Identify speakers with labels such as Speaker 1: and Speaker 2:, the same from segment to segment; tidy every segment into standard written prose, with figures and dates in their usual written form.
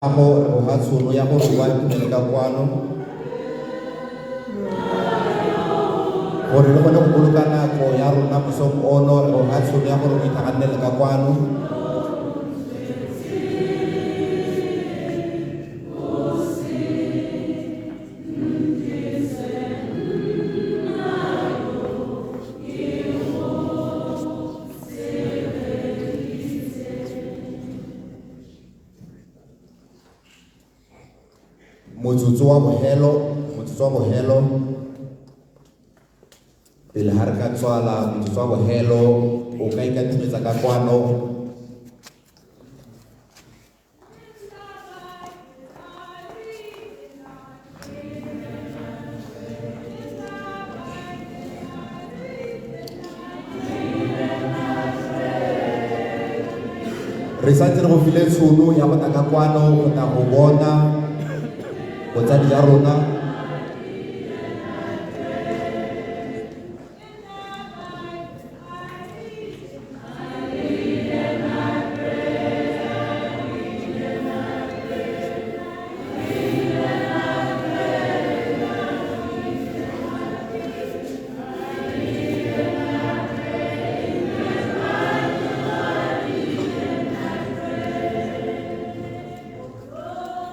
Speaker 1: Gago re go fa tshono ya gore o atumele ka kwano gore re kgone go boloka nako ya rona mosong ono. Re go fa tshono ya gore o itlhaganele ka kwano. Motsotso wa bohelo, motsotso wa bohelo pele ga re ka tswala, motsotso wa bohelo o ka ikatumetsa ka kwano. Re santse re go file tshono ya go tla ka kwano go tla go bona botsadi ya rona.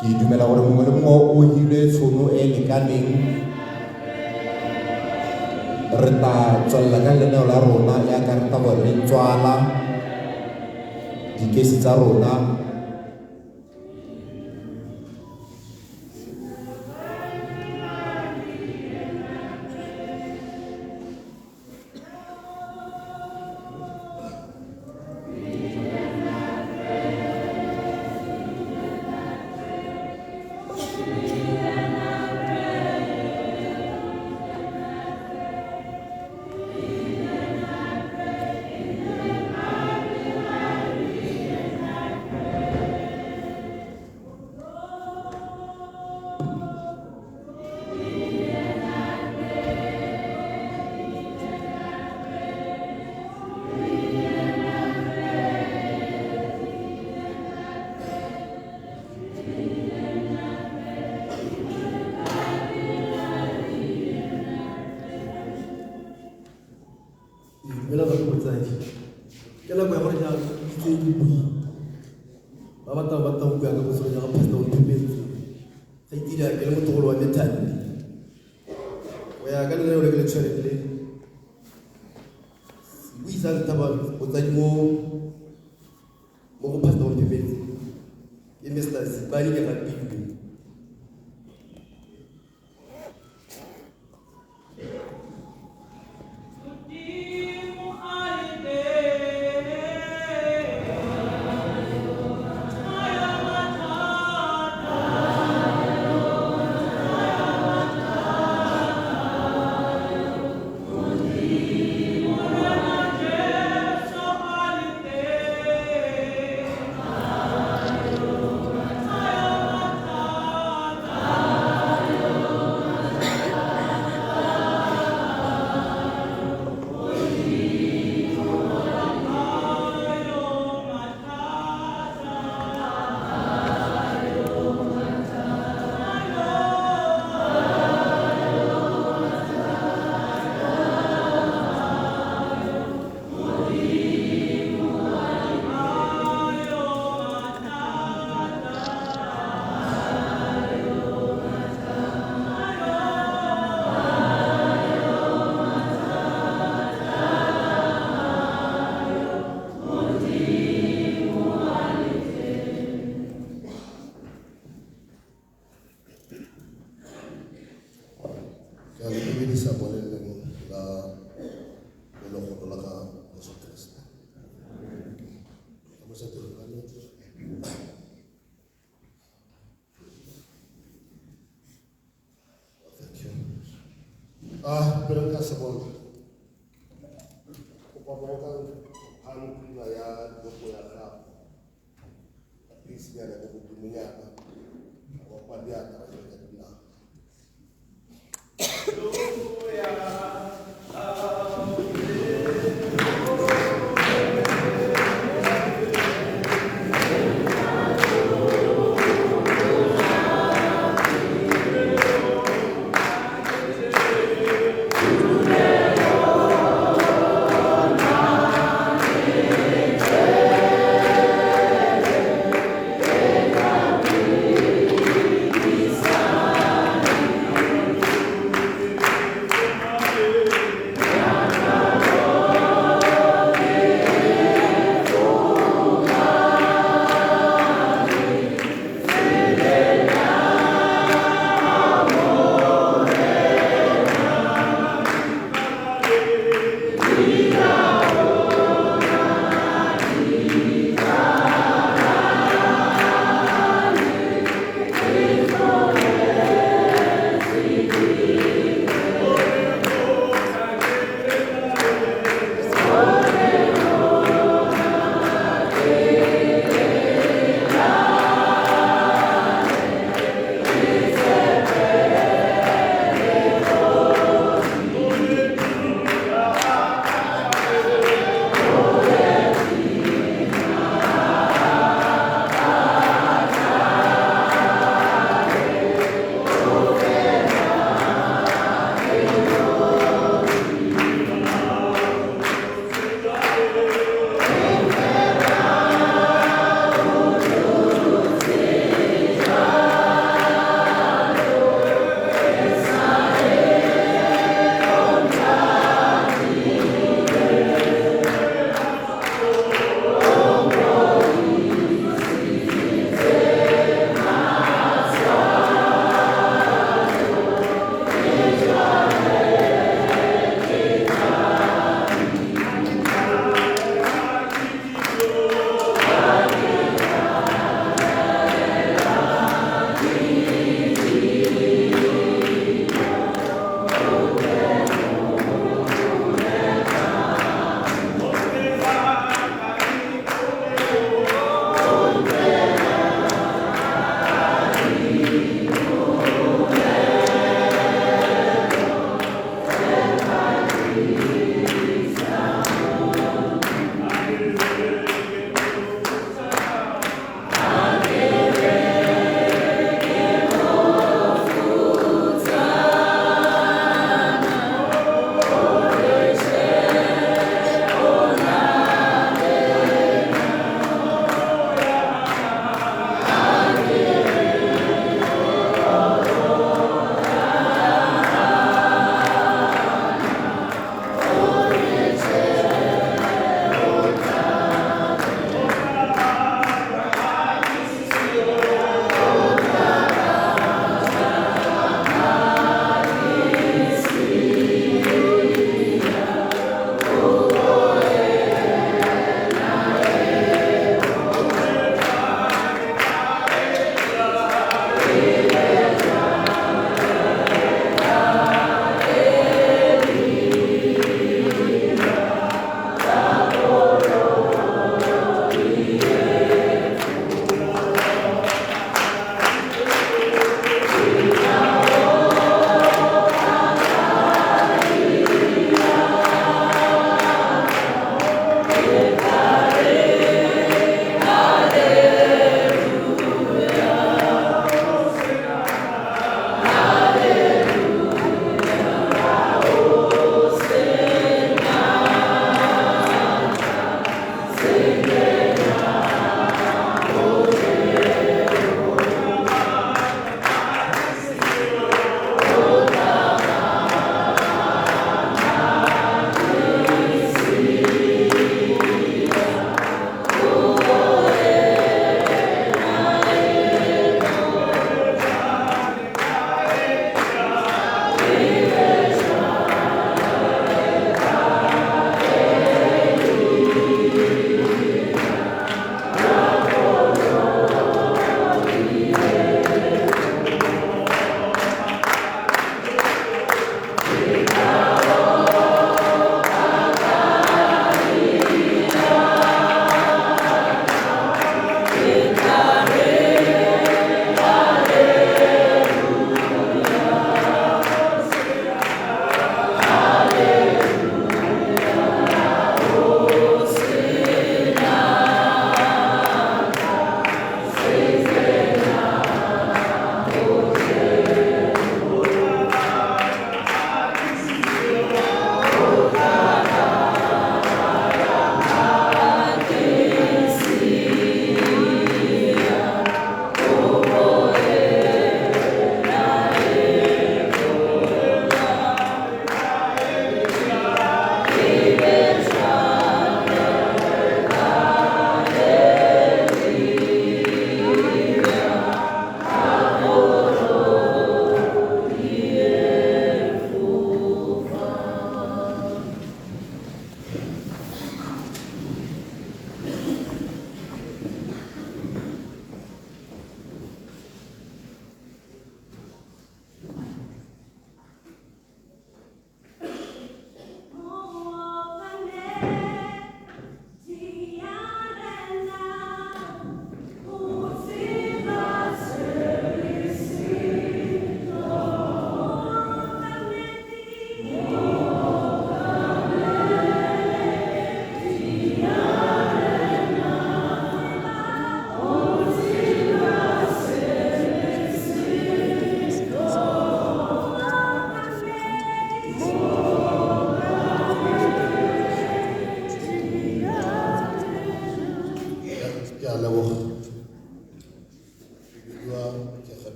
Speaker 1: Ke dumela gore mongwe le mongwe o hilwe tshono e e lekaneng. Re tla tswelela ka lenaneo la rona yaka re tla bo re tswala dikesi tsa rona.
Speaker 2: Dumela batho botsadi. Ke nako ya gore jaanong ke itse ke bui. Ba batla ba batla go bua ka botshelo jwa ga Pastor Omphemetse. Ga itira ke le motlogolo wa Methandi. Go ya ka lenaneo le ke le tshwereng le sebui sa ntlha ba botsadi mo go Pastor Omphemetse ke Mr. Zibani ke Rapilwe.
Speaker 3: Ke a le dumedisa mo leleng la lelegolo la ga Jesu Kriste. Ka mo seteng ka nnete. Thank you. Ah, pele nka simolola. Kopa mo ka phang pina ya joko ya gago. Ka pisinyana ko godimonyana. Wa kwa diatla ra ka dinao.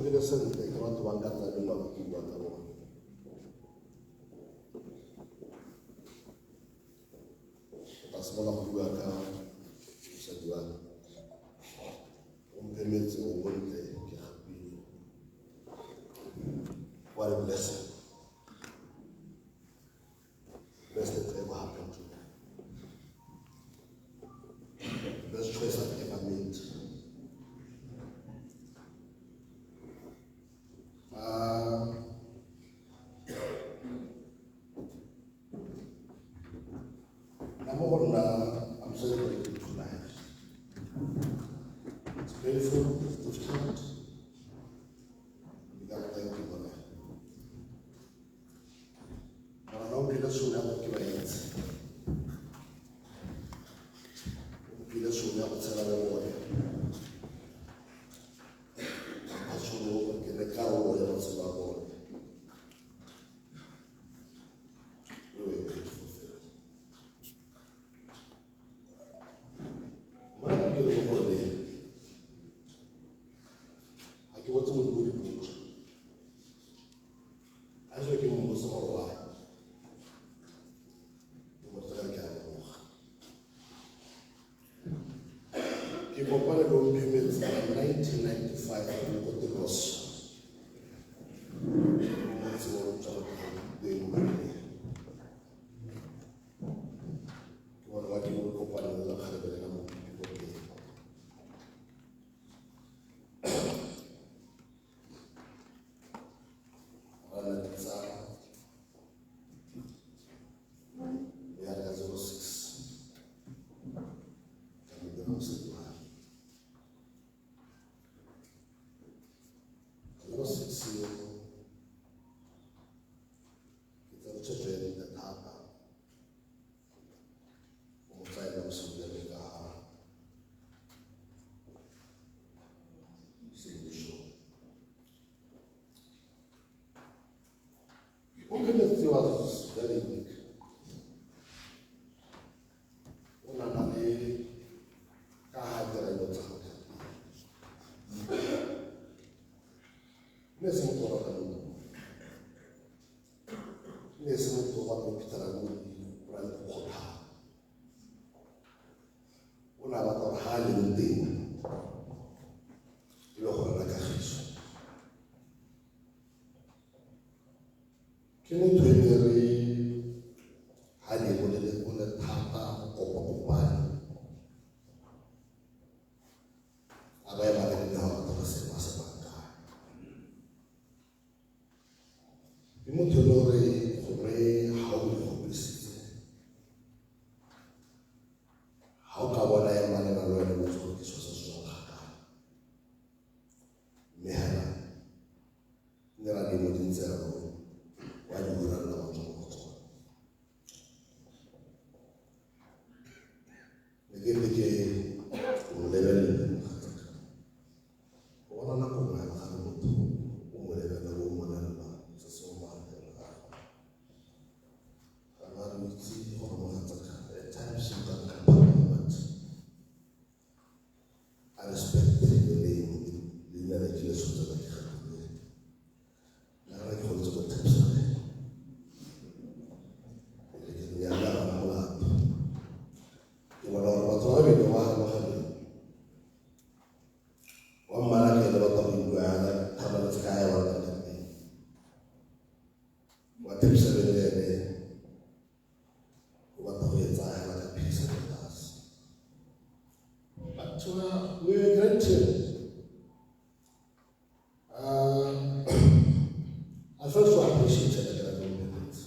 Speaker 3: tlhophile sentle ke batho ba nka tsaya nako ke bua ka bone. Ka simolola go bua ka mosadi wa me. O mphemetse o bontle ke gapile. What a blessing. Best that ever happened to me. The best choice I've ever made. I'm celebrating two lives. It's painful, it's difficult. We gotta thank you for that. But I don't feel so now ke ba itse. O mphile tšhono ya go tshela le bone. A tšhono gore ke ne karolo ya matshelo a bone. We were grateful for it. Mo nna ke le gore ga ke botse Modimo dipotso. A se ke mmotse gore why. Ke mo tsaya ke a leboga. Ke kopane le Omphemetse ka 1995 re le ko Teros. Motse o tswa go teng mo Kenya. Ke bona ba ke mo kopane le lekgarebe la mo ko teng. Ra nna ditsala. Mme ya re ka 06 ka mo dira mosadi wa me. 06 eo ke tsere tshwetso e ntle thata go mo tsaya mosadi wa me ka semmuso. Omphemetse was very unique. O na na le ka ha dira dilo tsa gagwe ka teng. Mme se motho o ratang Modimo. Mme se motho o batlang go iphitlhela mo go kgotlhang. O ne a batla gore ha a leng teng e be gore rena kagiso. Ke motho e ne re ha ne go le go le thata go kopa-kopane. A ba ema ka dinao a batla go se ba se baakanye. Ke motho e le gore gongwe ha o mo kgopisitse, ha o ka bona a ema le wena o itse gore ke selo se se tswang kgakala. Mme hela ne ra dimo di ntse jalo wa di uralla wa tswa mo go tsone. Ne ke re ke mo lebelele mogatsaka. O bona nako nngwe hela ga re motho o mo lebelela o mmolelela se se mo magareng ga gagwe. Ga ba re o itse gore mogatsaka at times you can come but I respect your name, leina le ke le tshotse ka ke gatile. Le ga ke goletse ko Thepsane. E re ke re nna ga molato. Ke bona gore batho ba babedi ba harologaneng. Wa mmala ke ene batla go ikuela tlhamaletse ka ya ba ratang ka teng. Wa Thepsane le ene o batla go e tsaya hela ka peace and tlase. But we were a great team. I felt so appreciated that I don't get it.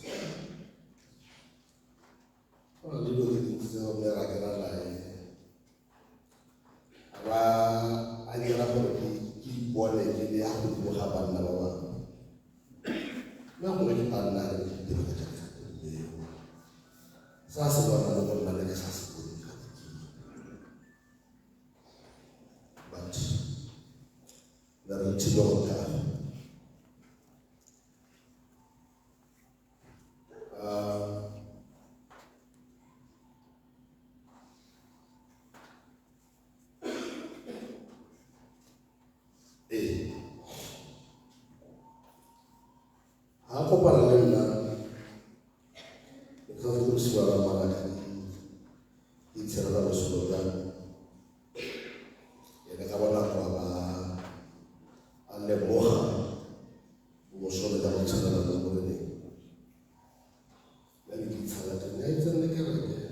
Speaker 3: Go na le dilo tse dintsi tse re ra kena nae. A ba a dira gore ke ipone ke le ya godimo ga banna ba bangwe. Nna gongwe ke tla nna re ke dilo ka tša leo. Sa se bona le go nna le ke sa se bone ga ke. But ne re thile go ka. Ee. Ga a kopana le nna, ke sa ntse ke simolola ngwana ka di itshirela botshelo jwa me. Ene ka bonako a ba a lemoga bomosola jwa go tshelela mo Moreneng. Nna be ke itshala ke re, itse nne kereke,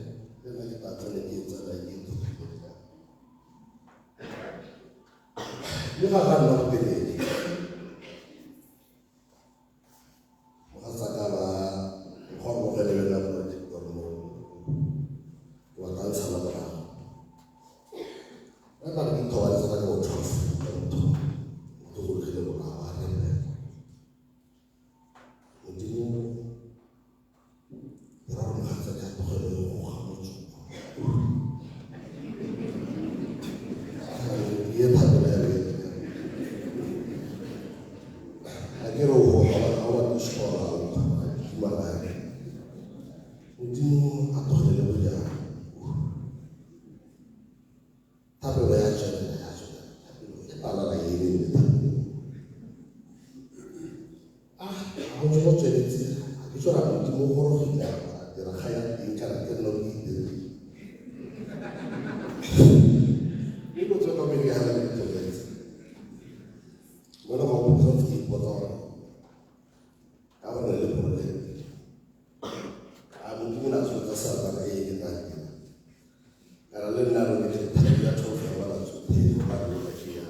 Speaker 3: le nna ke tla tsene ke e tsena ke ithutile jang. Mme ga ga nna go telele. Mogatsaka ba go lebelela project gore mo ke batla ntshala morago. Nna tla re ke ithobaletse ka bo 12 ka motho motho gologile morago a re Modimo dira gore mogatsaka a tlogele go goga motsoko. Ye thapelo ya me. Ga ke re o goga ga o batle score out ke. Modimo a tlogele bojang. Thapelo ya tswelela ya tswelela thapelo e palala e le nne thapelo. Ah, ga go ntse go tsweletse ga ke tsora Modimo o gorogile a dira ga ya teng kana ke nna o ke itirile. Mme ko tswe kwa pele ke gana le ke tsweletse. Mo le go sa ntse ke ipotsa gore ka gore le project a Modimo na tsholotsa seatla ka e ke tla dira. Kana le nna re ke thapelo ya 12 ya bana tsotlhe ba re ka ke ya.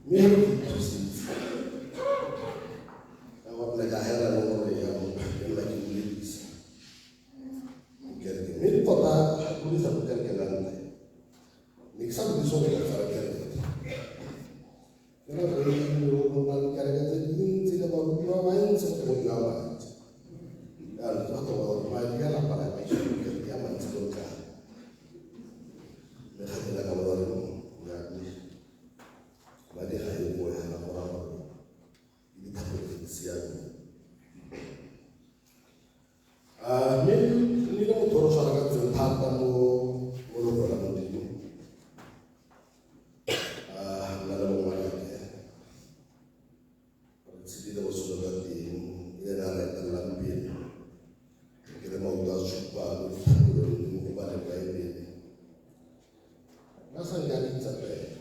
Speaker 3: Mme ha ke ithusitse. Ka gore ne ka hela le gore ya ke nna ke boledisa. Kereke. Mme tota ga ke boledisa ko kereke la ntle. Ne ke sa boledisa gore ke tsara kereke. Ke nako e go na le kereke tse dintsi le baruti ba bantsi go go jwa madi. Jaanong ke batla gore madi a lapa la baisa kereke ya mantsi go kae. Mme ga ke ka bona gore ya mme madi ga e boe ga go raya gore ke dithapelo tse di siameng. Mme nnile motho o re tshwaragantseng thata mo mo logong la Modimo. Nna le bongwanake re tshedile botshelo jwa teng e le ena a re etelelang pele. Ke le maoto a tshupa mo dithapelong le mo go baleng Baebele. Nna sa nka ke itsapela.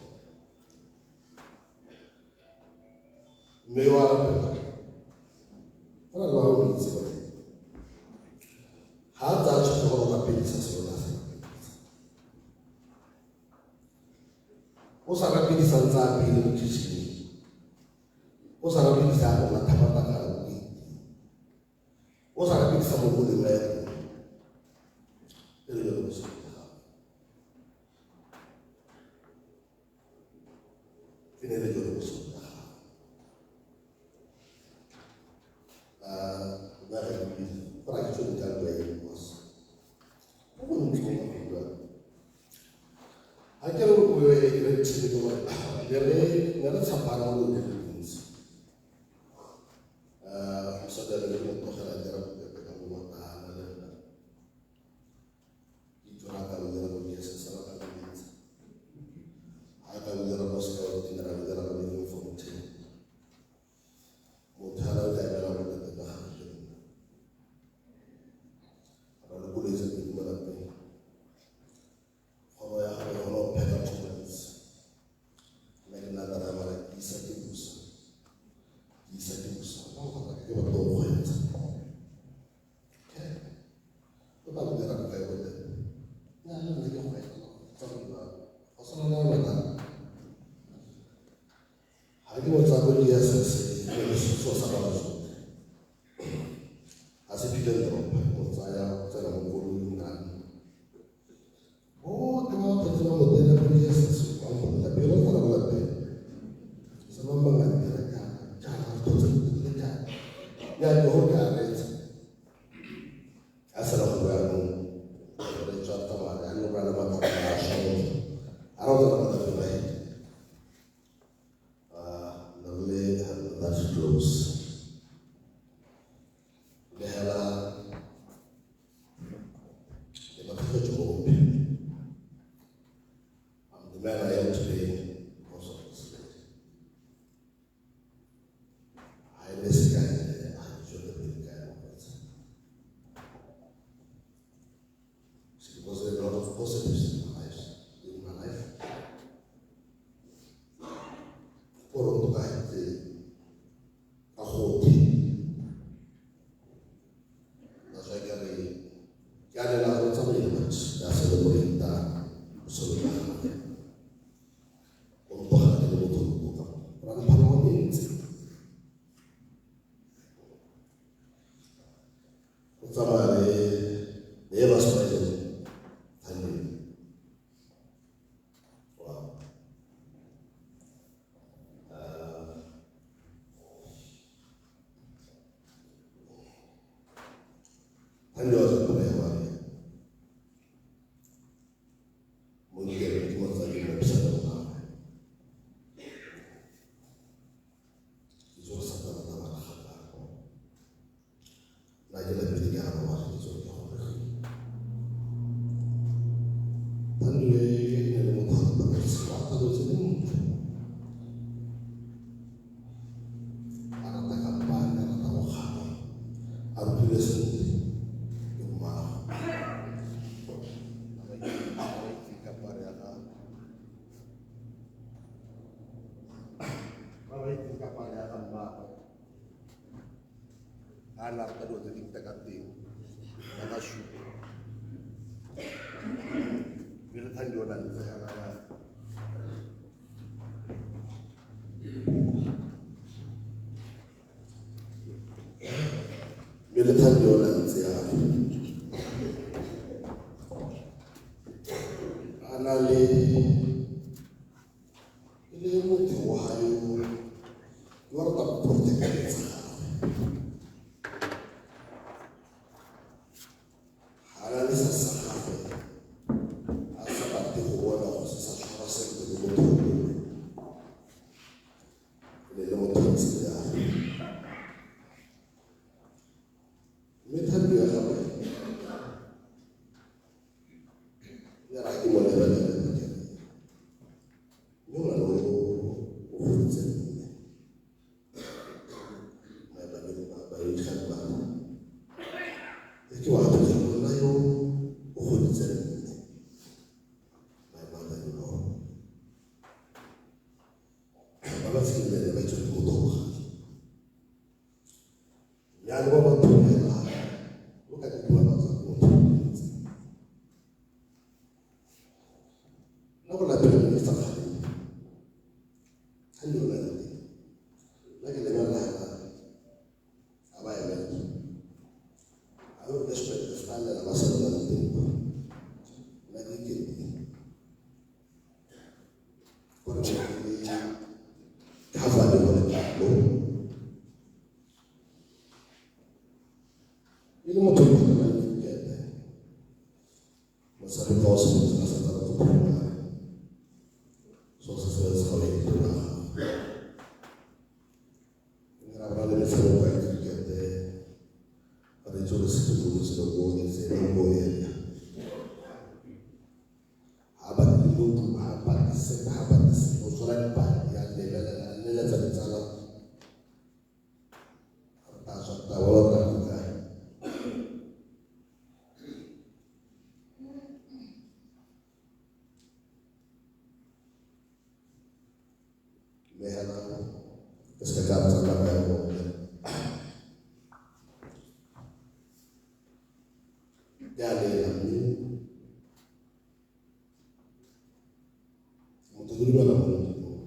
Speaker 3: Mme wa rapela. Go na le ba o itse gore ga a tsaya tshwetso gore o rapedisa selo a sa rapedisa. O sa rapedisa ntse a pele mo kitchen-eng. O sa rapedisa a go matha-matakala mo gate. O sa rapedisa mo goleng a ya teng. E le yone botshelo jwa gago. E ne e le jone botshelo jwa gago. Ba re go ra ke tsone ka bua eng boss. Go gontsi go ka go bua. Ga ke re o e re thile ke gore ne re tshapana mo dilong di le dintsi. Mosadi a le ke mo tlogela dira bopepe ka mo matana le nna. Ke itse gore a ka bo dira bo DSS ra ka bo etsa. A ka bo dira bo scouting ra bo dira bo living fountain. Motho a o ka emela botate ba gagwe ke nna. Ra le koloi tse pedi mo lapeng. Kgwebo ya gagwe e kgona go pheka 2 months. Nna ke nna driver ke isa ke busa. Ke isa ke busa. Nna mogatsaka ke batla go kgweetsa. Okay. O tla go dira bokae ko teng? Nna le nna ke kgweetsa tsa go dira. Go tshwana le wena. Ga ke mo tsaya ko DSS ke le setso sa ba Basotho. Ga se pick and drop, mo tsaya o tsena mo koloing nna. Botlhe ba ba tlhotse ba mo tena ko DSS ba mpolelela pele o tsena ko lapeng. Se mang mang a ntira jaana, jaana, re tlhotse re dirile jaana. Ya ke gore ke a reetsa. A sena go bua jaanong, re tswa tsamaya jaanong re na le mathata a swa motho. A re o tsena ko lapeng ba hete. Ne re le that close. Le hela ke latlhegetswe mo bophelong. I'm the man I am today because of this lady. Ha e le le sekai a tswele pele ka ya mokgweetsi. Because there are a lot of positives in my life. In my life. Gore o tokagetse ka gotlhe. That's why ke re ke a lela gore tsamaile but ke a celebrate botshelo jwa gagwe. O ntogela ke le motho o botoka. Go na le pharologano e ntsi. Go tsamaya le le vice president Thandi. Wow. Thandi was a prayer warrior. Mo ntirong ke motsadi mo botshelong ba gagwe. Ke itse gore Satane o tla ba ragaka. Nna ke lapile ke a robala ke itse gore ke golegile. Thandi e ne le motho a ratang botshelo, a rata dilo tse dintle. A rata kampane, a rata go kgaba, a rutilwe sentle ke mmagwe. Ba ba itseng kapari ya ga ba ba itseng kapari ya ga mmagwe. A na rata dilo tse dintle ka teng, ba ka supa. Mme le Thandi o na ntse hela ya mme le Thandi o na ntse yalo. A na le e le motho wa yo yo a ratang go protecta dilo tsa gagwe. Ga na le se sa gagwe a sa batle go bona go se sa tshwara sentle le motho mongwe. E ne le motho o ntse jalo. Mme Thandi ya gagwe ya re ha ke mo lebelela ke re mme ngwana o o goditse mme. My biological mother. E ke wa gape ke re monna yo o goditse mme. My mother in law. Ba ba tshedileng le ene ba itse gore ke motho wa bogale. Mme a le ba ba thomela o ka ke bua ba tswa ke motho o ntse. Nna go lapele ke sa kgaleng. Thandi o na le teng. Nna ke lebelela hela a ba emela. A re desperate ke ska llela ba sa le teng. Nna ke iketile. Gore ke cover le go le kalo. E le motho o tshwanang cricket. Motshameko wa simolotse ka sa tsala ko primary. So se se ga o e pelo ya gagwe. Mme ra bona le metshameko ya cricket re itse gore setso se le ko ntse le ko area. Ha ba le modumo, ha ba le sepe, ha ba le sepe, o tshwara dipadi, a lebelela, a leletsa ditsala. Re tla tswa, re tla bona re tla ko kae. Mme hela ke se ka tsa nako ya bone. Ke a lela mme motho ke dumela mo Modimong.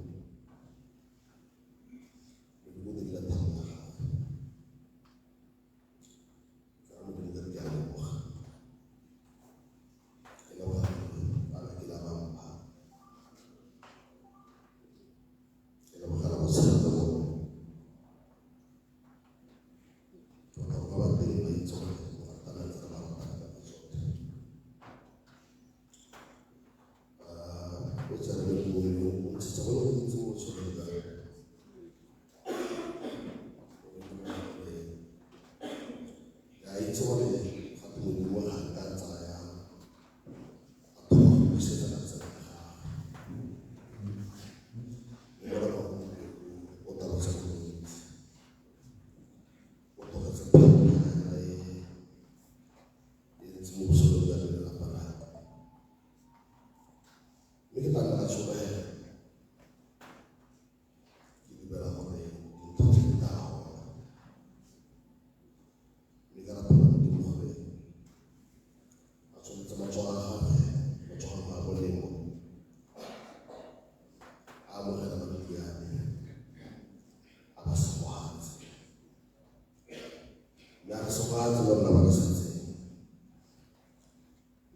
Speaker 3: Modimo o dirile thato ya gagwe. Ke ra Modimo ke re ke a leboga. Ke leboga gore bana ke la ba mpha. Ke lebogela botshelo jwa bone. Ke batla gore ba ba teng ba itse gore go ratana ntse re ba rata ka nako tsotlhe. O tsere le puo yo o ntshitse go le gontsi mo botshelong jwa me. Ke a itse gore gape Modimo ga a ka tsaya a thoma go busetsa ka tsela ya gagwe. Mme bona kwa gompieno o tabotse go le gontsi. Mme a re segofatse le rona ba re setseng.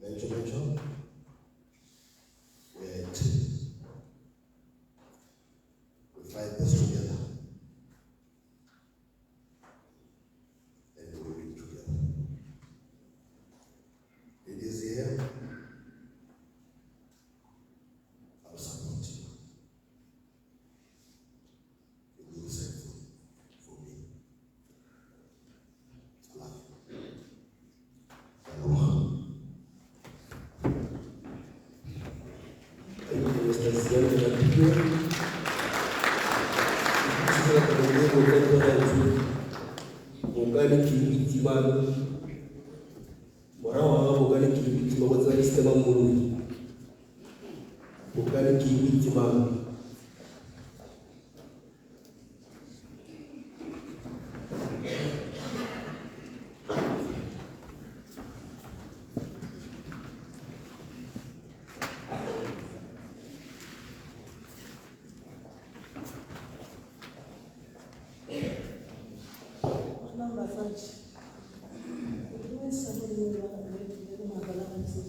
Speaker 3: Mencho, mencho, we are a team. We fight this together. And we win together. It is here. I'll support you. You do the same for me. I love you. Aloha.
Speaker 2: Thank you, Mr. Zion Rapido. Bokane ke itsimang morago ga bokane ke itsimang go tsena Mr. Moloi. Bokane ke itsimang.
Speaker 4: Bonang batsadi, ke dumedisa mo leineng le le maatla la Jesu.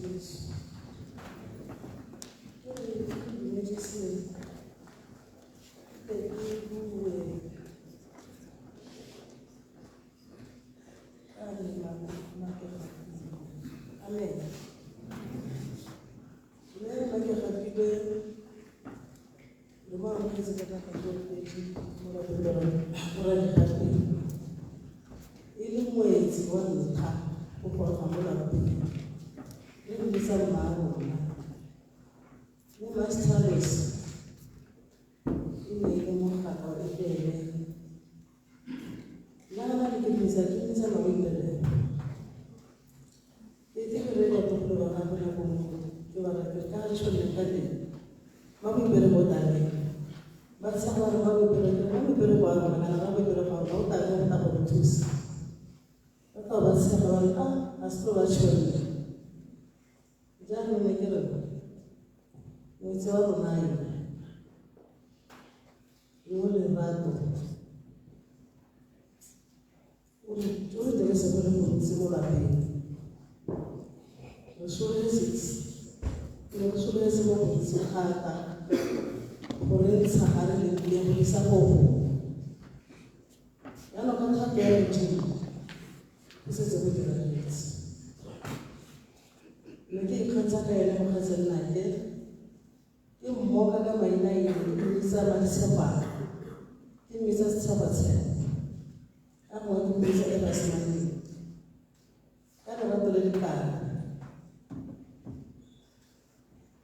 Speaker 4: Ke re ke dumedise ke bue ka Amen. Mme Makegatilwe le mo amogetse ka katlholo mo lapeng la Radigatwe. E le moetsi wa ntlha go goroga mo lapeng le mmitsa mma rona. Mme Masterless e ne e le mogaka wa Ebele. Nna ga ke mmitsa ke mmitsa Maboipelego. Ke itse ke re batlogolo ba gagwe nako nngwe ke ba raya ke re ka ga re tshwaneng ka teng Maboipelego o tla ba tshega ba re Maboipelego Maboipelego wa rona kana Maboipelego wa rona o tla go tla go re thusa. Ba tla ba tshega ba re ah ga se tlo ba tshwanne. Jaanong ne ke re motse wa rona yo yo lerato o re dirise go le gontsi mo lapeng. Re sologetse mo gontsi thata go re ntsha ga re le go isa go Jaanong ka thato ya Modimo go setse go diragetse. Ne ke ikgantsha ka ene mogatse nnake ke mmoka ka maina-ina ke mmitsa Matshepana ke mmitsa Setshepatshepo ka gongwe ke mmitsa Erasmaneng ka lerato le le kalo.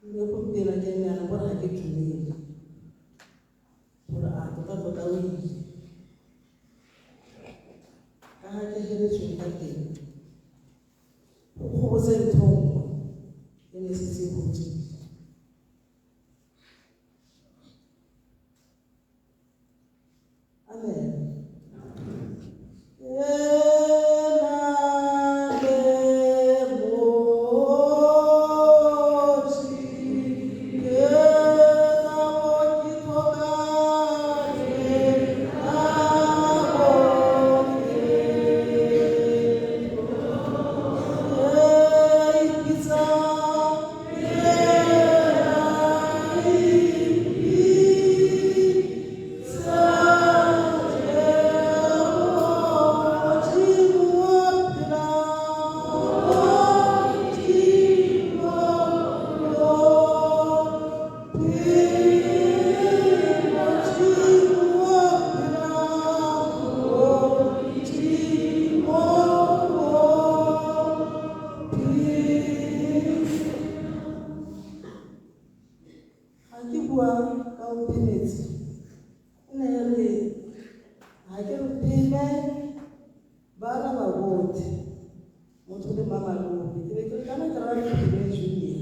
Speaker 4: Mme gompieno ke nne yana gore ga ke dumele gore a tota-tota o ile. Ka ga ke heletsweng ka teng go kgobotsa ntho nngwe e ne e setse e godile. Amen. Ke na le motse, ke na mo ke tlhokang, ke na mo ke ipitsa, ke a ipitsa Modimo wa phela, Modimo wa phela, Modimo wa phela, Modimo wa phela. Ga ke bua ka Omphemetse, e ne e re ga ke re pheme ba araba botlhe motho le mmamalome ke be ke re kana ke raya Pheme Junior.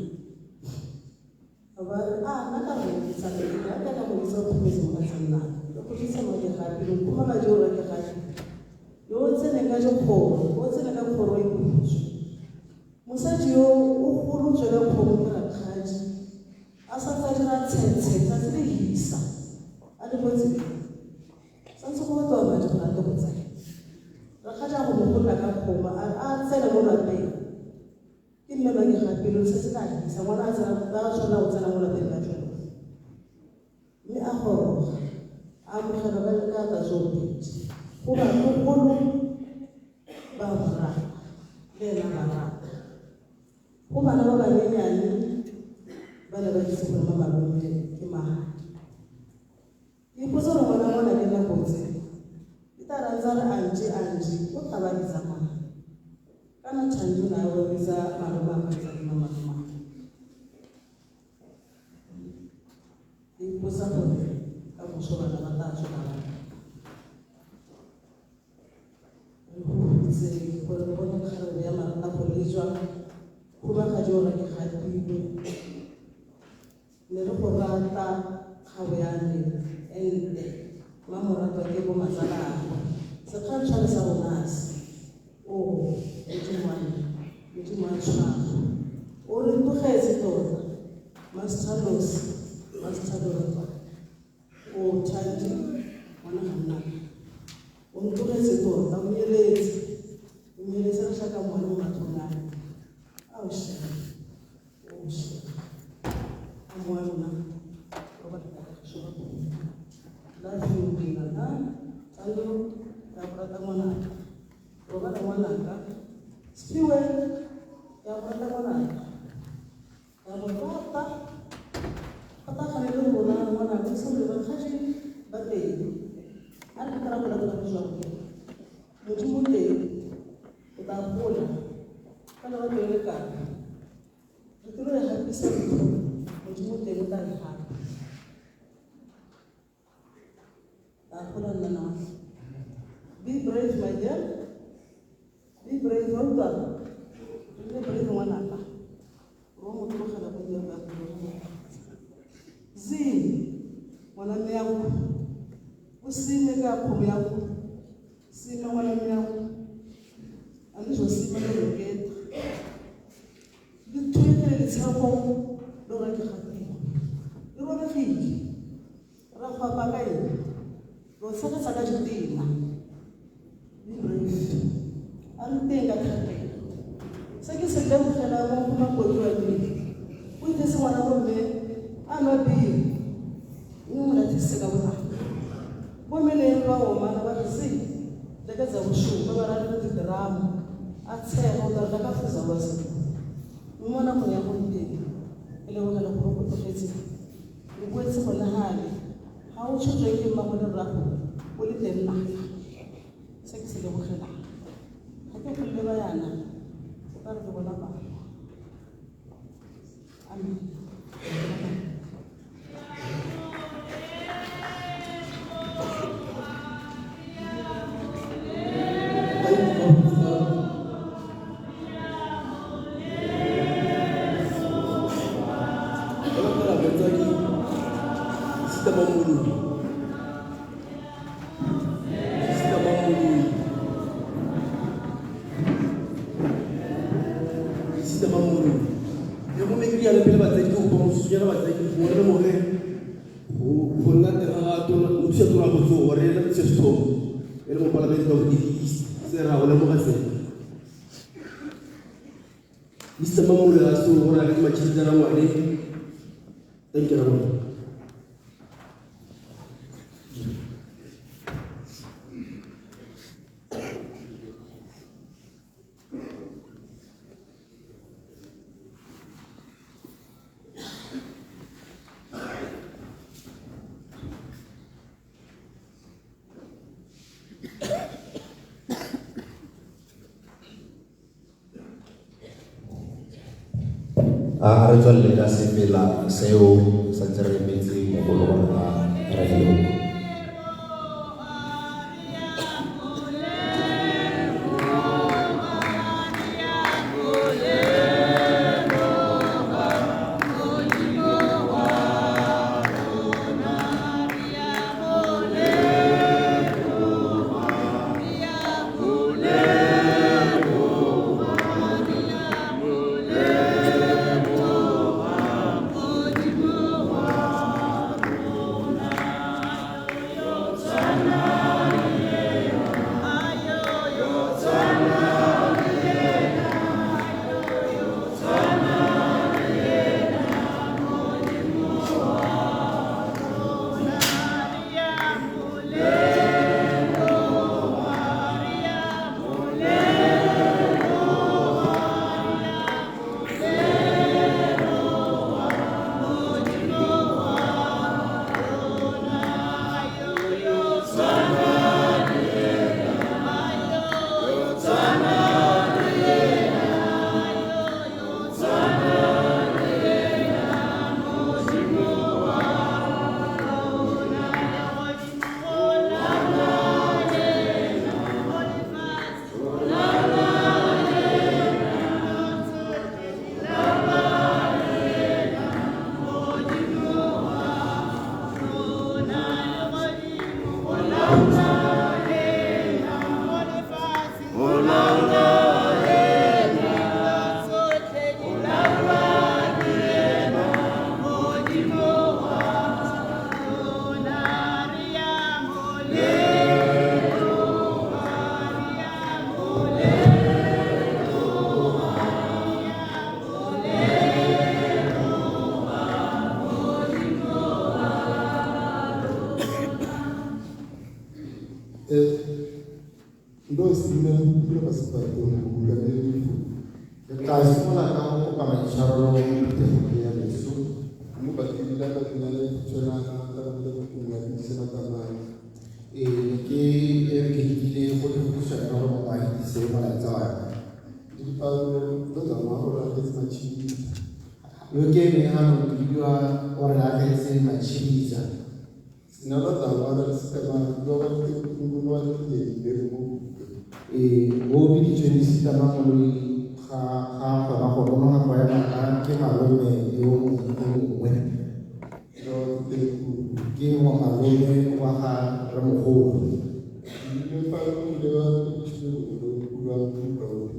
Speaker 4: Ba re a nna ka mo bitsa ke re ka ka mo bitsa Omphemetse mogatse nnake ke go bitsa Makegapi mohumagadi o Rakegapi yo o tseneng ka dikgoro o tsene ka kgoro e putswe. Mosadi yo o golotswe ka kgomo ke rakgadi a sa tsa dira tshetshe tsatsi le hisa a le mo tseleng. Santse go batliwa madi gore a tle go tsena. Rakgadi a go mo golola ka kgoma a re a tsene mo lapeng. Ke mme ba ke gapelo le setse la hisa ngwana a tsena ba tshwanela go tsena mo lapeng la jone. Mme a goroga a amogelwa ka ka ka tsoopedi. Go batlogolo ba mo rata le ena ba rata. Go bana ba banyenyane ba ne ba itse gore mamalome ke mang. Ke ipotsa gore ngwana ngwana ke nako tse e tla re a ntse a re Angie Angie o tla ba bitsa mang. Kana Thandi o ne a ba bitsa malome a kgotsa le mamalomane. Ke ipotsa gore ka moso bana ba tla tswa ba re Re huhutse gore re bone kgarebe ya marata go lejwa, khumagadi o rake gatilwe. Ne re go rata kgabo ya me ente mmamoratwa ke bo matsalaagwe sekgantshwane sa rona se Oh Modimo wa me Modimo wa tshwara o re tlogetse tota Master Losi Master Loratwa Oh Thandi ngwana ga nnaka o ntlogetse tota o nyeletse o nyeletse re tlhaka ngwane mo matlhong a me Ao shame Oh shame A mowa rona robala ka kagiso ba Love you ngwanaka Thando ke a go rata ngwanaka robala ngwanaka Sphiwe ke a go rata ngwanaka ke a go rata Patagane le rona ngwanaka o se re rakgadi ba teng a re ka rapela botlhale jwa Modimo Modimo teng o tla gola ka lerato le le kana re tlilo re gapisa ntho Modimo teng o tla e gapa tla gola nnana wa be brave my dear be brave wa utlwa re nne brave ngwanaka ro mo tlogela go dira ka zini ngwana mme ya nku o sime ka kgomo ya nku sima ngwana mme ya nku a le zo sima le roketa le thwele letshego le gore ke gatiwa le robegile ra go apa ka eng lo tshegetsa ka ditena be brave a re teng ka thapelo se ke se lebogelang mo go makoti wa mmele o itse ngwana bomme a nwa biri mme mo latlhisitse ka bonako bomme ne ba omana ba re se leketsa bošupa ba ra le didrama a tshega o tla ka fuza wa se mme mo nakong ya gompieno e lebogela gore o tlogetse o boetse gone gale ga o tshotswe ke mmago le rrago o le teng naga se ke se lebogelang ga ke go leba yana o ka re ke bona bana amen.
Speaker 2: Mr. Mamule a so gore a ke matšhitsana ngwane thank you Rabona.
Speaker 1: A re tswelele ka sefela seo santse re emetse mogolo gore a re leboga.
Speaker 5: Modimo wa rona.
Speaker 3: Ndo simolola go dira sepatong go bula le lefu.
Speaker 5: Re tla simolola ka go kopa maitshwarelo mo phuthegong ya leso.
Speaker 3: Mo badirela ka leina la khutshwanana ka la botumela le tsamaya.
Speaker 5: Ke e re ke hitile go le khutshwane ka gore mongwe a hitise molaetsa wa yone.
Speaker 3: Dipalo tsa tsamaya gore a letse matšhidisa.
Speaker 5: Yo ke eme ano ke bidiwa o re agetse matšhidisa.
Speaker 3: Sinala tsamaya re se tsamaya ba ba te ngono wa tile le mo.
Speaker 5: O biditswe le sitama moloi ga ga kgona go nonoga go ema ka ke malome yo mongwe. Ke wa malome wa ga rremogolo.
Speaker 3: Le fa le ba tshile go bua go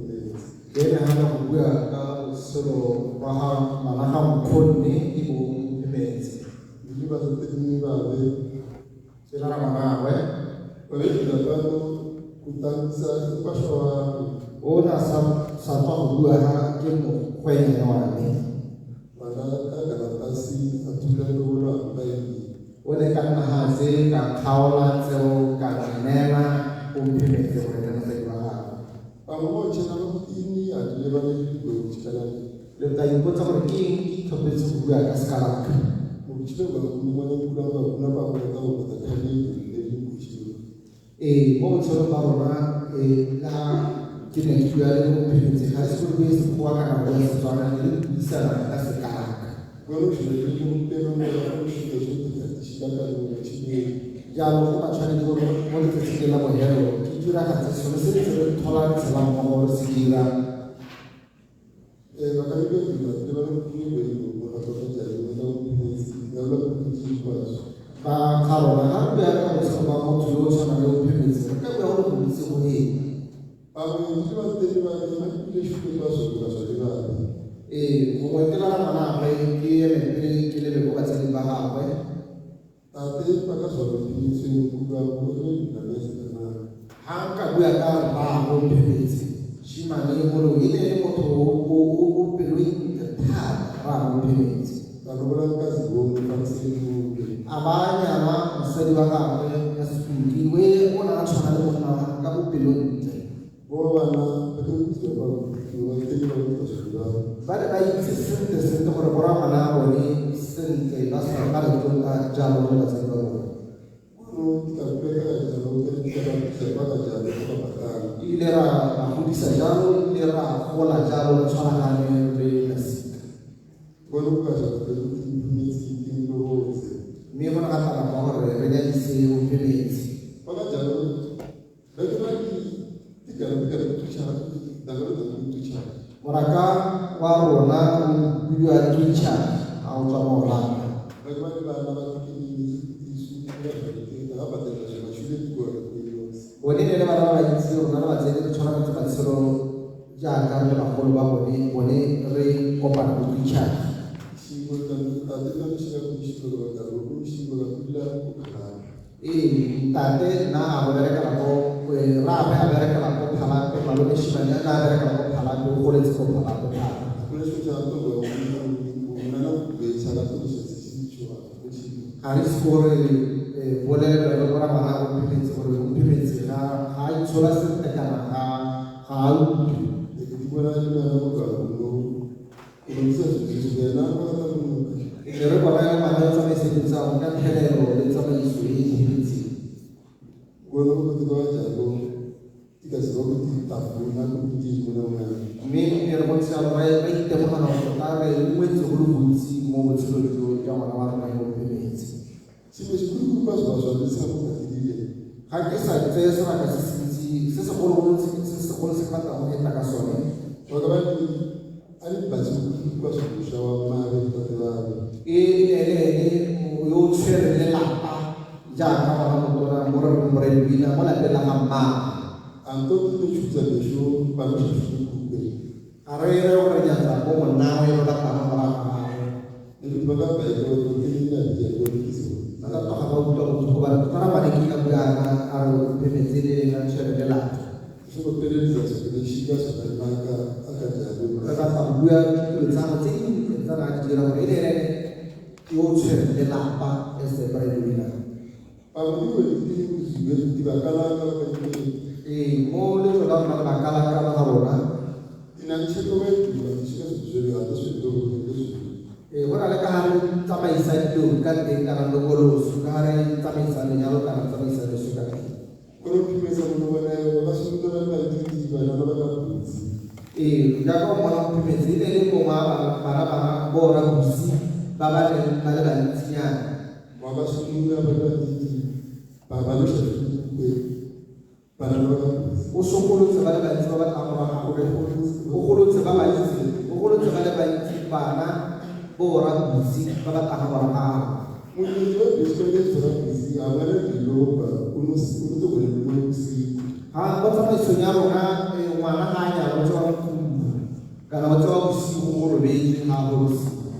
Speaker 5: Ke ne ga go bua ka botshelo ba ga ngwana ga nkgonne e bong Phemetse.
Speaker 3: Le ba tse di ba be
Speaker 5: Ke la ngwanagwe.
Speaker 3: Ba be dira palo kutangisa kwa wa
Speaker 5: O na sa sa tswa go bua ga ke mokgwenyane wa me.
Speaker 3: Ngwana ka karatasi a thula le go ba e.
Speaker 5: O ne ka nna ga tse ka kgaola tseo ka neela o Phemetse gore ke mosadi wa gagwe.
Speaker 3: Bangwe ba tshela ba tini a dile ba le dilo tshela.
Speaker 5: Le tla ipotsa gore ke eng ke itlhophetse go bua ka sekalaka.
Speaker 3: Mo tshile ba mo ngwana kula ba kuna ba go tsa go tsa thane le le botshelo.
Speaker 5: Mo botshelong ba rona la ke ne ke bua le go Phemetse ga re se re bue Sekgowa kana re bua Setswana ne re buisana ka sekalaka.
Speaker 3: Go no tshile le go pelo mo go tshile go tsa tshila ka go tshile.
Speaker 5: Jaanong go matshwanedi gore mo letsatsing le la bohelo ke diragatse sone se ntse re thola re tshela mmogo re se dira.
Speaker 3: Ba ka be ba le ba le go go go go ja le go go go go go go
Speaker 5: Ba ga rona ga re bua ka botshelo ba motho yo o tshwanang le o Phemetse re ka bua go le gontsi go eng.
Speaker 3: Bangwe ke ba tse ba le le shupe ba so ba so ba.
Speaker 5: Gongwe ke la ngwanagwe ke eme pele ke lebe ko batsading ba gagwe.
Speaker 3: Tate ba ka so re phemetse go bua go le na le se na.
Speaker 5: Ha nka bua ka rraago Phemetse Shimane Moloi e ne le motho o pelo e ntle thata rraago Phemetse.
Speaker 3: Ba lobola ka sebong fa se le
Speaker 5: A ba nyala mosadi wa gagwe ya Sekuki we o ne a tshwana le monna wa gagwe ka bopelontle.
Speaker 3: Bo bana ba ke itse ba ba tse ba ba so ba.
Speaker 5: Ba ne ba itse sentle sentle gore borra ngwana a bone sentle ba sa ba re tlotla jalo le batsadi ba bone.
Speaker 3: Go ka bua ka jalo ke ke ba ke ba ka jalo ba ba ka.
Speaker 5: Ebile ra ba godisa jalo ebile ra gola jalo re tshwaragane re masika.
Speaker 3: Go no ka jalo ke phemetse ke lo go se.
Speaker 5: Mme go ne ga tla nako ya gore re nyadise o Phemetse.
Speaker 3: Ba ka jalo ba ke ba di ka re ka re thuša da re da re thuša.
Speaker 5: Moraka wa rona o bidiwa Tucha a o tswa mo Orlando.
Speaker 3: Ba ke ba le bana ba ke di su ba ke ga ba tla ba shule di go re
Speaker 5: Bone ne le bana ba bantsi rona re batsadi re tshwanetse matshelo jaaka re le bagolo ba bone bone re kopana go Tucha.
Speaker 3: Shingo tate ka mshika go shiko go ka go shiko ga kula go khala.
Speaker 5: Ntate nna a go berekela ko rraagwe a berekela ko Phalape malome Shimane a berekela ko Phalape o goletse ko Phalape thata.
Speaker 3: Go le tsa go go go na go tsala go se se tswa go shi.
Speaker 5: Ga re se gore bolelele le borra ngwana o Phemetse gore o Phemetse ga a itshola sentle kana ga a utlwe.
Speaker 3: Ke di bona le ngwana go ka go go se se se na go ta go.
Speaker 5: Ne re bona le ngwana yo tsamaisa dilo tsa go ka thelelo le tsamaiso e e tshwanetseng.
Speaker 3: Go no go tla jalo di ka se go di tafuna go di go na ngwana.
Speaker 5: Mme ne re bontsha jalo ba itemogela gore tota re ungwetse go le gontsi mo botshelong jo jwa ngwana wa rona yo o Phemetse.
Speaker 3: Se se go ba so so le se go ka dile.
Speaker 5: Ga ke sa tseye sebaka se se ntsi se segologolo se segolo se ke batlang go feta ka sone.
Speaker 3: Ba ka ba di a le batsi go ba so go shawa mare tate ba.
Speaker 5: E ne le ene yo o tshwereng lelapa jaaka ngwana motona mo re reng breadwinner mo lapeng la ga mmagwe.
Speaker 3: A nto ke tshutsa besho ba no se kupe.
Speaker 5: Ga re re gore nyatsa bo monnawe ba ba tlang morago ga gagwe.
Speaker 3: Le ba ka ba e go ke nna di go ke se.
Speaker 5: Ba ka tloga ba utlwa botlhoko ba re tota ngwana ke ka bua a re o Phemetse le ena tshwere lelapa.
Speaker 3: Se go peleletsa se ke shika sa ka ka a ka jalo.
Speaker 5: Re batla go bua dilo tsa gagwe tse dintle tsa na di dira gore e ne ene yo o tshwereng lelapa as the breadwinner.
Speaker 3: Ba mo di di di di ba kala ka ba di.
Speaker 5: Ee, mo letso la rona le bakalaka ba ga rona. Ee, go na le ka ga re tsamaisa dilo ka teng kana lokoloso, ka ga re tsamaisa lenyalo kana tsamaisa leso ka teng. Ee, jaaka o mmona Mophemetse e ne e le mongwe wa bana ba borra Busi ba ba neng ba le bantsinyana. O sokolotse ba le bantsi ba ba tlang morago ga gagwe. O golotse ba bantsi, o golotse ba le bantsi bana borra Busi ba ba tlang morago ga gagwe. Ga mo tsamaisong ya rona ngwana ga a nyalwa o tsewa nkubu kana o tsewa bosigo go robetswe ga a golosiwa.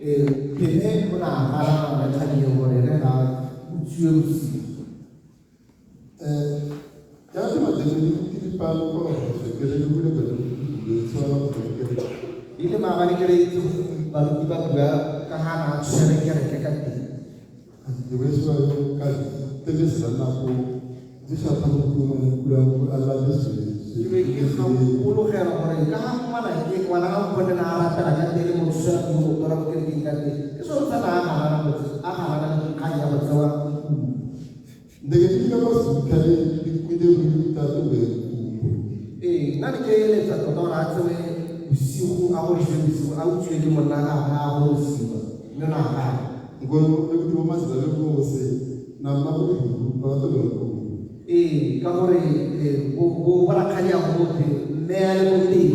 Speaker 5: Ee, Pheme o ne a gana gona kgang eo gore ene ga a utswiwe bosigo. Ile maabane ke reeditse baruti ba bua ka ga na a tshwere kereke ka teng. Ke be ke gakologelwa gore ka ga ngwanake, ngwana ga nkgonne na a rapela ka teng le mo tsosela pele go tora mo kerekeng ka teng. Ke sone sa na a ganana go a ganana le kgang ya go tsewa nkubu. Ee, nna ne ke eletsa tota gore a tsewe bosigo, a gorosiwe bosigo, a utswiwe ke monna ga a gorosiwa, mme o ne a gana. Ee, ka gore bo rakgadiago botlhe, mme a le mo teng,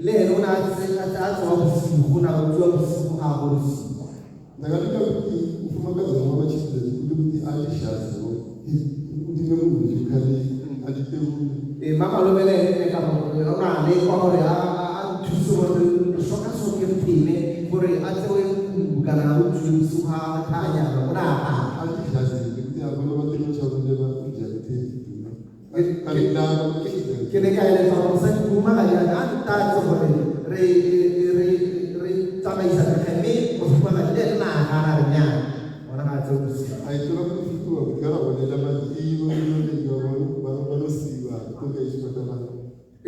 Speaker 5: le ene o ne a tsewa bosigo, o ne a utswiwa bosigo ga a gorosiwa. Ee, mmamalome le ene ka mo o ne a lekwa gore a nthuse gore re sokasoke Pheme gore a tsewe nkubu kana a utswiwe bosigo ga a nyalwa, o ne a gana. Ke ne ka eletsa gore mosadi mohumagadi a a ntatse gore re re re tsamaisa tlhe mme mohumagadi le ene na a gana re nyaa ona ga a tsewe bosigo.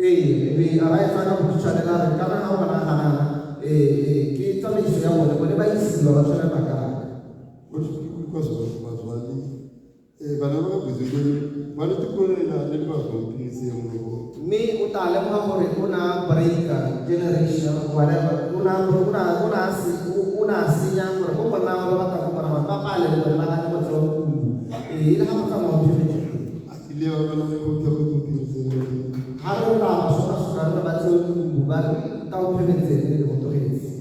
Speaker 5: Ee, ebe a ba e tsaya ka bokhutshwane la re kana ga ngwana a ganana ee ke tsamaiso ya bone, bone ba isiwa ba tshwere makalaka. Mme o tla lemoga gore o ne a breaka generation whatever, o ne a senya gore bo monna ba ba batlang go bona gore ba pale le bone ba gane go tsewa nkubu. Ee, e le ga go tsamaya o phemetse. Ga re ra ba sokasoka re re ba tsewe nkubu ba re ta o phemetse le go tlogetse.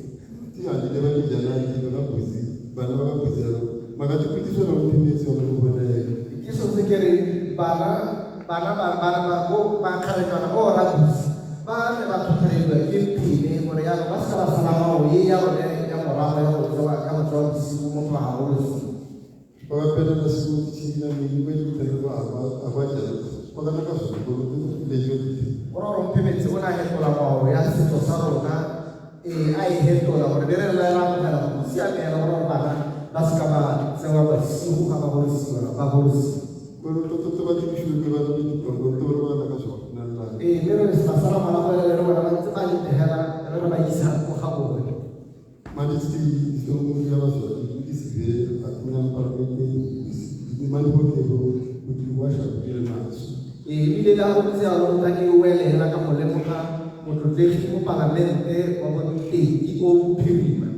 Speaker 5: Ke sone se ke reng bana bana ba bana ba bo ba kgarejwana bo ra Busi ba ne ba tlhotlhelediwa ke Pheme gore jaanong ba seka ba sala ngwao e ya bone ya morago ya go tsewa ya go tsewa bosigo motho a golosiwa. Go raya gore Mphemetse o ne a hetola ngwao ya setso sa rona, ee, a e hetola gore be re re ra amogela gore go siame hela gore gore bana ba seka ba tsewa bosigo ga ba golosiwa, ba golosiwa. Ee, mme re ba sala morago hela le bona ba ntse ba letela re re ba isa ko ga bone. Ee, ebile le ga go ntse jalo nna ke wele hela ka go lemoga motlotlegi mopalamente wa Boteti o Bophirima,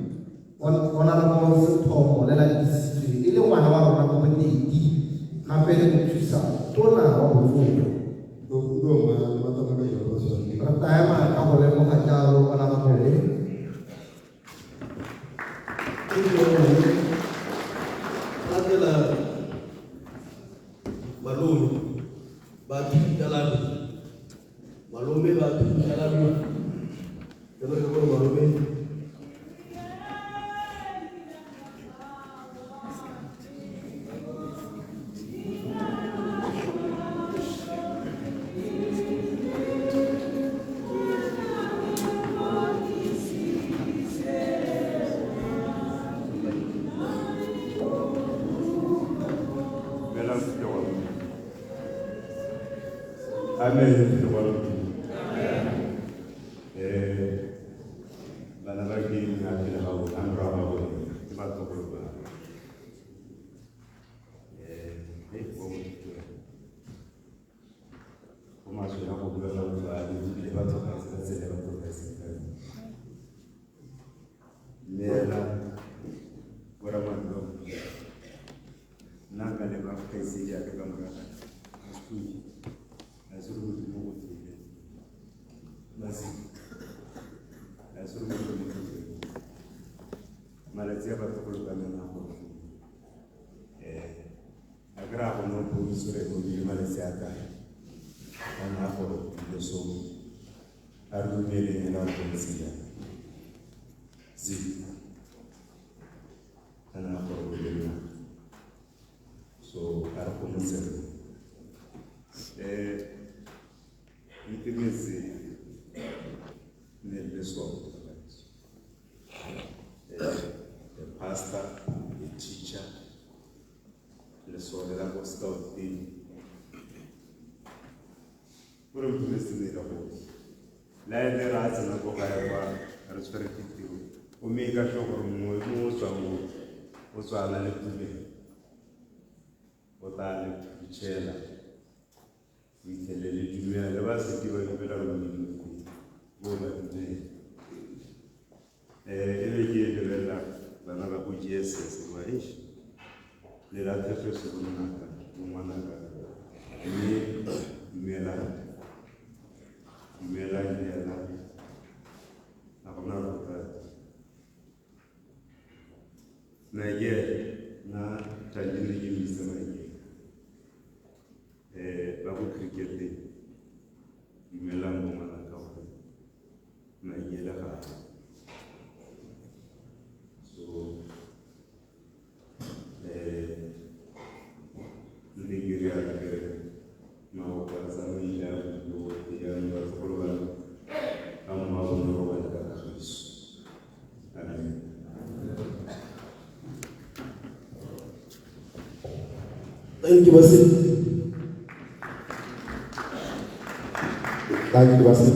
Speaker 5: Honorable Sethomo Lelatisitswe, e le ngwana wa rona ko Boteti, gape le mothusa tona wa botsogo. Re tla ema ka go lemoga jalo Honorable.
Speaker 2: Latela malome ba thutalane, malome ba thutalane, jalo ke gore malome
Speaker 6: Dumela Ntate wa Amen. Amen. Bana ba ke nna pele ga bona, morago ga bone, ke batlogolo ba. Bo motho. Go maswe ya go bua ka botsadi, ebile ba tlogetse ka tsela e ba tlogetseng ka yone. Mme ena, boramadi ba bua. Nna nka leba kgaitsedi ya ka ka morago, a se a se re Modimo go tlile. A se re Modimo go tlile. Malatsi a batlogolo ba mena go tlile. A ke ra go no go itse gore go bile malatsi a kae. Ka nna gore le so a re dumeleng ena go ntse jang. Zi. Ka nna gore o le nna. So a re go motse re. Ntumetse ne le so. A pastor, a teacher, lesole la ko scouting. Gore Ntumetse ne le go. La e le ra tsena ko gae kwa re tshwere ke tiro. O mme ka sure gore mongwe le mongwe o tswang mo, o tswa na le tumelo. O tla le preachela. O itlhele le dumela, le ba seke ba dumela gore Modimo o teng, bo ba dumela. E be ke lebelela bana ba ko GSS, ba eish, le latlhegetswe bo nnaka, bo ngwanaka. Mme dumelang, dumelang hela, ga gona bothata. Nigel, nna Thandi ne ke mmitsa Nigel. Ba ko cricketeng, dumelang bo ngwanaka gore Nigel ga a. So, ntse ke rialo ke re, maboko a tsamaile a buile jaanong batlogolo ba me, ka mongwe wa bone robale ka kagiso. Amen.
Speaker 2: Thank you, Basil.
Speaker 1: Thank you, Basil.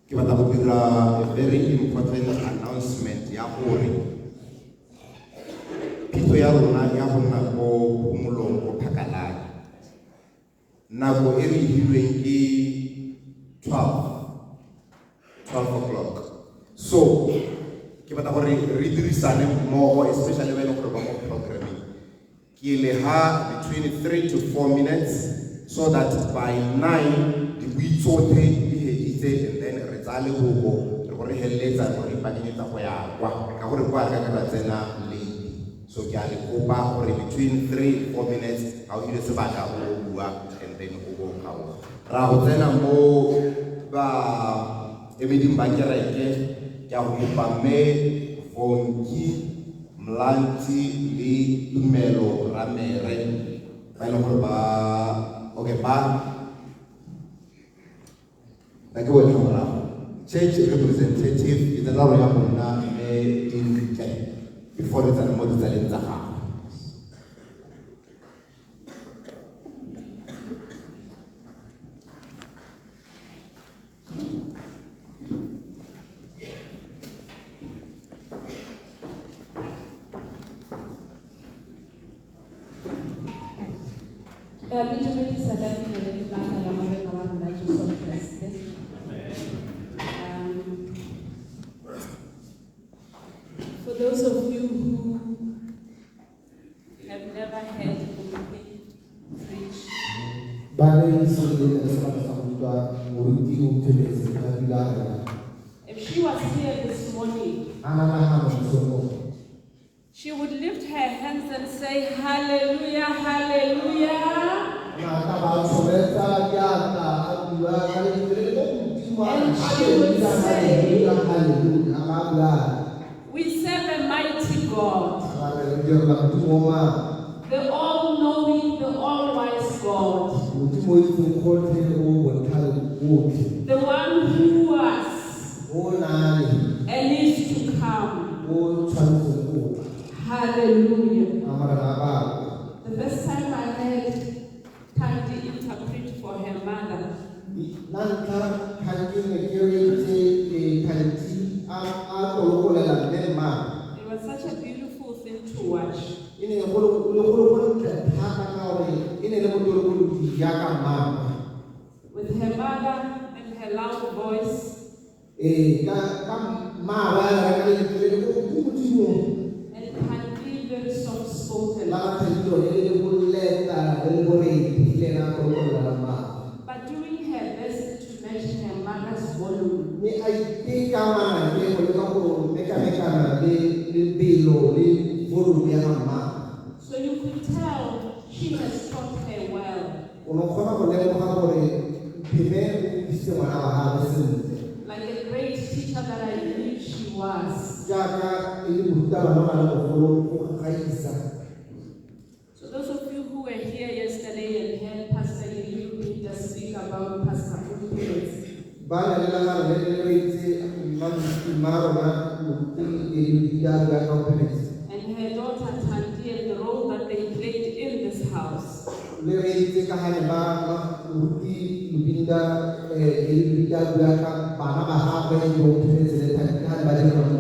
Speaker 1: Ke batla go dira a very important announcement ya gore phitlho ya rona ya go nna ko phomolong ko Phakalane. Nako e re e filweng ke 12 o'clock. So, ke batla gore re dirisane mmogo, especially ba e leng gore ba mo programming. Ke le ha between 3 to 4 minutes so that by 9 dibui tsotlhe di heditse, and then re tsaya lehoko re go re heleletsa gore re ipaakanyetsa go ya kwa, ka gore kwa re ka ra tsena late. So ke a le kopa gore between 3 4 minutes ga o ile sebaka o bua and then o bo kgaoga. Ra go tsena mo ba emeding ba kereke, ke a go kopa mme Vonki Mlantsi le Tumelo Ramere ba e leng gore ba okay ba na ke botlhe morago. Church representative ke tsela ya go nna mme Dintle before re tsena mo ditsaleng tsa gago.
Speaker 7: Ka le dumedisa ka leina le le maatla la Morena wa rona Jesu Kriste. For those of you who have never heard Moruti preach,
Speaker 5: Ba le se le le sebaka sa go utlwa moruti o Mphemetse ka pila a rera.
Speaker 7: If she was here this morning,
Speaker 5: A na nagana mosong o.
Speaker 7: she would lift her hands and say, Hallelujah, hallelujah.
Speaker 5: Ngaka ba tsholetsa diatla a bua ka lentswe le le ko godimo a re,
Speaker 7: And she would
Speaker 5: Hallelujah,
Speaker 7: say,
Speaker 5: hallelujah, hallelujah, a ba bua.
Speaker 7: We serve a mighty God,
Speaker 5: A re re direla Modimo o matla.
Speaker 7: the all-knowing, the all-wise God,
Speaker 5: Modimo o itseng gotlhe, o botlhale botlhe.
Speaker 7: the one who was
Speaker 5: O na le.
Speaker 7: and is to come.
Speaker 5: O tshwanetseng go tla.
Speaker 7: Hallelujah.
Speaker 5: A Morena a bakwe.
Speaker 7: The first time I heard
Speaker 5: E ne go le go le gontle thata ka gore e ne le motolokolodi jaaka mmaagwe.
Speaker 7: With her mother and her loud voice,
Speaker 5: Ee, ka mmaagwe a rera ka lentswe le le ko godimo
Speaker 7: and Thandi very soft spoken,
Speaker 5: la ga Thandi lone le le boleta le le borethe le ena a kolokolola la mmaagwe.
Speaker 7: But doing her best to match her mother's volume.
Speaker 5: Mme a iteka manake go leka go mekamekana le lebelo le volume ya ga mmaagwe.
Speaker 7: So you could tell she has taught her well.
Speaker 5: O ne o kgona go lemoga gore Mpheme o godisitse ngwana wa gagwe sentle.
Speaker 7: Like a great teacher that I believe she was.
Speaker 5: Jaaka e le morutabana o na le bogolo go gaisa.
Speaker 7: So those of you who were here yesterday and heard Pastor Eliu just speak about Pastor Omphemetse,
Speaker 5: Ba ne le la gare le re itse mma rona moruti Eliu a bua ka Omphemetse.
Speaker 7: And her daughter Thandi and the role that they played in this house.
Speaker 5: Le re itse ka gane ba moruti Lubinda Eliu a bua ka bana ba gagwe le Omphemetse le Thandi ka gane ba dira mo.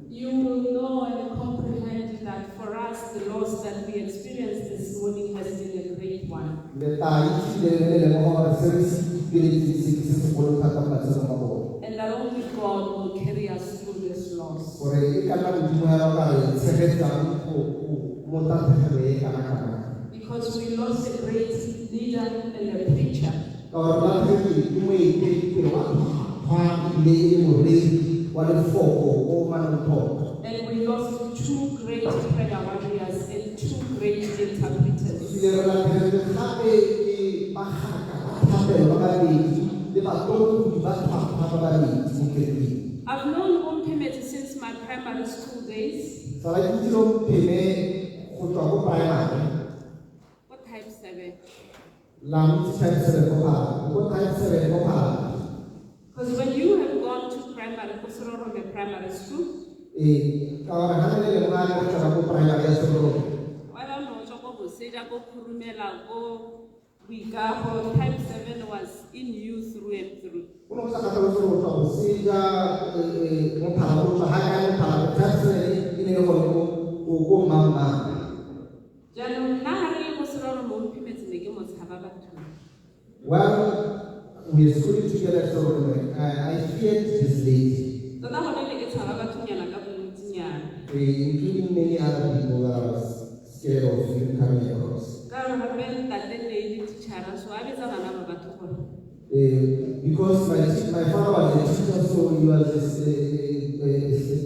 Speaker 7: You will know and comprehend that for us the loss that we experienced this morning has been a great one.
Speaker 5: Le tla itse le le lemoga gore se re se ipeletseng se ke se segolo thata mo matshelong a bone.
Speaker 7: And that only God will carry us through this loss.
Speaker 5: Gore e ka nna Modimo hela o ka re tshegetsang go mo tatlhegelo e kana kana.
Speaker 7: Because we lost a great leader and a preacher.
Speaker 5: Ka gore latlhegetswe ke moeteledipele wa tlhwatlhwa ebile e le moreri wa lefoko o manontlhotlho.
Speaker 7: And we lost two great prayer warriors and two great interpreters.
Speaker 5: Ebile re latlhegetswe gape ke bagaka ba thapelo ba babedi le batolodi ba tlhwatlhwa ba babedi mo kerekeng.
Speaker 7: I've known Omphemetse since my primary school days.
Speaker 5: Sala ke itse Ompheme go tswa ko primary.
Speaker 7: What type 7?
Speaker 5: La mo itse type 7 ko Phala, ko type 7 ko Phala.
Speaker 7: Because when you have gone to primary, ko Serorome Primary School,
Speaker 5: Ee, ka gore ga ne le lemoga le go tsena ko primary ya Serorome.
Speaker 7: Wa ba no tswa ko Boseja, ko Khurumela, ko Boikago, type 7 was in you through and through.
Speaker 5: Go ne go sa kgathalesege gore o tswa Boseja, mo Phala, o tswa ga kae mo Phala, type 7 e ne e le gone ko mmang-mmang.
Speaker 7: Jaanong nna ga re le ko Serorome, Omphemetse ne ke mo tshaba batho.
Speaker 5: Well, we are schooling together at Serorome. I feared this lady.
Speaker 7: Tota gone ne ke tshaba bathonyana ka bontsinyana.
Speaker 5: Including many other people that I was scared of him coming across.
Speaker 7: Ka gore gape ntate ne e le teacher-a, so a betsa bana ba batho gore.
Speaker 5: Because my father was a teacher, so he was a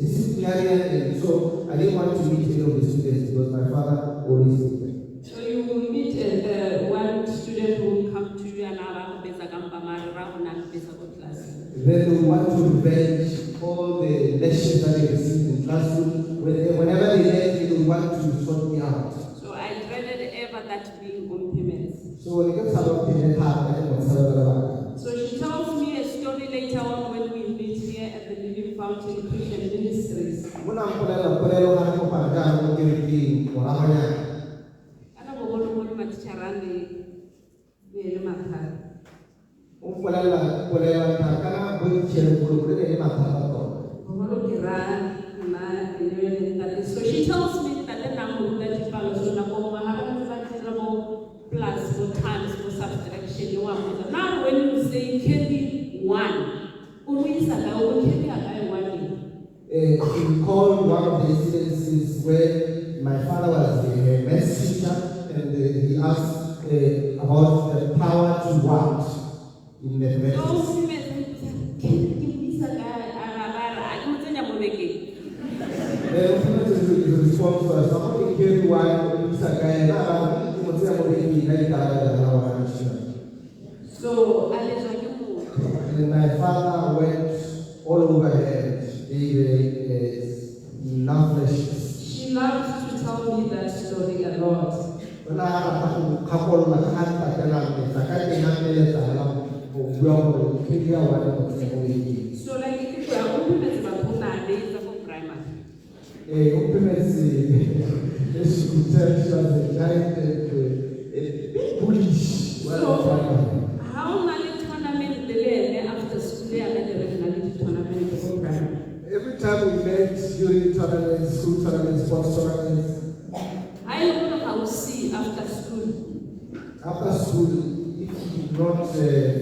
Speaker 5: disciplinarian, and so I didn't want to meet any of the students because my father always did that.
Speaker 7: So you will meet one student who will come to you and a ba go betsa ka mpa mare ra go na betsa ko class.
Speaker 5: Then they will want to revenge all the lessons that they received in classroom. Whenever they left, they would want to sort me out.
Speaker 7: So I dreaded ever that being Omphemetse.
Speaker 5: So ne ke tshaba Ompheme thata, ke mo tshaba ka lebaka.
Speaker 7: So she tells me a story later on when we meet here at the Living Fountain Christian Ministries.
Speaker 5: O ne a mpolelela polelo ga re kopana jaana mo kerekeng moragonyana.
Speaker 7: Kana bogologolo matitjhere a ne ne le mathata.
Speaker 5: O mpolelela polelo nna kana bontšhe bogologolo ne le mathata tota.
Speaker 7: Bogolo ke raya nna e ne le ntate. So she tells me ntate na mo ruta dipalo, so nako nngwe ga ba ntse ba dira bo plus, bo times, bo subtraction, wa mmotsa, now when you say carry 1, o mo isa kae, o mo carry-a kae one e?
Speaker 5: He recalled one of the incidences where my father was a maths teacher, and he asked about the power to what in mathematics.
Speaker 7: So, he said, ke mo isa kae? A ra ba re, a ke mo tsenya mo bekeng.
Speaker 5: Then his response was, I'm not carry one, o mo isa kae? Na, ke mo tsenya mo bekeng, ka ikarabela ka ngwana moshimane.
Speaker 7: So, a letswa ke motho.
Speaker 5: And then my father went all over her and gave her enough lashes.
Speaker 7: She loved to tell me that story a lot.
Speaker 5: O ne a rata go kgakolola ka ga ntate na mmetsa ka teng a mmeletsa hela go bua gore carry one mo tsenya mo bekeng.
Speaker 7: So like ke bua, o Omphemetse batho o ne a betsa ko primary.
Speaker 5: Omphemetse, as you could tell, she was a giant and a bit bullish. Well,
Speaker 7: So,
Speaker 5: primary.
Speaker 7: ha o na le tournament le ene after school ya ka re na le di-tournament ko primary.
Speaker 5: Every time we met during tournaments, school tournaments, sports tournaments,
Speaker 7: Ha bullies after school.
Speaker 5: After school, if you did not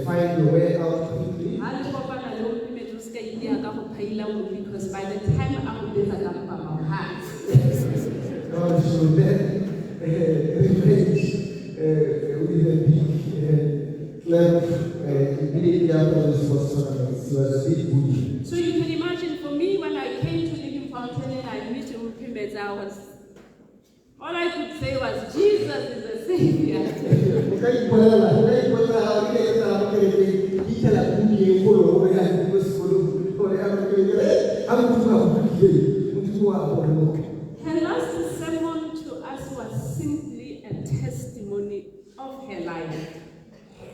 Speaker 5: find your way out quickly,
Speaker 7: Ha le kopana le Omphemetse, o ska iteya ka go phaila mong, because by the time a go betsa ka mpama, ha.
Speaker 5: God should then revenge with a big clap immediately after the sports tournament. He was a big bully.
Speaker 7: So you can imagine, for me, when I came to Living Fountain and I met Omphemetse, all I could say was, Jesus is a savior.
Speaker 5: O ka ipolela, o ka ipotsa ha o ile ka tsena mo kerekeng, ke fitlhela bully e kgolo gore ya ko sekolong, gore ya ko kerekeng, ha Modimo a go bolokile, Modimo wa boloka.
Speaker 7: Her last sermon to us was simply a testimony of her life.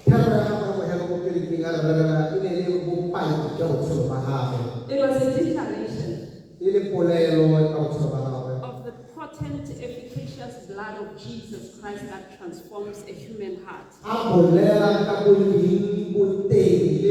Speaker 5: Thero ya gagwe ya bofelo mo kerekeng a re bolelela e ne e le bopaki jwa botshelo ba gagwe.
Speaker 7: It was a declaration
Speaker 5: E le polelo ka botshelo ba gagwe.
Speaker 7: of the potent, efficacious blood of Jesus Christ that transforms a human heart.
Speaker 5: A bolela ka boleng, boteng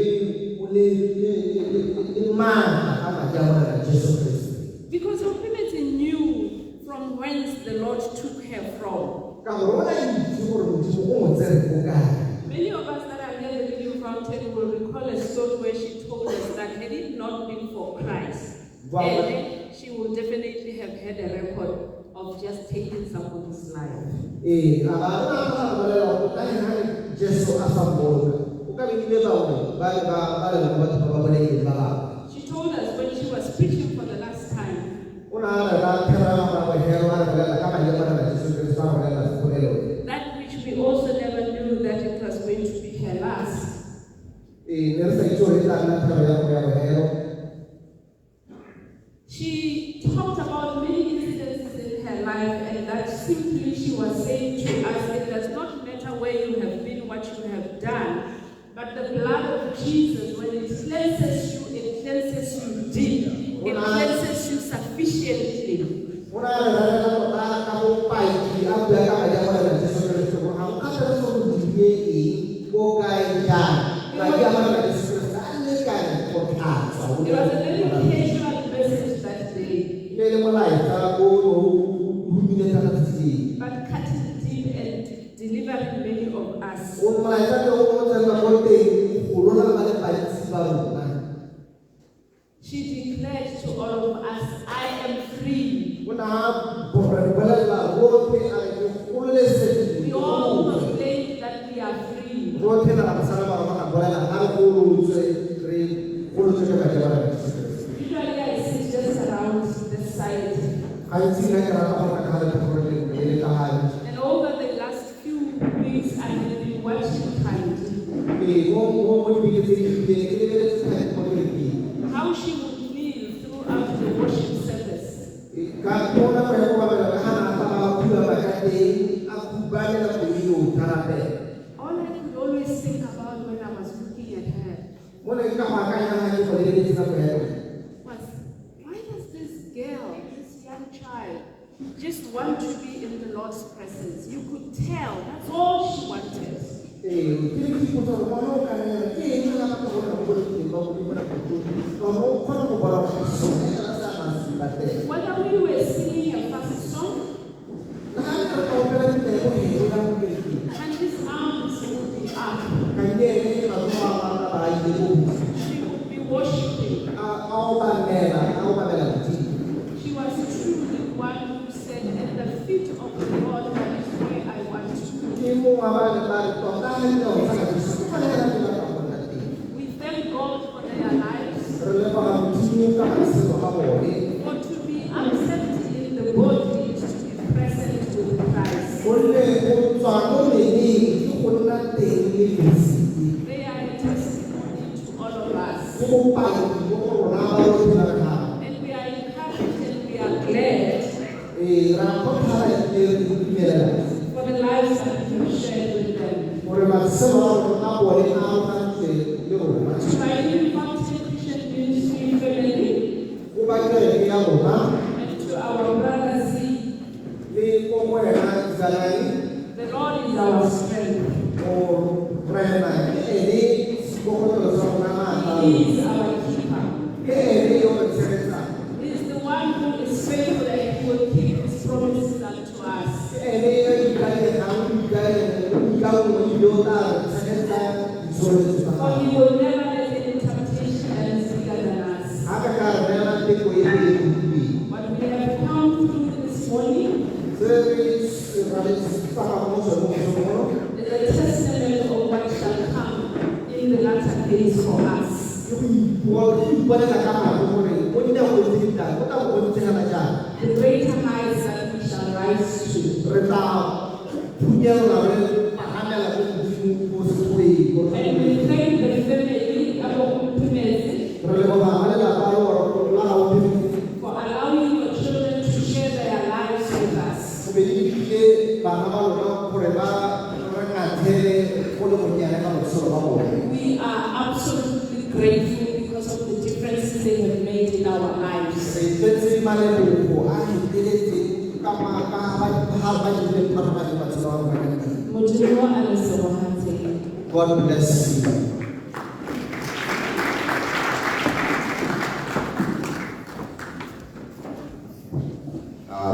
Speaker 5: le maatla a madi a Morena Jesu Kriste.
Speaker 7: Because Omphemetse knew from whence the Lord took her from.
Speaker 5: Ka gore o ne a itse gore Modimo o mo tsere ko kae.
Speaker 7: Many of us that are here at the Living Fountain will recall a story where she told us that had it not been for Christ, and she would definitely have had a record of just taking somebody's life.
Speaker 5: Ee, a ba rona ba re bolela gore ka eng ha Jesu a sa mmoloka, o ka be ile bangwe ba ne ba le batho ba ba bolaileng ba bangwe.
Speaker 7: She told us when she was preaching for the last time,
Speaker 5: O ne a re ra thero ya gagwe ya bofelo, a re bolela ka madi a Morena Jesu Kriste, a re bolela polelo e.
Speaker 7: that which we also never knew that it was going to be her last.
Speaker 5: Ee, ne re sa itse gore e tla nna thero ya gagwe ya bofelo.
Speaker 7: She talked about many incidences in her life, and that simply she was saying to us, it does not matter where you have been, what you have done, but the blood of Jesus, when it cleanses you, it cleanses you deep. It cleanses you sufficiently.
Speaker 5: O ne a re rerela tota ka bopaki, a bua ka madi a Morena Jesu Kriste gore ga go kgathalesege gore o dirile eng, ko kae, jang, madi a Morena Jesu Kriste a lekane go tlhatswa.
Speaker 7: It was a very casual message that day,
Speaker 5: E ne e le molaetsa o o humile thata tsatsi leo.
Speaker 7: but cutting deep and delivering many of us.
Speaker 5: O molaetsa teng o tsena ko teng, golola ba le bantsi ba rona.
Speaker 7: She declared to all of us, I am free.
Speaker 5: O ne a re bolelela rotlhe a re ke gololesegile.
Speaker 7: We all proclaimed that we are free.
Speaker 5: Rotlhe ra ba sala morago ra bolela ga re golotswe, re golotswe ka madi a Morena Jesu Kriste.
Speaker 7: Usually I sit just around this side.
Speaker 5: Gantsi nna ke rata go nna ka letlhakoreng lengwe le le ka gale.
Speaker 7: And over the last few weeks, I have been watching Thandi.
Speaker 5: Ee, mo dibeke tse di fetileng, ke lebeletse Thandi mo kerekeng.
Speaker 7: How she would kneel throughout the worship service.
Speaker 5: Ee, ka mo nako ya kobamelo, ka ga ne a tsamaya a khubama ka teng, a khubame nako e yotlhe a rapela.
Speaker 7: All I could always think about when I was looking at her
Speaker 5: Mo ne ke ka go akanya ga ke go lebeletse nako ya teng.
Speaker 7: was, why does this girl, this young child, just want to be in the Lord's presence? You could tell that's all she wanted.
Speaker 5: Ee, ke ne ke ipotsa gore ngwana o kana yana, ke eng a batla go nna mo bolengteng ba Modimo nako tsotlhe? Ka gore o kgona go bona gore sone fela se a nang se ipatela.
Speaker 7: Whether we were singing a fast song,
Speaker 5: Le ga re ka opela ditebogo ka mo kerekeng,
Speaker 7: and his arms would be up,
Speaker 5: Kante ene matsogo a gagwe a ba a ile ko godimo.
Speaker 7: she would be worshiping.
Speaker 5: A obamela, a obamela Modimo.
Speaker 7: She was truly one who said, at the feet of the Lord, that is where I want to be.
Speaker 5: Ke mongwe wa ba neng ba re tota ga dinao tsa ga Jesu, ke gone fela ke batlang go nna teng.
Speaker 7: We thank God for their lives.
Speaker 5: Re leboga Modimo ka matshelo a bone.
Speaker 7: For to be absent in the body is to be present with Christ.
Speaker 5: Gonne go tswa mo mmeleng ke go nna teng le Keresete.
Speaker 7: They are a testimony to all of us.
Speaker 5: Ke bopaki mo go rona ba rotlhe ba re gagwe.
Speaker 7: And we are encouraged and we are glad
Speaker 5: Ee, ra kgothala ebile re itumelela
Speaker 7: for the lives that we have shared with them.
Speaker 5: gore matshelo a rona a bone a arogantswe le rona.
Speaker 7: To my Living Fountain Christian Ministry family
Speaker 5: Go ba kereke ya rona
Speaker 7: and to our brother Z,
Speaker 5: le ko go wena Izalane,
Speaker 7: the Lord is our strength.
Speaker 5: Morena ke ene seikokotlelo sa rona maatla a
Speaker 7: He
Speaker 5: rona.
Speaker 7: is our keeper.
Speaker 5: Ke ene yo re tshegetsang.
Speaker 7: He is the one who is faithful and who will keep his promises unto us.
Speaker 5: Ke ene yo ikanyegang boikanngo ebile o tla re tshegetsa ditsholofetso tsa
Speaker 7: For
Speaker 5: gagwe.
Speaker 7: he will never let any temptation that is bigger than us.
Speaker 5: Ga ka ka re neela teko e re e utlwileng.
Speaker 7: What we have come through this morning
Speaker 5: Se re se tsamaya mo sone mo mosong ono,
Speaker 7: is a testament of what shall come in the latter days for us.
Speaker 5: ke go go iponela ka matlho gore mo dinakong tse di tlang go tla bo go ntse hela jang.
Speaker 7: The greater heights that we shall rise to.
Speaker 5: Re tla phunyella re pagamela ko godimo ko setlhoeng, ko
Speaker 7: And we
Speaker 5: tlhoeng.
Speaker 7: thank the family of Okumphumezi
Speaker 5: Re leboga ba lelapa la ga Omphemetse
Speaker 7: for allowing your children to share their lives with us.
Speaker 5: go be le ditlile bana ba lona gore ba re ngathele go le gonnyane ka botshelo ba bone.
Speaker 7: We are absolutely grateful because of the differences they have made in our lives.
Speaker 5: Re tletse malebogo a feteletseng ka ba ha ba dirileng pharologanyo matshelo a rona ka teng.
Speaker 7: Modimo a le segofatseng.
Speaker 5: God bless you.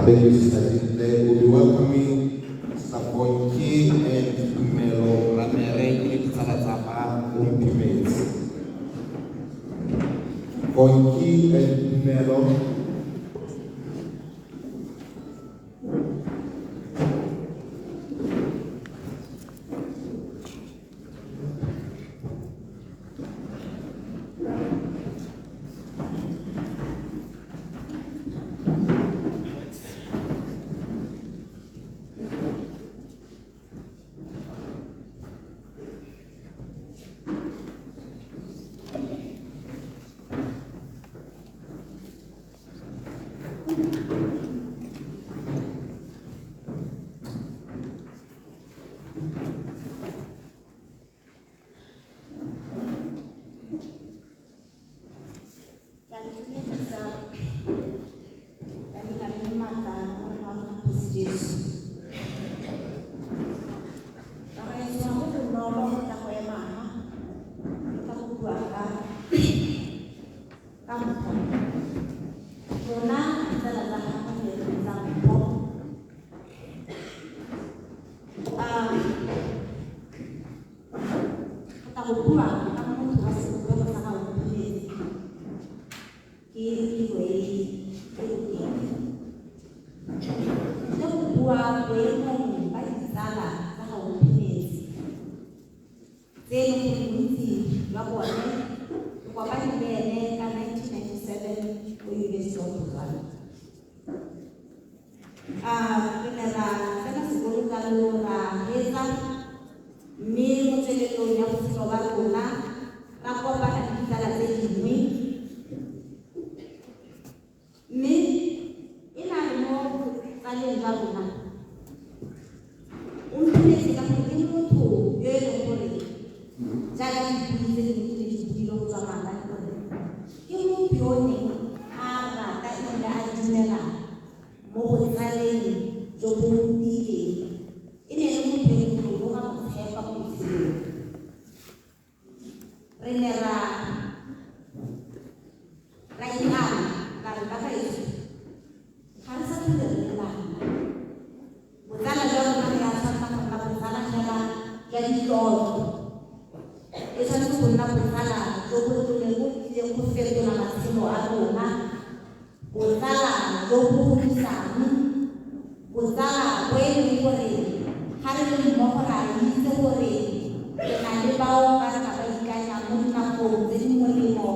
Speaker 1: Thank you, Sister Dintle. We'll be welcoming Sister Bonki and Tumelo Ramere ke le ditsala tsa ga Omphemetse. Bonki and Tumelo.
Speaker 8: Ke a le dumedisa ka leina le le maatla la Morena wa rona Kgosi Jesu. Ka gaetsho, ga go bonolo go tla go ema fa, ke tla go bua ka mpho. Rona ditsala tsa gagwe re re tsa mpho. Go tla go bua ka motho wa sebopego sa ga Omphemetse. Ke tiro e e bokete. Le go bua boemong ba ditsala tsa ga Omphemetse, tse e leng gore bontsi jwa bone re kopane le ene ka 1997 ko University of Botswana. Re ne ra tsena sekolo jalo ra hetsa, mme mo tswelelong ya botshelo ba rona ra kopana le ditsala tse dingwe. Mme e na le mo botsaleng jwa rona, Omphemetse ka gore ke motho yo e leng gore jaaka dibui tse dingwe di ne di buile go tswa maabane gore ke motho yo o neng a rata ebile a dumela mo botsaleng jo bo tiileng. E ne e le motho yo e leng gore o ka mo tshepa mo botshelong. Re ne ra ikana ra re bagaetsho ga re sa tlhole re le bana. Botsala jwa rona re a tshwanela go nna botsala fela jwa ditlotlo. E tshwanetse go nna botsala jo bo tlileng go tlileng go fetola matshelo a rona, botsala jo bo godisang, botsala bo e leng gore ga re le mmogo re a itse gore re na le bao ba re ka ba ikanyang mo dinakong tse di molemo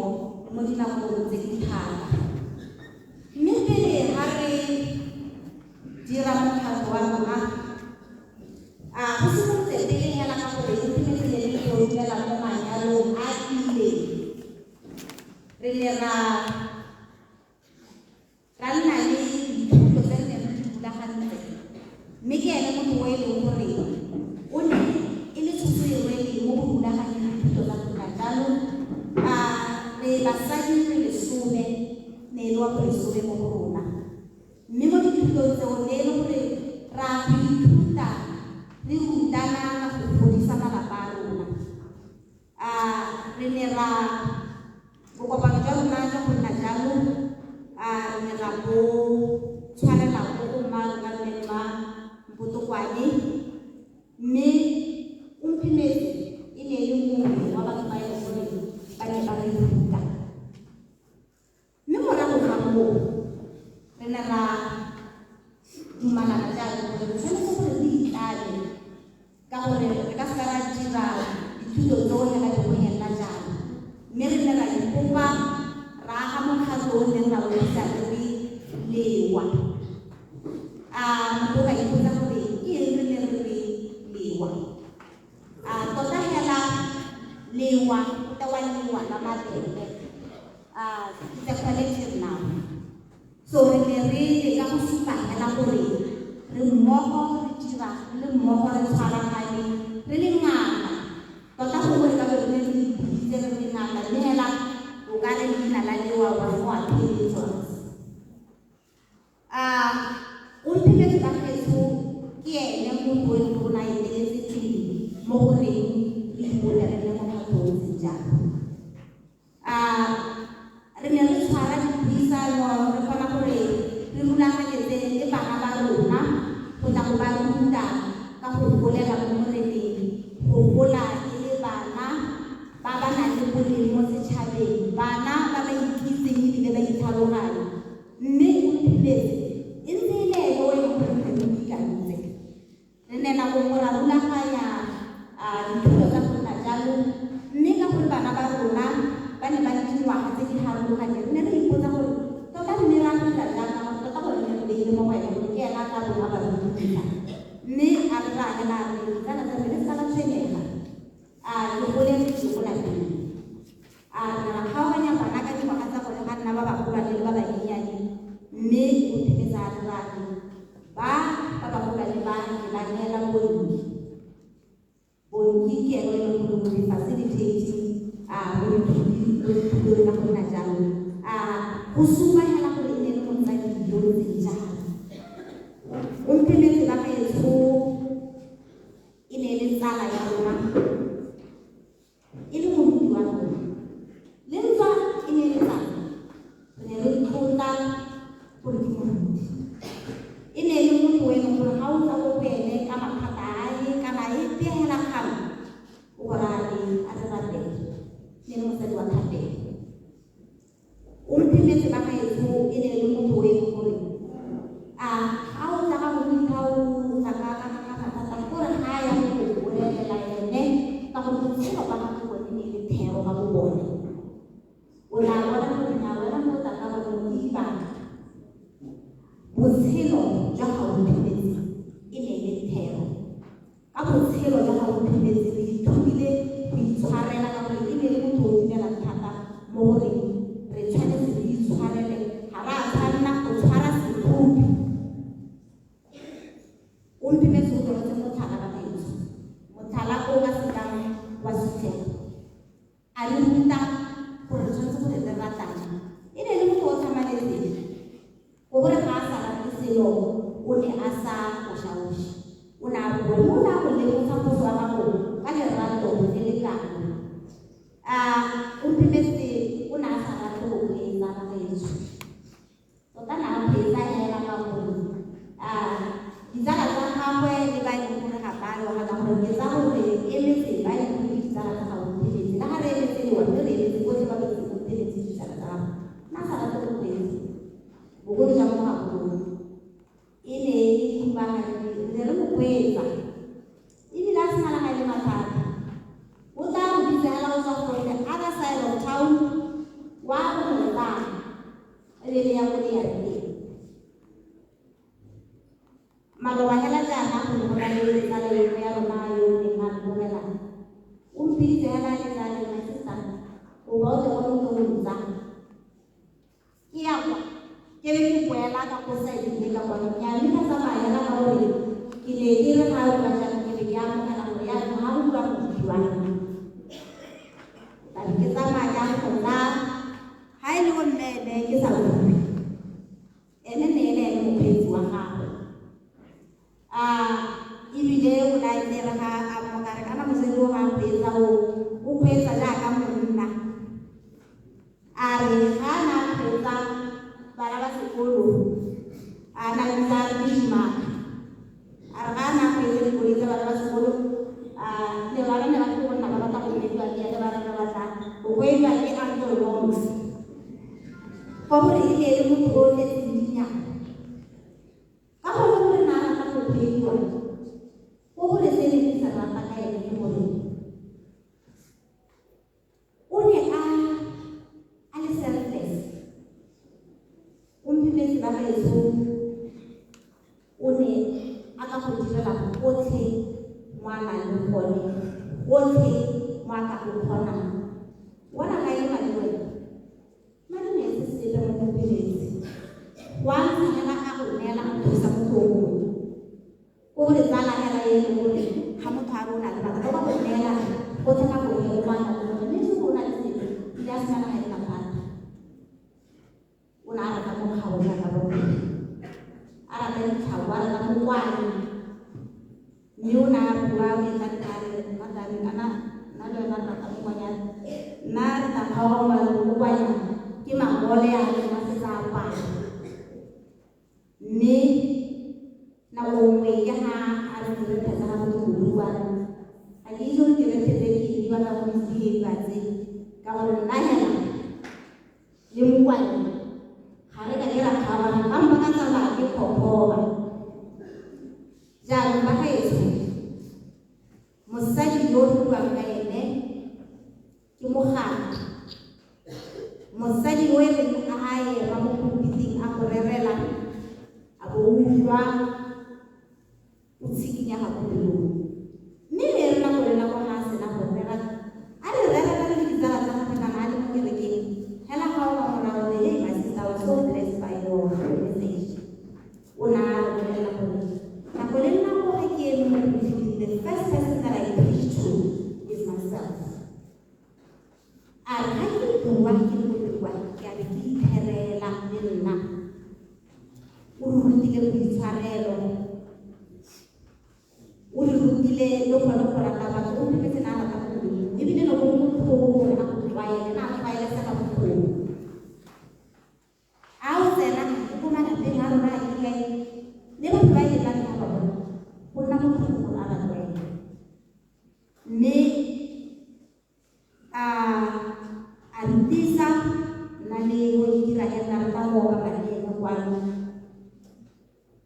Speaker 8: le mo dinakong tse di thata. Mme pele ga re dira mokgatlho wa rona, go simolotse pele hela ka gore Omphemetse le le go dumela mo manyalong a tiileng. Re ne ra nna le dithuto tse re neng re di rulagantse, mme ke ene motho o e leng gore o ne e le tshosoerwele mo go rulaganyeng dithuto tsa rona jalo. Re basadi re lesome, ne e le wa bolesome mo go rona. Mme mo dithutong tseo ne e le gore ra go ithuta re rutana ka go godisa malapa a rona. Re ne ra bokopano jwa rona jwa go nna jalo, re ne ra bo tshwanela ko go mma rona mme mma Mpotokwane. Mme Omphemetse e ne e le mongwe wa batho ba e leng gore ba ne ba re ruta. Mme morago ga moo re ne ra dumalana jalo gore re tshwanetse gore re itlame ka gore re ka seka ra dira dithuto tseo hela le go helela jalo. Mme re ne ra ipopa ra aga mokgatlho o neng ra o bitsa re re Lewa. Motho o ka ipotsa gore ke eng re ne re re Lewa. Tota hela Lewa go tewa lewa la mabele. It's a collective noun. So re ne re leka go supa hela gore re mmogo re dira re le mmogo re tshwaragane re le ngaka. Tota gongwe re ka be re ne re ipiditse re le ngaka mme hela o ka re leina la Lewa wa go a pheletswa. Omphemetse ba gaetsho ke ene motho o e leng gore o ne a eteletse pele mo goreng re ipone re le mokgatlho o ntseng jalo. Re ne re tshwara dipuisano re kgona gore re rulaganyetse le bana ba rona go tla go ba ruta ka go golela mo Moreneng, go gola e le bana ba ba nang le boleng mo setšhabeng, bana ba ba ikitseng ebile ba itlhaloganya. Mme Omphemetse e ntse e le ene o e leng gore re ne re mo ikantse. Re ne nako nngwe ra rulaganya dithuto tsa go nna jalo, mme ka gore bana ba rona ba ne ba le dingwaga tse di harologaneng, re ne re ipotsa gore tota mme ra go dira jang ka gore tota bone ne re beile mo go ene gore ke ena a tla bong a ba rutisa. Mme a re raya hela a re ditsala tsa me le seka la tshwenyega, ke goletse ko lapeng. Re ra kgaoganya bana ka dingwaga tsa bone ga nna ba bagolwane le ba banyenyane, mme Omphemetse a re ra re ba ba bagolwane ba ke ba neela Bongi. Bongi ke ene o e leng gore o be facilitating mo dithutong tsa go nna jalo. Go supa hela gore e ne e le motsadi yo o ntseng jalo. Omphemetse ba gaetsho e ne e le tsala ya rona, e le moruti wa rona. Le ntswa e ne e le tsala, re ne re tlotla gore ke moruti. E ne e le motho o e leng gore ga o tla ko go ene ka mathata a e kana epe hela kgang, o go raya a re rapele. E ne e le mosadi wa thapelo. Omphemetse ba gaetsho e ne e le motho o e leng gore ga o tla ka go fitlha o tla ka mathata, gore ga a ya go bolelela ene ka gore botshelo ba gagwe bone ne e le thero ka bo bone. O tla bona gore na wena mo o tla ka bone o ke dibaka. Botshelo jwa ga Omphemetse e ne e le thero. Ka botshelo jwa ga Omphemetse re ithutile go itshwarela ka gore e ne e le motho o dumelang thata mo goreng re tshwanetse re itshwarele, ga re a tshwanela go tshwara sekgopi. Omphemetse o tlogetse motlhala ba gaetsho, motlhala o ka sekang wa sutlhega. A re ruta gore re tshwanetse gore re ratane. E ne e le motho o tlhamaletseng, go gore ga a sa rate selo o ne a sa oša-oše. O ne a bua mme o ne a go lemotsha phoso ya gago ka lerato le le kalo. Omphemetse o ne a sa rate go kgweetsa ba gaetsho. Tota ne a kgweetsa hela ka gore ditsala tsa gagwe le ba e leng gore ga ba yo ga ka gore ke tsa gore emetse ba e leng gore ke ditsala tsa ga Omphemetse. Le ga re emetse lewa mme re emetse botlhe ba ba itseng Omphemetse ditsala tsa gagwe. Nna a sa rate go kgweetsa. Bogolo jang mo gagolo. E ne e le khumagadi, re ne re mo kgweetsa. Ebile a sena le ga e le mathata. O tla go bitsa hela o tswa from the other side of town wa go mo tsaya. E be le ya ko le yang teng. Maloba hela jaana go ne go na le tsala e nngwe ya rona yo o neng a mpogela. O mpiditse hela a le tsala my sister, o ba o tle kwa ntlong o ntsa. Ke ya kwa, ke be ke boela ka ko side e ka kwa ke a mme ka tsamaya hela ka gore ke ne ke re ga o bua jalo ke be ke amogela gore jaanong ga go bua go bua. Ka be ke tsamaya ke ya go tla ga e le go mme ene ke sa bue. Ene ne e le ene mokgweetsi wa gagwe. Ebile o ne a tle re ga a mo ka re kana mosadi o ga a kgweetsa o kgweetsa jaaka monna. A re ga a na kgweetsa bana ba sekolo a na bitsa re ke Shumaka. A re ga a na kgweetsa dikoloi tsa bana ba sekolo Ko gore se ne ke se rata ka ene ke gore o ne a le selfless. Omphemetse ba gaetsho o ne a ka go direla gotlhe mo a nang le gone, gotlhe mo a ka go kgonang. Bona ga e le madi wena, madi ne se sepe mo go Omphemetse. Wa ntsha hela a go neela go thusa motho o mongwe. Ko gore tsala hela e leng gore ga motho a re o na le mathata, o ka go neela gotlhe ka go ele kwa nang le gone, mme se o na le sepe, ebile a sena ga e le mathata. O ne a rata mokgabo jaaka bone, a rata ditlhako, a rata mokwane. Mme o ne a bua o etsa nka re, nna tlabe, ana, nna le wena re rata mokwanyana. Nna re tla kgaoga mokwanyana, ke mangole a rena se tsa apara. Mme nako nngwe ke ha a re direthe tsa gagwe di boduana. Ga ke itse gore direthe tse ke di batla go itse ke di batse, ka gore nna hela le mokwane ga re ka ke ra kgaogana, ka mpa ka tsamaya ke phophoba. Jaanong ba gaetsho, mosadi yo re buang ka ene ke mogala. Mosadi yo e reng a ema mo pulpiting a go rerela, a bo utlwa o tshikinyega mo pelong. Mme le re nako le nako ga a sena go rera, a re rerela le ditsala tsa gagwe kana a le mo kerekeng, hela ga o ka mo raya gore, hey, my sister, I was so blessed by your message. O ne a re bolelela gore nako le nako ga ke eme mo pulpiting, the first person that I preach to is myself. A re ga ke bua ke le mo pelong wa ke a be ke itherela le nna. O re rutile boitshwarelo, o re rutile le gone go rata batho. O mpetse na rata go Modimo, ebile ne go le motlhofo gore a go tlwaele, na a tlwaelesega botlhoko. A o tsena ko malapeng a rona a ke kae, le batho ba e tlang ba bona, go nna motlhofo gore a ba tlwaele. Mme a ntisa nna le o ke dira hela re tla go oka le ene kwano.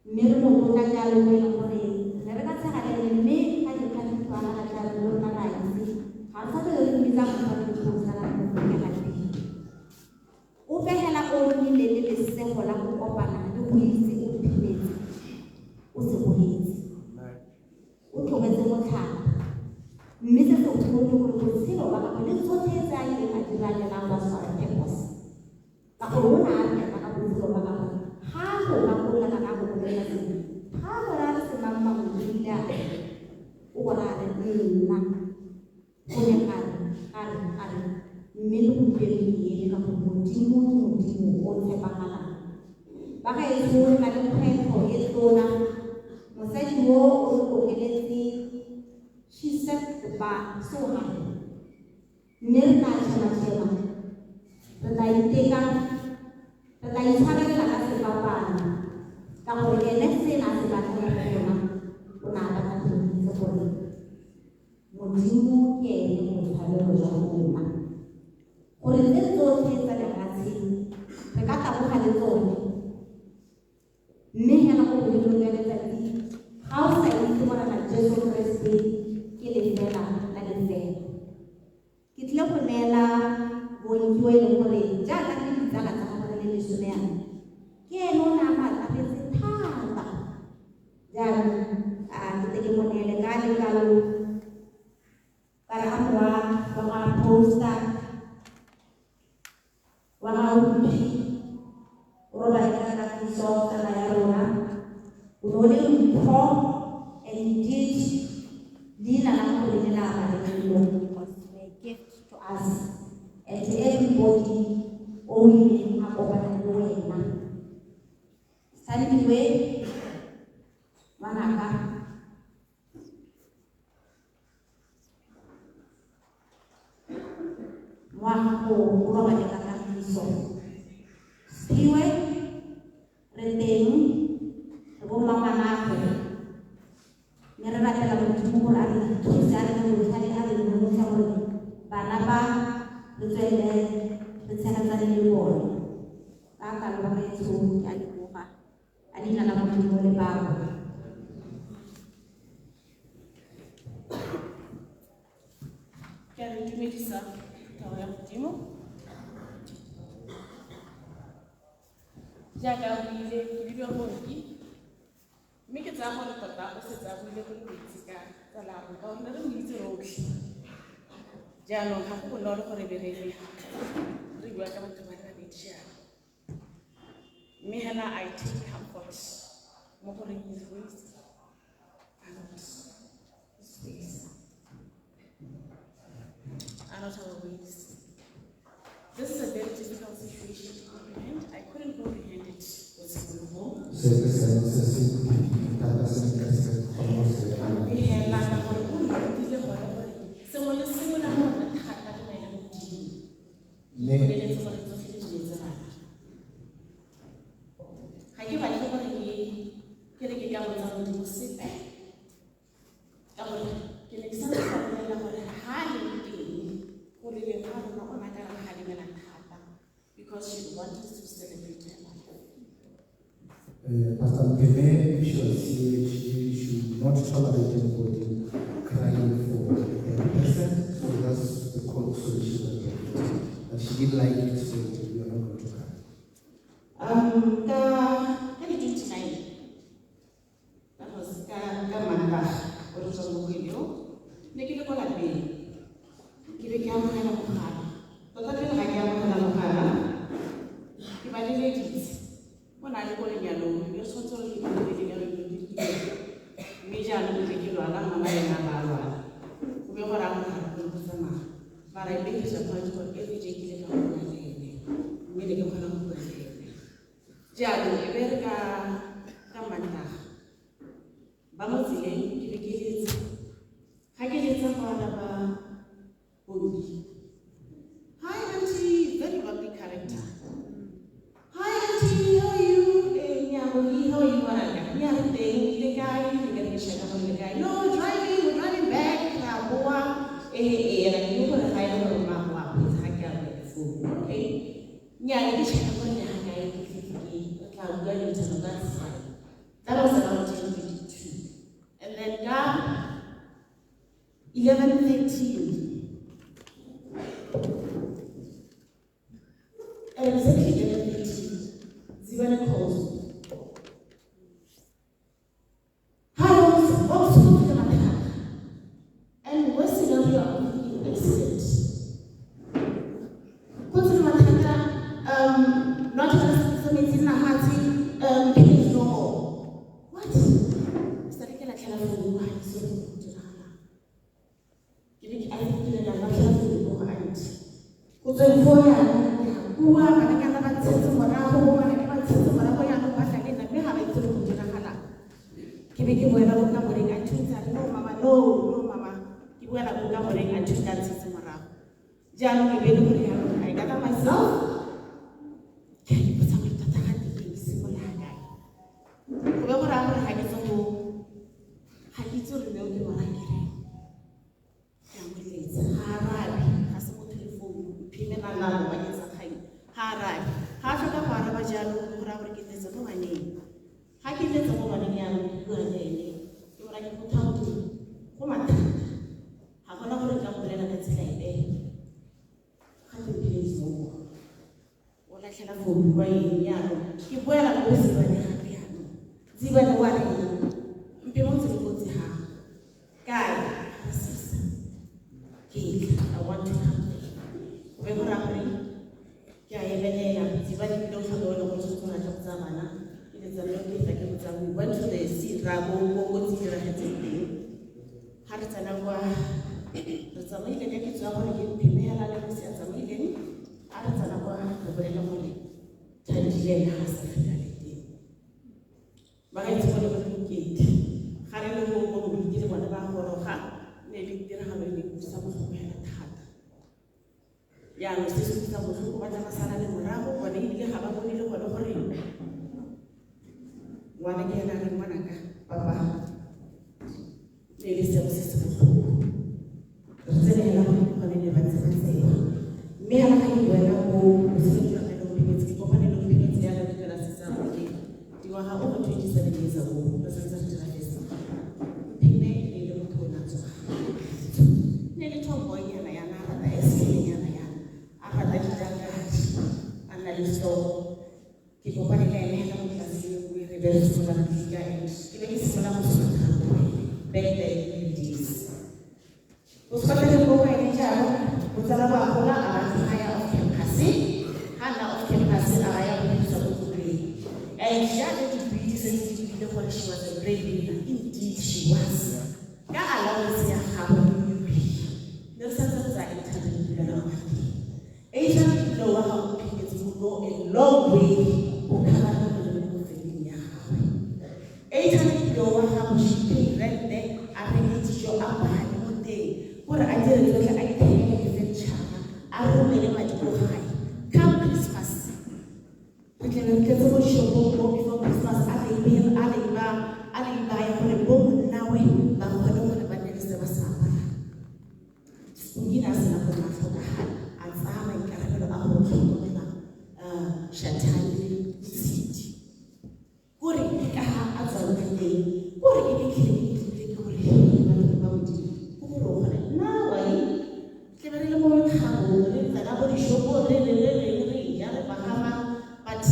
Speaker 8: Mme re mo tlotla jalo mo e leng gore ne re ka tshega le ene, mme ga dikgang di tlwalela jalo le rona re a itse, ga re sa tlhole re mmitsa motho wa dikgang tsa re mo tlotlega pele. Ope hela o nnile le lesego la go kopana le go itse o Omphemetse, o segoletse, o tlogetse motlhala. Mme se segolo ke gore botshelo ba gagwe le tsotlhe tse a ileng a diralela was for a purpose. Ka gore o ne a reta ka botshelo ba gagwe, ga go gakolola kana a go bolelela sengwe, ga gore a re semangmang o ile a re, o bona a re nna go ne ga re, ga re, ga re, mme le gompieno ke eme ka gore Modimo ke Modimo o tshepagalang. Ba gaetsho, re na le kgwetlho e tona. Mosadi yo o re tlogeletse, she set the bar so high. Mme re tla tšhema-tšhema, re tla iteka, re tla itshwarelela ka sefapano, ka gore ene se na se batla mo go rona, o ne a batla go itse gore Modimo ke ene botshabelo jwa rona. Gore tse tsotlhe tsa lefatshe re ka taboga le tsone, mme hela ko bofelong jwa letsatsi ga o sa itse Morena Jesu Keresete ke lefela la lefela. Ke tlile go neela bonki o e leng gore jaaka re le ditsala tsa gagwe re le lesome yana, ke ene o ne a matlafetse thata. Jaanong a ke tle ke mo neele ka lekalo ka re a morwa wa ga poster wa ga Upi, o robale ka kagiso tsala ya rona. O ne o le mpho, and indeed leina la gago le ne la abalelelo because you were a gift to us and to everybody o ileng a kopana le wena. Sandiwe ngwanaka, wa gago o robale ka kagiso. Siphiwe, re teng, re bo mmangwanagwe, mme re rapela Modimo gore a re thuse, a re ne botlhale, a re nonotshe gore bana ba re tswelele re tshegetsane le bone. Ka kalo ba gaetsho, ke a leboga. A leina la Modimo le bangwe.
Speaker 7: Itumedisa phuthego ya Modimo. Jaaka a buile, ke bidiwa Bonki, mme ke tsaya gore tota o setse a buile go le gontsi ka tsala ya rona, ka gonne re mo itse rotlhe. Jaanong ga go bonolo gore be re re re bua ka batho ba le babedi jaana. Mme hela I take comfort mo goreng his ways are not his ways are not our ways. This is a very difficult situation to comprehend. I couldn't comprehend it with Tshimologong.
Speaker 5: Se ke seemo se se boima thata se nka se kgone go se
Speaker 7: Mme
Speaker 5: lebala.
Speaker 7: hela ka gore o nrutile gone gore sengwe le sengwe le gore mathata le wena Modimo.
Speaker 5: Mme
Speaker 7: Boleletse gore tsotlhe di etsagala. Ga ke batle gore ke re ke ka botsa Modimo sepe. Ka gore ke ne ke sa ntse ka bolela gore ha a le teng, gore le ga rona o na ka re galemela thata because she wanted to celebrate her life.
Speaker 5: Pastor Mpheme, she was here, she should not tolerate anybody crying for a person. So that's the consolation that we have. That she didn't like it, so we are not going to cry.
Speaker 7: Ka di 29, that was ka Mantaga, o re tswang mo go eo, ne ke le ko lapeng, ke be ke amogela mogala. Tota pele ga ke amogela mogala, ke ba leleditse. O na le ko lenyalong, re tshwanetse gore ke bue lenyalo le le le. Mme jaanong ke ke lwala, mama ena ba a lwala. Go be gore a mogala go go tsamaya. Mara e be ke ja point gore every day ke leka go bua le ene, mme ne ke kgona go bua le ene. Jaanong e be re ka Mantaga, ba mo tseleng ke be ke letsa. Ga ke letsa go araba Bongi. Hi auntie, very lovely character. Hi auntie, how are you? Nnyaa, Bongi, how are you ngwanaka? Nnyaa, re teng, le kae? Le ka re ke check-a gore le kae? No, driving, we're driving back, re a boa. Ra ke gore ga e le gore mmago wa botsa, ga ke a bua phone, okay? Nnyaa, ne ke check-a gore le ga kae, ke tletse ke, re tla bua later, no, that's fine. That was around 10:22. And then ka 11:13, at exactly 11:13, Zibane calls me. Hi, Bob, Bob, and what's the scenario? I'm thinking accident. Go to the mathata, not just please no more. What? Start ke latlhela founu ha ke se go diragala. Ke be ke a ke la latlhela founu ko go auntie. Go tsweng foo jaanong ke a bua, bananyana ba ntshetse morago, bo ngwanake ba ntshetse morago jaanong ba tla le nna, mme ga ba itse go diragalang. Ke be ke boela ko kamoreng, auntie o ntse a re, no mama, no, no mama. Ke boela ko kamoreng, auntie o tla ntshetse morago. Jaanong e be e le gore jaanong I gather myself, ke a ipotsa gore tota ga teng ke simolola kae. Go be go raya gore ga ke itse go, ga ke itse gore neo ke mo raya ke reng. Ke a mo letsa, ga a arabe, ga se motho le founu, mphemela nalo bakeng sa kgang, ga a arabe. Ga a tlhoka go araba jalo, go raya gore ke tletse mo baneng. Ga ke tletse mo baneng jaanong, ke bua le ene, ke mo raya ke mothaothi, go mathata. Ga gona gore nka mmolela ka tsela epe. Ga ke mphile no more. O latlhela founu kwa eng jaanong, ke boela ko Zibane gape jaanong. Zibane wa reng? Mpe mo ntse le kotsi gago. Kae? Ga sisa. Ke tla, I want to come there. Go be go raya gore ke a emelela, Zibane ebile o tlhoka o le gore tshwanetse gore a tle go tsaya bana. Ke letsa mme ke tla ke botsa, we went to the scene, ra ko kotsi e diragetseng teng. Ga re tsena kwa, re tsamaile ka kitso ya gore ke Mpheme hela le mo se a tsamaileng. A re tsena kwa, re bolele gore Thandile ene ga a sa tlhola le teng. Ba ga itse go le go le bokete. Ga re le go ko moruti le bone ba goroga, ne le tiragalo e ne e utlwisa botlhoko hela thata. Jaanong se se utlwisa botlhoko, ba tla ba sala le morago, bone ebile ga ba bone le gone gore ngwana ke ena a re ngwanaka, papa, ne le seemo se se botlhoko. Re tsene hela gore ke gone ne ba ntse ba tsena. Mme hela ga ke boela ko botshelong jwa me le Omphemetse, ke kopane le Omphemetse jaaka ke fela setse a buile. Dingwaga over 27 years ago, re santse re dira festival. Mpheme e ne e le motho o ne a tsoga. Ne le tomboy nyana ya na rata
Speaker 8: Ke kopane le ene hela mo tlelaseng e nngwe re be re simolola go click-a and ke be ke simolola go sotha back then in the days. Go sotha ko go ene jalo, botsala ba gola a ba tsamaya off campus. Ha nna off campus a ba ya go thusa ko Korea. And jaaka ke buile setse ke buile gore she was a breadwinner. Indeed she was. Ka allowance ya gagwe mo UP. Ne re santse re tsaya 800 pula ka ngwaga. 800 pula wa gago pheketse go go a long way go cover le mo family ya gagwe. 800 pula wa gago she pay rent a reke dijo a bane mo teng gore a dire tsotlhe a ithekele di-furniture a romele madi ko gae. Come Christmas re tle re tletse mo dishopong mo before Christmas a re a re ba a re baya gore bo monnawe ba kgone gore ba nne le se ba se aparang. Spooky a sena go nna tlhokagala a tsaya maikarabelo a go tlhokomela Shatani le Tshidi. Kore ke ka ha a tswang ka teng kore ke fitlhile ke tlile ke gore batho ba Modimo ke gore o kgona nna wai tle be re le mo mekgabong re tsena bo dishopong re re re re re ja re pagama but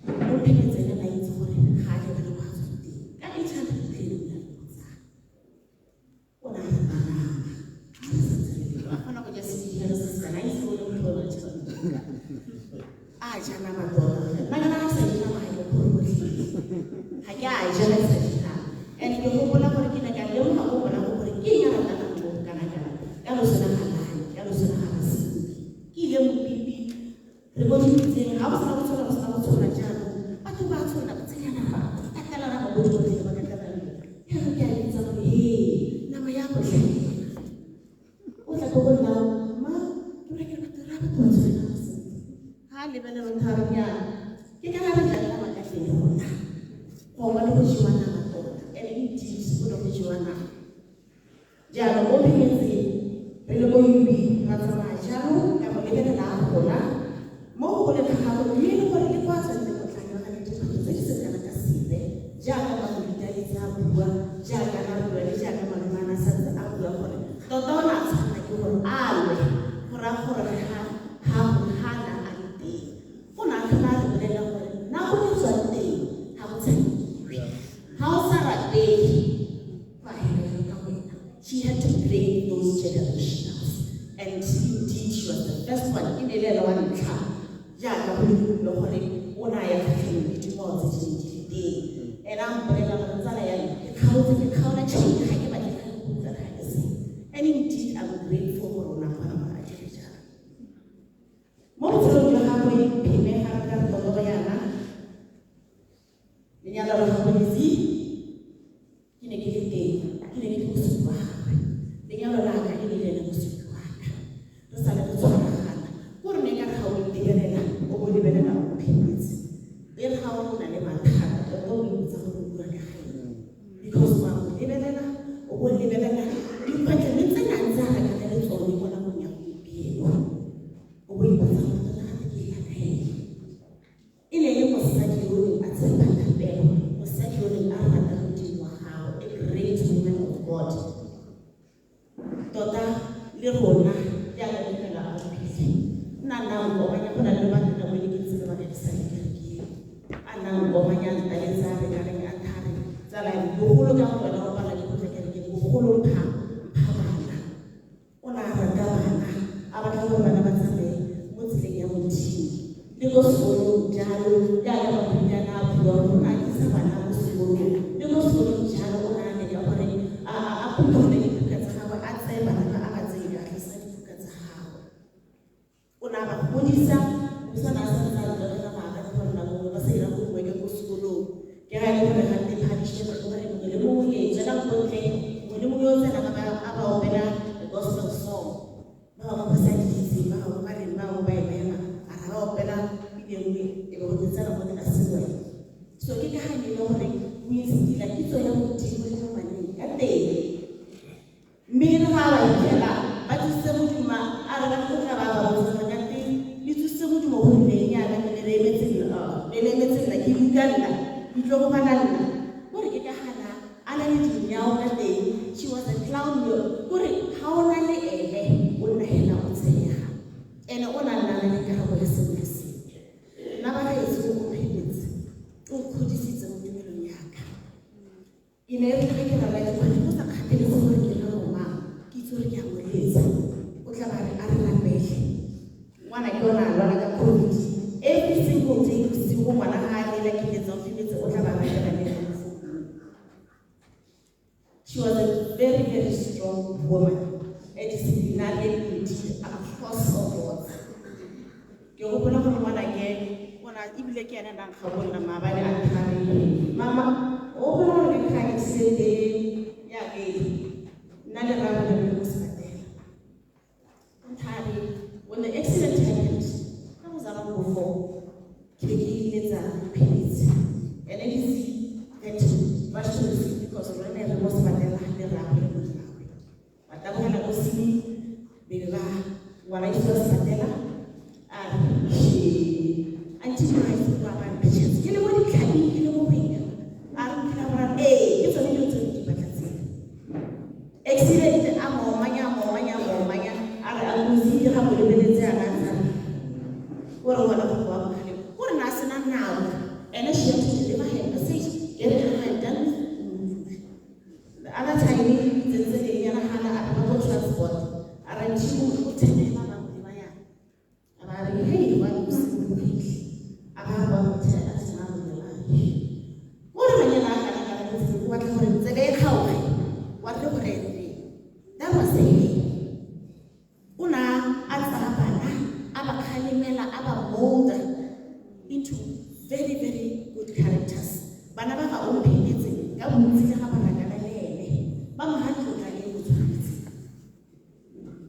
Speaker 8: o phemetse ene ba itse gore ga a lebale kwa a tswang teng ka 800 pele o na le botsala o na le banana ga re santse re le a kgona go ja sedikelo se se kana a itse o le motho o na a ja nama tota nna kana ga sa je nama ga ke kgore gotlhelele ga ke a ja ga ke sa je nama and ke gopola gore ke ne ka lemoga ko morago gore ke eng a rata nama mo kana kana ka loso la ga lae ka loso la ga Rasimo ke ile mopipi re mo dipitseng ga go sena go tshola go sena go tshola jaanong batho ba tshola ba tsenya nama ba katela nama mo dikotlele ba katela jaanong ke a itsa gore he nama ya go tlhaela o tla ko go nna ma ke re ke batho ra batho ba tshola nama sentle ga a lebelela tharo nyana ke ka ga re jang nama ka teng rona gongwe le go jewa nama tota and indeed go ne go jewa nama jaanong o phemetse re le ko UB ra tsamaya jalo ka mo lebelela a gola mo go goleng ga gagwe mme le gore le kwa tswang teng o tla lebana le dikgwetlho tse di seng kana ka sepe jaaka mamoitaetse a bua jaaka na bua le jaaka malomana a santse a bua gore tota o ne a tshwanela ke gore a lwe go raya gore ga ga ga na a le teng o ne a tlhola a re bolelela gore nna ko ke tswang teng ga go tshamekiwe ga o sa ratege go a helela ka wena. She had to break those generationals and indeed she was the first one e ne le ene wa ntlha jaaka go le gore o ne a ya kgatlhanong le dingwao tse di neng di le teng ene a mpolelela gore tsala ya me ke kgaotse ke kgaola tšhene ga ke batle ga ke utlwa ga ke se and indeed I'm grateful gore o ne a kgona gore a dire jalo mo botshelong jwa gagwe pheme ga re ka re tlotlo yana lenyalo la gagwe Lizzy ke ne ke le teng ke ne ke le mosupi wa gagwe lenyalo la ka e ne le ene mosupi wa ka re sale re tshwaragana ko re ne ka re ga o itebelela o bo lebelela o phemetse e re ga o na le mathata tota o ipotsa gore o bua ka ga eng because wa mo lebelela o bo lebelela dikgwetlho le tse na ntse a rakana le tsone mo nakong ya gompieno o bo ipotsa gore tota gape ke ela ka eng e ne le mosadi yo o neng a tshepa thapelo mosadi yo o neng a rata Modimo wa gagwe a great woman of God tota le rona jaaka dumela a phile nna nna nkomanya go na le batho nako e ke ntse le bana ke sa le kerekeng a nna nkomanya ntaletsa re ka reng a thare tsala bogolo ka go wena o pala ke go tla kerekeng bogolo mpha mpha bana o ne a rata bana a batla gore bana ba tsamaye mo tseleng ya Modimo le ko sekolong jalo jaaka barutwana a bua gore o ne a tlisa bana mo sekolong le ko sekolong jalo o ne a leka gore a phuthole dibuka tsa gagwe a tseye bana ba a ba tseye a tlisa dibuka tsa gagwe o ne a ba godisa mosana a santse a tlogela maabane gore nako nngwe ba sa ira go bua ke ko sekolong ke ga e le gore ga nne punishment gore mongwe le mongwe ke tswelang ko ntle mongwe le mongwe yo o tsenang a ba opela a gospel song ba bangwe ba sa di itseng ba bangwe ba reng ba bangwe ba e mema a ra ba opela pina nngwe e be go tsena mo tlelaseng wena so ke ka ga ne e le gore o instila kitso ya Modimo le mo baneng ka teng mme re ga ba itlhela ba tsositse modumo a re ba tlo tla ba ba botsa gore kante le tsositse modumo go nneng yana mme le emetse nna le emetse nna ke utlwa nna le tlo go bala nna kore ke ka gana a na le dinyao ka teng she was a clown yo kore ga o na le ene o nna hela o tshega ene o na nna le karabo le sengwe le sengwe nna ba gaetsho o strong woman, a disciplinarian indeed, across all boards. Ke gopola gore ngwanake o na ebile ke ene nang gabolola maabane a nthare mama o gopola gore ke kgang accident ya pele nna le rraagwe re le mo sepatela. O nthare when the accident happened ka go zama go four ke be ke iletsa philisi and then you see that rush to the scene because re ne re mo sepatela le rraagwe le morraagwe ba tabogela ko scene be ba ngwana isiwa sepatela a re auntie mo ga itse go apara pictures ke le mo ditlhabing ke le mo go eng a re nkile gore ee ke tsone dilo tse di batla tsela accident a mo omanya a mo omanya a re a mosile ga mo lebeletse a na tsana o re ngwana go wa mogale o re na a sena nako ene she had to deliver her message get her done. The other time tsentse le nyana gana a re ba go transport a re ntšhi o thenela ba mo ba yana a ba re hey wa o simologile a ba ba mo thela a sena mo leba o re manyana a kana kana go o batla gore tsebe e kgaoge wa re gore that was it. O na a tsaya bana a ba kgalemela a ba molder into very very good characters. Bana ba ga o mphemetse ka bontsi le ga ba rakana le ene ba mo ga tlotla e mo tshwanetse.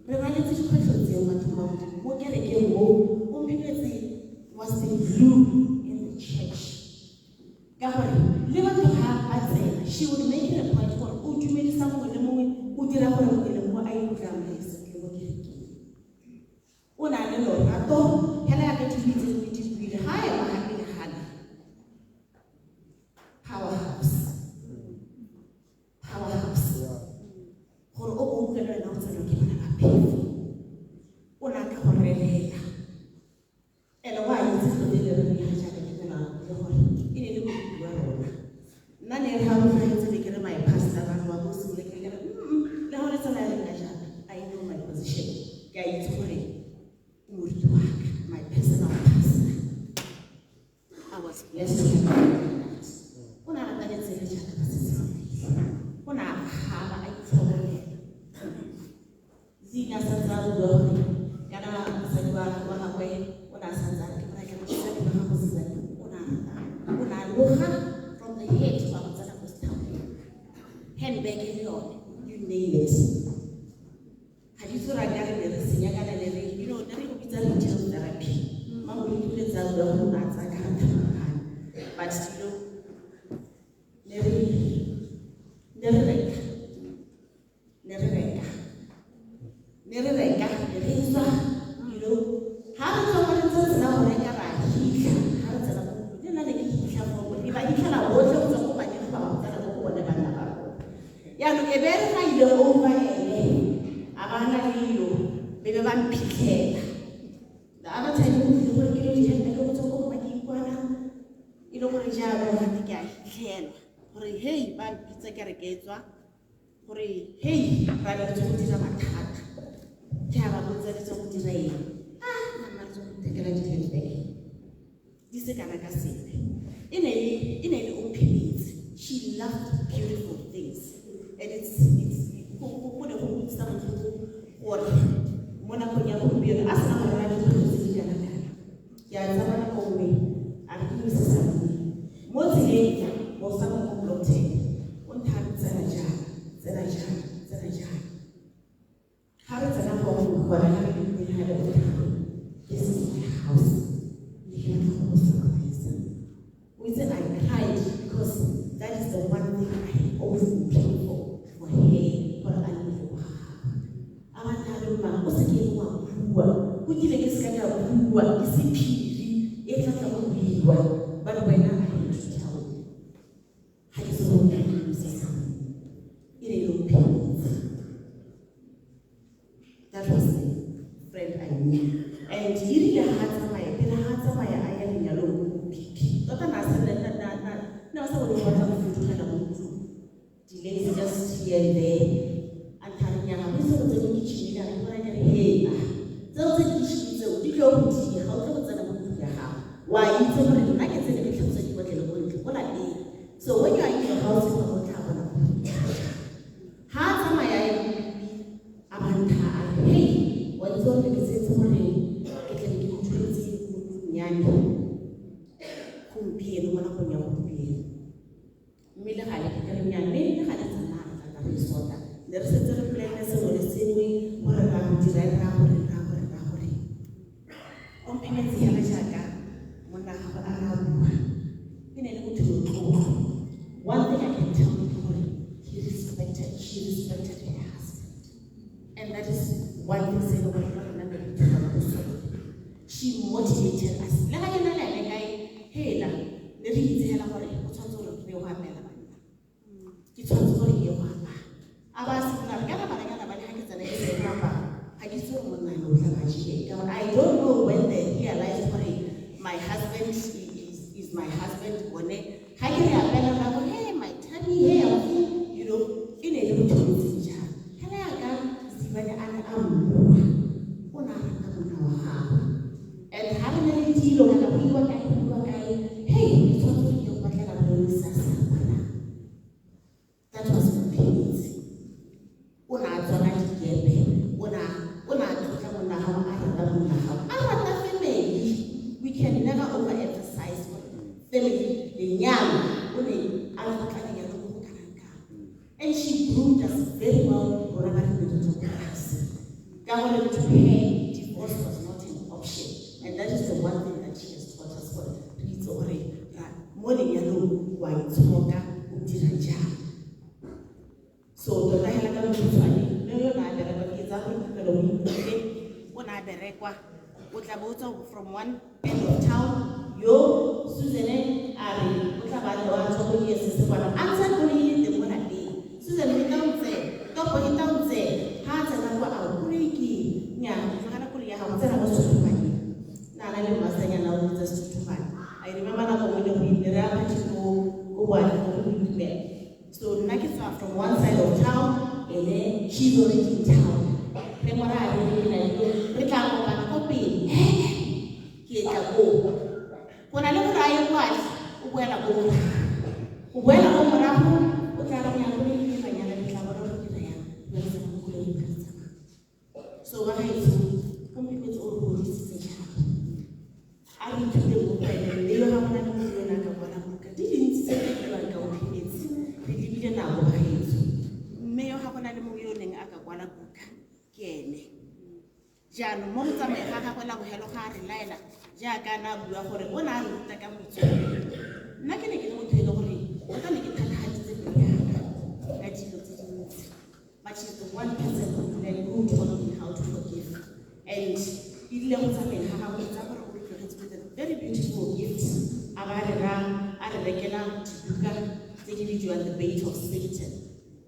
Speaker 8: Re raletse dikgwetlho tseo batho ba Modimo mo kerekeng mo o mphemetse was the glue in the church. Ka gore le batho ga ba tsena she would make it a point gore o dumedisa mongwe le mongwe o dira gore mongwe le mongwe a ikutlwe a amogelesegile mo kerekeng. O na le lorato hela ya ka dibui tse dingwe di buile ga ema ga pele gana powerhouse powerhouse gore o bo utlwe le wena o tsenwa ke bana ba phefo o na ka go relela ene wa itse tlotse le re ga jaaka ke tsena le gore e ne le moruti wa rona. Nna ne re ga o tlwaetse be ke re my pastor ba wa bo simole ke re le ga o le tsela ya rena jaana I know my position ke a itse gore o moruti wa ka my personal pastor. I was blessed to have him like that. O ne a rata letsele jaaka ba setse ba buile o ne a kgaba a itlhokomela. Zina sa ntse a bua gore kana mosadi wa gagwe o ne a santse a re ke bona ke re mosadi wa gago Suzanne o ne a rata o ne a loga from the head wa go tsena ko sethabong handbag le yone you name it. Ga di itse gore a ka re ne re senya kana ne re you know ne re go bitsa retail therapy mangwe le tsa bua gore o ne a tsaya karata mampane but you know ne re reka ne re reka ne re reka ne re tswa you know ha re tswa re ntse tsena go reka ra hitlha ha re tsena mo ntlong le nna ne ke hitlha fo ke ba hitlhela botlhe go tswa ko baneng ba ba tsena ko go bone banna ba rona yaanong e be re ga ile over ene a ba na le ilo be be ba mphitlhela. The other time o tlile gore ke lo di-handbag go tswa ko go madikwana e le gore jaanong gate ke a hitlhelwa gore hei ba mpitsa ke re ke tswa gore hei ra be re tswa go dira mathata ke a ba botsa le tswa go dira eng ah nna mma re tswa go ithekela di-handbag di se kana ka sepe e ne e le o mphemetse. She loved beautiful things and it's go ne go utlwisa botlhoko gore mo nakong ya gompieno a sena go rera dikgwetlho tse di kana kana ke a tsamaya nako nngwe a re ke mo sa mo tseleng mo sa mo block ten o ntha re tsena jang tsena jang tsena jang ga re tsena go gona ga re le ga le o tharo this is my house ne ke batla go go surprise. O itse I cried because that is the one thing I always been praying for her gore a nne le kwa gagwe. A ba tla re mma o se ke wa bua o kile ke se ka ka bua ke sephiri e tla tla go buiwa but wena I had to tell you ga ke se go nna e ne e le o phetse. That was the friend I knew. And e rile ga tsamaya pele ga tsamaya a ya lenyalong mo Pipi tota na sa na sa bone go batla go fudugela mo ntlong delays just here and there a ntharenyana go itse go tsene kitchen ka re bona ke re hey ah tseo tse kitchen tseo di tlo go dia ga o tle go tsena mo ntlong ya gago wa itse gore nna ke tsene ke tlhalosa dibotlele ko ntle ko lapeng. So when you are in your house go tla bona ha tsamaya Ne re setse re planne sengwe le sengwe gore ra go dira ra gore ra gore ra gore. Omphemetse hela jaaka monna gagwe a ra bua. E ne e le motho yo tlotlo. One thing I can tell you ke gore she respected her husband. And that is one thing se e leng gore rona ne re ithuta mo go sone. She motivated us. Le ga ke na le ene kae, hela, ne re itse hela gore o tshwanetse gore re ye go apeela banna. Ke tshwanetse gore ke ye go apaya. A ba a simolola re kana bananyana ba le ga ke tsena ke se go apaya, ga ke itse gore monna yo o tla ba jele. Ka gore I don't know when they realized gore my husband is my husband bone. Ga ke re apeela ra go, hey, my tummy, hey, I'm you know, e ne e le motho yo o ntseng jalo. Hela yaka Zibane a ne a mmua, o ne a rata monna wa gagwe. And ha re na le dilo kana go iwa kae, go iwa kae, hey, ke tshwanetse gore ke ye go batlela Ronnie se a se aparang. That was Mphemetse. O ne a tswa ka dikepe, o ne a tlotla monna gago, a rata monna gago, a rata family. We can never overemphasize gore family, lenyalo, o ne a tlotla lenyalo mo go kanang kang. And she groomed us very well, rona ba re ne re tswa ko tlase. Ka gore to her, divorce was not an option. And that is the one thing that she has taught us gore re itse gore mo lenyalong wa itshoka, o dira jang. So tota hela ka bokhutshwane, mme yo ne a bereka, ke tsaya gore Kutlwelo o ikutlwe, o ne a berekwa, o tla bo o tswa from one end of town, yo Susan a re o tla ba le wa tswa ko ESS kwana, a ntse a koloi e le teng mo lapeng. Susan e tla o tsena, topo e tla o tsena, ha a tsena kwa a re koloi ke eng? Nnyaa, tlogela koloi ya gago, tsena mo sethuthubane. Na na le mmasanyana o bitsa sethuthubane. I remember nako nngwe ne go ile re ya party ko Boane, ko go Boitumelo. So nna ke tswa from one side of town, and then she's already in town. Re mo raya re re na le re tla kopana ko pele. Ke tla koo. Go na le gore a ye kwa, o boela ko morago. O boela ko morago, o tla re ya koloi ke banyana ke tla bona gore ke dira yang. Re tsena mo koloing re tsamaya. So ba gaetsho, Omphemetse o re godisitse jalo. A re ithute mo go ene, mme yo ga go na le motho yo o ne a ka kwala buka di dintsi tse di buiwang ka Omphemetse. Re lebile nako ba gaetsho. Mme yo ga go na le mongwe yo o neng a ka kwala buka, ke ene. Jaanong mo go tsamayeng ga gagwe la bogelo ga a re laela jaaka a ne a bua gore o ne a re ruta ka boitshwaro. Nna ke ne ke le motho e le gore tota ne ke thatagaditse pelo yaka ka dilo tse dintsi. But she's the one person who taught me how to forgive. And e rile go tsamayeng ga gagwe, ke tsaya gore o re tlogetse with a very beautiful gift. A ba a re rekela dibuka tse di bidiwang The Bait of Satan.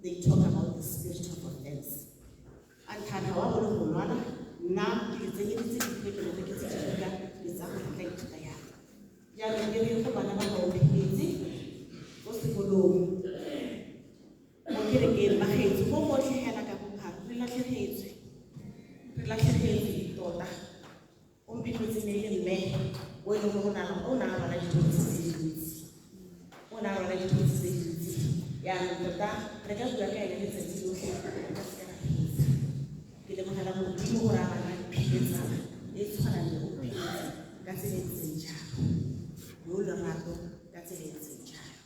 Speaker 8: They talk about the spirit of offense. A nthana wa bone go lwala, nna ke le tsenyeditse dibuka, ke le reketse dibuka, ke tsaya gore tla ithuta yang. Jaanong ke re go bana ba ba Omphemetse ko sekolong, mo kerekeng, ba gaetsho, go gotlhe hela ka bophara, re latlhegetswe. Re latlhegetswe tota. Omphemetse ne e le mme o e leng gore o ne a rwala dithotse tse dintsi. O ne a rwala dithotse tse dintsi. Jaanong tota re ka bua ka ene letsatsi lotlhe, re ka seka ra fetsa. Ke lebogela Modimo gore a bana phetsana e tshwanang le Omphemetse ka tsela e ntseng jalo. Yo lerato ka tsela e ntseng jalo.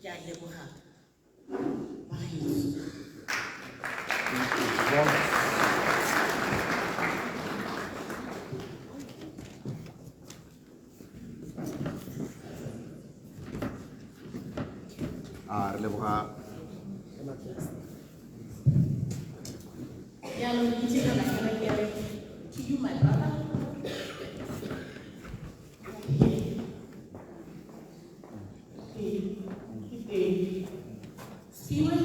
Speaker 8: Ke a leboga bagaetsho.
Speaker 1: A re leboga.
Speaker 8: Jaanong ke direla fela ke re to you my brother. Siwe.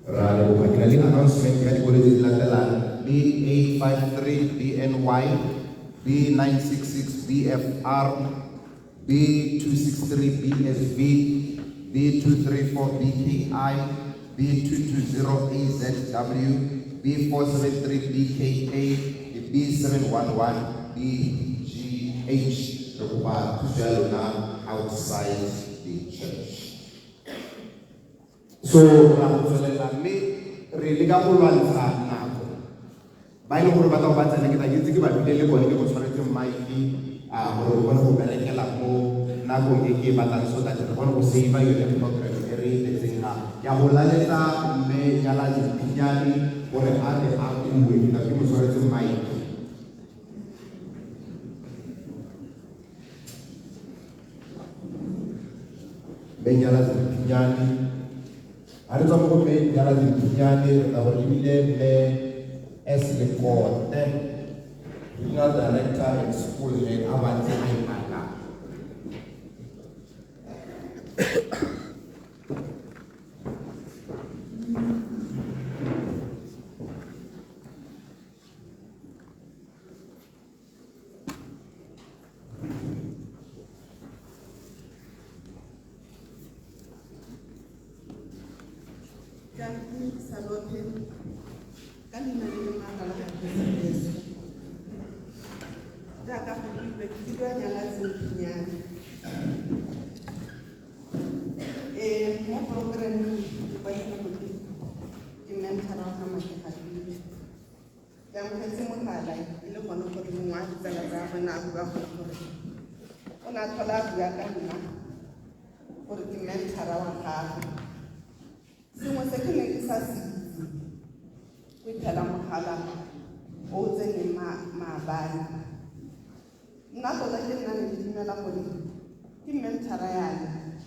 Speaker 1: Ra leboga. Ke na le announcement ya dikolo tse di latelang: B853 BNY, B966 BFR, B263 BSV, B234 BKI, B220 AZW, B473 BKA, B711 BGH. Re kopa thuso ya lona outside the church. So ra go tswelela mme re leka go lwantsha nako. Ba e leng gore ba tla go ba tsena ke tla ke itse ke ba bile le bone ke go tshwaretse mic a gore o kgone go berekela mo nakong e ke e batlang so that re kgone go save yone program e re e tletseng ga. Ke a go laletsa mme Nyaladi Mphinyane gore a tle a bue, ke tla ke mo tshwaretse mic. Mme Nyaladi Mphinyane, ha re tswa mo go mme Nyaladi Mphinyane re tla go re lebile mme S Lekote, Regional Director and School Head a ba ntse a ipaka.
Speaker 4: Ke a dumedisa lotlhe ka leina le le maatla la ga Jesu Jesu. Jaaka go builwe, ke bidiwa Nyaladi Mphinyane. Mo programmeng ke kwadile gore ke mentor wa ga Makegadile. Ke amogetse mogala e le gone gore mongwe wa ditsala tsa gagwe ne a bua gone gore o ne a tlhola a bua ka nna gore ke mentor wa gagwe. Sengwe se ke neng ke sa se itse go iphela mogala o o tseneng maabane. Nna tota ke nna ne ke dumela gore ke mentor ya me.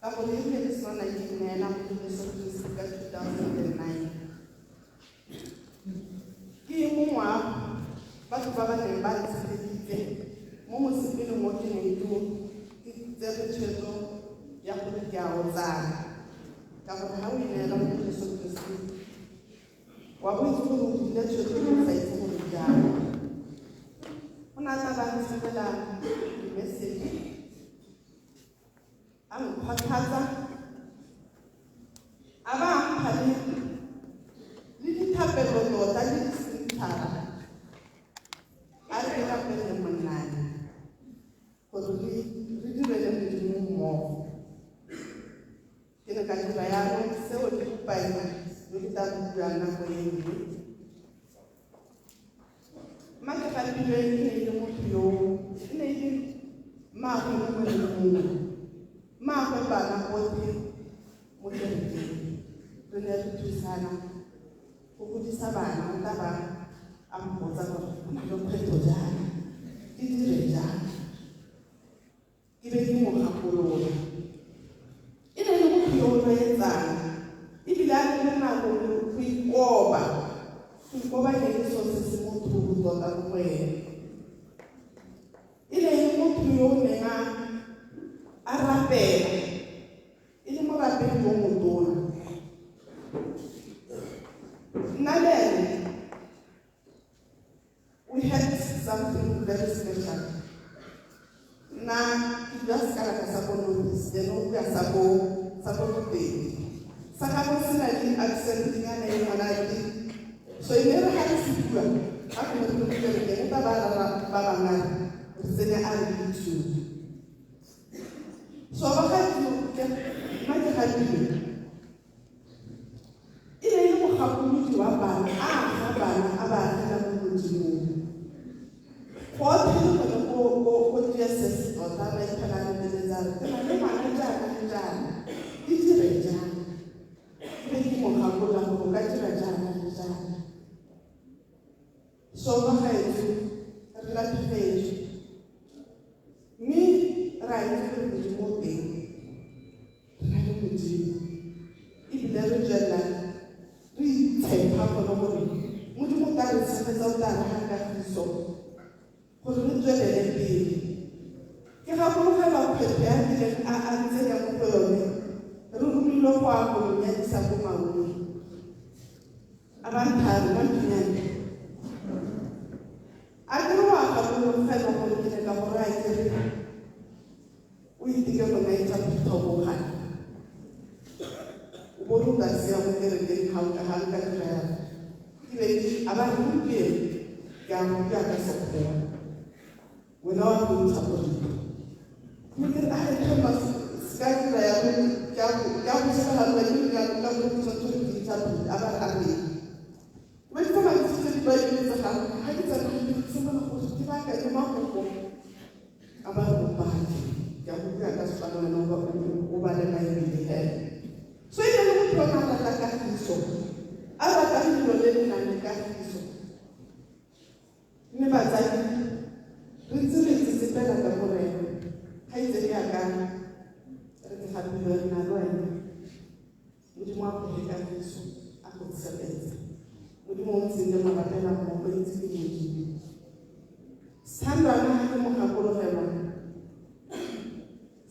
Speaker 4: Ka gore e rile ke sena ke ineela mo go Jesu Kristo ka 2009. Ke mongwe wa batho ba ba neng ba ntshegeditse mo mosepeleng o ke neng ke tsere tshwetso ya gore ke a o tsaya. Ka gore ha o ineela mo go Jesu Kristo, wa bo itse gore o dirile tshwetso e o sa itse gore jang. O ne a tla ba ntshegela di-message, a nkgothatsa, a ba a mpha le dithapelo tota le di-scripture. A re ke rapelele monnane gore re direle Modimo mmogo. Ke ne ka dira jaanong seo ke bopaki jo ke tla bo buang nako e nngwe. Mmakegadilwe e ne e le motho yo e ne e le mmaagwe mongwe le mongwe, mmaagwe bana botlhe mo kerekeng. Re ne re thusana go godisa bana, o tla ba a mpotsa gore go na le kgwetlho jang, ke dire jang. Ke be ke mo gakolola. E ne e le motho yo o reetsang, ebile a le nako go ikoba. Go ikoba e ne e le selo se se motlhofo tota mo go ene. E ne e le motho yo o neng a rapela, e le morapedi yo motona. Nna le ene, we had something very special. Nna ke bua sekalaka sa ko North, ene o bua sa ko Bopedi. Sa gagwe se na le accent-nyana e monate. So e ne re ga re se bua, ga gongwe re le mo kerekeng, ba ba rara ba bangwe a re, re tsene a re YouTube. So ba ga nna ke gatile. E ne e le mogakolodi wa bana, a aga bana, a ba agela mo Modimong. Gotlhe le gone ko TSS tota ba iphela re beletsa re, ke na le ngwana jaana le jaana, ke dire jang? Ke be ke mo gakolola gore o ka dira jaana le jaana. So ba gaetsho, re latlhegetswe. Mme re a itse gore Modimo o teng. Re na le Modimo. Ebile re tswelela re itshepa gone gore Modimo o tla re tshegetsa, o tla re ga kagiso gore re tswelele pele. Ke gakologelwa kgwetlho ya kileng a ntsenya mo go yone, re romilwe go ya go mo nyadisa ko Maun. A ba nthare, ba mphinyane. A ke re wa gakologelwa gore ke ne ka go raya ke re o iteke go naetsa phuthoboga. O bo o ka sia mo kerekeng ga o ka ga nka dira yalo. Ke be ke a ba re gompieno Ke a go bua ka Sekgowa. Wena wa go interpret. Mme ke re, "Ai, Thomas, se ka dira yalo, ke a go shebela le wena, ke ka go tshwanetse gore ke interpret." A ba re, "A re." Mme ke tsamaya ke tshotse dibaebele tsa gagwe, ga ke tsena ke simolola gore ke baakanye mafoko. A ba re, "O bale." Ke a go bua ka Setswana, wena o bale Baebele hela. So e ne le motho o ne a rata kagiso, a rata lefelo le le nang le kagiso. Mme batsadi, re ntse re itsetsepela ka Morena. Kgaitsedi ya ka, re ke gapilwe re na le wena. Modimo a go fe kagiso, a go tshegetse. Modimo o ntseng le mo rapela mmogo itse ke Modimo. Sethandwana ga ke mo gakologelwa,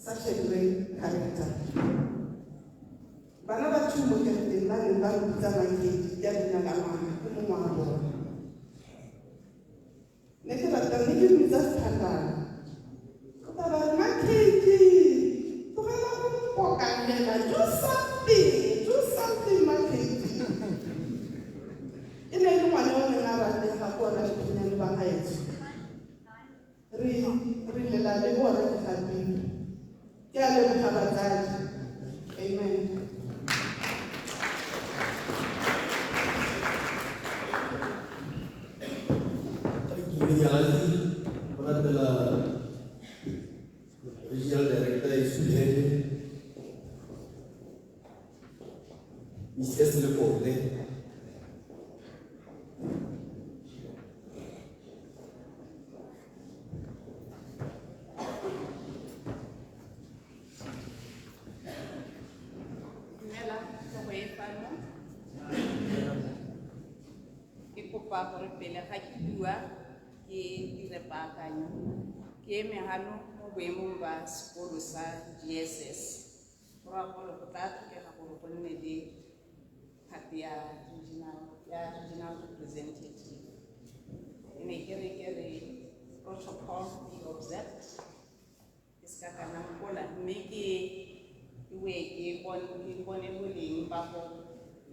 Speaker 4: such a great character. Bana ba two mo kerekeng ba neng ba mpitsa Makedi, ke a leina la ngwana, ke mongwe wa bona. Ne ke rata, ne ke mmitsa Sethandwana. O tla ba re, "Makedi, tlogela go mpokanela, do something Makedi." E ne e le ngwana o neng a ratega ko ona diphenyane ba gaetsho. Re lela le bona ke gapile. Ke a leboga batsadi. Amen.
Speaker 2: Thank you, Nyazi. Go latela Regional Director Isulhele, Mrs. Lekone.
Speaker 9: Dumela, tlhogo e fano. Ke kopa gore pele ga ke bua ke dire paakanyo. Ke eme hano mo boemong ba sekolo sa GSS. Go raya gore go tla tlhokega gore go nne le part ya regional representative. E ne ke re protocol be observed. Ke seka ka nankola, mme ke boe ke bone boleng ba go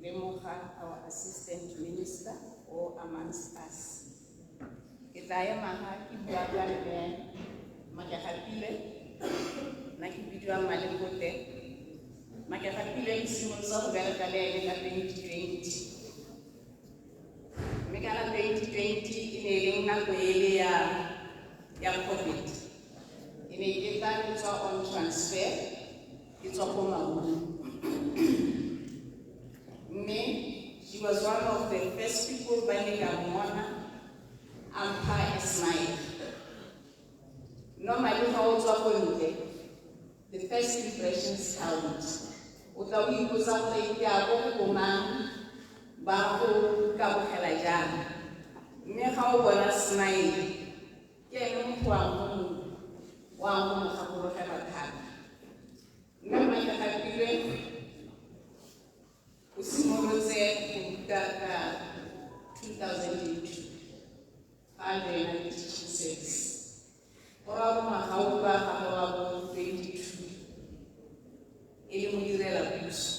Speaker 9: lemoga our assistant minister o amongst us. Ke tla ema ha ke bua ka mme Makegapile, nna ke bidiwa Malekote. Makegapile ke simolotse go bereka le ene ka 2020. Mme ka la 2020 e ne e leng nako ele ya COVID. E ne ke tla ke tswa on transfer, ke tswa ko Maun. Mme she was one of the first people ba ne ka mmona a mpha a smile. Normally ga o tswa ko ntle, the first impressions count. O tla o ipotsa gore ke a ko go bomang, ba go kabogela jang. Mme ga o bona smile, ke ene motho wa go mo gakologelwa thata. Mme Makegapile o simolotse go ruta ka 2002 fa a joina le teaching service. Go raya gore ngwaga o ka gagwe wa bo 22 e le modirela puso.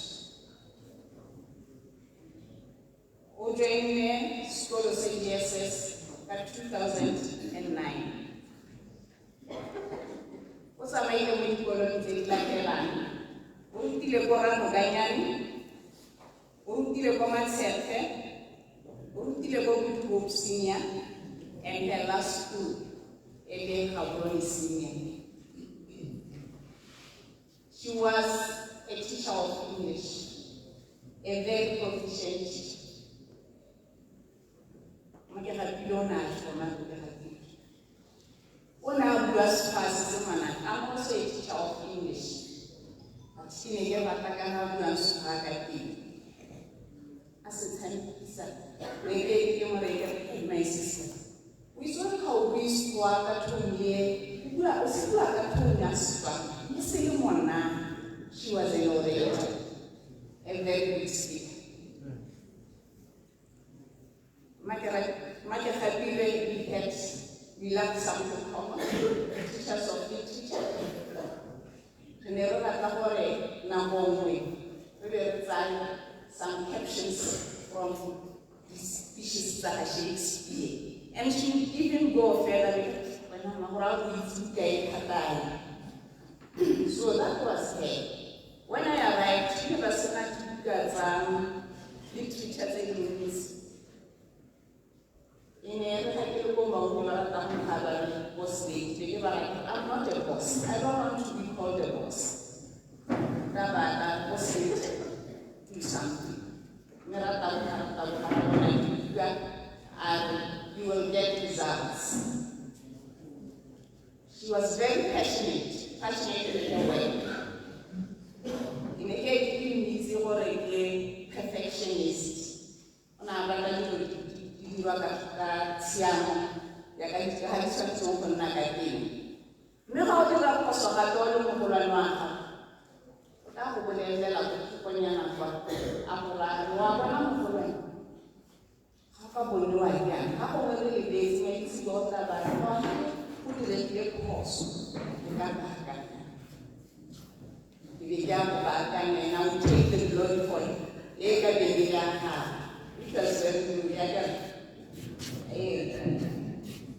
Speaker 9: O joinne sekolo sa GSS ka 2009. O tsamaile mo dikolong tse di latelang. O rutile ko Ramokanyane, o rutile ko Matshepe, o rutile ko Good Hope Senior, and her last school e le Gaborone Senior. She was a teacher of English, a very proficient teacher. Makegapile o ne a tlhoma Makegapile. O ne a bua Sekgowa se se monate. I'm also a teacher of English. But ke ne ke rata ka ga buang Sekgowa ka teng. A se tshamekisa. Ne ke mo reye ke re, my sister. O itse gore ga o bue Sekgowa ka tone e, o se bua ka tone ya Setswana. Mme se le monate. She was an orator, a very good speaker. Makegapile, we loved something common, teachers of literature. Re ne re rata gore nako nngwe re be re tsaya some captions from the speeches tsa ga Shakespeare. And she would even go further. So that was her. When I arrived, she never said literature dintsi. E ne re ga ke le ko Maun ba ratang go ba re boss lady, ke ba re, I'm not a boss. I don't want to be called a boss. Ka ba ka boss lady, do something. Mme ra taboga, ra taboga, ra bona dibuka, and you will get results. She was very passionate in her work. Ke ne ke itse gore ke perfectionist. O ne a batla dilo di dirwa ka tshiamo, ya ka di ga di tshwanetseng go nna ka teng. Mme ga o dira phoso gape o le mogolwane wa gago, o tla go bolelela go thokonyana kwa, a go raya, wa bona mogolwane, ga o ka boniwa jang, ga gongwe re lebetse, maitse o tla ba re, wa go diregile phoso, le ka baakanya. Ke be ke a go baakanya, and I will take the glory for it. E ka be le ya gago. Which was very good, ya ka.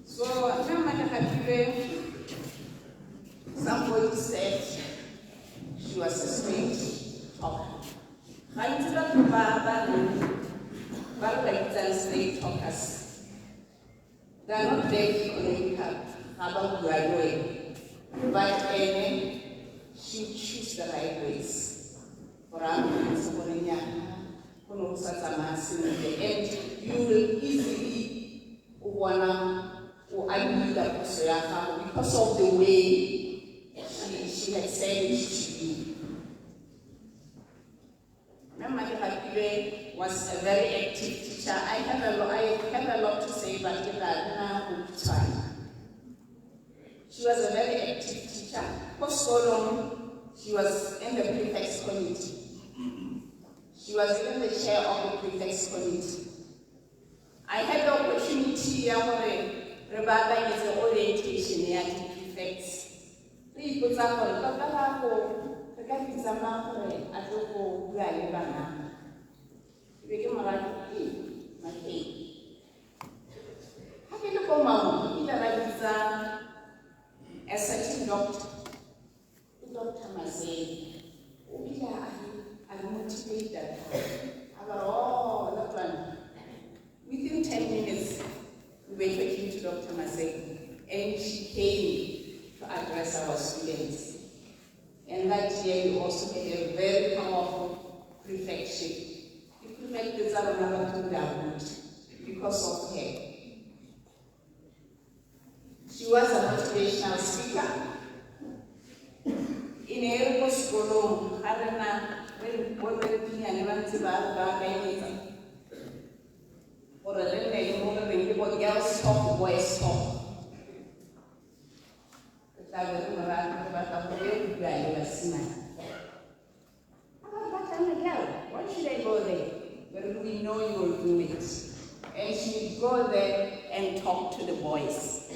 Speaker 9: So, nna Mmadikgapilwe, somebody said she was a straight talker. Gantsi batho ba ba reng, ba re ba bitsang straight talkers, they are not very economical, ga ba bua le wena. But ene, she choose the right ways. Gore a mmontshe gore nnyaa, go ne go sa tsamaya sentle. And you will easily o bona o admit-a phoso ya gago because of the way she had said it to you. Mme Mmadikgapilwe was a very active teacher. I have a lot to say, but ke tla nna bokhutswane. She was a very active teacher. Ko sekolong, she was in the prefects committee. She was even the chair of the prefects committee. I had the opportunity ya gore re baakanyetse orientation ya di-prefects. Re ipotsa gore tota ga go re ka bitsa mang gore a tle go bua le bana. Ke be ke mo raya ke, Ee, Makei. Ga ke le ko Maun, ke ile ra bitsa a certain doctor, ke Doctor Maseli. O bile a re motivate thata. A ba re, oh, that one. Within 10 minutes, we were talking to Dr. Maseli, and she came to address our students. And that year, we also had a very powerful prefectship. The prefect tsa rona batho di a because of her. She was a motivational speaker. E ne e re ko sekolong, ga re na, re bo re Pinyane ba ntse ba re baakanyetsa gore re nne le mo re reng ke bo girls talk, boys talk. Re tla be re mo raya re batla go ye go bua le basimane. A ba re batla nna girl, why should I go there? But we know you will do it. And she would go there and talk to the boys.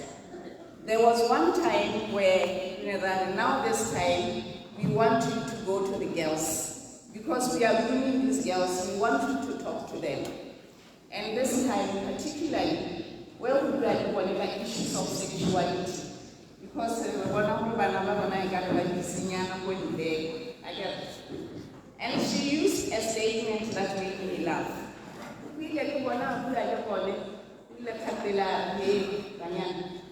Speaker 9: There was one time where, that now this time, we want you to go to the girls. Because we are grooming these girls, we want you to talk to them. And this time, particularly, where we were going to issues of sexuality. Because we bona gore bana ba rona e ka re ba disinyana ko ntle. Akere. And she used a statement that made me laugh. O ile le bona, a bua le bone, o ile kgapela, hey, banyana,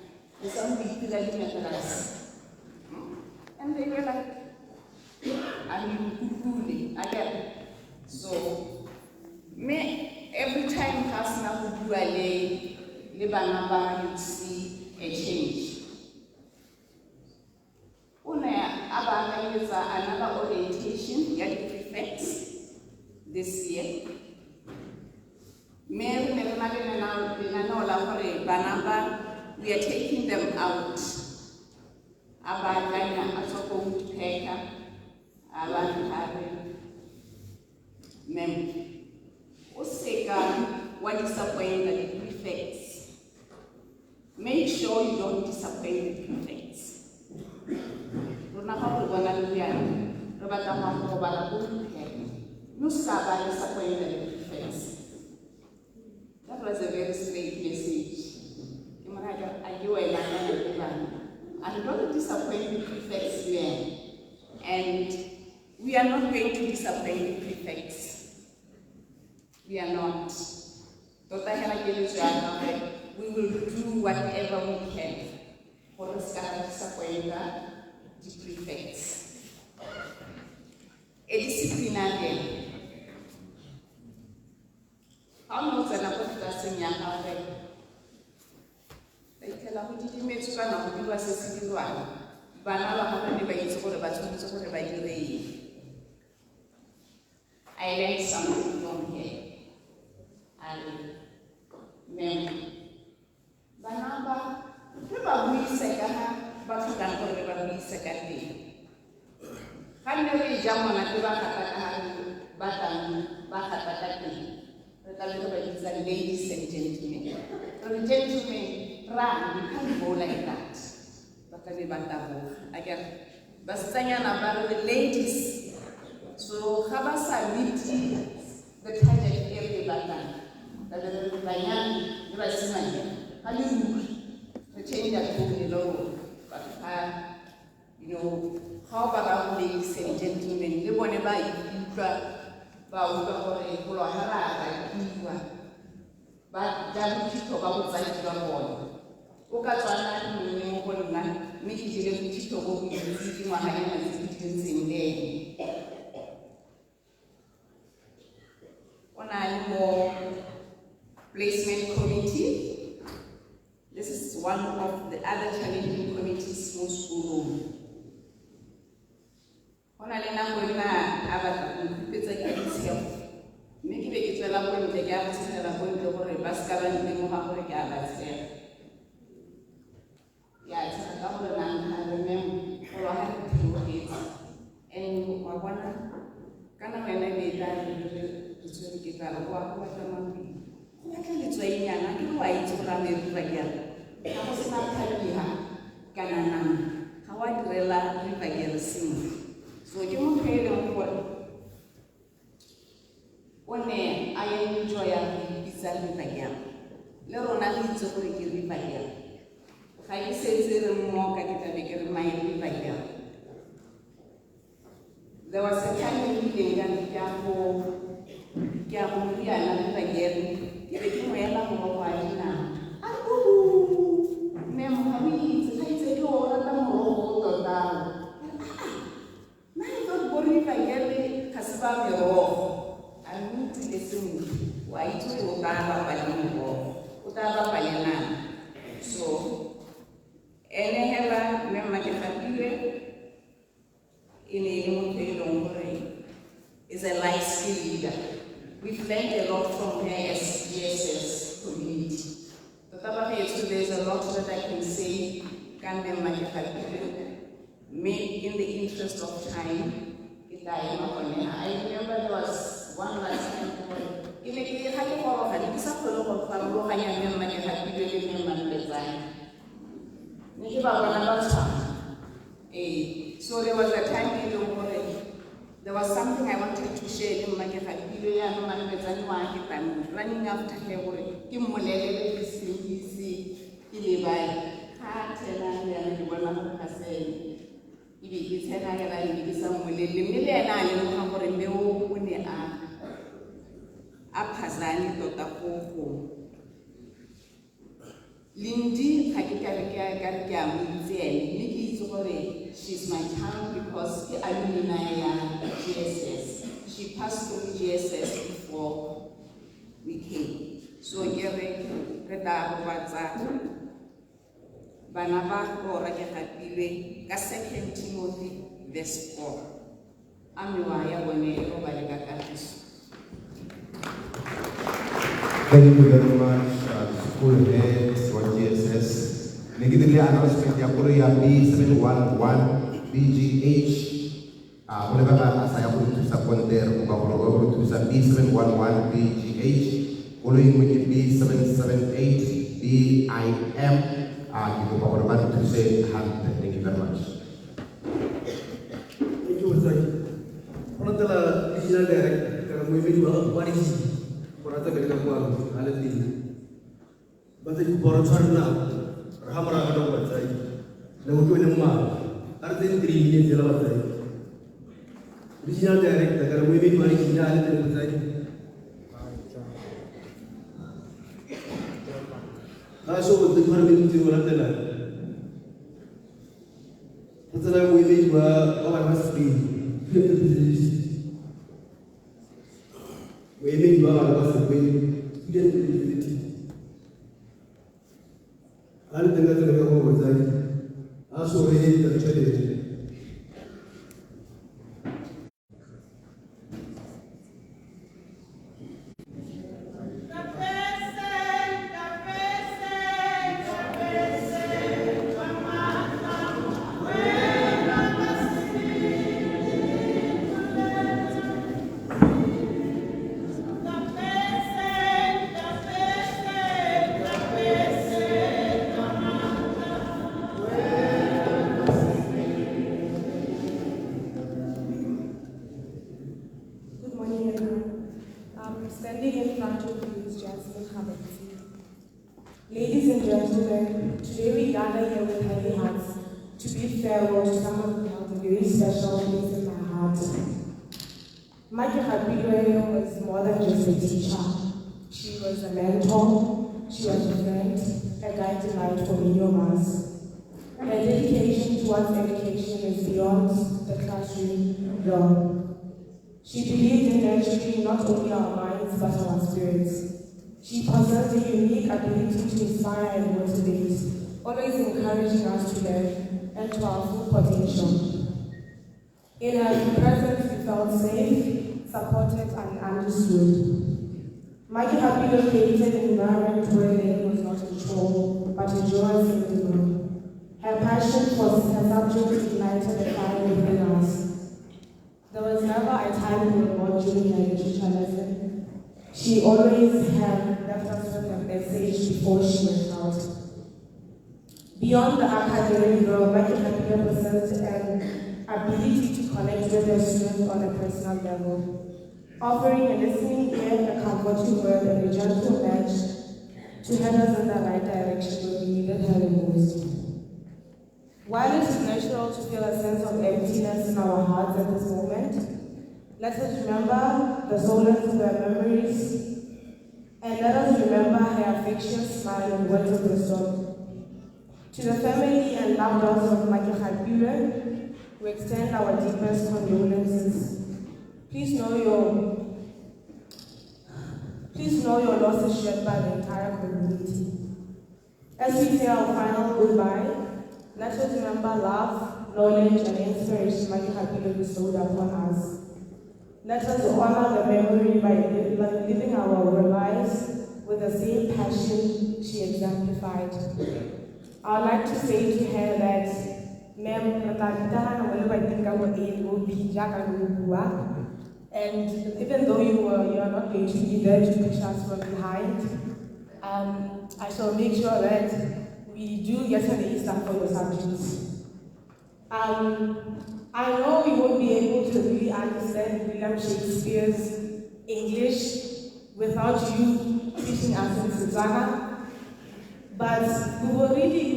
Speaker 9: le sa mo itira di-mattress. And they were like, a le nkutlwile, akere. So, me, every time ga sena go bua le bana ba, you see a change. O ne a ba akanyetsa another orientation ya di-prefects this year. Mme re ne re na le lenaneo la gore bana ba, we are taking them out. A ba akanya, a tswa ko Woodpecker, a ba a re, ma'am, o seka wa disappoint the prefects. Make sure you don't disappoint the prefects. Rona ga re bona le bjana, re batla go ya go robala ko Woodpecker. Mme o seka ba disappoint the prefects. That was a very straight message. do whatever we can gore re se ka ra disappointa di-prefects. A disciplinarian. Ga o ne o tsena ko tlelaseng ya gagwe, ba itlhela go didimetswe kana go dirwa se se dirwang. Bana ba gagwe ne ba itse gore ba tshwanetse gore ba dire eng. I learned something from her. A re, ma'am, bana ba re ba buise ka ga ba tlhokang gore re ba buise ka teng. Ga nne re e ja monate ba gata ka ga re batlang ba gata ka teng, re tla be re ba bitsa ladies and gentlemen. Re re gentlemen, run, you can't go like that. Ba tla be ba taboga. Akere basetsanyana ba re ladies. So ga ba sa meet the target e re e batlang, tla be re re banyana le basimane ga le utlwe, re change tone le rona. Batho ga, ga o ba raya ladies and gentlemen, le bone ba ikutlwa, ba utlwa gore golo ga re a ratiwa, ba ja bothitho ba botsadi jwa bone. O ka tswa a le monnye mo go nna, mme ke jele bothitho bo bontsi dingwaganyana tse ke di ntseng le ene. O na le mo placement committee. This is one of the other challenging committees mo sekolong. Go na le nako e nna a batla go nkhupetsa ke ditshego, mme ke be ke tswela ko ntle, ke a go tshegela ko ntle gore ba seka ba ntemoga gore ke a ba tshega. Ke a tshega ka gore na nka re ma'am, golo ga re theogetse. And wa bona, kana wena e be e tla re re tshwere ke tlala, o a go batla mabili. Go batla letswainyana, ke re wa itse gore a me river girl. Ga go sena phakiha kana nama, ga wa direla river girl sentle. So ke motho e leng gore o ne a enjoya go ipitsa river girl. Le rona re itse gore ke river girl. Ga ke setse re mmoka, ke tlabe ke re my river girl. There was a time e nkileng ka re ke a go riana river girl, ke be ke mo ela morogo wa dinao. A re, ooh, ma'am, ga o itse, ga itse ke o rata morogo o tota. Nna I thought bo river girl ga se ba merogo. A mme o tlile sentle, wa itse gore o tla bapa le morogo, o tla bapa le nama. So, ene hela mme Mmakegapile e ne e le motho e leng gore is a life skill leader. We've learned a lot from her as GSS community. Tota ba gaetsho, there's a lot that I can say ka mme Mmakegapile, mme in the interest of time, ke tla ema gone. I remember there was one last time gore ke ne ke ga ke goroga ne ke sa kgone go farologanya mme Mmakegapile le mme Mmampetsane. Ne ke ba bona ba tshwana. Ee, so there was a time e leng gore there was something I wanted to share le Mmakegapile, yaanong Mmampetsane wa ke tang running after her gore ke mmolelele ke se ke lebale. Ga a tshela jaana ke bona gore ga se ene. E be ke tshega hela e be ke sa mmolelele, mme le ena a lemoga gore mme o ne a phazane tota go gongwe. Lindy ga ke ka re ke a ka re ke a mo itse ene, mme ke itse gore she's my child because ke alumni ya GSS. She passed through GSS before we came. So ke re re tla robatsa bana ba rora Kegapilwe ka 2 Timothy verse 4. A mewa ya bone e robale ka kagiso.
Speaker 1: Thank you very much, school head wa GSS. Ne ke dirile announcement ya koloi ya B711 BGH. Go lebega a sa ya go thusa konte, re kopa gore o ye go thusa B711 BGH. Koloi nngwe ke B778 BIM. Ke kopa gore ba re thuse hantle. Thank you very much.
Speaker 2: Thank you, Motsadi. Go latela regional director kana moemedi wa region gore a tsamaye ka kwano a le teng. Batsadi kopa gore tshware nako, re ga morago ga nako batsadi. Nako ke yone mmalwa. A re tsene 3 minutes fela batsadi. Regional director kana moemedi wa region a le teng motsadi. Ga so go tshwara le tiro latelang. Go tsena moemedi wa bana ba Spain. Moemedi wa bana ba Spain, student representative. A le teng ka tsela ka gore batsadi a so re tšhelete.
Speaker 10: Standing in front of you is Jasmine Habetsi. Ladies and gentlemen, today we gather here with heavy hearts to bid farewell to someone who held a very special place in my heart. Maki Gapilwe was more than just a teacher. She was a mentor, she was a friend, a guiding light for many of us. Her dedication towards education is beyond the classroom realm. She believed in nurturing not only our minds, but our spirits. She possessed a unique ability to inspire and motivate, always encouraging us to learn and to our full potential. In her presence, we felt safe, supported, and understood. Maki Gapilwe created an environment where learning was not a chore, but a joyous endeavor. Her passion for her subject ignited a fire within us. There was never a time we were bored during her literature lesson. She always had left us with a message before she went out. Beyond the academic world, Maki Gapilwe possessed an ability to connect with her students on a personal level, offering a listening ear, a comforting word, and a gentle nudge to head us in the right direction when we needed her the most. While it is natural to feel a sense of emptiness in our hearts at this moment, let us remember the solace of her memories, and let us remember her affectionate smile and words of wisdom. To the family and loved ones of Maki Gapilwe, we extend our deepest condolences. Please know your loss is shared by the entire community. As we say our final goodbye, let us remember love, knowledge, and inspiration Maki Gapilwe bestowed upon us. Let us honor the memory by living our lives with the same passion she exemplified. I would like to say to her that, ma'am, and even though you are not going to be there to push us from behind, I shall make sure that we do get an A star for your subjects. I know we won't be able to really understand William Shakespeare's English without you teaching us in Setswana, but we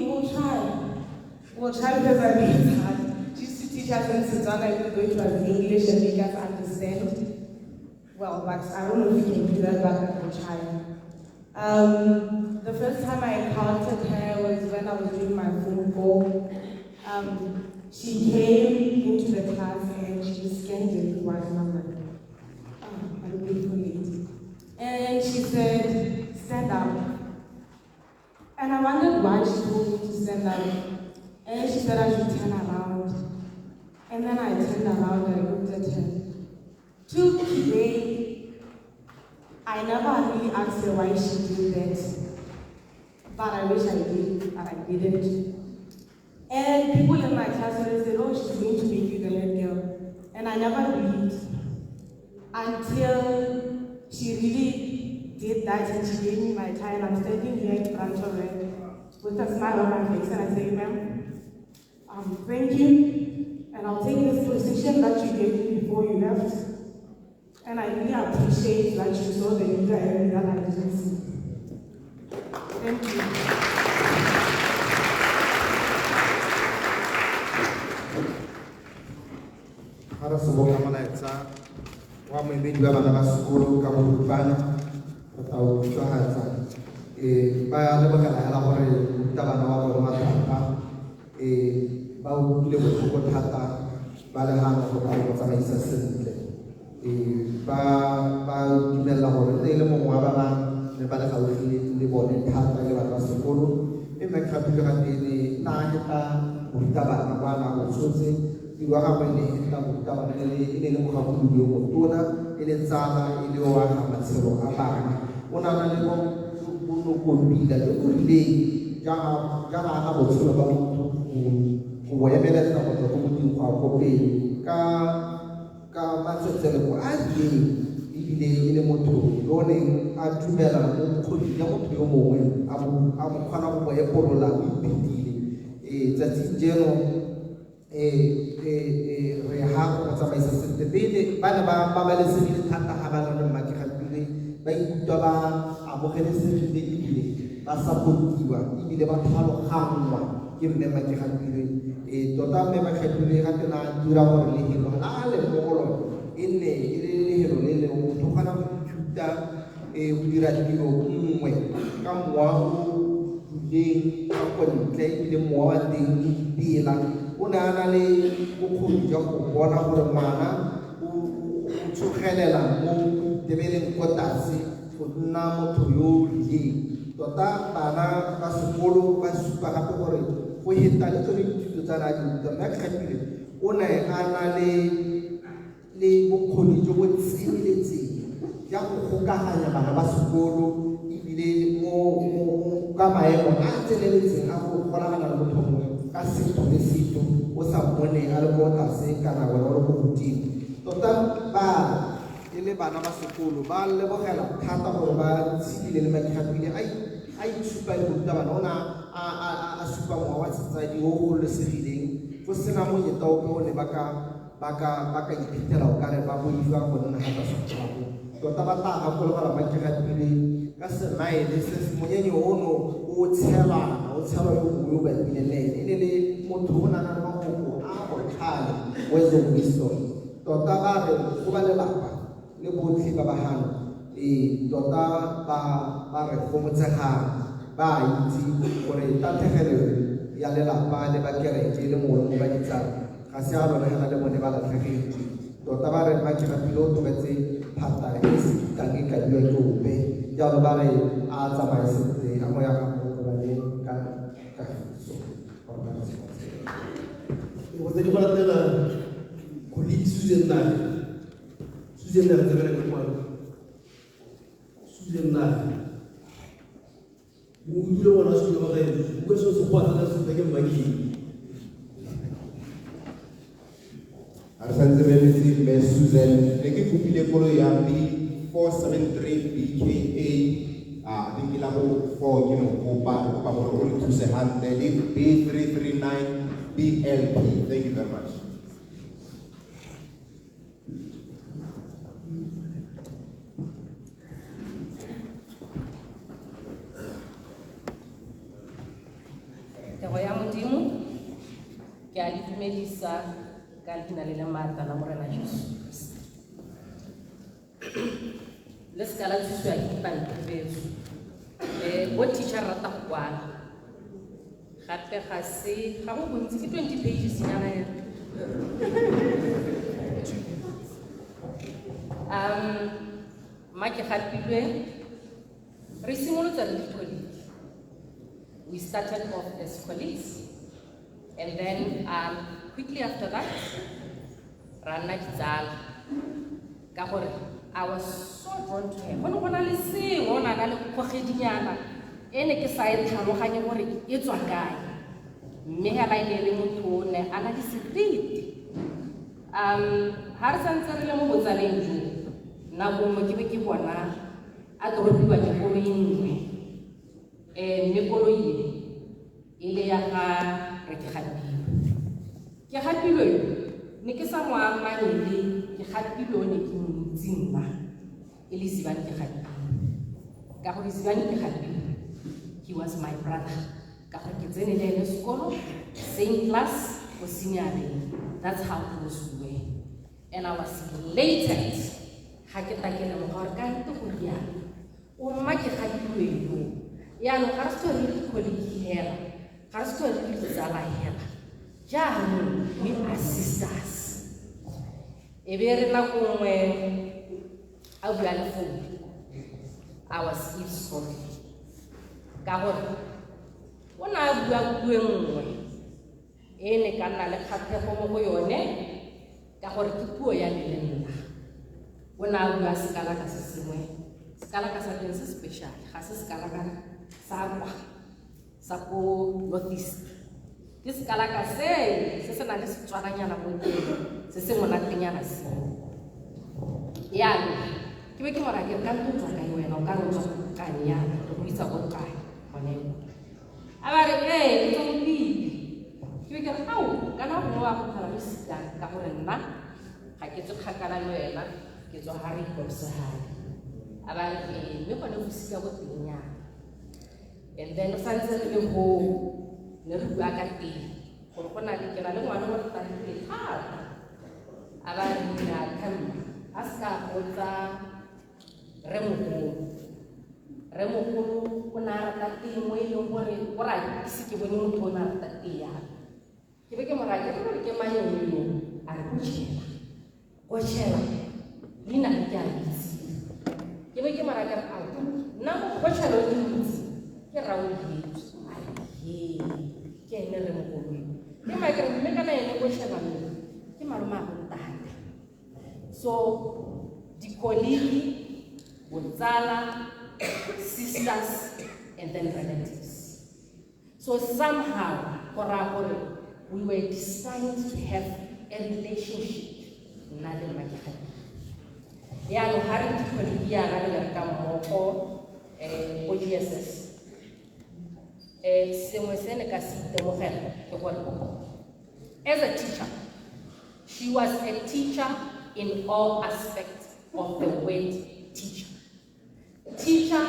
Speaker 10: will try. We'll try because I think it's hard. Just to teach us in Setswana, if we go to us English and make us understand. Well, but I don't know if we can do that, but we'll try. The first time I encountered her was when I was doing my phone call. She came into the class and she just scanned everyone, and I'm like, oh, I'm a beautiful lady. And she said, stand up. And I wondered why she told me to stand up. And she said I should turn around. And then I turned around and I looked at her. Till today, I never really asked her why she did that. But I wish I did, but I didn't. And people in my class always said, oh, she's going to make you the head girl. And I never believed until she really did that and she gave me my time. I'm standing here in front of her with a smile on my face and I say, ma'am, thank you. And I'll take this position that you gave me before you left. And I really appreciate that you saw the leader in me that I didn't see. Thank you.
Speaker 1: Ga re seboka molaetsa wa moemedi wa bana ba sekolo ka boripana, re tla o utlwagatsa.
Speaker 5: Ba lebogela hela gore morutabana wa bone wa thata ba utlwile botlhoko thata ba le gano go ka go tsamaisa sentle. Ba dumela gore e ne e le mongwe wa ba ba ne ba le gaufi le bone thata le bana ba sekolo, mme Mme Kgapilwe gape e ne na heta morutabana kwa na go tshotse tiro ya gagwe ne heta morutabana e ne le mogakolodi yo motona, e le tsala, e le o aga matshelo a bana. O ne a na le bonokopila jo bo rileng jwa go aga botshelo ba motho go bo emeletsa go tswa ko modimo go ya ko pele ka matsetseleko a rileng, ebile e le motho yo o neng a dumela mo bokgoning jwa motho yo mongwe, a mo kgona go mo epolola o iphetile. Tsatsing jeno re ha go tsamaisa sentle. Pele ba ne ba babalesegile thata ga ba na le Mma Kegapilwe, ba ikutlwa ba amogelesegile ebile ba supportiwa ebile ba tlhaloganngwa ke Mme Mma Kegapilwe. Tota Mme Mma Kegapilwe gape na dira gore lehelo la le mo go lone e nne e le lehelo le leng motho o kgona go ithuta go dira tiro nngwe ka mowa o duleng ka ko ntle, ebile mowa wa teng o ipela. O ne a na le bokgoni jwa go bona gore ngwana o tsogelela mo tebeleng ko tlase go nna motho yo o rileng. Tota bana ba sekolo ba supa gape gore go heta le tsone dithuto tsa na di ruta. Mme Kgapilwe o ne a na le bokgoni jo bo tseneletseng jwa go gokaganya bana ba sekolo ebile mo ka maemo a tseneletseng a go golagana le motho mongwe ka setho le setho, o sa mmone a le ko tlase kana wena o le ko godimo. Tota ba e le bana ba sekolo ba lebogela thata gore ba tshedile le Mma Kegapilwe a itshupa le morutabana o ne a supa mowa wa setsadi o gololesegileng, go sena monyetla ope o ne ba ka iphitlhela o kare ba boifa go nna ga tlase ga gago. Tota ba tla gakologelwa Mma Kegapilwe ka semaele se monyenyo ono o tshelana, o tshelwa yo mongwe yo o bapileng le ene. E ne le motho o na le mafoko a botlhale, words of wisdom. Tota ba re go ba lelapa le botlhe ba ba gano, tota ba re gomotsegang, ba itse gore tatlhegelo ya lelapa le ba kereke le mongwe le mongwe ba ditsala ga se a lone hela le bone ba latlhegetswe. Tota ba re Mma Kegapilwe o tlogetse phata e se kitlang e kadiwa ke ope, jalo ba re a tsamaye sentle, a moya ga go robale ka kagiso.
Speaker 2: Go tse di go latela colleague Susan Nare. Susan Nare tse ka kwano. Susan Nare. O utlwile ngwana sekolo ba gaeno, o bua selo se go atla se ke mmakeng.
Speaker 1: A re santse re emetse Mme Susan, ne ke kopile koloi ya B473 BKA, I think ke la bo 4 ke mo kopa, re kopa gore o re thuse hantle le B339 BLP. Thank you very much.
Speaker 7: Tego ya Modimo, ke a le dumedisa ka leina le le maatla la Morena Jesu Kriste. Le seka la tshosiwa ke dipampiri betso. Bo teacher rata go kwala. Gape ga se, ga go bontsi, ke 20 pages nyana ya. Mma Kegapilwe, re simolotse re le colleague. We started off as colleagues, and then quickly after that, ra nna ditsala. Ka gore I was so drawn to her. Go ne go na le sengwe, o ne a na le kgogedinyana e ne ke sa e tlhaloganye gore e tswa kae. Mme hela e ne e le motho o ne a na le seriti. Ha re santse re le mo botsaleng jo, nako nngwe ke be ke bona a toropiwa ke koloi nngwe. Mme koloi e le ya ga re Kegapilwe. Kegapilwe yo, ne ke sa mo amanye le Kegapilwe o ne ke mo itse nna, e le Zibani Kegapilwe. Ka gore Zibani Kegapilwe, he was my brother. Ka gore ke tsene le ene sekolo, same class, ko senior-eng. That's how close we were. And I was elated. Ga ke ta ke lemoga gore ka nnete go rialo. O mma Kegapilwe yo, Yaanong ga re se tlhole re le di-colleague hela, ga re se tlhole re le ditsala hela, jaanong we are sisters. E be re nako nngwe a bua le founu, I was eavesdropping ka gore o ne a bua puo e nngwe e ne ka nna le kgatlhego mo go yone ka gore ke puo ya me le nna. O ne a bua sekalaka se sengwe, sekalaka sa teng se special, ga se sekalaka sa kwa sa ko Northeast, ke sekalaka se se se nang le Setswananyana mo teng, se se monatenyana se. Yaanong ke be ke mo raya ke re, ka ntse o tswa kae wena, o ka re o tswa kae yana, re go isa ko kae gone. A ba re ee, ke tswa Mopipi. Ke be ke re ao, kana gongwe wa go tlhola go sika ka gore nna ga ke tswe kgakala le wena, ke tswa ga re ikopsegale. A ba re ee, mme gone go sika ko teng yana. And then re santse re le go ne re bua ka teng gore go na le ke na le ngwana o ratang tee thata. A ba re nna themba a se ka botsa rremogolo. Rremogolo o ne a rata tee mo e leng gore o ra ise ke bone motho o ne a rata tee yalo. Ke be ke mo raya ke re gore ke mang yo, a re Kotšhela. Kotšhela leina le ke a le itse. Ke be ke mo raya ke re ao, nna mo Kotšhela o ke mo itse ke Raoletso. A re he, ke ene rremogolo yo. Ke mo raya ke re mme kana ene Kotšhela yo ke malome a go ntate. So di-colleague, botsala, sisters, and then relatives. So somehow, go raya gore we were designed to have a relationship nna le mma ke gadi. Yaanong ga re di-colleague yana re bereka mmogo ko GSS, sengwe se ne ka se itemogela ke gore as a teacher, she was a teacher in all aspects of the word teacher. Teacher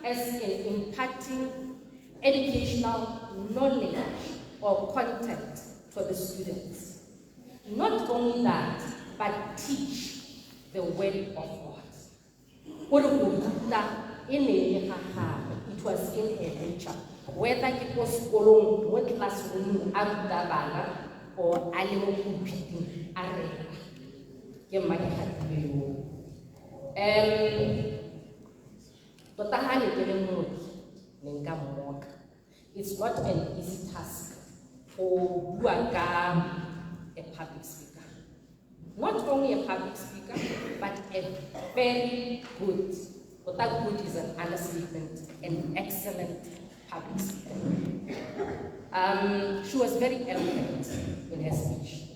Speaker 7: as in imparting educational knowledge or content to the students. Not only that, but teach the word of God. Gore go ruta e ne e le ga gagwe, it was in her nature. Whether ke ko sekolong mo classroom a ruta bana or a le mo pulpiting a rera. Ke mma ke gatile yo. Tota ha ne ke le mooki, ne nka mmoka. It's not an easy task go bua ka a public speaker. Not only a public speaker, but a very good, tota good is an understatement, an excellent public speaker. She was very eloquent in her speech.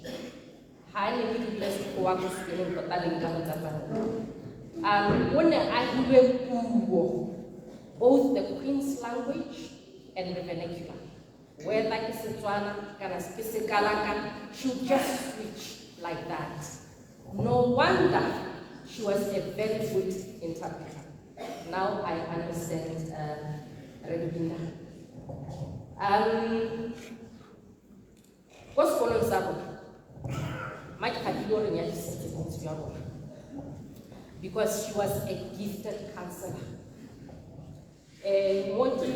Speaker 7: Ha ne ke dula sekgowa ko sekolong tota le nka mo tsatsana. O ne a hilwe puo, both the Queen's language and the vernacular. Whether ke Setswana kana ke Sekalaka, she would just switch like that. No wonder she was a very good interpreter. Now I understand Rebinda. Ko sekolong sa rona, mma ke gatile gore nyadisitse bontsi jwa rona, because she was a gifted counselor. Mo di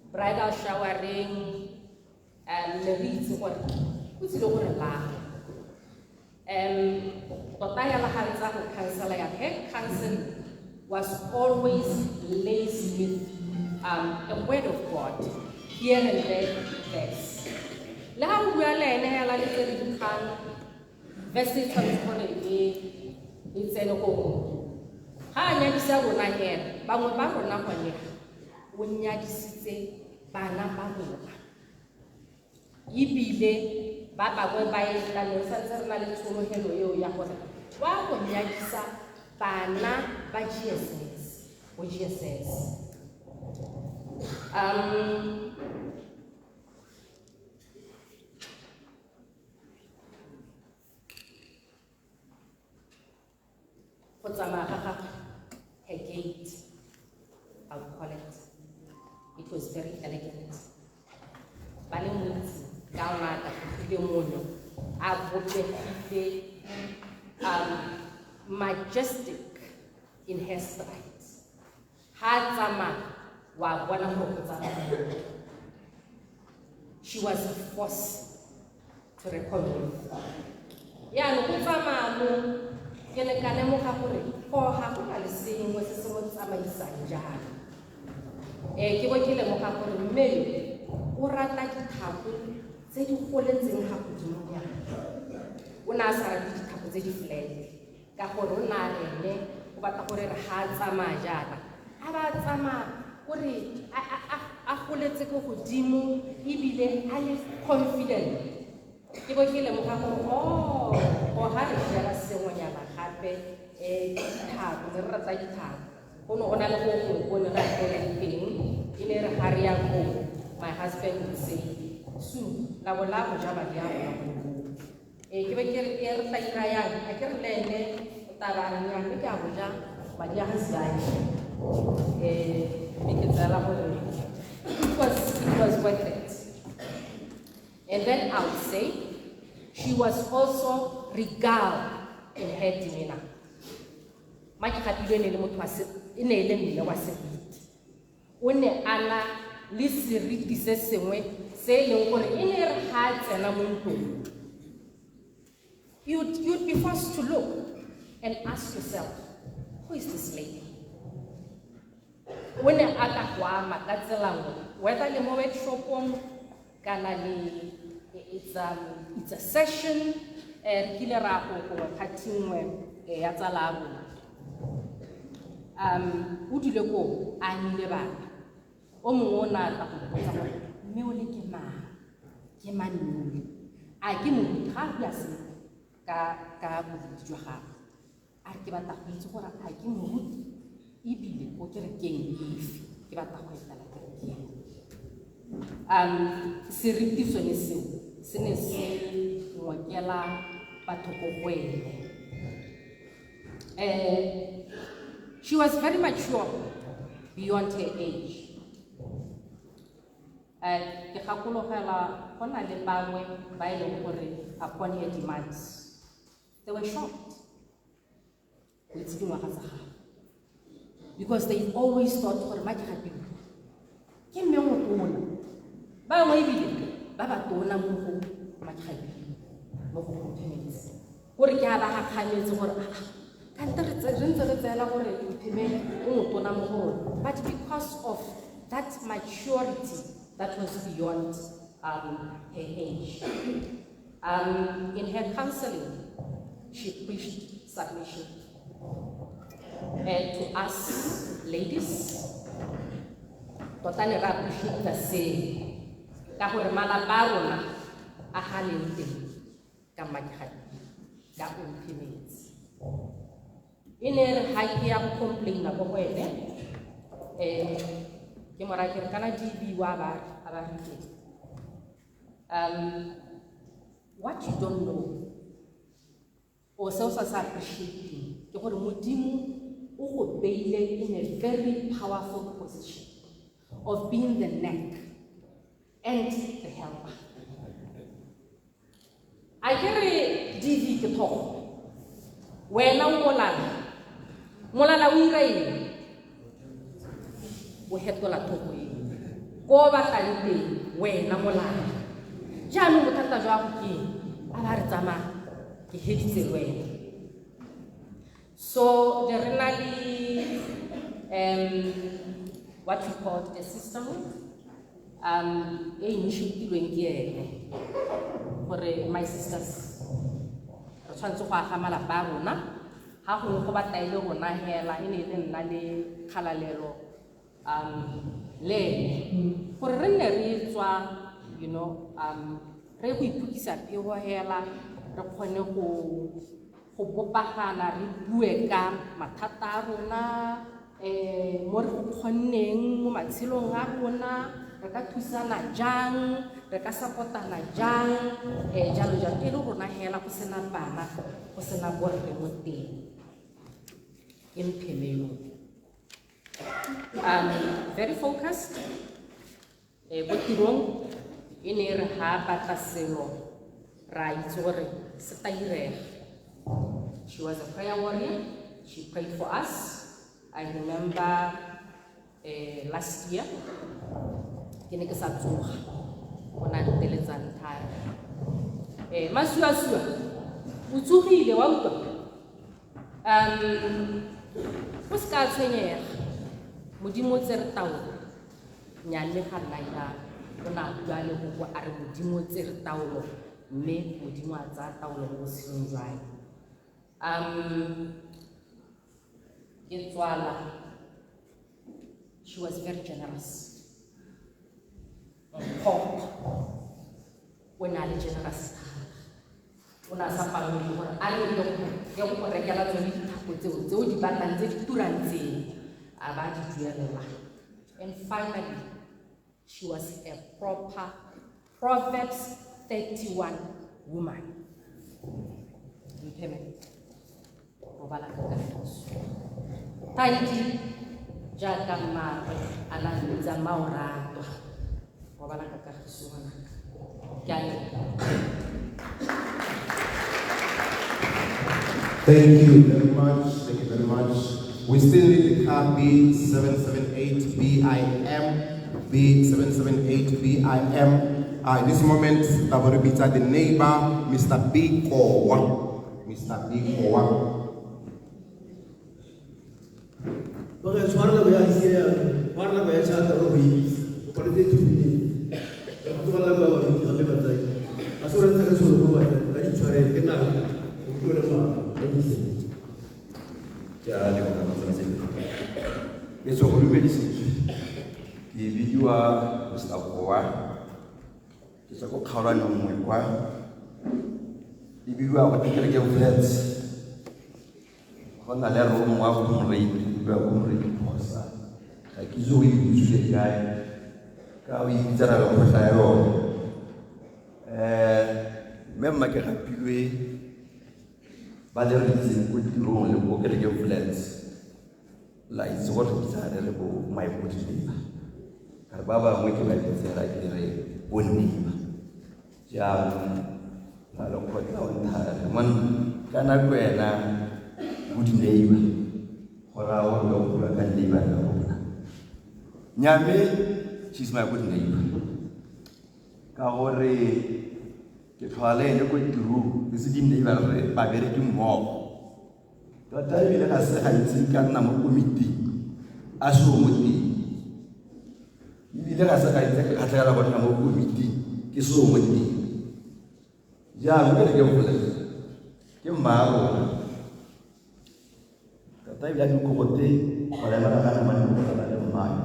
Speaker 7: bridal showering, ne re itse gore o tsile gore lago. Tota yala ga ntse a go counsela ya, her counsel was always laced with a word of God, here and there verse. Le ha o bua le ene hela le tse di dikgang, verse e tshwanetse gore e tsene go gongwe. Ga a nyadisa rona hela, bangwe ba rona gone o nyadisitse bana ba rona. Ebile ba bangwe ba e tla ne re santse re na le tshologelo eo ya gore wa go nyadisa bana ba GSS, go GSS. Go tsamaya ga gagwe, her gait, I'll call it. It was very elegant. Ba le montsi ka o ne a tagogile monyo, a bopegile, majestic in her strides. Ga a tsamaya wa bona gore go tsamaya. She was a force to reckon with. Yaanong go tsamaya mo ke ne ka lemoga gore go ga go na le sengwe se se mo tsamaisang jang. Ke bo ke lemoga gore mme yo o rata dithako tse di goletseng ga godimonyana. O ne a sa rate dithako tse di flat ka gore o ne a re ene o batla gore re ga a tsamaya jaana a ba tsamaya kore a goletse ko godimo ebile a le confident. Ke bo ke lemoga gore o ga re jela sengwenyana gape ke dithako, ne re rata dithako. Go ne go na le go gongwe ko ne re apereng teng, e ne re ga re ya koo, my husband would say, Su, la bo la go ja madi a rona ko koo. Ke be ke re, re tla ira yang, a ke re le ene o tla ba a re, nnyaa, mme ke a go ja madi a ga Sianye. Mme ke tseela gore it was worth it. And then I would say, she was also regal in her demeanor. Mmakegapilwe e ne e le motho wa se, e ne e le mme wa seriti. O ne a na le seriti se sengwe se e leng gore e ne e re ga a tsena mo ntlong, you'd be forced to look and ask yourself, who is this lady? O ne a ka go ama ka tsela nngwe, whether le mo workshopong kana le it's a session, re kile ra go gongwe party nngwe ya tsala ya rona. O dule koo a amile bana. O mongwe o ne a tla go mpotsa gore mme o le ke mang? Ke mang mme o le? A ke moruti? Ga a bua sepe ka boruti jwa gagwe. A re ke batla go itse gore a ke moruti ebile ko kerekeng efe, ke batla go etela kerekeng. Seriti sone seo se ne se ngokela batho ko go ene. She was very mature beyond her age. Ke gakologela go na le bangwe ba e leng gore upon her demands, they were shocked go itse dingwaga tsa gagwe, because they always thought gore Mmakegapilwe ke mme motona. Bangwe ebile ba ba tona mo go Mmakegapilwe, mo go Omphemetse, gore ke a ba gakgametse gore kante re ntse re tseela gore Mpheme o motona mo go rona, but because of that maturity that was beyond her age. In her counseling, she preached submission. To us ladies, tota ne re appreciate se ka gore malapa a rona a ga leng teng ka Mmakegapilwe, ka Omphemetse. E ne re ga ke ya go complaina ko go ene, ke mo raya ke re kana di biwa ba a ba re ke. What you don't know, or se o sa se appreciating, ke gore Modimo o go beile in a very powerful position of being the neck and the helper. A ke re DV ke tlhogo, wena o molala, molala o ira eng? O hetola tlhogo eo ko o batlang teng, wena molala. Jaanong bothata jwa go ke eng? A ba re tsamaya, ke heditse le wena. So the re na le what we call the system, e initiatilweng ke ene gore my sisters re tshwanetse go aga malapa a rona. Ga gongwe go batla e le rona hela, e ne e le nna le kgalalelo, le ene, gore re nne re tswa, re go iphokisa pego hela, re kgone go bopagana, re bue ka mathata a rona, mo re go kgonneng mo matshelong a rona, re ka thusana jang, re ka support-ana jang, jalo jalo. E le rona hela go sena bana, go sena borre mo teng. Ke Mpheme yo. Very focused. Bo tirong e ne e re ha batla selo, ra itse gore se tla irega. She was a prayer warrior. She prayed for us. I remember Last year ke ne ke sa tsoga o na nteletsang thata. Masuasua o tsogile wa utlwa. O se ka tshwenyega, Modimo o tsere taolo. Nnyaa, mme ga nna jalo, o ne a bua le koko a re Modimo o tsere taolo, mme Modimo a tsaya taolo mo botshelong jwa me. Ke tswala. She was very generous. Mpho o ne a le generous thata. O ne a sa palelwe ke gore a re ke go rekela tsone dithapo tseo tse o di batlang tse di turang tseo, a ba di duelela. And finally, she was a proper Proverbs 31 woman. Mpheme, robala ka kagiso. Thandi, jaaka mmaagwe a na ntse mma o ratwa, robala ka kagiso ngwanaka. Ke a leboga.
Speaker 1: Thank you very much. Thank you very much. We still need the car B778 BIM, B778 BIM. At this moment, Taboribita, the neighbor, Mr. B. Kowa. Mr. B. Kowa.
Speaker 2: Ba re tshwara nako ya ise tshwara nako ya tšhata go itse o tshwanetse 2 minutes ya go tlogela nako ya baruti gape batsadi ga se gore ntsha ka tsholo ko batsadi ba di tshwarele ke nako o utlwe le ngwana.
Speaker 11: Ke a leboga motsamaisi. Ke tswa go dumedisitswe. Ke bidiwa Mr. Kowa. Ke tswa ko kgaolwaneng nngwe kwa. E bidiwa go Kereke Flats. Go na le romo wa comrade, e bidiwa comrade Phosa. Ga ke itse o e utswile kae. Ka o e bitsa ra lekgotla ya yone. Mme mma ke gapilwe ba le re itseng ko tirong le ko Kereke Flats. La itse gore re bitsa re re bo my good neighbor. Ka re ba bangwe ke ba bitsela ke re bo neighbor. Jaanong la lekgotla o nthare monna ka nako ena good neighbor go raya gore o bua ka neighbor ya rona. Nyame, she's my good neighbor. Ka gore ke tlhola le ene ko tirong, ke se di neighbor re babereki mmogo. Tota ebile ga se gantsi ka nna mo komiting a seo mo teng. Ebile ga se gantsi ke kgatlhegela go nna mo komiting ke seo mo teng. Jaanong ke re ke bolela ke mmaarona. Tota ebile a ke kokote go lemela ga namane go lala le mmayo.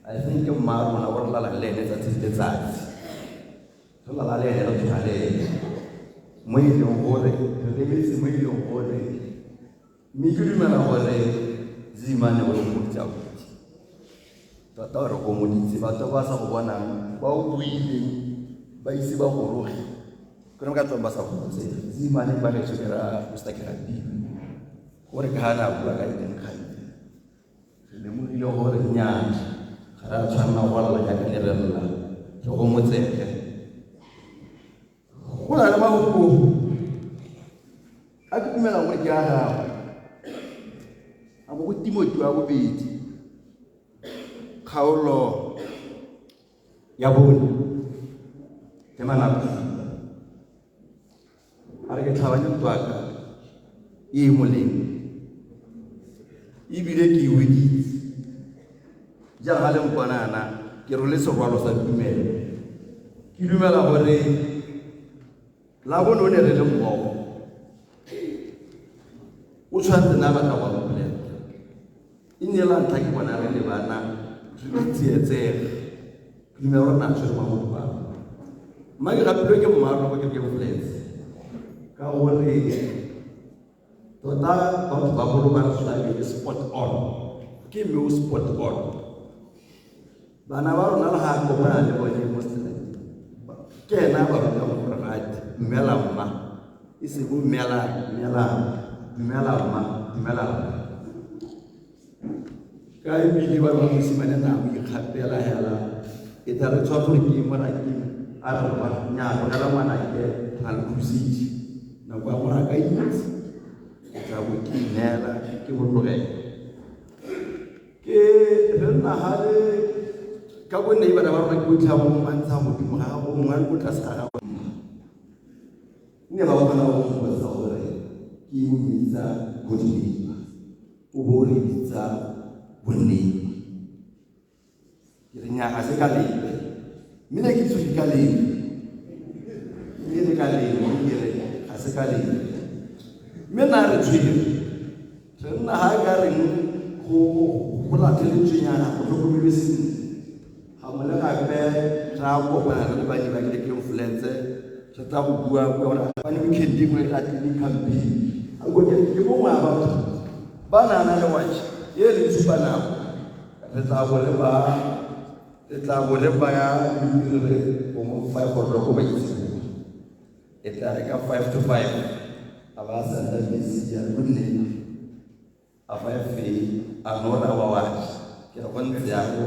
Speaker 11: I think ke mmaarona o re lalang le ene tsatsi le letsatsi. Re lala le ene, re tsoga le ene. Mo e leng gore re lebetse, mo e leng gore mme ke dumela gore Zimane o re gomoditse abuti. Tota o re gomoditse, batho ba sa go bonang ba o buileng ba ise ba goroge ke ne ka tswang ba sa gomotsege. Zimane ba getsho ke ra Mr. Kerapile gore ke ga na bua ka teng kgante re lemogile gore nnyaa ga re a tshwanela go lla jaaka ne re lla, re gomotsege. Go na le mafoko a ke dumelang gore ke a gagwe a mo go Timothy wa bobedi kgaolo ya 4 temana bosupa a re ke tlhabanye ntwaka e e molemo ebile ke e weditse jaaka le mponana ke role serwalo sa tumelo. Ke dumela gore la bone o ne re le mmogo o tshwanetse na batla go mpolelela e ne la ntlha ke bona re lebana re di tsietsega. Ke dumela gore na tshwere mafoko a mma ke gapilwe ke mmaarona ko Kereke Flats ka gore tota batho ba bolo ba re tshwana ke spot on, ke mme o spot on. Bana ba rona le ga a kopana le bone mo seterateng ke ena ba rutang gore gate dumela mma, e se bo dumela dumela dumela mma dumela mma. Ka ebile ba ba mosimane na o ikgapela hela e tla re tshwa gore ke mo rakeng a re ba nya tlogela ngwana ke a le khusitse nako ya gore a ka itse ke tla bo ke ineela ke mo tlogela. Ke re nna gale ka bo neighbor ba rona ke botlha bo mantsha godimo ga gago mongwe a le ko tlase ga gago. Mme ba kgona go mpotsa gore ke o bitsa good neighbor, o bo o re bitsa bo neighbor. Ke re nnyaa, ga se ka lepe, mme ne ke itse ke ka lepe, mme le ka lepe, mme ke re ga se ka lepe. Mme nna re tshwere, re nna ga ka reng go latlheletswenyana go tlhokomelwe sentle. Gangwe le gape re a kopana re le bane ba kerekeng Flats, re tla go bua bua gore bane weekend e nngwe re tla cleaning campaign. A ko ke ke mongwe wa batho ba na na le watch e le tshupa nako. Re tla bo re ba re tla bo re baya re re gongwe 5 o'clock ba itse. E tla re ka 5 to 5 a ba senda message ya good neighbor. A 5 e a nora wa watch. Ke re go ntse ya go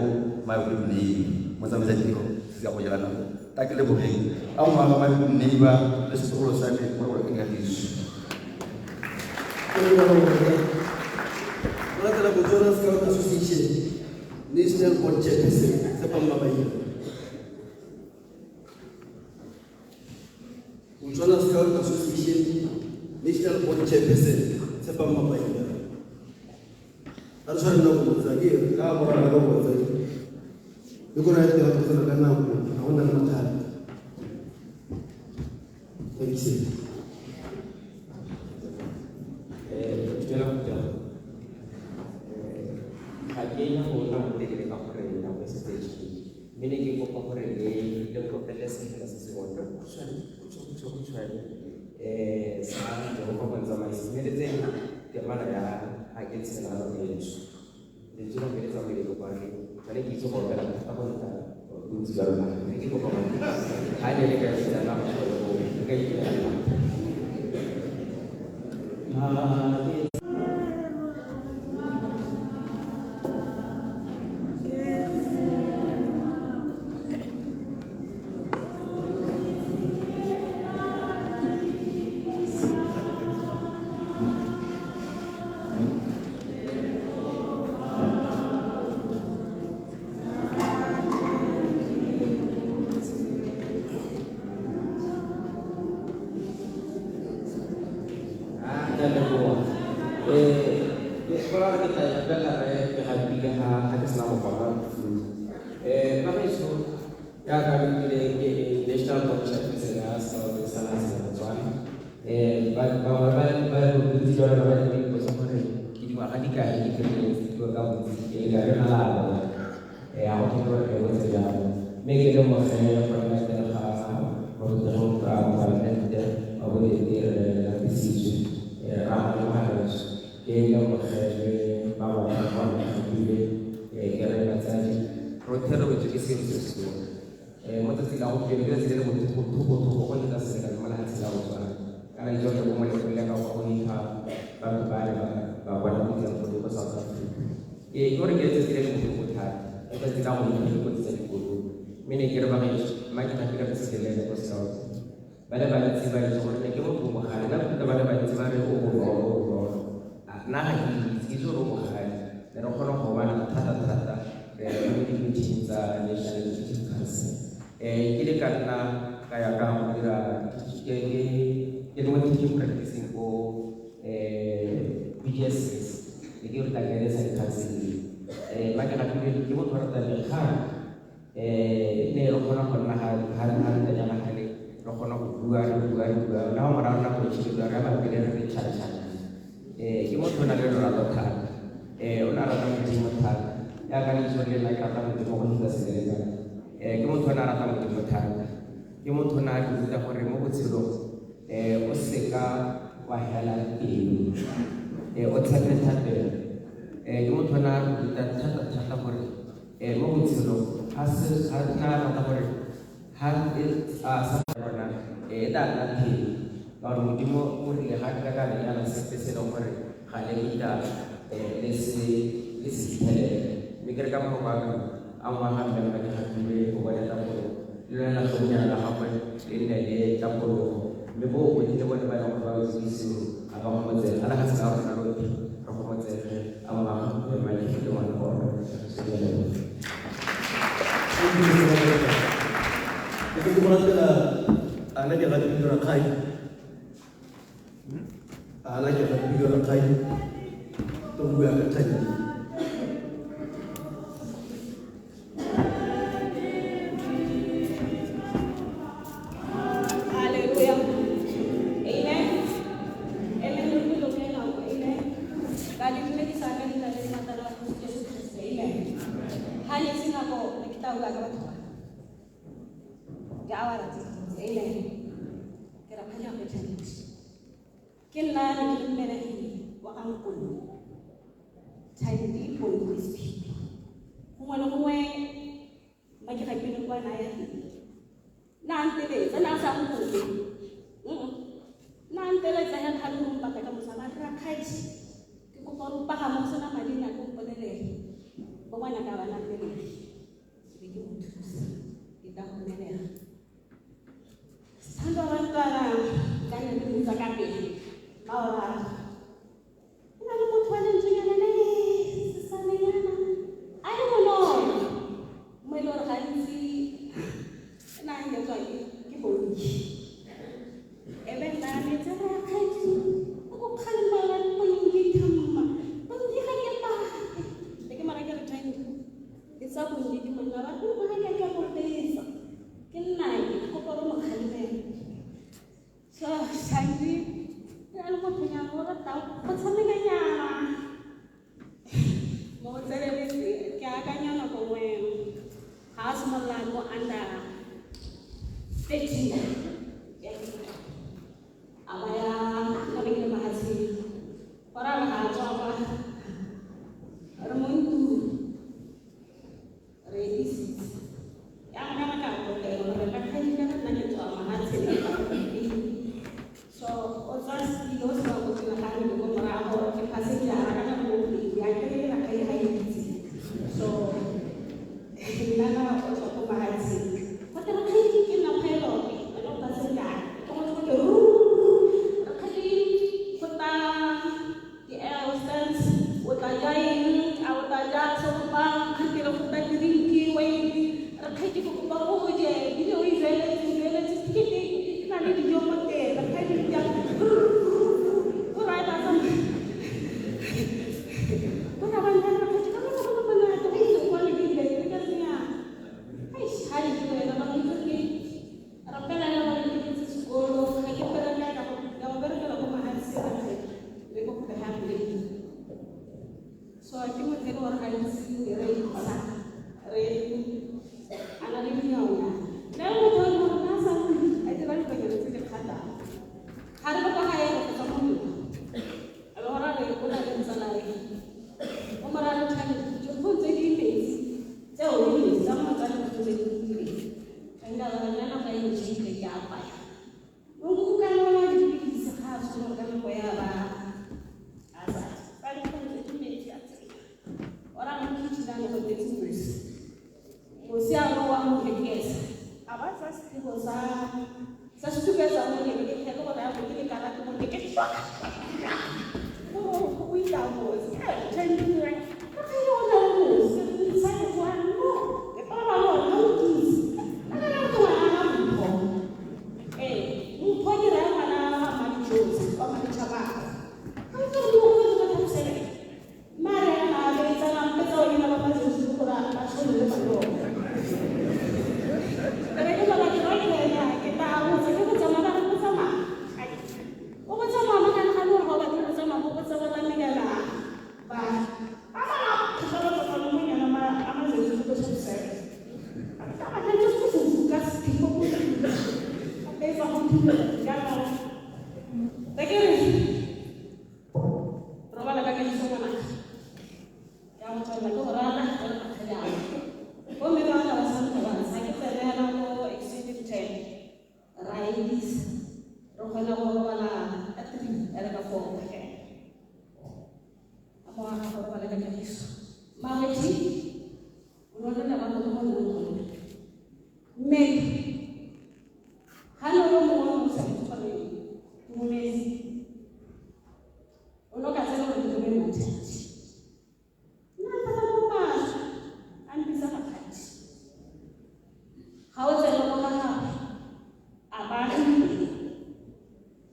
Speaker 11: my good neighbor. Motsamaisa ditiro se ya go jela nako. Ta ke lebogeng a ngwaga my good neighbor le setlogolo sa me gore gore ke kagiso.
Speaker 2: Go latela Botswana Scout Association National Board Chairperson Tshepang Mabaila. Botswana Scout Association National Board Chairperson Tshepang Mabaila. A re tshware nako motsadi ka morana ka motsadi. Le kore a teng go tsena ka nako ga go na le mathata. Thank you.
Speaker 12: Dumela phuthego. Ga ke ya go nna motelele ka gore nako e setse e tshwere. Mme ne ke kopa gore le nkopele sefela se se bontle khutshwane sa Jehova Motsamaisi. Mme le tse temana ya ga ke tshela loeto. Lentswe la me le tsamaile ko kwano. Jwale ke itse go opela thata go feta bontsi jwa lona. Mme ke kopa gore ga ne le ka etsa la go tshwana go le ka itumela thata. Ke a leboga. Ke gopola gore ke tla e opela re ke gapile ga ke sena go bona flu. Bagaetsho, jaaka re utlwile ke National Board Chairperson ya Scout sa naga sa Botswana. Bangwe ba bontsi jwa lona ba ne ba ipotsa gore ke dingwaga di kae ke dirile tiro ka bontsi ke le ka re malaba. Ga go tlhoke gore re botse jalo. Mme ke lemoge go nna teng ga morutegong ka mopalamente wa bobedi re lapisitswe ra go lemoga gaetsho. Ke lemoge le ba bangwe ba nthapile ke re batsadi rotlhe re wetswe ke selo se sengwe. Mo tsatsing la gompieno ke letsatsi le le botlhoko-thoko go leta selekano mo lefatsheng la Botswana. Kana itse gore bo mo lefelong ka go ipha batho ba ne ba bona kotsi ya koloi ko South Africa. Ke gore ke letsatsi le le botlhoko thata, ke letsatsi la go ipha dikotsi tsa dikoloi. Mme ne ke re bagaetsho, mma ke gape ka letsatsi ko South. Ba le bantsi ba itse gore ne ke motho o bogale, nna kutlwa ba le bantsi ba re o bonolo, o bonolo. Nna ga ke itse, ke itse gore o bogale. Ne re kgona go obana thata-thata re mo di-meeting tsa National Executive Council. Ke le ka nna ka ya ka go dira ke le mo teaching practicing ko BDSS, ne ke ruta guidance and counseling. Mma ke gapile ke motho o ratang dikgang. Ne re kgona go nna ga ntanyana gale re kgona go bua re bua re bua nna wa morago nako e tšhile re ya pele re re tšha-tšha. Ke motho o na le lorato thata, o ne a rata Modimo thata jaaka le itse gore le nna ke rata Modimo go feta selekane. Ke motho o ne a rata Modimo thata, ke motho o ne a re ruta gore mo botshelong o seka wa hela pelo, o tshepe thapelo. Ke motho o ne a re ruta thata-thata gore mo botshelong ga se ga na rata gore ha e a sa rona e tla nna phelo ka gore Modimo o rile ga ka ka lenyala sepe se e leng gore ga le kitla le se le se fitlhelele. Mme ke re ka mafoko a ka a ngwaga mme mma ke gapilwe o bone tapologo le lone latlhobonyana la gagwe le nne le tapologo mme bo botlhe le bone ba e leng gore ba wetse ke seo a ba gomotsege a lefatshe la rona lotlhe re gomotsege a ngwaga mme mma ke file ngwana gore.
Speaker 2: ratela ana ke gapile rakgadi. Ana ke gapile rakgadi. To bua ka Thandi.
Speaker 7: Hallelujah. Amen. Amen. Amen. Ka le dumedisa ka leina le le maatla la Jesu Kriste. Amen. Ha le se nako ne ke tla bua ka batho ba. Ke a ba rata. Amen. Ke rakgadi ya go Thandi. Ke nna ne ke le mmelegi wa ga nkgono. Thandi Bongi Sephipi. Gongwe le gongwe ba ke gapile kwa naya teng. Nna a nteletsa, nna a sa nkope. Nna a nteletsa hela ga le go mpata ka mosa ba re rakgadi. Ke kopa gore o pagame go sena madi nna ke o mpolelele. Bo ngwanaka ba na mmelegi. Ke be ke mo thusa. Ke tla go mmelega. Sithando bantwana ka nne le mmitsa ka pele. Maoraro. E na le motho wa lentswenyana le sesanenyana. A le bonolo. Mo e le gore gantsi nna a nyetswa ke Bongi. E be nna metse rakgadi o go kgalemela Bongi thamma. Bongi ga ke pate. Le ke mara ke re Thandi. E tsa Bongi ke monna ba go ga ke ka go betsa. Ke nna ke kopa gore mo kgalemele. So Thandi e le mothonyana o ratang go tshamekanyana. Mo go tseneletse ke akanya nako nngwe ga a simolola mo under 13 ya a ba ya ka be ke le mahatsheng. Gore a re ga a tswa kwa re mo ntlong re emisitse. Ya kana ka kokela gore rakgadi ka nna ke tswa mahatsheng ka So o tswa setilo se ba ko pele ga me ko morago ke passenger ka nako e ya ke re rakgadi ga itse. So nna na o tswa ko mahatsheng. Go te rakgadi ke nna pilot ene o passenger. Ke go ke rakgadi go tla di-air hostess o tla ja eng a o tla ja segopa kgantele go tla drink wine rakgadi ke kopa o je ebile o e jweletse ticket e na le dijo mo teng rakgadi ja o ra ba tsamaya go ra ba nna rakgadi ka mo go monate go itse kwa le bile ke ka senya eish ha le ke wena ba ntse ke rapela le ba ke itse sekolo ga ke bereka ka go berekela ko mahatsheng rakgadi le ko go ha le so ke motho e le gore gantsi re itsa re a na le dinyaonyana le le motho e le gore na sa a dira dikonyana tse di kgatang ga re le kwa gae re go tswa mo ntlong a be gore re o na le motsalae o mo raya re Thandi dikgong tse di metsi tseo di metsi tsa motsadi motho tse di metsi nka ba nna nako e ntšhile ke apaya nku ka nwa dipilisi ga a tshwanela ka nako ya ba a sa ba dikgong tse di metsi a tsena ora mo kitchen go tetse mosi mosi a wa mo hekesa a ba tsa sethibo sa setupetsa mo ke ke tlhele gore a bo ke le karate mo ke shwa o ila mosi Thandi ka ke yona mosi sa ke kwa no ke pa ba lo no kisi a ka go ngwana mpho mpho ke raya ngwana wa Madijosi wa Maditšhaba ga ke re go go go thusele mare a na be tsala mpetsa o ina ba matse gore ba tshwane le maloko re ke ba ke ra ke ya ke ta botsa ke botsa mama re botsa mama o botsa mama ka ga le gore ba batla botsa mama o botsa ba tlamegela ba a ba tlogela go mo nyana ma a ma tse go thusele a ba tla just go ka sethibo go a betsa go thula jaanong te ke re robala ka kagiso ngwanaka ya go tswelela ke go rata ke re makgadi a bomme ba bana ba santse ba ntsha ke tsenela ko extended term ra emisa re kgona go robala ka 3 ele ka 4 a mo aga go robala ka kagiso maweti o no le ba mo go nngwe mme ga le yo mongwe o sa itse gore ke momesi o no ka tsena gore ke dume mathati nna mpata mo maswe a mpitsa makgadi ga o tsena mo ga gagwe Rakgadi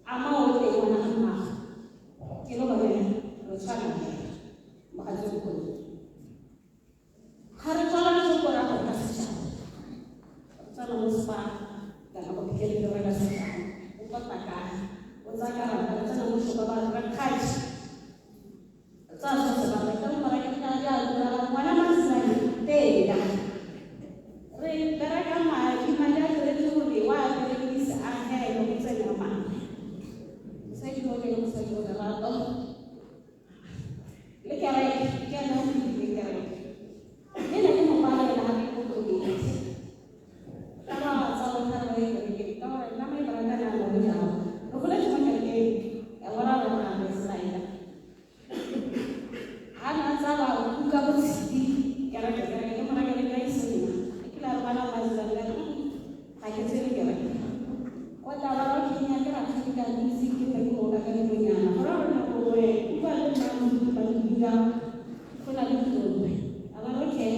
Speaker 7: a ma o teng ngwana ga mmago ke le gone re tshwana fela mogatse bokone ga re tswala lefoko ra go ka setšhaba re tswana mo spa kana go phitlhelele re ka setšhaba o tlotla kae o tsaya karata re tsena mo shopa ba re rakgadi re tsaya so se ba re ka mo reka ka ja ngwana masimane tena re bereka madi madi a tsweletse go bewa a berekisa a helo go tsenya madi mosadi o ke mosadi o lerato le kereke ke ena o le kereke le na ke mopala ena gape ko kokobetse ka ba tsa go thara ba kereke ka gore nna mai barata na mo jalo re goletse mo kerekeng ya bona re na le slaida ha na tsa ba kuka botshipi kereke kereke ke mora kereke ya isena ke la re bana ba tsana ga ke tsere kereke o tla ba o kenya ke ra ka itse ke be ke mo ka ka dibonyana gore re na go we utlwa le nna mo ba dira go na le dilo a ba okay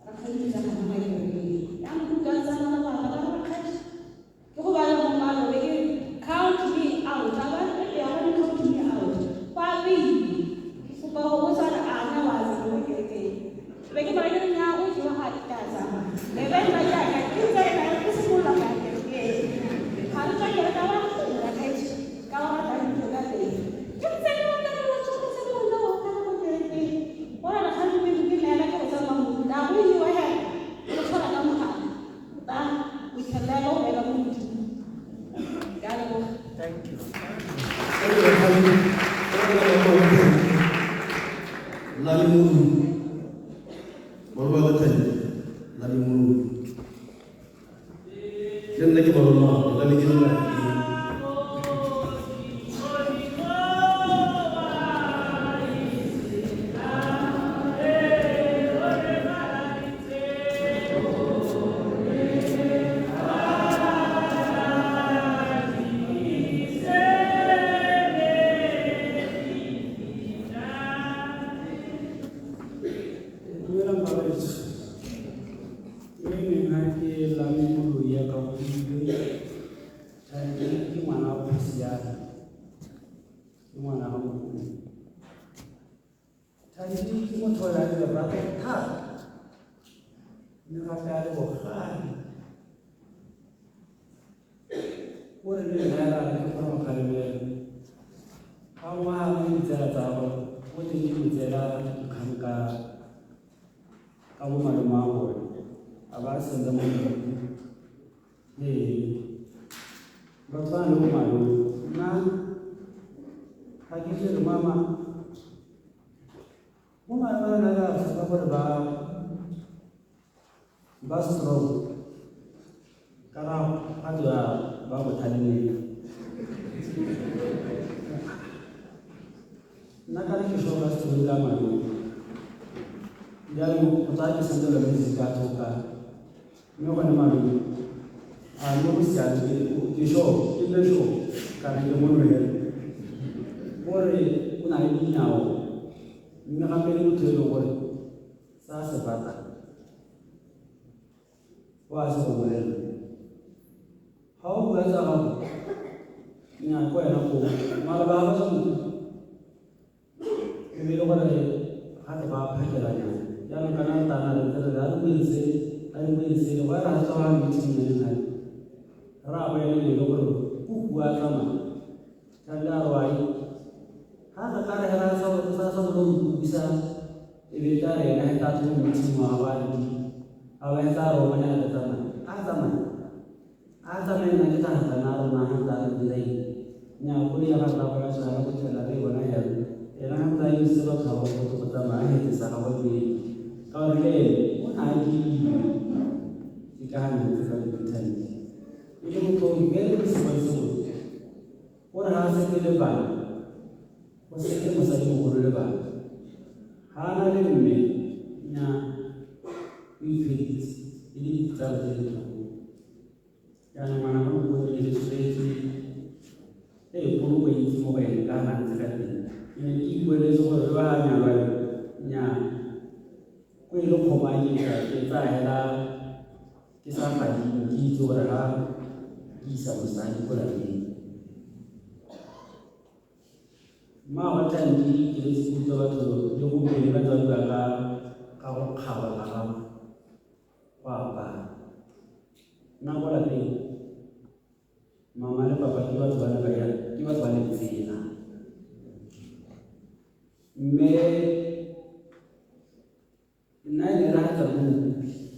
Speaker 7: ra kgadi tsa ga ba kereke ya mo ka tsana ba ba ba rakgadi ke go ba le mo malo be ke count me out a ba re ya go count me out kwa bi ke kopa go botsa re a na wa tsa mo kerekeng be ke ba ke nya o jewa ga di ka tsamaya be ba nna jaaka ke tsena ke simolola ka kerekeng ga re tswa kereke ba rakgadi ka ba tla dilo ka teng ke tsena ba tla ba tsoga tse ba lo ka mo kerekeng ora re ga re ke nela ke go tsamaya mo da go iwa he o tshwara ka mogala ta o itlhelela o wela mo modimo ka leboga.
Speaker 5: Thank you. Le nna ke malome wa gago, la me ke nna
Speaker 13: Dumelang ba baetsho. Mme nna ke Lame Moloi ya ka godile. Thandi ke ngwana wa kgosi ya me. Ke ngwana wa mogolo. Thandi ke motho o nang le lerato thata. Mme gape a le bogale. O re le nna hela ke kgone go kgalemela. Ga ngwe ga ngwe ditsela tsa gagwe, o teng di mo tseela dikgang ka bo malome a bone a ba senda mo ee ba tshwana le bo malome nna ga ke tle re mama bo malome ba na le tshepa gore ba strong kana ga tswa ba botlhale nna kana ke shoka story ka malome jaanong go tsaya ke sentse lone ka thoka mme gone malome a mme go siame ke sure ke nne sure kana ke mo nwele gore o na le dinao mme gape le motho e leng gore sa se batla o a se go bolelela ga o bua tsa gago nnyaa ko wena koo mara ba ga ba tswa e be e le gore gape ba phakelanyana jaanong kana re tana re ntse re re a re bueng sele go ya ra tswa ga meeting ya lengane rraagwe ene ne e le gore o bua tsamaya ka le a re wa ga re ka re hela sa sa go utlwisa e be tla re ena tla tswa mo meeting wa ba re a ba tla re o ne re tsamaya a tsamaya a tsamaya nna ke tla tla na rona ha tla re dira eng nya go ya ga rra go ya tswa go tsela re bona ya ena ha tla itse batho ba go tsamaya hetse sa gagwe pele ka gore le ene o na a dile ke ka ga ntse ka internet e le motho o very responsible gore ga a setse le bana go setse mosadimogolo le bana ga a na le mme nya o ipheditse e le ditsala tse di tlhoko jaanong ngwana ga mokone le tshwetse e poloko e ntsi mo go ene ka ga ntse ka teng ke ne ke ipoleletse gore le ba ga nyalwa nya ko e le kgomo a ke ke tsaya hela ke sa fadime ke itse gore ga Ke isa mosadi ko lapeng. Mmaagwe Thandi ke le se utlwa batho le gompieno ba tsa bua ka ka go kgaba ga gagwe go apara. Nna ko lapeng mama le papa ke batho ba ne ba ya ke batho ba letsela. Mme nna e ne re ga tsa mo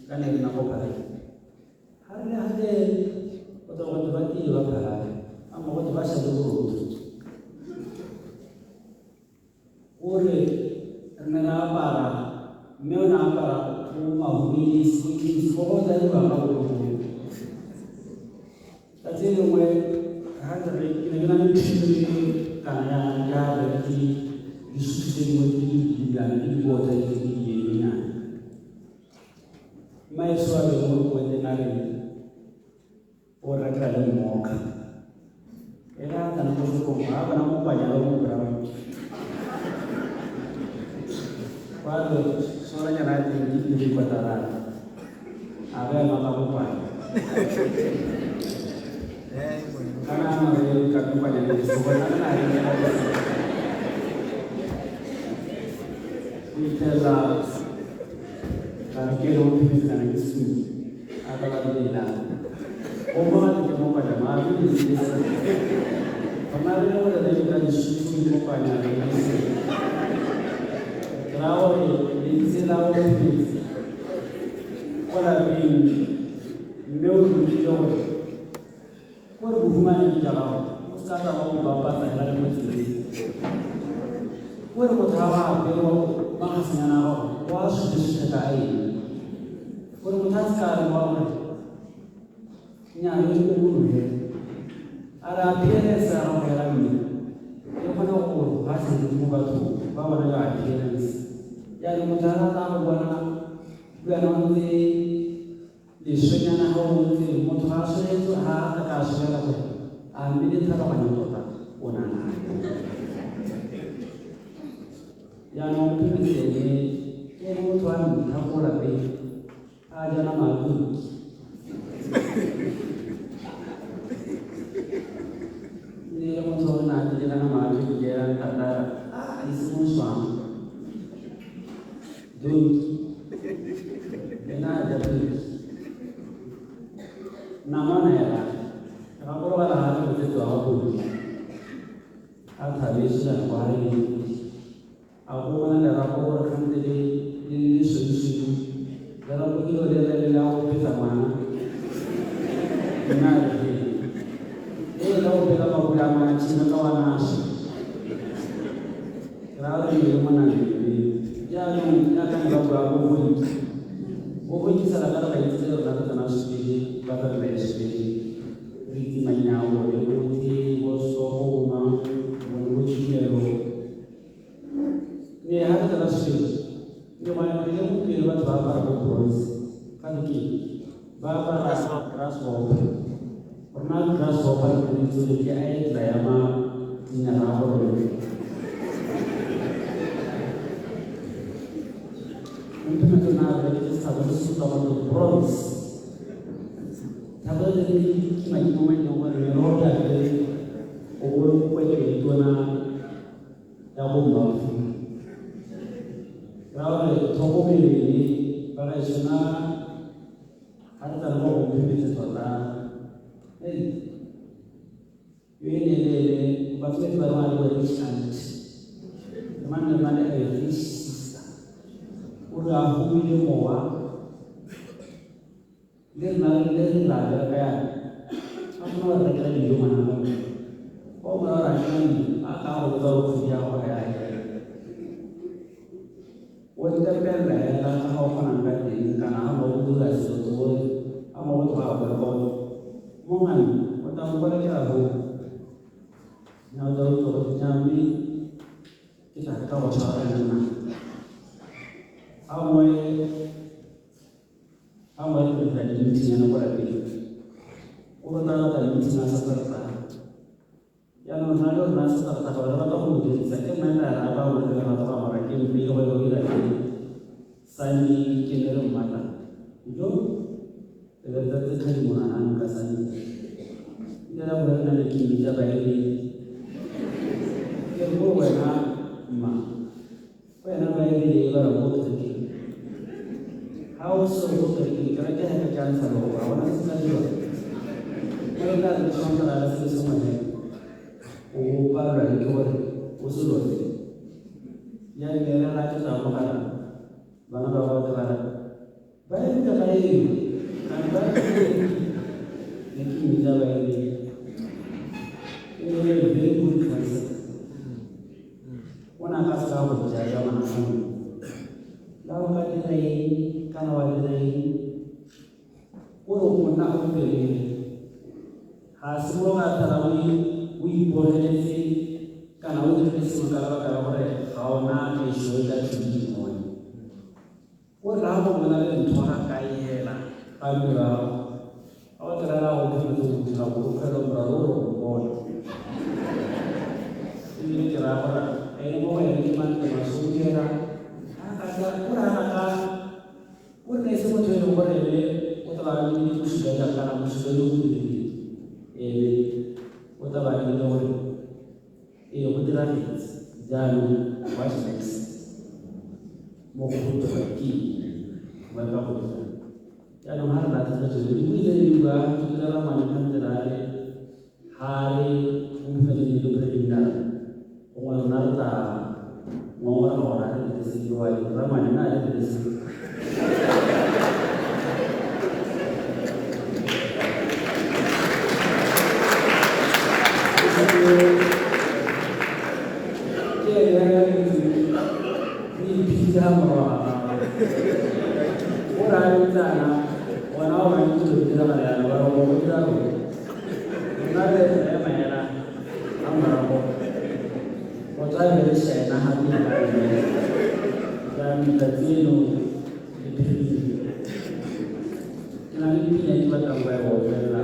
Speaker 13: ka ne re nna ko Phalane. Ga re le gale go tla go ba tie ba Phalane, a mo go ba sa le borotho. Gore re ne re apara mme o ne a apara go mahubedi go kings go go tla dirwang ka bogologolo. Tsatsi le lengwe ga ke re ke ne ke na le thuto e kana yana ke a reketse disutu tse dingwe tse di dinyane ke dikota tse di dinyenyane. Mmaetsho a be mo koeteng a re o rekela le mmoka. E re a tsena ko shopong ga a bona mokwanyana o mo brown. Kwa re soranyana ya teng ke dirikwatarana. A ba ema ka mokwanya. Kana a re ka mokwanya le se bona na re ka o ithelela ka re ke le o phimetsana ke sutu a ka ba lela. O mo ga ke mokwanya ma re le se se. Rona re le gore re ka disutu le mokwanya re le se. Ke raya gore lentswe la o phimetse ko lapeng mme o rutile gore gore bohumane ke ja gago o se ka tla ba o bapatsa hela le mo tseleng. Gore motho ga ba apere magasenyana a gago o a supe-supe ka eng. Gore motho a se ka re wa gore nnyaa yo o bologe. A re appearance ya gago hela mme e kgone go ga seriti mo bathong ba bona your appearance. Jaanong motho a rata go bona le wena o ntse leswenyana ga o ntse motho ga a tshwanetse ga a ka a tshwanela gore a mme le tlhaloganyo tota o na nayo. Jaanong Phemetse ene ke ene motho wa ntlha ko lapeng a ja nama ya tonki. Ne le motho o ne a tlile ka nama ya tonki ya ntata a ise mo swang. Donki. Ena a ja tonki. Nama o ne a e rata. Ke gakologela ga re motsetso wa ga Kobi. A thabetse jaana kwa gae le a go bona lerapo gore kgante le le le lesweu-sweu. Lerapo ke lo le le le a go petsa ngwana. Nna a re he. E la go pela mabole a mantši ka wa naso. Ke raya gore le mo nameng mme jaanong jaaka ne ba bua bo boiki. Bo boiki sala ka re ba itse rona re tsena sekolo ba tla re sekolo. Re itse maina a bone botlhe bo Sogo bo mang bone bo Tumelo. Mme ha re tsena sekolo le gone le gompieno batho ba apara bo bronze ka ke ba apara grasshopper. Rona grasshopper re itse gore ke a e tla ya ma dinaga a gore Mphe na re ke setshaba se se tswa go bronze. Thabo le le ke maimo mo e leng gore merogo ya pele o bo kwete e tona ya bo mmafu. Ra gore tlhokomelo e ba ga sona ga re tsena go phemetse tota. Hey, yo e ne le batho ba ba le rich aunt. Mang le mang le rich sister. O re a humile mowa le rena le re la bereka yana. A kgona go rekela dijo ngwana mo. O mora ra nna dijo a ka go botsa gore kgwedi ya gago ya hela. O ntepella hela ka ga o kgonang ka teng kana ga mo o dira selo tsotlhe a mo go tloga go bereka gore mongame o tla nkolekela go nna o tla utlwa gore nnyaa mme ke tla ka go tshwara le nna. A nngwe a nngwe re dira di-meeting yana kwa lapeng. O re tla rata meeting a Saterdag. Jaanong rona le rona Saterdag re rata go mo dirisa ke nna ka rata go le rata go amara ke mme le go go dira ke Sunday ke ne re mmatla. Jo re be re tsatse kgadi monanang ka Sunday. mmitsa baebele. Ke re ko wena mma, wena baebele e bala ko kerekeng. Ha o se ko kerekeng, kereke ha e ka ke a ntsha logo, ga gona se se ka dirwang. Ke re tla re tshwantsha le se le sengwe fela. O palelwa le ke gore o se lote. Jaanong e re ga ke tla amogela bana ba botlhe ba re baebele ga eo, kana baebele ne ke mmitsa baebele. E ne e le very good concept. O ne a ka se ka go jaja ngwana. La o ka dira eng kana wa dira eng, o re go nna o pelele. Ga a simologa a phela o ipogeletse kana o dirile sengwe ka lebaka la gore ga ona a shoulder to lean on. O re ga go bona le ntho ga kae hela ga mmele wa gago, ga o tla go phemetse go dira borokgwelo moralo o re go bona. Ebile ke raya gore ene mo go ene ke mantle maswe o dira o re ga ka o re ne e se motho e leng gore ene o tla ba le bosula jang kana bosula jo bo dirileng. Ene o tla ba le gore ee go diragetse jaanong what next mo go tloga ke eng ba ka go dira jaanong ga re latlhegetswe le dibui tse di bua ke dira rangwane ka tsela re ga re gompieno le preliminary gongwe rona re tla ngongorega gore ga re dirisediwa rangwane na re dirisediwa. Ke ene ya re iphitlha morago ga gagwe. O re a le tsana, ona o bantse dilo di diragala yana, ba re go dira rona. Rona re ema hela ka morago. Go tswa be re shena gape le ka ene. Jaanong letsatsi eno le phirimile. Ke na le dipina ke batlang go e opelela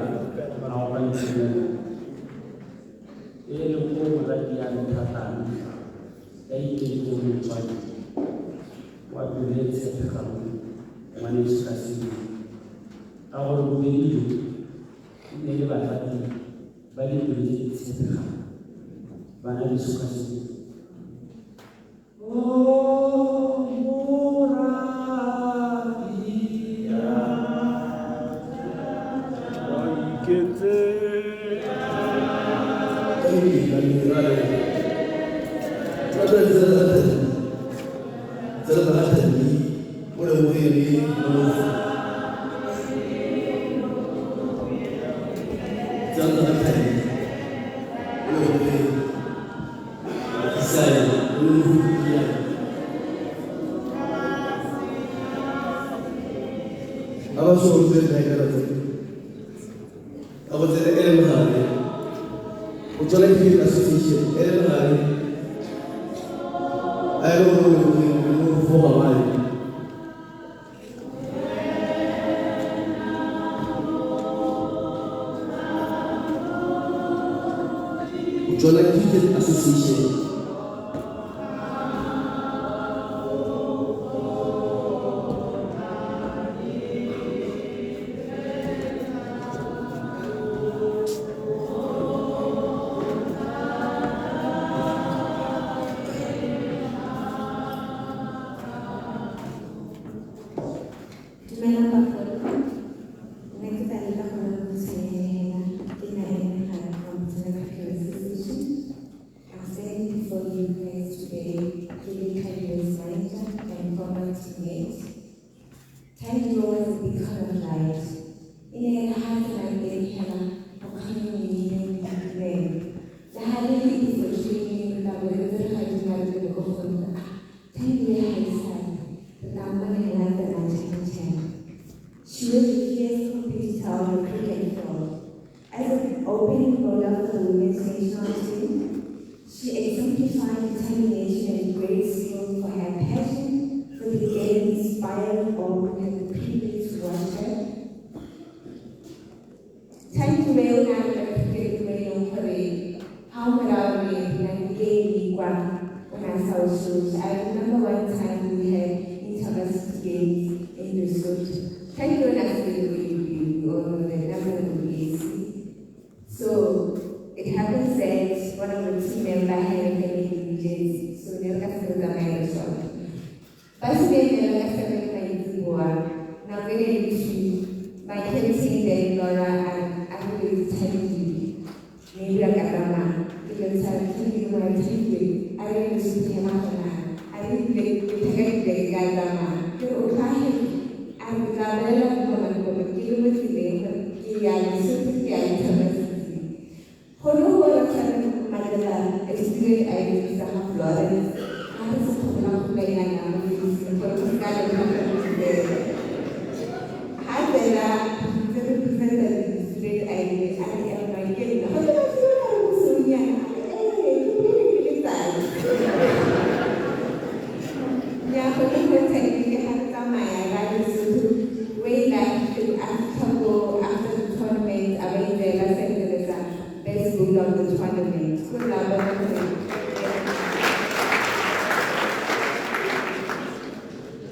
Speaker 13: morago ga ntshinyana. E le go morati ya nthatang ka iketlo motswadi wa pelo e tshepegang ngwaneso ka sengwe ka gore bobedi jo e ne le barati ba dipelo tse di tshepegang bana beso ka sengwe. Oh, morati ya
Speaker 14: ba iketse.
Speaker 10: So it happened
Speaker 15: Ba se ka 7 mantsiboa, nako e ne le 2. My captain then Laura a re Thandiwe. Mme ka tsamaya ke lwantsha Thandiwe mara Thandiwe a re Lesotho ema gona. A re ebile ke theka dibeke ka tsamaya. Ke re o tlhagetse a re ke tla bolela go bona le bona ke le mo tseleng gore ke ya Lesotho ke ya Thabasisi. Gone go re tshwane Mandela student ID sa ga Florence. Ga re se kgona go benyana mo ofising gore go se ka lemoga gore ke tsene. Ha tsena ntse re presenta di-student ID a re ema ke nna. Go tla ba fiwa re mosonyana. A re ee ke bone ke letsatsi. Nnyaa gone go Thandiwe ke ga re tsamaya ra Lesotho way like a fitlha ko after the tournament a ba itseela sendele sa best goal of the tournament. Ko la bona gore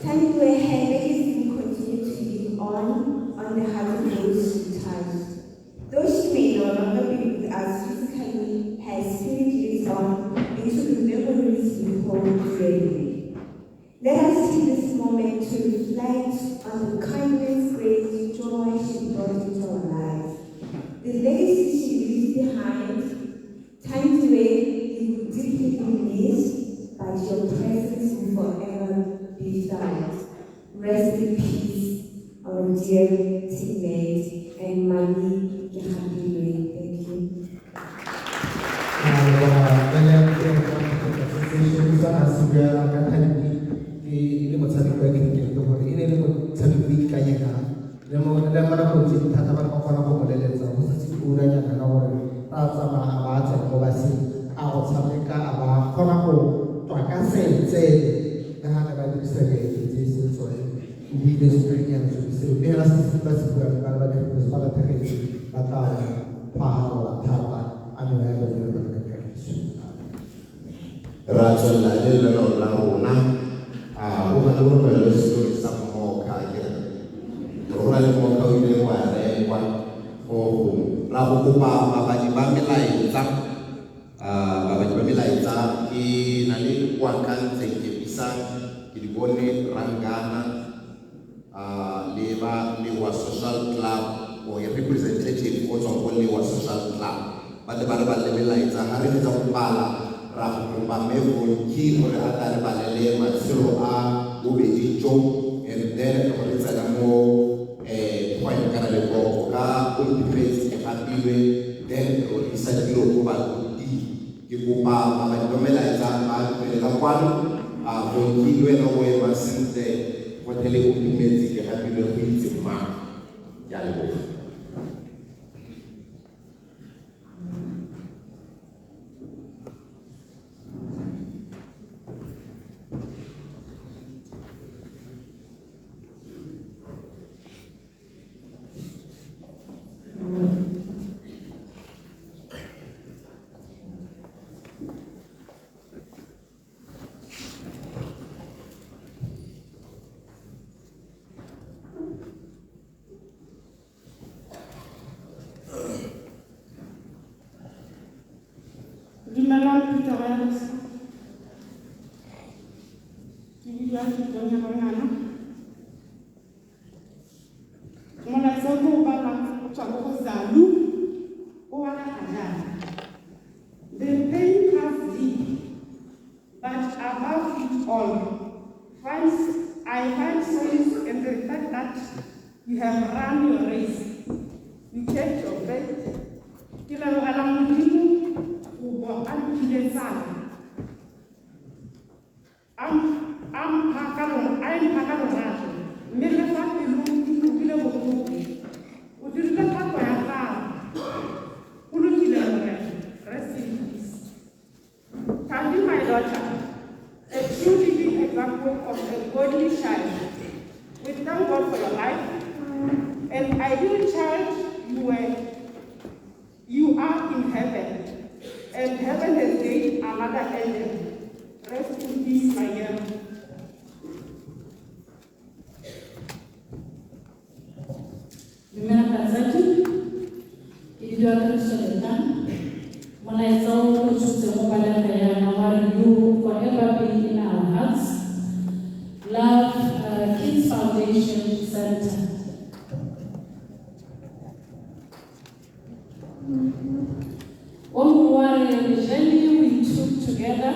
Speaker 15: Thandiwe, her legacy will continue to live on the hearts of those she touched. Though she may no longer be with us physically, her spirit lives on into the memories we hold dearly. Let us take this moment to reflect on the kindness, grace, joy she brought into our lives. The legacy she leaves behind, Thandiwe, you will deeply be missed, but your presence will forever be felt. Rest in peace, our dear teammate and Mami Kehabilwe. Thank you.
Speaker 5: E le motshameko wa cricket gore e ne le motshameko o ikanyegang le mo le mo nakong tse di thata ba ne ba kgona go mo leletsa go setse diuranyana ka gore ba tsamaya a ba tsena mo baseng a go tshameka a ba kgona go tswa ka setsele le ga ne ba dirisa diaete tse e seng tsone o buile setorinyana sone seo mme hela se se ba se buang ba le ba cricket ba latlhegetse ba tla phahalola thata a mewa ya bone le bone ka kagiso.
Speaker 1: Ra tswelela le lenaneo la rona. Go na le go setori sa mmoka ke re go na le mmoka o ileng wa rekwa go ra go kopa babadi ba melaetsa. Babadi ba melaetsa ke na le go akantseng ke pisang ke di bone Rangana le ba Lewa Social Club or a representative o tswang ko Lewa Social Club ba tle ba re ba le melaetsa. Ha re fetsa go bala ra go kopa mme Bonki gore a tla re balele matshelo a bobedi jo and then re tsena mo poem kana leboko ka o Mphemetse Kegapilwe then re isa dilo ko baruting. Ke kopa babadi ba melaetsa ba tswelela kwano. Bonki le wena o ema sentle go tle o Mphemetse Kegapilwe go itse mang. Ke a leboga.
Speaker 16: Dumelang phuthego ya gaetsho. Ke bidiwa Keipone Rangana. Molaetsa o ke o balang o tswa ko go Zalu, o balega jaana. The pain cuts deep, but above it all, I find solace in the fact that you have run your race. You kept your faith. Ke lebogela Modimo go bo a mphile tsala. A mpha ka lorato, mme le fa pelo e utlwile botlhoko, o dirile thato ya gago. Go lokile Morena. Rest in peace. Thandi, my daughter, a true living example of a godly child. We thank God for your life. An ideal child you are in heaven, and heaven has gained another angel. Rest in peace, my girl.
Speaker 7: Dumela batsadi, ke bidiwa Kristo Letang. Molaetsa o o tshotseng o balega yana wa re you will forever be in our hearts. Love Kids Foundation Center. The journey we took together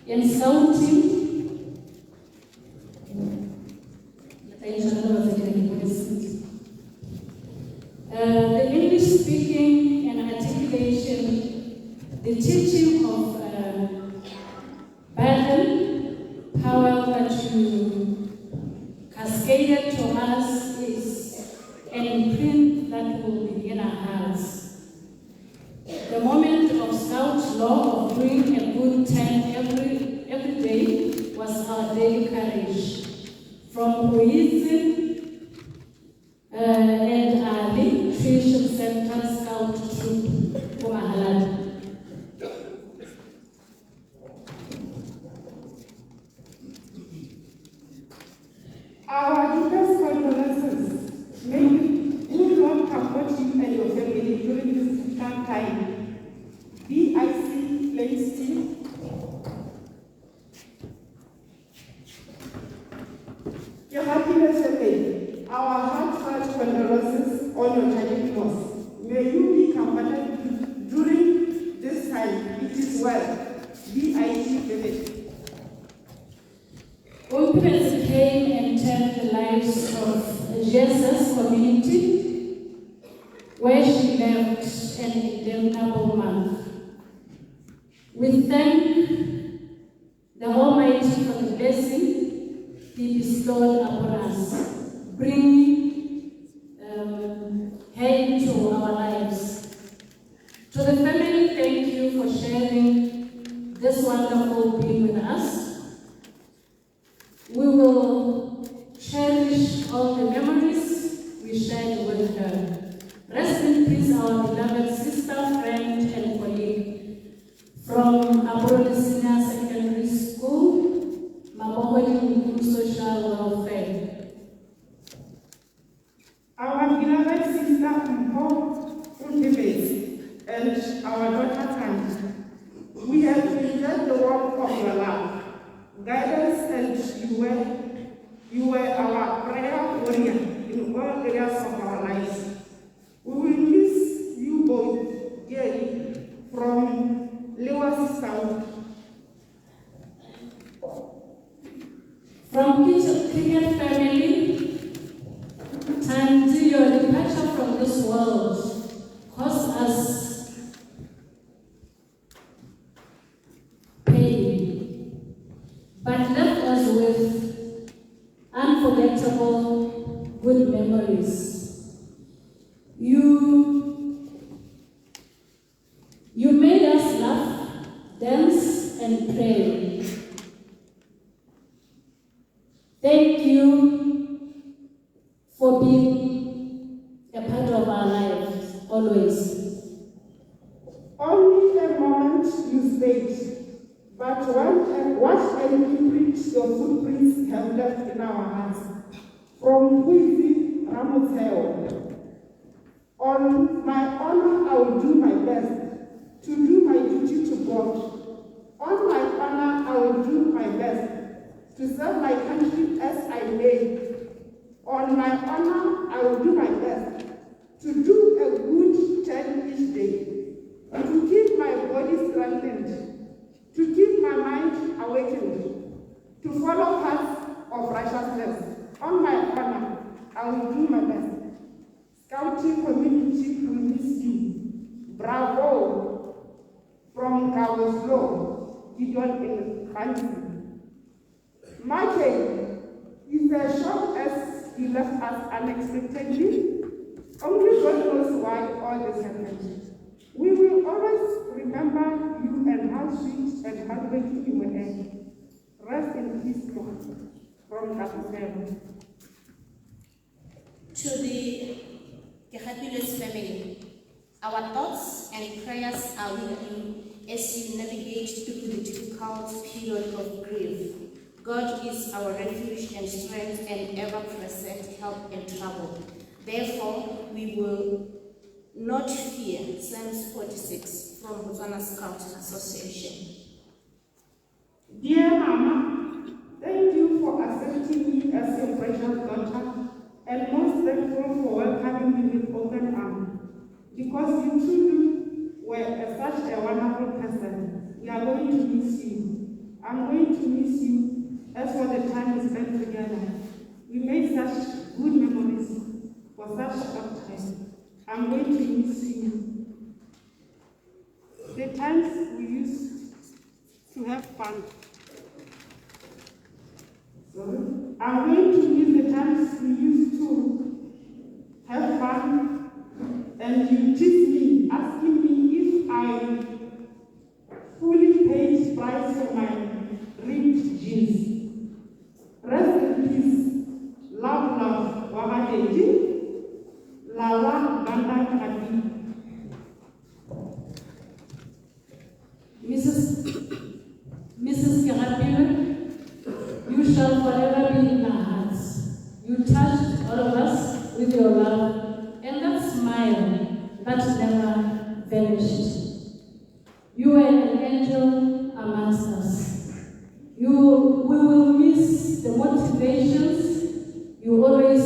Speaker 7: in scouting. The English speaking and articulation, the teaching of Baden Powell that you cascaded to us is an imprint that will be in our hearts. The moment of scout law of doing a good turn every day was our daily courage. From Huizi and Ali Tuition Center Scout Troop, Mahaladi.
Speaker 16: Our deepest condolences. May good Lord comfort you and your family during this difficult time. BIC Flames Team. Your happiness family, our heartfelt condolences on your tragic loss. May you be comforted during this time. It is well. BIC family.
Speaker 7: Omphemetse came and turned the lives of Jesus community, where she left an indelible mark. We thank the Almighty for the blessing He bestowed upon us, bringing her into our lives. To the family, thank you for sharing this wonderful being with us. We will cherish all the memories we shared with her. Rest in peace, our beloved sister, friend, and colleague from Abroli Senior Secondary School, Mabohodi Social Welfare.
Speaker 16: Our beloved sister Mpho Omphemetse and our daughter Tandy, we have enjoyed the warmth of your love, guidance, and you were our prayer warrior in all areas of our lives. We will miss you both dearly. From Lewa Sisterhood.
Speaker 7: From Cricket family, Tandy, your departure from this world caused us pain, but left us with unforgettable good memories. You made us laugh, dance, and pray. Thank you for being a part of our lives, always.
Speaker 16: Only a moment you stayed, but what an imprint your footprints have left in our hearts. From Huizi Ramoteo. On my honor, I will do my best to do my duty to God. On my honor, I will do my best to serve my country as I may. On my honor, I will do my best to do a good turn each day, to keep my body strengthened, to keep my mind awakened, to follow paths of righteousness. On my honor, I will do my best. Scouting community will miss you. Bravo! From Kawoslo, Gideon in Hansi. Michael is a shock as he left us unexpectedly. Only God knows why all this happened. We will always remember you and how sweet and hardworking you were. Rest in peace, Lord. From Katusero.
Speaker 8: To the Kehapilos family, our thoughts and prayers are with you as you navigate through the difficult period of grief. God is our refuge and strength and ever-present help in trouble. Therefore, we will not fear. Psalms 46 from Botswana Scout Association.
Speaker 16: Dear Mama, thank you for precious daughter and most thankful for welcoming me with open arms. Because you truly were such a wonderful person. We are going to miss you. I'm going to miss you as for the time we spent together. We made such good memories for such short time. I'm going to miss you. The times we used to have fun. Sorry? I'm going to miss the times we used to have fun, and you tease me, asking me if I fully paid price for my ripped jeans. Rest in peace. Love, love. Wagadeji. Lala Banda Kati.
Speaker 7: Mrs. Kerapile, you shall forever be in our hearts. You touched all of us with your love and that smile that never vanished. You were an angel amongst us. We will miss the motivations you always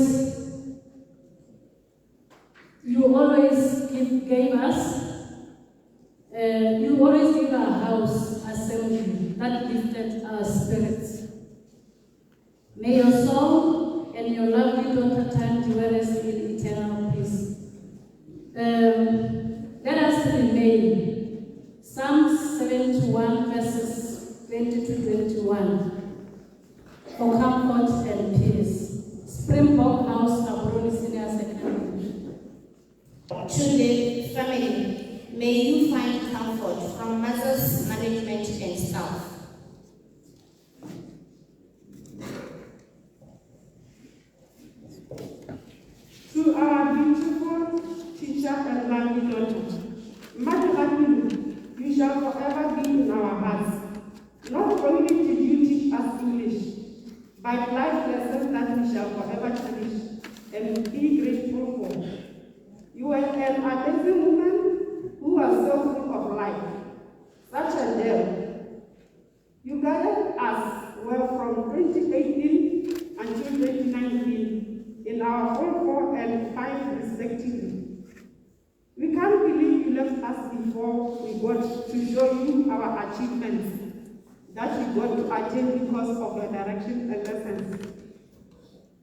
Speaker 7: gave us. You always gave our house assembly that lifted our spirits. May your soul and your lovely daughter Thandi rest in eternal peace. Let us remain. Psalm 71 verses 20 to 21 for comfort and peace. Springbok House, Gaborone Senior Secondary.
Speaker 8: To the family, may you find comfort from mothers, management, and staff.
Speaker 16: To our beautiful teacher and lovely daughter, Mother, you shall forever be in our hearts. Not only did you teach us English, but life lessons that we shall forever cherish and be grateful for. You were an amazing woman who was so full of life, such a gem. You guided us well from 2018 until 2019 in our 4, 4, and 5 respectively. We can't believe you left us before we got to show you our achievements that we got to attain because of your direction and lessons.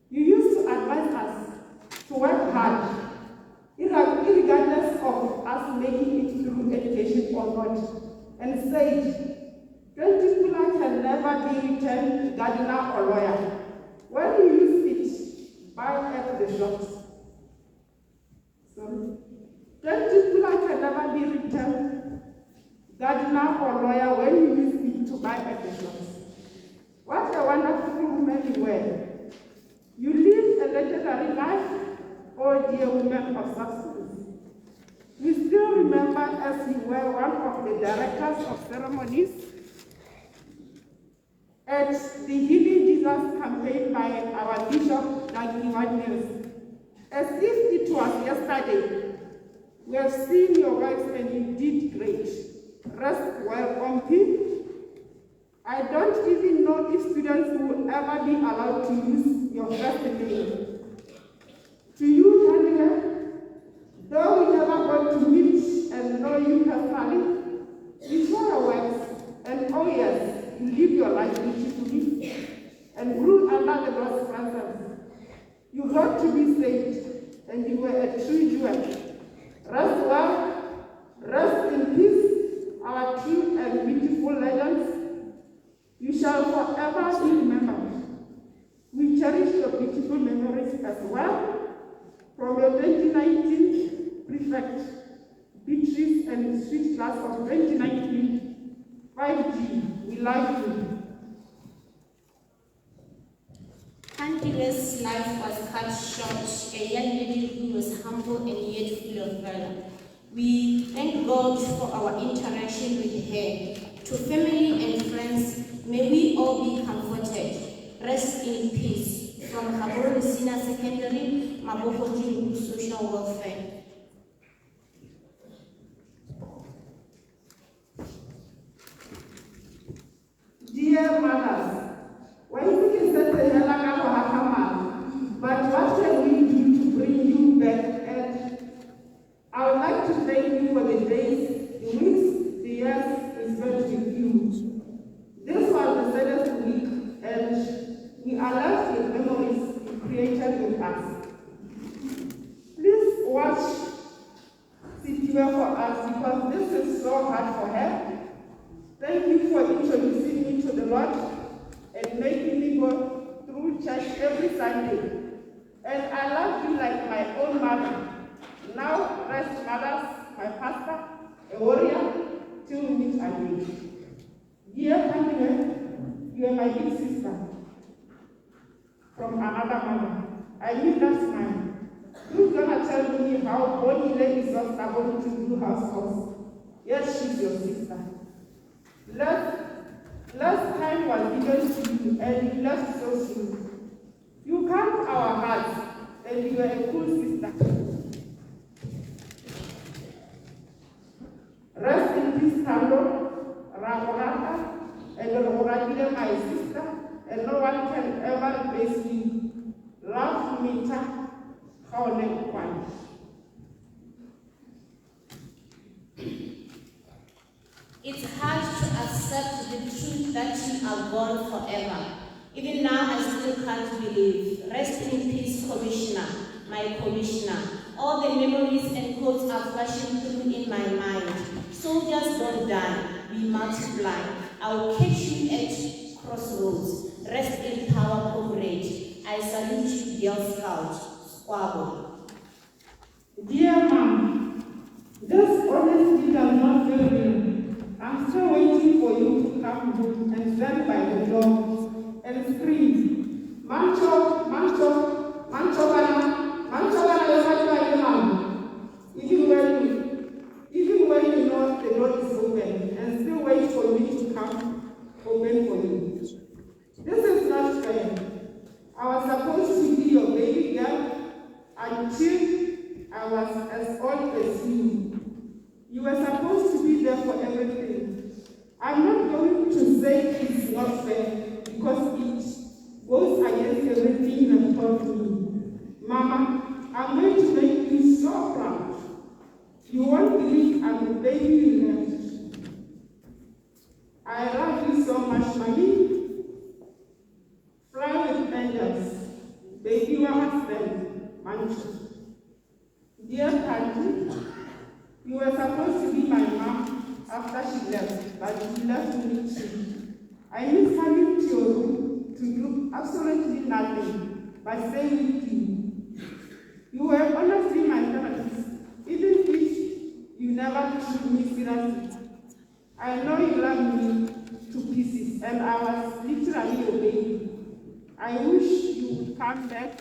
Speaker 16: You used to advise us to work hard, irregardless of us making it through education or not, and said, 20 pula can never be returned gardener or lawyer. When you use it, buy at the shops. Sorry. 20 pula can never be returned gardener or lawyer when you use it to buy at the shops. What a wonderful woman you were. You lived a legendary life, oh dear woman of substance. We still remember as you were one of the directors of ceremonies at the Healing Jesus campaign by our Bishop Dagny Wagner. As if it was yesterday, we have seen your works and you did great. Rest well, Ompi. I don't even know if students will ever be allowed to use your first name. To you, Tania, though we never got to meet and know you personally, we saw your works, and oh yes, you live your life beautifully and grew under the Lord's presence. You got to be saved, and you were a true jewel. Rest well, rest in peace, our true and beautiful legends. You shall forever be remembered. We cherish your beautiful memories as well. From your 2019 prefect, Beatrice and sweet class of 2019, 5G, we love you.
Speaker 8: Thandiwe's life was cut short, a young lady who was humble and yet full of valor. We thank God for our interaction with her. To family and friends, may we all be comforted. Rest in peace. From Gaborone Senior Secondary, Mabogo Social Welfare.
Speaker 16: Dear mothers, when you can set the hela ka go hakamala, like to thank you for the days, the weeks, the years we spent with you. This was the saddest week, and we are left with memories you created with us. Please watch Sithiwe for us, because this is so hard for her. Thank you for introducing me to the Lord and making me go through church every Sunday. And I love you like my own mother. Now rest, mothers, my pastor, a warrior, till we meet again. Dear Thandiwe, you are my big sister from another mother. I need that smile. Who's gonna tell me how Bonile is so stubborn to do house chores? Yes, she's your sister. Last time was given to you, and you left so soon. You calmed our hearts, and you were a cool sister. Rest in peace, Thando, Ramorata, and Roratile, my sister, and no one can ever replace you. Love, Mita, Kaone Kwan.
Speaker 8: It's hard to accept the truth that you are gone forever. Even now, I still can't believe. Rest in peace, Commissioner, my commissioner. All the memories and quotes are flashing through in my mind. Soldiers don't die, we multiply. I will catch you at crossroads. Rest in power, comrade. I salute you, Girl Scout. Squabble.
Speaker 16: Dear Mom, this honestly does not feel real. I'm still waiting for you to come home and stand by the door and scream, Mancho, Mancho, Mancho Bana, Mancho Bana, Mom. Even when you know the door is open, and still wait for me to come open for you. This is not fair. I was supposed to be your baby girl until I was as old as you. You were supposed to be there for everything. I'm not going to say it's not fair, because it goes against everything you have taught me. Mama, I'm going to make you so proud. You won't believe I'm the baby you left. I love you so much, Mommy. Fly with angels. Baby, your husband, Manchu. Dear Tanti, you were supposed to be my mom after she left, but you left me too. I miss coming to your room to do absolutely nothing but stay with you. You were honestly my therapist, even if you never took me seriously. I know you love me to pieces, and I was literally your baby. I wish you would come back.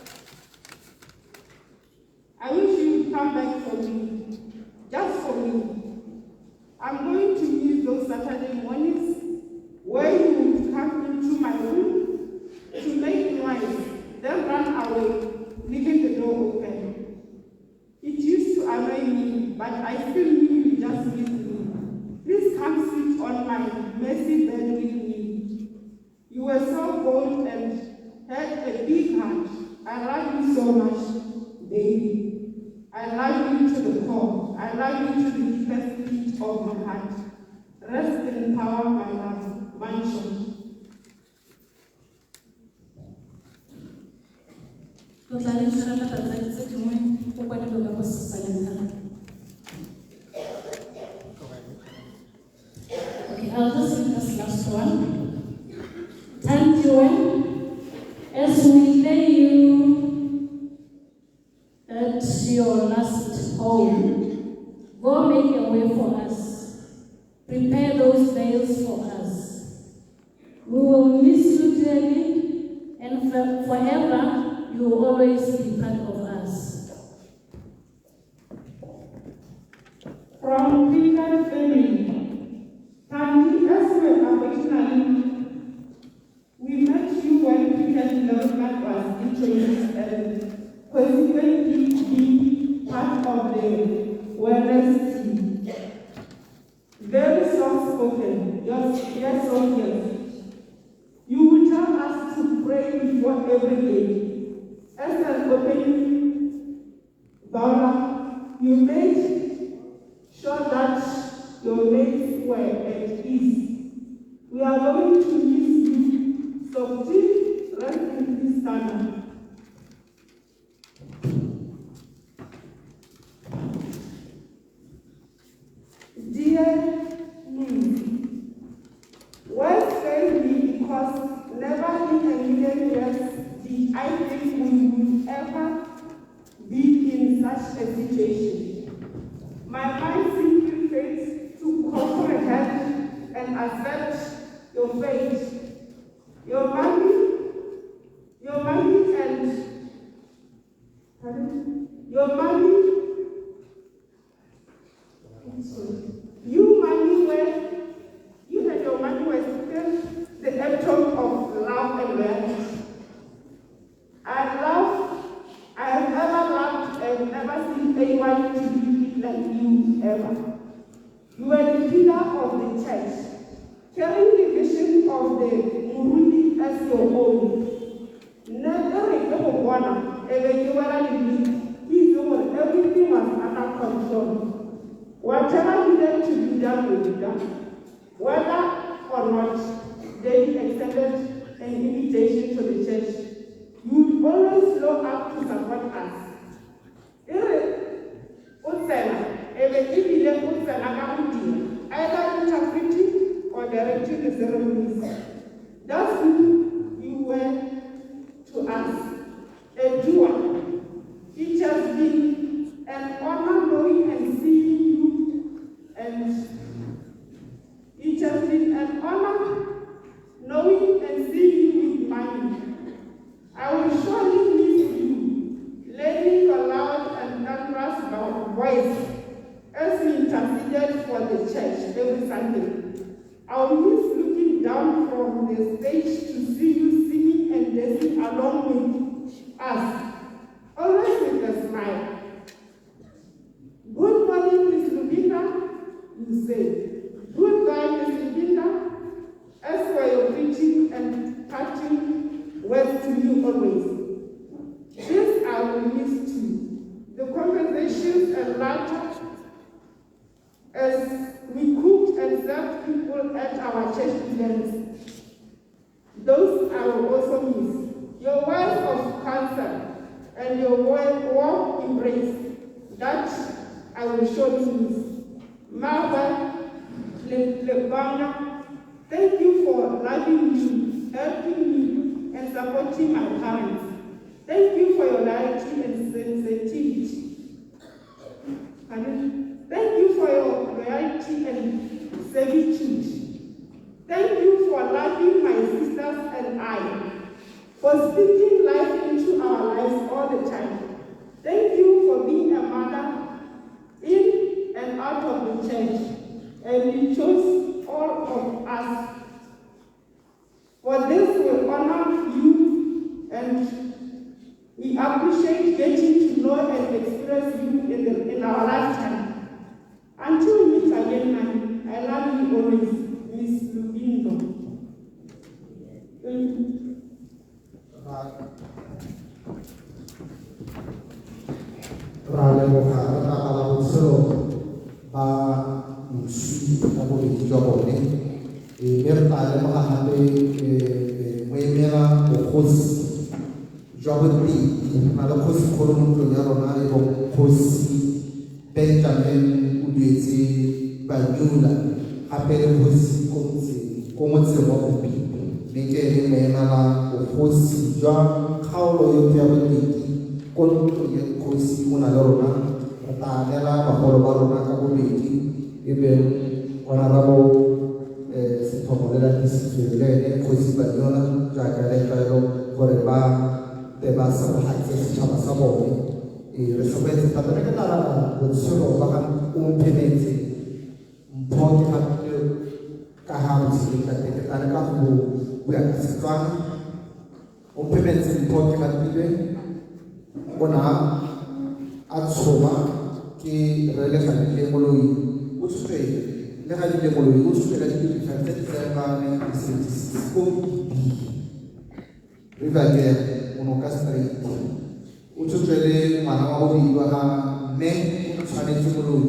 Speaker 16: I wish you would come back for me, just for me. I'm going to miss those Saturday mornings where you would come into my room to make noise, then run away, leaving the door open. It used to annoy me, but I still knew you just missed me. Please come sit on my messy bed with me. You were so bold and had a big heart. I love you so much, baby. I love you to the core. I love you to the deepest pit of my heart. Rest in power, my love. Mancho.
Speaker 7: Okay, I'll just read this last one. Thandiwe, as we lay you at your last home, go make a way for us. Prepare those veils for us. We will miss you dearly, and forever you will always be part of us.
Speaker 16: From Peter family, Thandi, as we affectionately, we met you when Peter development was introduced and consequently being part of the wellness team. Very soft-spoken, yes, so yes. You will tell us to pray before every day. As an opening bowler, you made were at ease. We are going to miss you. So please rest in peace, Sana. Dear me, well failed me because never in a million years did I think we would ever be in such a situation. My mind simply fails to comprehend and accept your fate. Your money and pardon? Your money. You and your money were still the epitome of love and loyalty. I have ever loved and never seen anyone to do it like you ever. You were the pillar of the church, carrying the vision of the Murundi as your own. Everything was under control. Whatever needed to be done will be done. Whether or not they extended an invitation to the church, you would always show up to support us. Either interpreting or directing the ceremonies. That's who you were to us, a doer. It has been an honor knowing and seeing you, and it has been an honor knowing and seeing you with money. I will surely miss you, lending your loud and thunderous voice as we interceded for the church every Sunday. I will miss looking down from the stage to see you singing and dancing along with us, always with a smile. Good morning, Miss Lubinda, you say. Goodbye, Miss Lubinda, as for your preaching and parting words to you always. This I will miss too. The conversations and laughter as we cooked and served people at our church events. Those I will also miss. Your words of counsel and your warm embrace, that I will surely miss. Mother Lebana, thank you for loving me, helping me, and supporting my parents. Thank you for your loyalty and sensitivity. Pardon? Thank you for your loyalty and servitude. Thank you for loving my sisters and I, for speaking life into our lives all the time. Thank you for being a mother in and out of the church, and you chose all of us. For this we honor you, and we appreciate getting to know and experience you in our lifetime. Until we meet again, man, I love you always, Miss Lubindo. Thank you.
Speaker 5: Ra leboga re tla bala botshelo ba moswi ka bobedi jwa bone, mme re tla lemoga gape moemela bogosi jwa Boteti. Re na le kgosikgolo mo ntlong ya rona e bong Kgosi Benjamin Oduetse Banyula, gape le kgosi ko motseng wa Bopipo, mme ke ene moemela bogosi jwa kgaolo yotlhe ya Boteti ko ntlong ya dikgosi o na le rona. Re tla neela bagolo ba rona ka bobedi, e beng Honorable Sethomo le Latisitswe le ene Kgosi Banyula, jaaka le tlwaelo gore ba tle ba segogatse setšhaba sa bone. Re segetse thata. Mme ke tla rata botshelo ba ga Omphemetse Mpho ke gape ka ga botshelo ka teng, ke tla leka go bua ka Setswana. Omphemetse Mpho ke gapilwe o na a tshoma ke re le Legadile Moloi, o tshotswe Legadile Moloi, o tshotswe ka di-25 tsa December 1976 ko Riverdale, Monoka Street. O tshotswe le ngwana wa bobedi wa ga mme Tshwanetse Moloi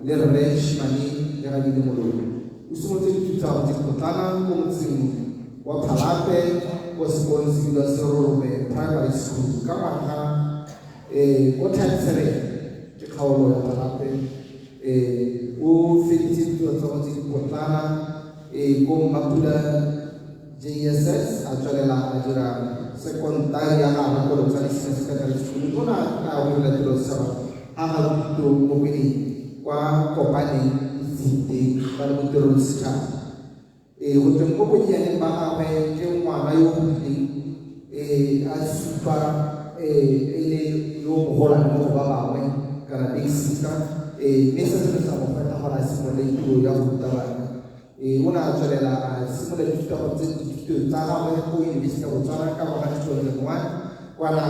Speaker 5: le rre Shimane Legadile Moloi. O simolotse dithuto tsa gagwe tse dipotlana ko motseng wa Phalape ko sekolong se bidiwa Serorome Primary School ka ngwaga ko type 7 ke kgaolo ya Phalape. O feditse dithuto tsa gagwe tse dipotlana ko Mmapula JSS, a tswelela a dira sekontari ya gagwe ko Lotsane Senior Secondary School. O ne a go dira tiro setšhaba ga ga thuto mo Kweneng kwa Kopaneng Itseng ba le mo tirong setšhaba. Go tsweng mo bonnyaneng ba gagwe ke ngwana yo o godileng, a supa e le yo mogolwane mo go ba bangwe kana big sister, mme se se ne sa mo gwetlha gore a simolole tiro ya go ruta bana. O ne a tswelela a simolola dithuto tsa gagwe ko Yunibesithi ya Botswana ka ngwaga 2001, kwana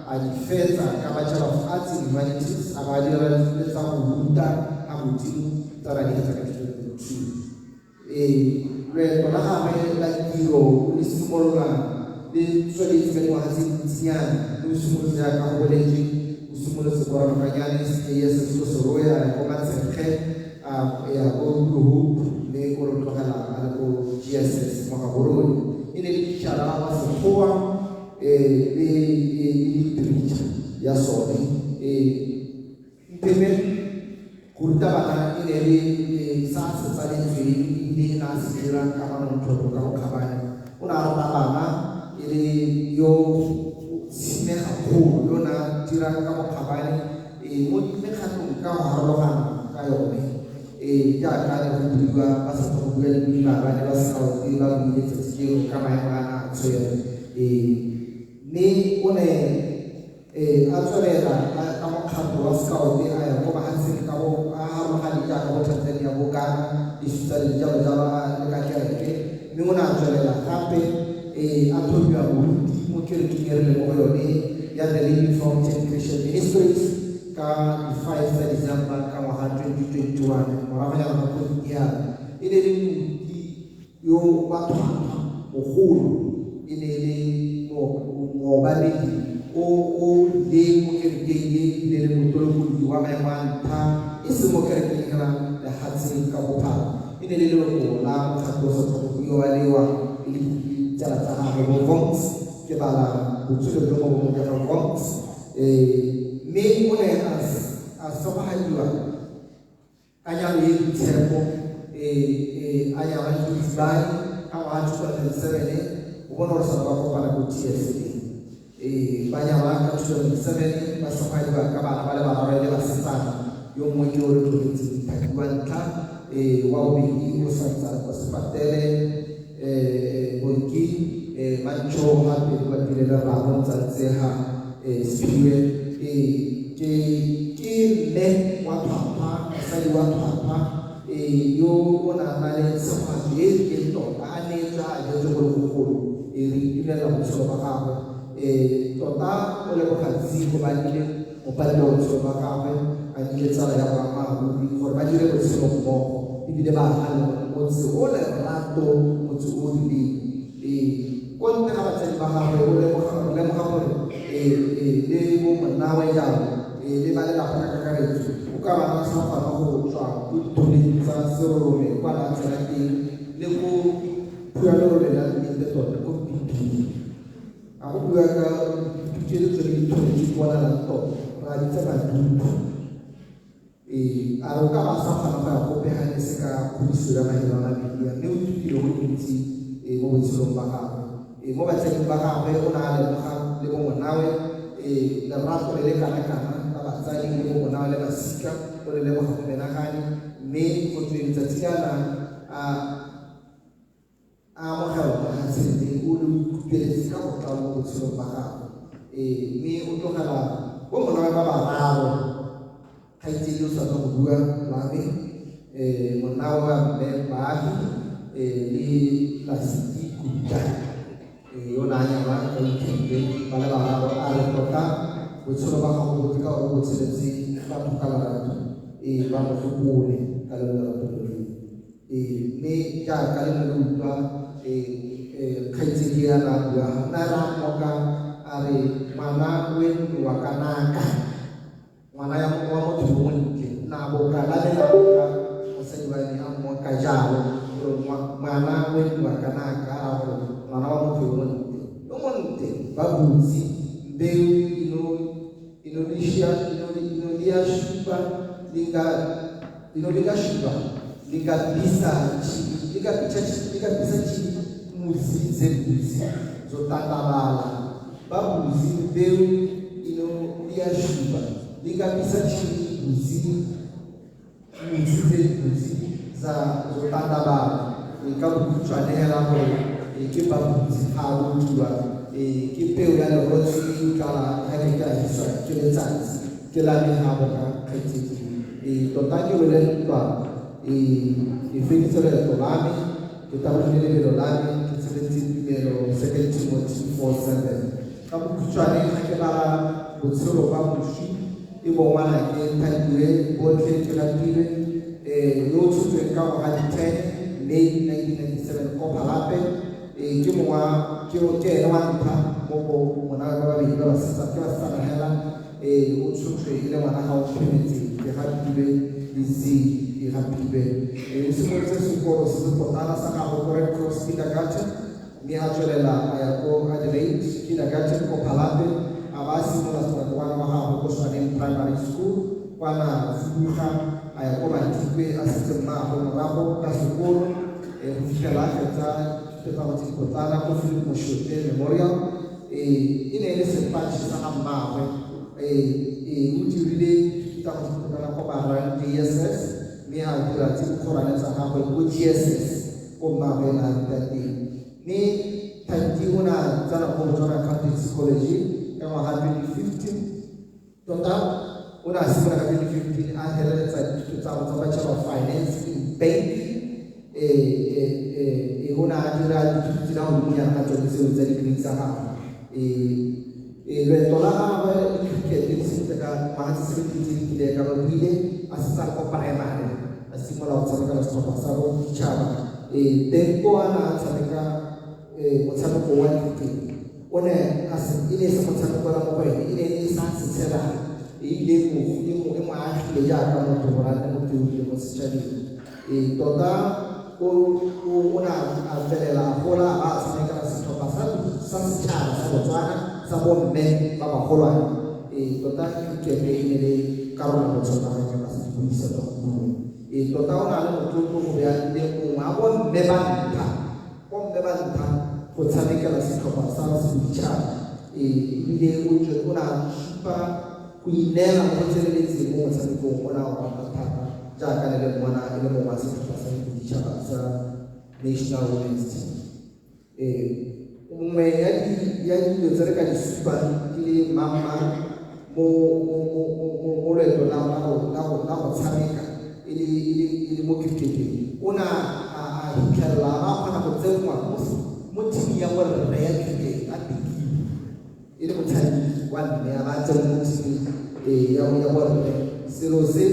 Speaker 5: a di fetsa ka Bachelor of Arts in Humanities, a ba a dira le tsa go ruta ga godimo tsa ba di fetsa ka 2002. Loeto la gagwe la tiro o le simolola le tsweletse ka dingwaga tse dintsinyana, mme o simolotse jaaka go boletswe, o simolotse kwa Ranokanyane, SJS ko Serowe, a ya ko Matshekge, a ya ko Blue Hope, mme o re tlogela a le ko GSS mo Gaborone. E ne le titšhara wa Sekgowa le literature ya sone. Mpheme go ruta bana e ne le sa se tsaletsweng, ebile e ne a se dira ka manontlhotlho ka bokgabane. O ne a rata bana, e le yo tshimega kgolo, yo ne a dira ka bokgabane mo mekgatlhong ka go harologana ka yone. Jaaka ne go buiwa, ba sa tswa go bua le boimabane ba scout ba buile tsatsi leo ka maemo a na a tshwere. Mme o ne a tswelela ka mokgatlho wa scout a ya ko mahatsheng ka go a harologane jaaka bo Tanzania, bo Ghana, le Switzerland, jalo jalo, a le ka kereke. Mme o ne a tswelela gape a tlhomiwa moruti mo kerekeng e re leng mo go yone ya The Living Fountain Christian Ministries ka di-5 tsa December ka ngwaga 2021, moragonyana ga COVID yana. E ne le moruti yo wa tlhwatlhwa mogolo, e ne le moobamedi o rileng mo kerekeng e, ebile le motolokolodi wa maemo a ntlha, e seng mo kerekeng fela, lefatsheng ka bophara. E ne le leloko la mokgatlho o sa tswa go buiwa lewa, e le ditsala tsa gagwe bo Vonks, ke bala botshelo jo bo bongwe jwa ga Vonks. Mme o ne a segogadiwa ka nyalo e boitshepo, a nyalwa ke Tsibane ka ngwaga 2007. O bone gore sala ba kopana ko TSA, ba nyalwa ka 2007, ba segogadiwa ka bana ba le bararo e le basetsana. Yo mongwe ke o re tlogetseng Thati wa ntlha, wa bobedi o santse a le kwa sepatele, Bonki Mantšho gape ba pile le rrago ntse a ntse ga Sephiwe. Ke mme wa tlhwatlhwa, mosadi wa tlhwatlhwa, yo o ne a na le tshegofatso e rileng tota, a neetswe a jetse go le gogolo. Re itumelela botshelo ba gagwe. Tota o leboga Tsi go ba nnile mopaledi wa botshelo ba gagwe, a nnile tsala ya boammaaruri gore ba dire botshelo mmogo, ebile ba aga le motse o lerato, motse o rileng. Ko ntle ga batsadi ba gagwe, o lemoga gore le bo monnawe jalo, le ba lelapa ka kakaretso, o ka ba sa kgona go tswa ko ditholeng tsa Serorome kwa la tsena teng le ko Phualorole la nnete tota ko Biping. A go bua ka dithuto tse tsone dithole tse di bonalang tota, ra bitsa madutu. A re o ka ba sa kgona go ya gope ga e se ka kgodiso ya mahelo a mabedi a, mme o ithutile go le gontsi mo botshelong ba gagwe. Mo batsading ba gagwe o ne a lemoga le bo monnawe, lerato le le kana-kana la batsadi le bo monnawe le masika, o le leboga go menagane. Mme go tsweng tsatsi le a amogelwa mo lefatsheng le, o le ikutlweletse ka botlalo mo botshelong ba gagwe. Mme o tlogela bo monnawe ba bararo, kgaitsedi o sa tswa go bua lame, monnawe wa mme Baagi, le Lasiki Kuta, yo ne a nyalwa ka weekend, ba le bararo. A re tota botshelo ba gago bo ka gore bo tsheletse batho ka lerato, ba mo gopole ka le lerato le leo. Mme jaaka le ne le utlwa kgaitsedi ya na bua, nna ra mmoka a re ngwana o wa kanaka, ngwana ya wa motho yo montle, nna boka la le la boka mosadi wa me a mmoka jalo. ino li ka shuba li ka bisa li ka pitsa li ka bisa muzi tse buzi zo tandabala ba buzi mbeu ino li a shuba li ka bisa muzi muzi tse buzi za zo tandabala e ka bokhutshwane hela gore ke ba buzi ga o bua ke peo ya lerotse e utlwala ga ke ka hiswa ke letsatsi ke la megabo ka kgaitsedi tota ke wele ntwa ke feditse leeto la me ke tabogile lebelo la me ke tsheletse tumelo 2 Timothy 4:7 ka bokhutshwane ga ke bala botshelo ba moswi e bong ngwanake Thandiwe botlhe ke ratile yo o tshotsweng ka ngwaga di 10 May 1997 ko Phalape ke mongwa ke ene wa ntlha mo go ngwana ba babedi ba basetsana ke basetsana hela o tshotswe e le ngwana ga o phemetse ke gapilwe le Z ke gapilwe o simolotse sekolo se se potlana sa gago ko Red Cross Kindergarten mme a tswelela a ya ko Adelaide Kindergarten ko Phalape a ba a simolola strata one wa gagwe ko Swaneng Primary School kwa na fuduga a ya ko Madikwe a setse mmaagwe morago ka sekolo go fitlhela a fetsa dithuto tsa go tse dipotlana ko Philip Moshote Memorial e ne e le sepatšhe sa ga mmaagwe o dirile dithuto tsa go tse dipotlana ko Barang JSS mme a dira tse dikgolwane tsa gagwe ko GSS ko mmaagwe ene a ruta teng mme Thandi o ne a tsena ko Botswana Accountancy College ka ngwaga 2015 tota o ne a simolola ka 2015 a feleletsa dithuto tsa go tsa Bachelor of Finance in Banking o ne a dira dithuto tse di godimonyana ga tsone tseo tsa degree tsa gagwe loeto la gagwe le cricket le simolotse ka ngwaga tse 17 tse di kileng ka ba buile a setse a le ko primary a simolola go tshameka le setlhopha sa boditšhaba teng ko a ne a tshameka motshameko wa cricket o ne a se e ne e se motshameko la mo go ene e ne e sa se tshelang e ile e mo agile jaaka motho gore a nne motho yo o rileng mo setšhabeng tota o ne a tswelela a gola a ba a tshamekela setlhopha sa setšhaba sa Botswana sa bomme ba bagolwane tota cricket e ne le karolo ya botshelo ba gagwe ka se buisa ka go bua tota o ne a le motlotlo go be a le mongwe a bomme ba ntlha go tshamekela setlhopha sa boditšhaba ebile o ne a supa go ineela mo go tseneletseng mo motshamekong o ne a o rata thata jaaka le le mmona e le mongwe wa setlhopha sa boditšhaba sa National Women's Team. Nngwe ya dilo tse re ka di supang ke le mang mo loetong la go tshameka e le mo cricketeng o ne a fitlhelela a kgona go tsenngwa mo teaming ya borre ya cricket a pikile e le motshameki wa mme a ba tsenngwa mo teaming ya borre selo se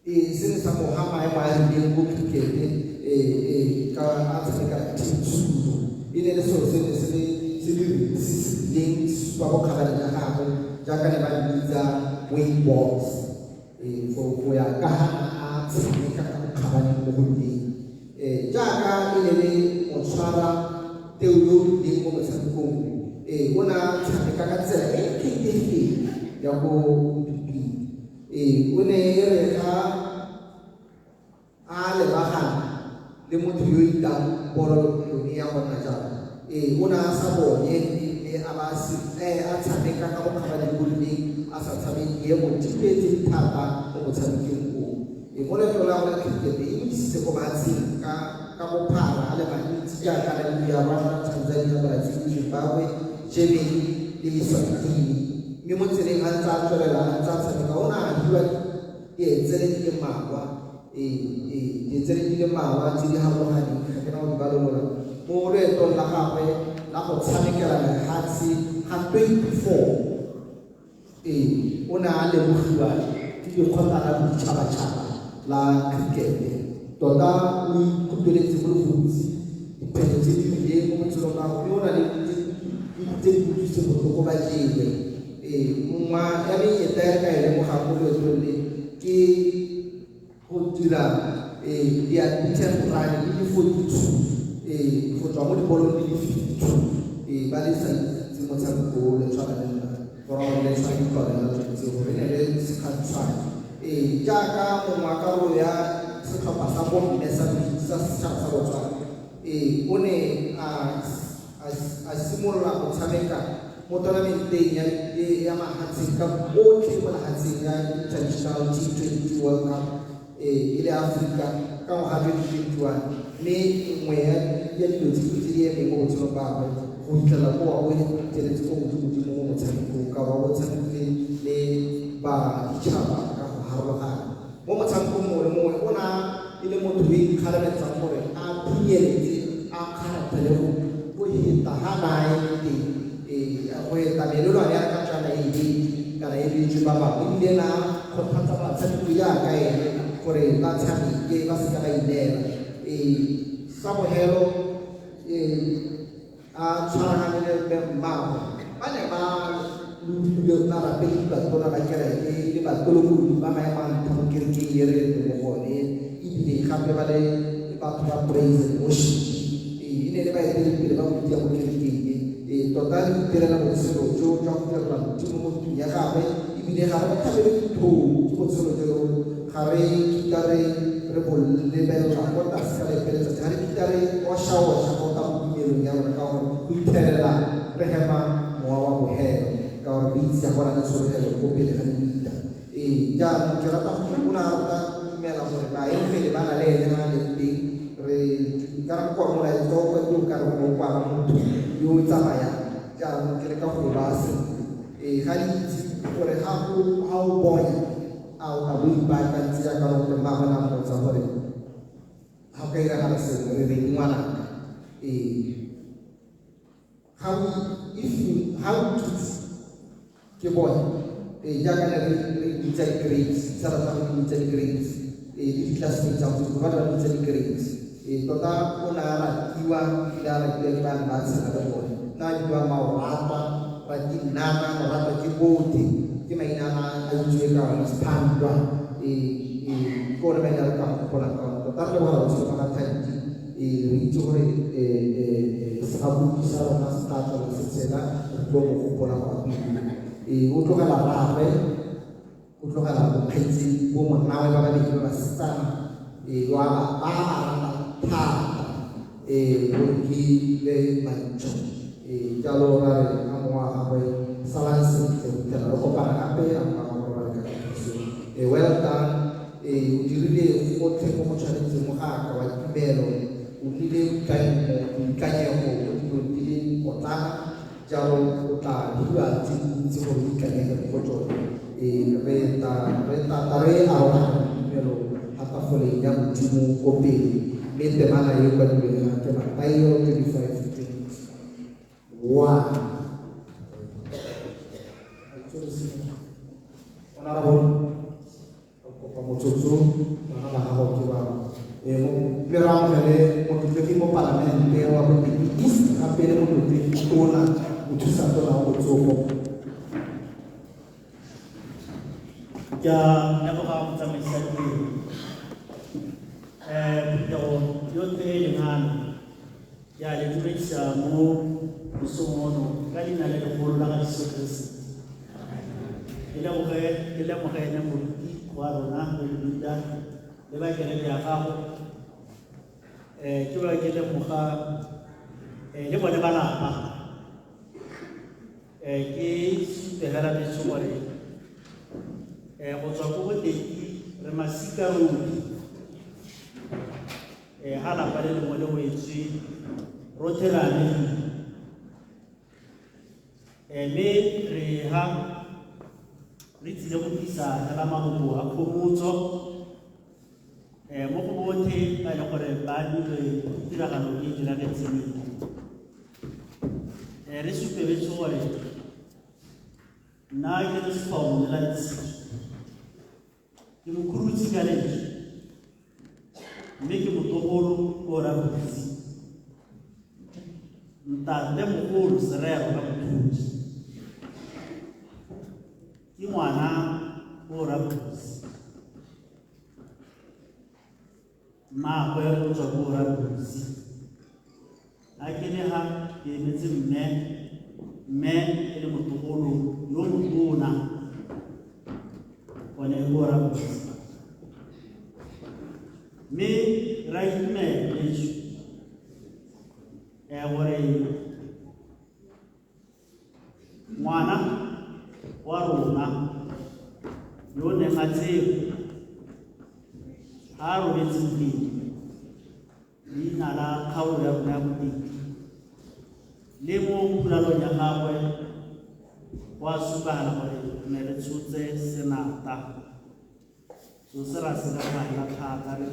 Speaker 5: se ne sa mo ha maemo a rileng ko cricket ka a tshameka team Zulu e ne le selo se ne se le leng supa bokgabane ja gagwe jaaka ne ba bitsa Wayne Box go ya ka ga a tshameka ka bokgabane mo go rileng jaaka e ne le motshwara teo yo o rileng mo motshamekong o ne a tshameka ka tsela e e kgethegileng ya ko Mpiping o ne e re ga a lebagana le motho yo itang bolo yone ya go nna jalo o ne a sa bone mme a ba a tshameka ka bokgabane bo rileng a sa tshameke diemo dipe tse di thata mo motshamekong oo mo leetong la gona cricket e mo isitse ko mafatsheng ka bophara a le mantsi jaaka Namibia, Rwanda, Tanzania, Brazil, Zimbabwe, Germany le Eswatini mme mo tseleng a ntse a tswelela a ntse a tshameka o ne a hiwa dietsele di le mmalwa dietsele di le mmalwa tse di harologaneng ga ke na go di balolola mo loetong la gagwe la go tshamekela lefatshe ga 24 o ne a lebogiwa ke lekgotla la boditšhabatšhaba la cricket tota o ikutlweletse go le gontsi diphenyo tse di rileng mo botshelong ba gagwe mme o na le tse di utlwisitseng botlhoko ba jewe nngwe ya menyetla e re ka e lemogang mo loetong le ke go dira di-unbeaten run di le 42 go tswa mo dibolong di le 52 ba le sa itse motshameko o le tshwana le nna Go raya gore le tshware dipalelo tse gore e ne le sekgatshwane. Ee, jaaka mongwe wa karolo ya setlhopha sa bomme sa setšhaba sa Botswana, ee, o ne a simolola go tshameka mo tournamenteng ya mahatsheng ka otlhe mo lehatsheng ya International T20 World Cup e le Afrika ka ngwaga 2021, mme nngwe ya dilo tse di emeng mo botshelong ba gagwe go fitlhela ko o eteletse ko godimo-godimo mo motshamekong ka ba o tshamekile le ba ditšhaba ka go harologana. Mo motshamekong mongwe le mongwe o na e le motho yo ikgarametsang gore a phunyeletse a kgaratlhele go heta ha na eme teng, go heta melelwane ya ka tswana e kana e beetswe ba bangwe, ebile na kgothatsa batshameki jaaka ene gore ba tshameke ba seka ba ineela. Sa bogelo a tshwaragane le mmaagwe ba ne ba ba rapedi batona ba kereke le batolokodi ba maemo a ntlha mo kerekeng e re leng mo go one, ebile gape ba le batho ba praise and worship. E ne le baeteledipele ba moruti ya mo kerekeng e. Tota le itirela botshelo jo jwa go direla Modimo mo ntlong ya gagwe, ebile ga re tlhabele ditlhong ke botshelo jo ga re kitla re bo lebelela ko tlase ka lepe letsatsi, ga re kitla re osha-osha tota mo tumelong ya rona ka gore go ithelela re hema mowa wa bogelo ka gore re itse go na le tsholofelo ko pele ga lebitla. Ee, jaanong ke rata go o ne a rata go dumela gore baengele ba na le ene ba leng teng. Re kana kwa molaetsa o kwa o ka re go kwala motho yo o tsamayang, jaanong ke leka go ba sentle. Ee, ga le itse gore ga o bonya a o tla bo ipaakantse jaaka gore mmaagwe na mmotsa gore ga o ka iragala sengwe re reng ngwanaka. Ee, ga o kitse ke bone. Ee, jaaka ne re bitsa di-grades, ditsala tsa go di bitsa di-grades, ee, le di-classmates tsa go ba ba bitsa di-grades. Ee, tota o ne a ratiwa ebile a ratiwa ke bane ba tshela le bone. Nna a bidiwa Maoratwa, Ratinnana, Moratwa ke bote, ke maina a itsewe ka one, Sephandwa. Ee, ke one maina a re ka mo gopolang ka one. Tota re leboga botshelo ba ga Thandi. Ee, re itse gore segakolodi sa rona se tla tswela se tshela, re tlo mo gopola go ya pele. Ee, o tlogela rraagwe, o tlogela bokgaitsedi bo monnawe ba babedi ba basetsana, ee, ba ba rata thata, ee, Bongi le Mantšho. Ee, jalo ra re a mongwe wa gagwe salang sentle go fitlhela re kopana gape, a mongwe wa gagwe ba le ka kagiso. Ee, well done. Ee, o dirile gotlhe mo go tshwanetseng mo ga ka wa tumelo, o nnile boikanyego mo dilong di le potlana, jalo o tla hiwa tse dintsi gore o ikanyege mo go tsone. Ee, re tla re arogana boitumelo ga tafoleng ya Modimo ko pele, mme temana e kwadilweng ga ke Mathaio 25:21. Honorable, kopa motsotso bana ba gago ke ba mme re amogele motlotlegi mo palamente wa Boteti East, gape le motlotlegi tona mothusa tona wa botsogo.
Speaker 13: Ke a leboga motsamaisa tiro. Phuthego yotlhe e leng ano, ke a le dumedisa mo mosong ono ka leina le legolo la ga Jesu Keresete. Ke lemoge ene moruti wa rona re ruta le ba kereke ya gago. Ke ba ke lemoga le bone ba lapa. Ke supegela betsho gore go tswa ko Boteti re masika rotlhe. Ga lapa le lengwe le wetswe rotlhe re amegile. Mme re ha re tsile go tlisa fela mafoko a kgomotso mo go botlhe ba e leng gore ba amilwe tiragalo e e diragetseng. Re supe betsho gore nna ke le Setlhomo le la Tshipi, ke mokhurutsi ka lentswe, mme ke motlogolo o Rabutsi, ntate mogolo Serero ka mokhurutsi, ke ngwana o Rabutsi, mmaagwe o tswa ko Rabutsi. A ke le ha ke emetse mme, mme e le motlogolo Yo motona one go ra mme ra itumela leso gore ngwana wa rona yo neng a tsere a robetseng teng leina la kgaolo ya rona ya Boteti le mo phulalong ya gagwe go a supagala gore ne re tshotse senata so se ra se leboga thata re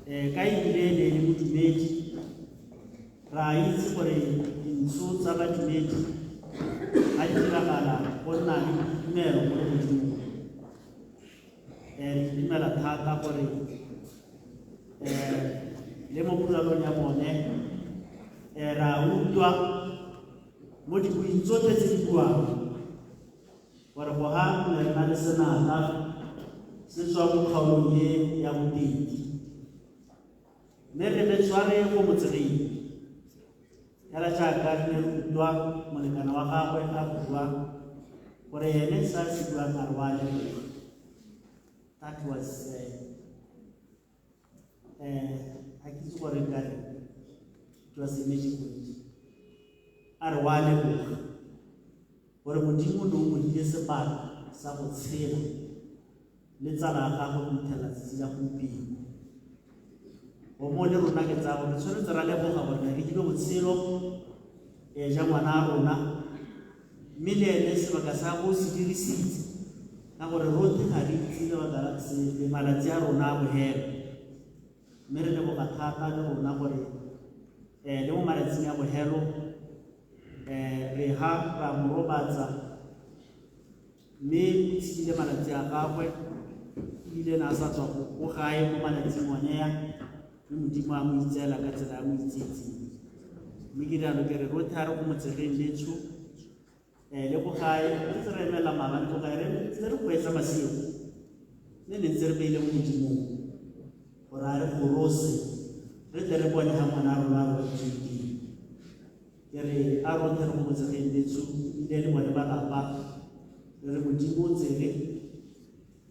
Speaker 13: re ka ebile ne le modumedi ra itse gore dintsho tsa badumedi ga di diragala go nna le boitumelo mo legodimong. Re itumela thata gore le mo phulalong ya bone ra utlwa mo dibuing tsotlhe tse di buang gore go ga ne re na le senata se tswa mo kgaolong e ya Boteti mme re le tshware go motsegeng fela jaaka re ne re utlwa molekane wa gagwe a bua gore ene sa se buang a re wa leboga. That was ga ke itse gore nka re it was a magic word. A re wa leboga gore Modimo ne o mo hile sebaka sa go tshela le tsala ya gagwe go fitlhela tsatsi la gompieno. Go mo le rona ke tsaya gore re tshwanetse ra leboga gore ne re hile botshelo ja ngwana a rona mme le ene sebaka sa go se dirisitse ka gore rotlhe ga re itse lebaka la malatsi a rona a bohelo mme re leboga thata le rona gore le mo malatsing a bohelo re ha ra mo robatsa mme o tshedile malatsi a gagwe ebile ne a sa tswa ko gae mo malatsing one ya mme Modimo a mo itseela ka tsela ya mo itseetseng. Mme ke rialo ke re rotlhe a re go motsegeng letsho le ko gae re ntse re emela maabane ko gae re ntse re kgweetsa masigo mme ne ntse re beile mo Modimong gore a re gorose re tle re bone ga ngwana a rona a robaditsweng teng. Ke re a rotlhe re go motsegeng letsho ebile le bone ba lapa re re Modimo o tsere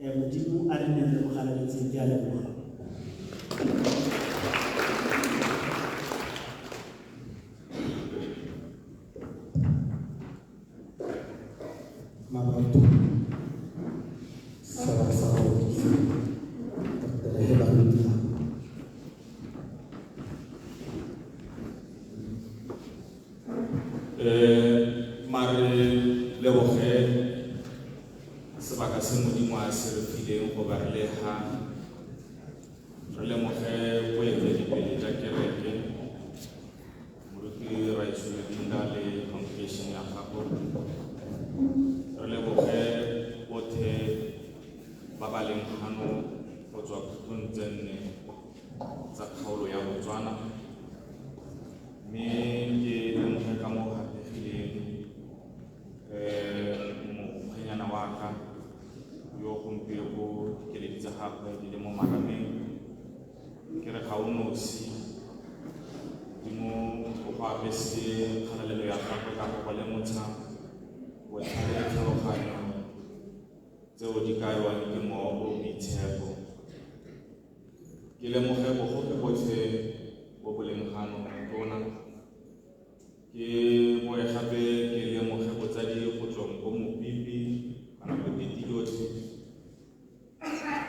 Speaker 13: Modimo a re nne re mo galaletseng. Ke a leboga.
Speaker 5: Mabatho sa sa Dr. Baruti.
Speaker 17: Mare leboge sebaka se Modimo a se re fileng go ba re le ha re lemoge boeteledipele ja kereke moruti Raitso Medinda le congregation ya gago. Re leboge botlhe ba ba leng gano go tswa khutlong tse nne tsa kgaolo ya Botswana mme ke lemoge ka mo gapegileng mokgwenyana wa ka yo gompieno dikeledi tsa gagwe di le mo marameng. Ke re ga o nosi, Modimo o go apesitse kgalalelo ya gagwe ka go go lemotsha botlhale le tlhaloganyo tseo di kaiwang ke Mowa o o Boitshepo. Ke lemoge bogogi botlhe bo bo leng gano tona. Ke boe gape ke lemoge botsadi go tswang ko Mopipi kana Boteti jotlhe.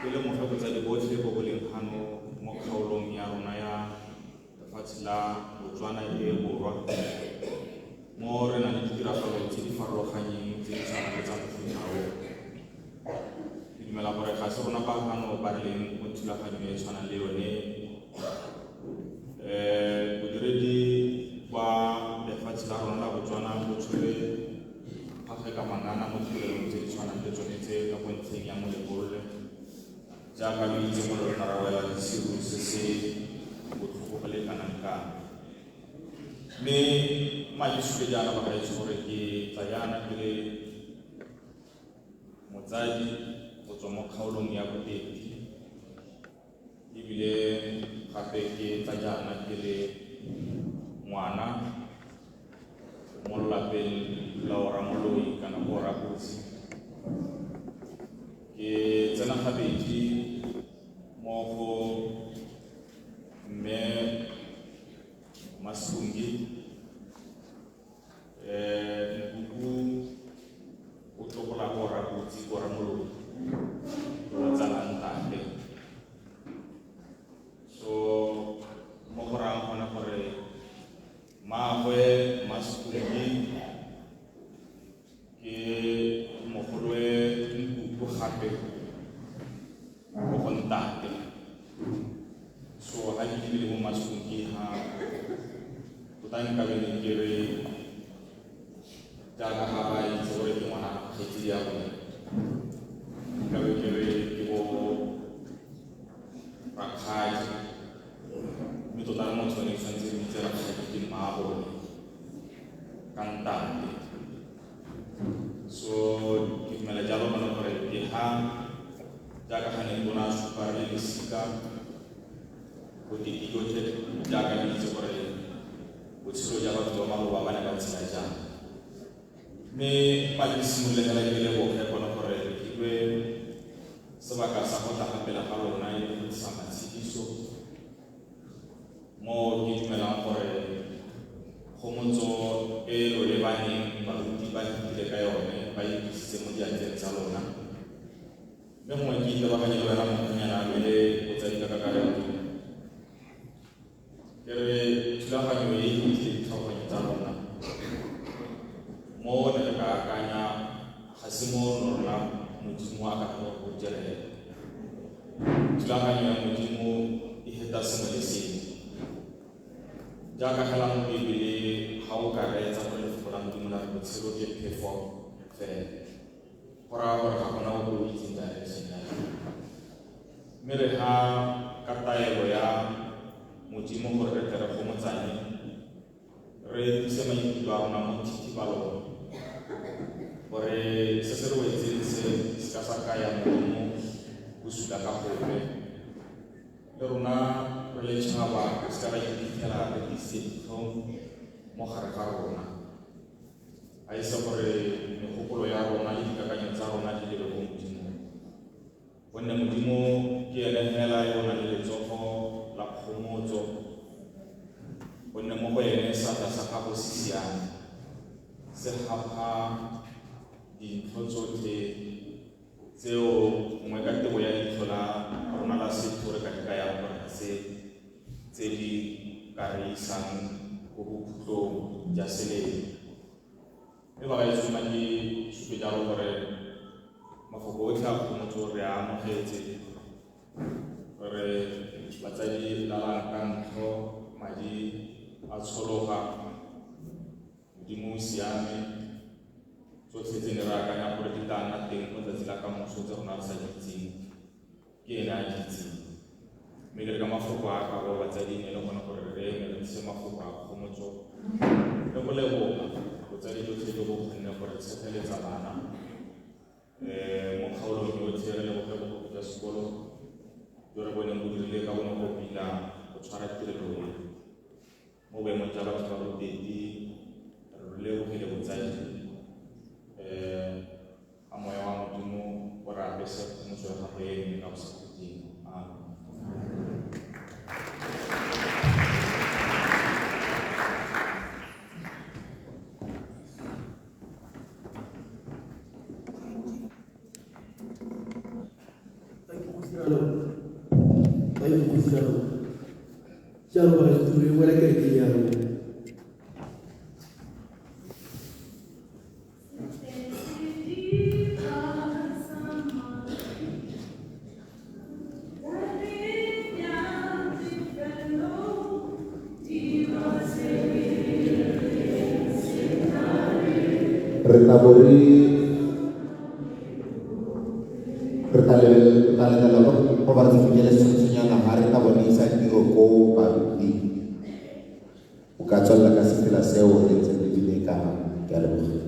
Speaker 17: Ke lemoge botsadi botlhe bo bo leng gano mo kgaolong ya rona ya lefatshe la Botswana e borwa mo re nang le ditiragalo tse di farologanyeng tse di tshwanang le tsa mofuta o. Ke dumela gore ga se rona ba gano ba re leng mo thulaganyong e tshwanang le yone. Bodiredi ba lefatshe la rona la Botswana bo tshwere phage ka mangana mo ditirelong tse di tshwanang le tsone tse ka go ntlheng ya Molepolole. Jaaka lo itse gore re tla wela le seru se se botlhoko go le kanang kang. Mme maitshupe jaana bagaetsho gore ke tla jaana ke le motsadi go tswa mo kgaolong ya Boteti ebile gape ke tla jaana ke le ngwana mo lelapeng la Oramoloi kana ko Rakotsi. Ke tsena gabedi mo go mme Masungi. Nkuku o tlogola ko Rakotsi ko Ramolodi, o tsala ntate. So mo go rayang gone gore maagwe Masungi ke mogolowe Nkuku gape mo go ntate. So ga ke lebile mo Masungi ha tota nka be ne ke re jaaka ga ba itse gore ke ngwana kgaitsedi ya bone, nka be ke re ke bo rakgadi, mme tota le motho ne ke tshwanetse ke itse rakgadi ke mmaabone ka ntate. So ke dumela jalo gone gore ke ha jaaka ga ne ke bona supa re le lesika boteti jotlhe jaaka ke itse gore botshelo jwa batho ba maloba ba ne ba tshela jang. Mme pa ke simolole fela ke leboge gone gore re filwe sebaka sa go tla ga pele ga lona e le go tlisa matshediso mo ke dumelang gore kgomotso e lo lebaneng baruti ba fetile ka yone ba e tlisitse mo diatleng tsa lona. Mme gongwe ke itebaganye le wena mokgwenyana lo le botsadi ka kakaretso, ke re thulaganyo e e fetile ditlhaloganyo tsa lona mo ne re ka akanya ga se mo rona Modimo a ka go direla. Thulaganyo ya Modimo e feta sengwe le sengwe. Jaaka fela mo Bibele ga o ka reetsa gore lefoko la Modimo la re botshelo ke phefo fela, go raya gore ga gona ope o itseng direction ya yone. Mme re ha ka taelo ya Modimo gore re tle re gomotsane, re tlise maikutlo a rona mo thithibalong gore se se re wetseng se se ka sa kaya Modimo bosula ka gope. Le rona re le tšhaba re se ka ra iphitlhela re tlisitse ditlhong mo gare ga rona. A e se gore megopolo ya rona le dikakanyo tsa rona di lebe ko Modimong, gonne Modimo ke ene fela yo o nang le letsogo la kgomotso, gonne mo go ene seatla sa gago se siame, se gapha dintlho tsotlhe tseo gongwe ka tebo ya leitlho la rona la setho re ka di kayang gore ga se tse di ka re isang ko bokhutlong jwa selemo. Mme bagaetsho mma ke supe jalo gore mafoko otlhe a kgomotso re a amogetse, gore batsadi lalang ka ntlho, madi a tshologa, Modimo o siame, tsotlhe tse ne re akanya gore di tla nna teng mo tsatsi la kamoso tse rona re sa di itseng, ke ene a di itseng. Mme ke re ka mafoko a ka bo batsadi ne le gone gore re eme re tlise mafoko a kgomotso le go leboga botsadi jotlhe jo bo kgonne gore tshegeletsa bana mo kgaolong yotlhe. Re leboge bogogi jwa sekolo jo re boneng bo dirile ka bone go pila go tshwara tirelo e mo boemong jwa batho ba Boteti. Re lebogile botsadi, a moya wa Modimo o re apese kgomotso ya gago e eme ka bosakhutleng. Amen.
Speaker 2: Thank you, Kgosiralo. Jalo bagaetsho, re wela kerekeng ya rona.
Speaker 1: Re tla bo re tla letela go ba re tshamekele setshwantshonyana ga re tla bo re isa tiro ko baruting. O ka tswelela ka sefela seo re ntse re bile ka, ke a leboga.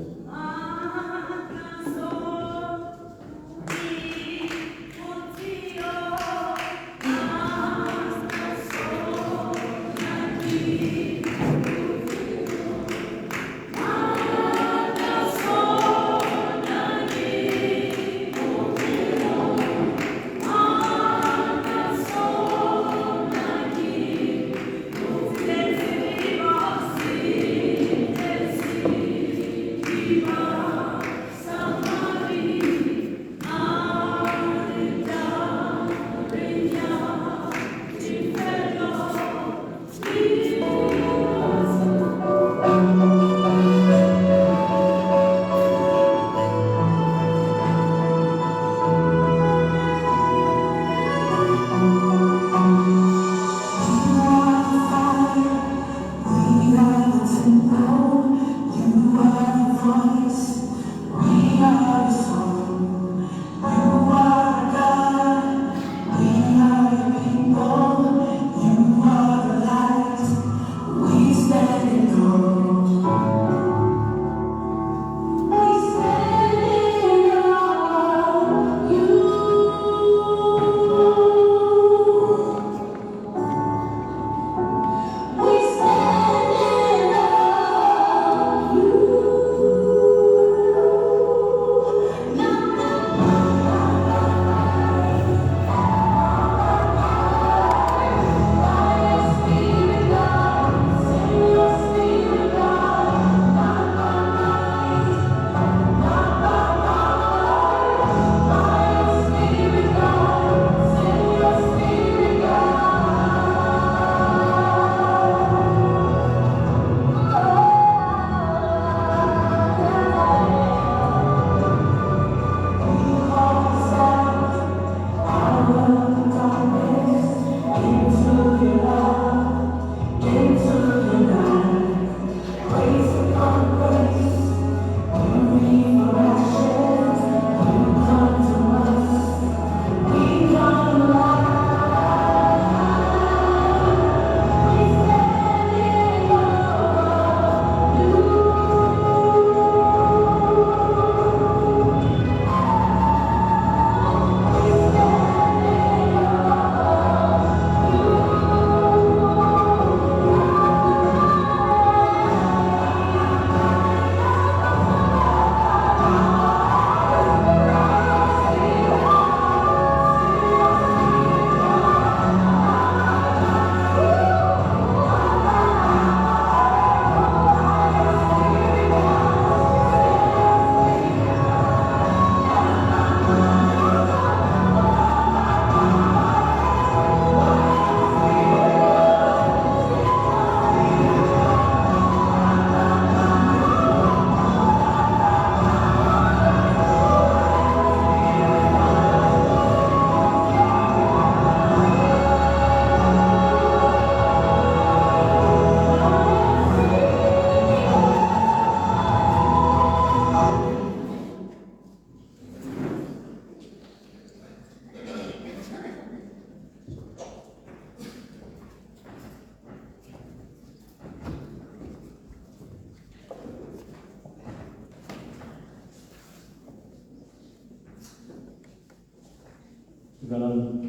Speaker 14: Dumelang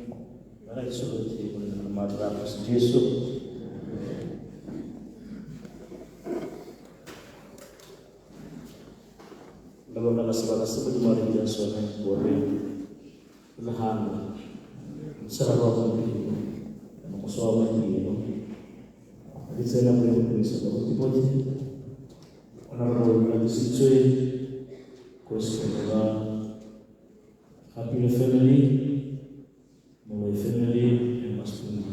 Speaker 14: bagaetsho botlhe mo leineng la maatla a Kgosi Jesu. Lebogela sebaka se Modimo a re fileng sone gore re gangwe motshegare wa gompieno mogoso wa gompieno re tseye nako ya go dumedisa baruti botlhe Honorable Ladisitswe Kgosi ba Gapile family, Moloi family, and Maspundi.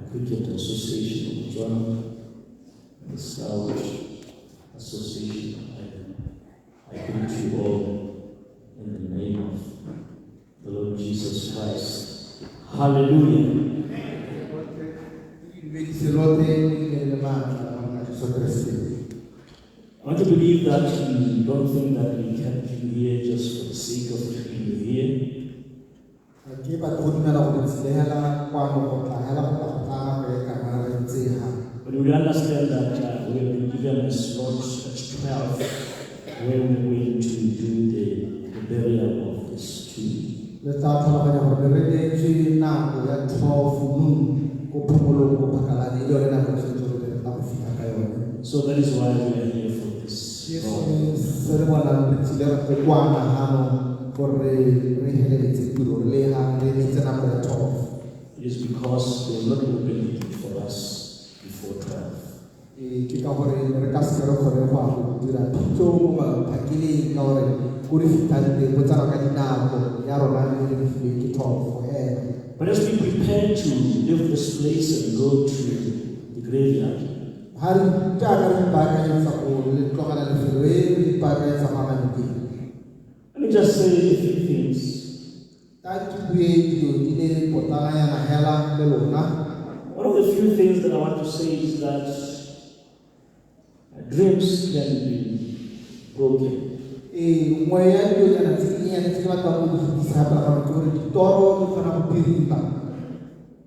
Speaker 14: Cricket Association of Botswana, the Scout Association. I greet you all in the name of the Lord Jesus Christ. Hallelujah.
Speaker 5: Dumedise lotlhe mo leineng le maatla la Morena Jesu Keresete.
Speaker 14: I want to believe that you don't think that we kept you here just for the sake of keeping you here.
Speaker 5: Ga ke batle go dumela gore tsile hela kwano go tla hela go tla go tla re kana re ntse ha.
Speaker 14: But you will understand that we have been given a slot at 12 where we're going to do the burial of these two.
Speaker 5: Le tla tlhaloganya gore re neetswe nako ya 12 noon ko phomolong ko Phakalane, e le yone nako e tshwanetse gore re tla go fitlha ka yone.
Speaker 14: So that is why we are here for this.
Speaker 5: Ke sone se re bonang re tsile re kokoana hano gore re heleletse tiro re le ha re emetse nako ya 12.
Speaker 14: It is because they will not open it for us before 12.
Speaker 5: Ee, ke ka gore re ka seke re kgone go ya go dira phitlho mo maphakeleng ka gore ko re fitlhang teng go tsamaya ka dinako ya rona e re filweng ke 12 fela.
Speaker 14: But as we prepare to leave this place and go to the graveyard,
Speaker 5: Ha re jaaka re ipaakanyetsa go le tlogela lefelo e re ipaakanyetsa go ya mabitleng.
Speaker 14: Let me just say a few things.
Speaker 5: Ka ke bue dilo di le potlananyana hela le lona.
Speaker 14: One of the few things that I want to say is that dreams can be broken.
Speaker 5: Ee, nngwe ya dilonyana tse dinyenyane tse ke batlang go di fetisa gape ga ke gore ditoro di kgona go phirima.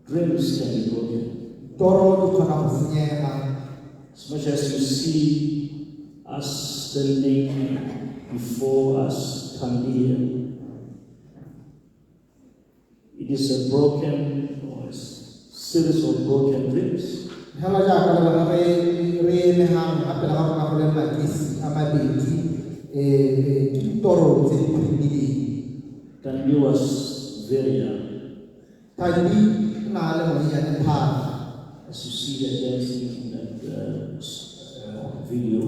Speaker 14: Dreams can be broken.
Speaker 5: Ditoro di kgona go senyega.
Speaker 14: As much as you see us standing before us, Thandi here, it is a broken or a series of broken dreams.
Speaker 5: Hela jaaka le bona re re eme hang gape le ga rona go le makesi a mabedi, ke ditoro tse di phirimileng.
Speaker 14: Thandi was very young.
Speaker 5: Thandi o ne a le monyenyane thata.
Speaker 14: As you see her dancing in that video.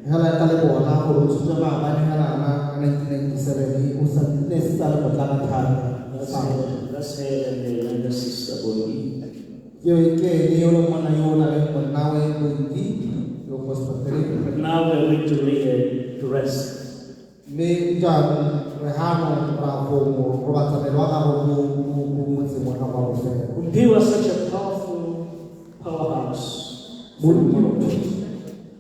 Speaker 5: Hela ka le bona gore o tshotswe maabane hela ka 1997, o sa ne se sa le motlana thata.
Speaker 14: That's her and her younger sister Bongi.
Speaker 5: Ke ene yo le monna yo o nang le monnawe Bongi yo ko sepetlele.
Speaker 14: But now we are going to lay her to rest.
Speaker 5: Mme jaanong re hano ra go mo robatsa mmele wa gagwe mo motseng wa gagwe wa bofelo.
Speaker 14: Mphi was such a powerful powerhouse.
Speaker 5: Moruti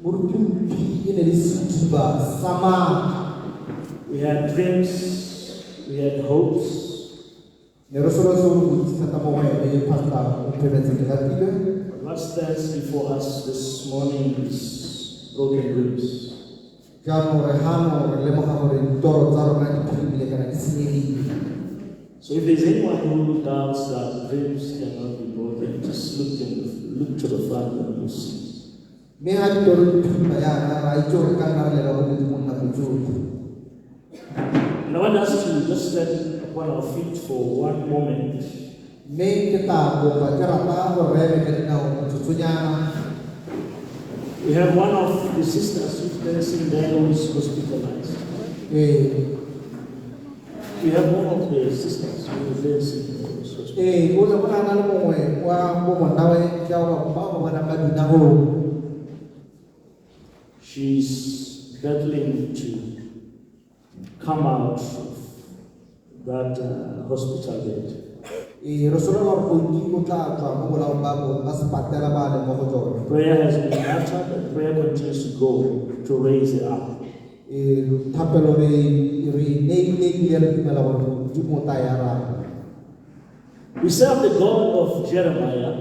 Speaker 5: Mphi e ne le setuba sa maatla.
Speaker 14: We had dreams, we had hopes.
Speaker 5: Ne re solofetse go le gontsi thata mo go ene, Pastor Omphemetse Kegapilwe.
Speaker 14: But what stands before us this morning is broken dreams.
Speaker 5: Jaanong re hano re lemoga gore ditoro tsa rona di phirimile kana di senyegile.
Speaker 14: So if there's anyone who doubts that dreams cannot be broken, just look to the front and you'll see.
Speaker 5: Mme ha ditoro di phirima jaana, ra itse gore ka nna re leba ko Modimong nako tsotlhe.
Speaker 14: And I want us to just stand upon our feet for one moment.
Speaker 5: Mme ke tla kopa ke rata gore re eme ka dinao motsotsonyana.
Speaker 14: We have one of the sisters who's dancing there who is hospitalized. We have one of the sisters who is dancing there who is hospitalized.
Speaker 5: O ne go na le mongwe wa bo monnawe ke ba ba bonang ba bina go.
Speaker 14: She's battling to come out of that hospital bed.
Speaker 5: Ee, re solofela gore Bongi o tla tswa mo bolaong ba bo, ba sepatela ba leng mo go tsone.
Speaker 14: Prayer has been uttered and prayer continues to go to raise it up.
Speaker 5: Ee, thapelo re neile ebile re dumela gore Modimo o tla e araba.
Speaker 14: We serve the God of Jeremiah.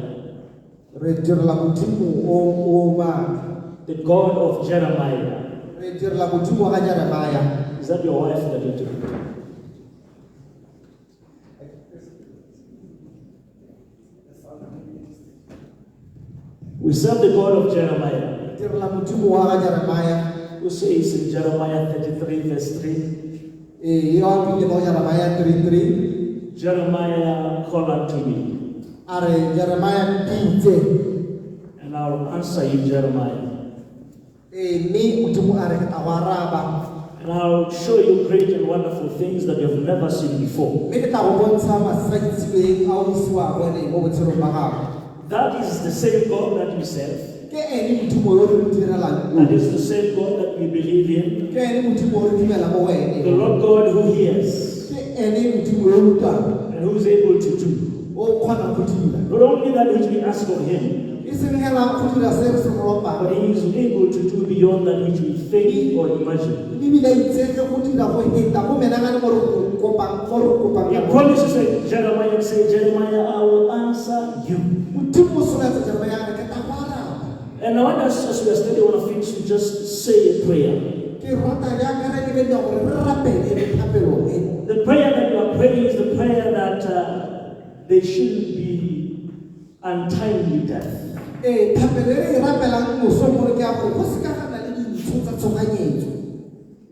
Speaker 5: Re direla Modimo o maatla.
Speaker 14: The God of Jeremiah.
Speaker 5: Re direla Modimo wa ga Jeremia.
Speaker 14: Is that your wife that you're talking to? We serve the God of Jeremiah,
Speaker 5: Direla Modimo wa ga Jeremia.
Speaker 14: who says in Jeremiah 33, verse 3,
Speaker 5: Ee, yo a buile mo Jeremia 3:3.
Speaker 14: Jeremiah, call unto me,
Speaker 5: A re Jeremia mpitse.
Speaker 14: and I'll answer you, Jeremiah.
Speaker 5: Ee, mme Modimo a re ke tla go araba.
Speaker 14: And I'll show you great and wonderful things that you've never seen before.
Speaker 5: Mme ke tla go bontsha masaitseweng a o ise o a bone mo botshelong ba gago.
Speaker 14: That is the same God that we serve.
Speaker 5: Ke ene Modimo yo re mo direlang o.
Speaker 14: That is the same God that we believe in.
Speaker 5: Ke ene Modimo o re dumela mo go ene.
Speaker 14: The Lord God who hears
Speaker 5: Ke ene Modimo yo o utlwang,
Speaker 14: and who is able to do.
Speaker 5: o kgonang go dira.
Speaker 14: Not only that which we ask of him,
Speaker 5: E seng hela go dira se re se mo lopang.
Speaker 14: but he is able to do beyond that which we think or imagine.
Speaker 5: Mme ebile a itsege go dira go heta go menagane mo re go kopang mo re go kopang
Speaker 14: He
Speaker 5: ka gona.
Speaker 14: promises that Jeremiah and say, Jeremiah, I will answer you.
Speaker 5: Modimo o solofetsa Jeremia a re ke tla go araba.
Speaker 14: And I want us, as we are studying, I want to to just say a prayer.
Speaker 5: Ke rata jaaka re lebelela gore re rapele thapelo e.
Speaker 14: The prayer that we are praying is the prayer that there shouldn't be untimely death.
Speaker 5: Ee, thapelo e re e rapelang mosong gore ke ya gore go seka ga nna le dintsho tsa tshoganyetso.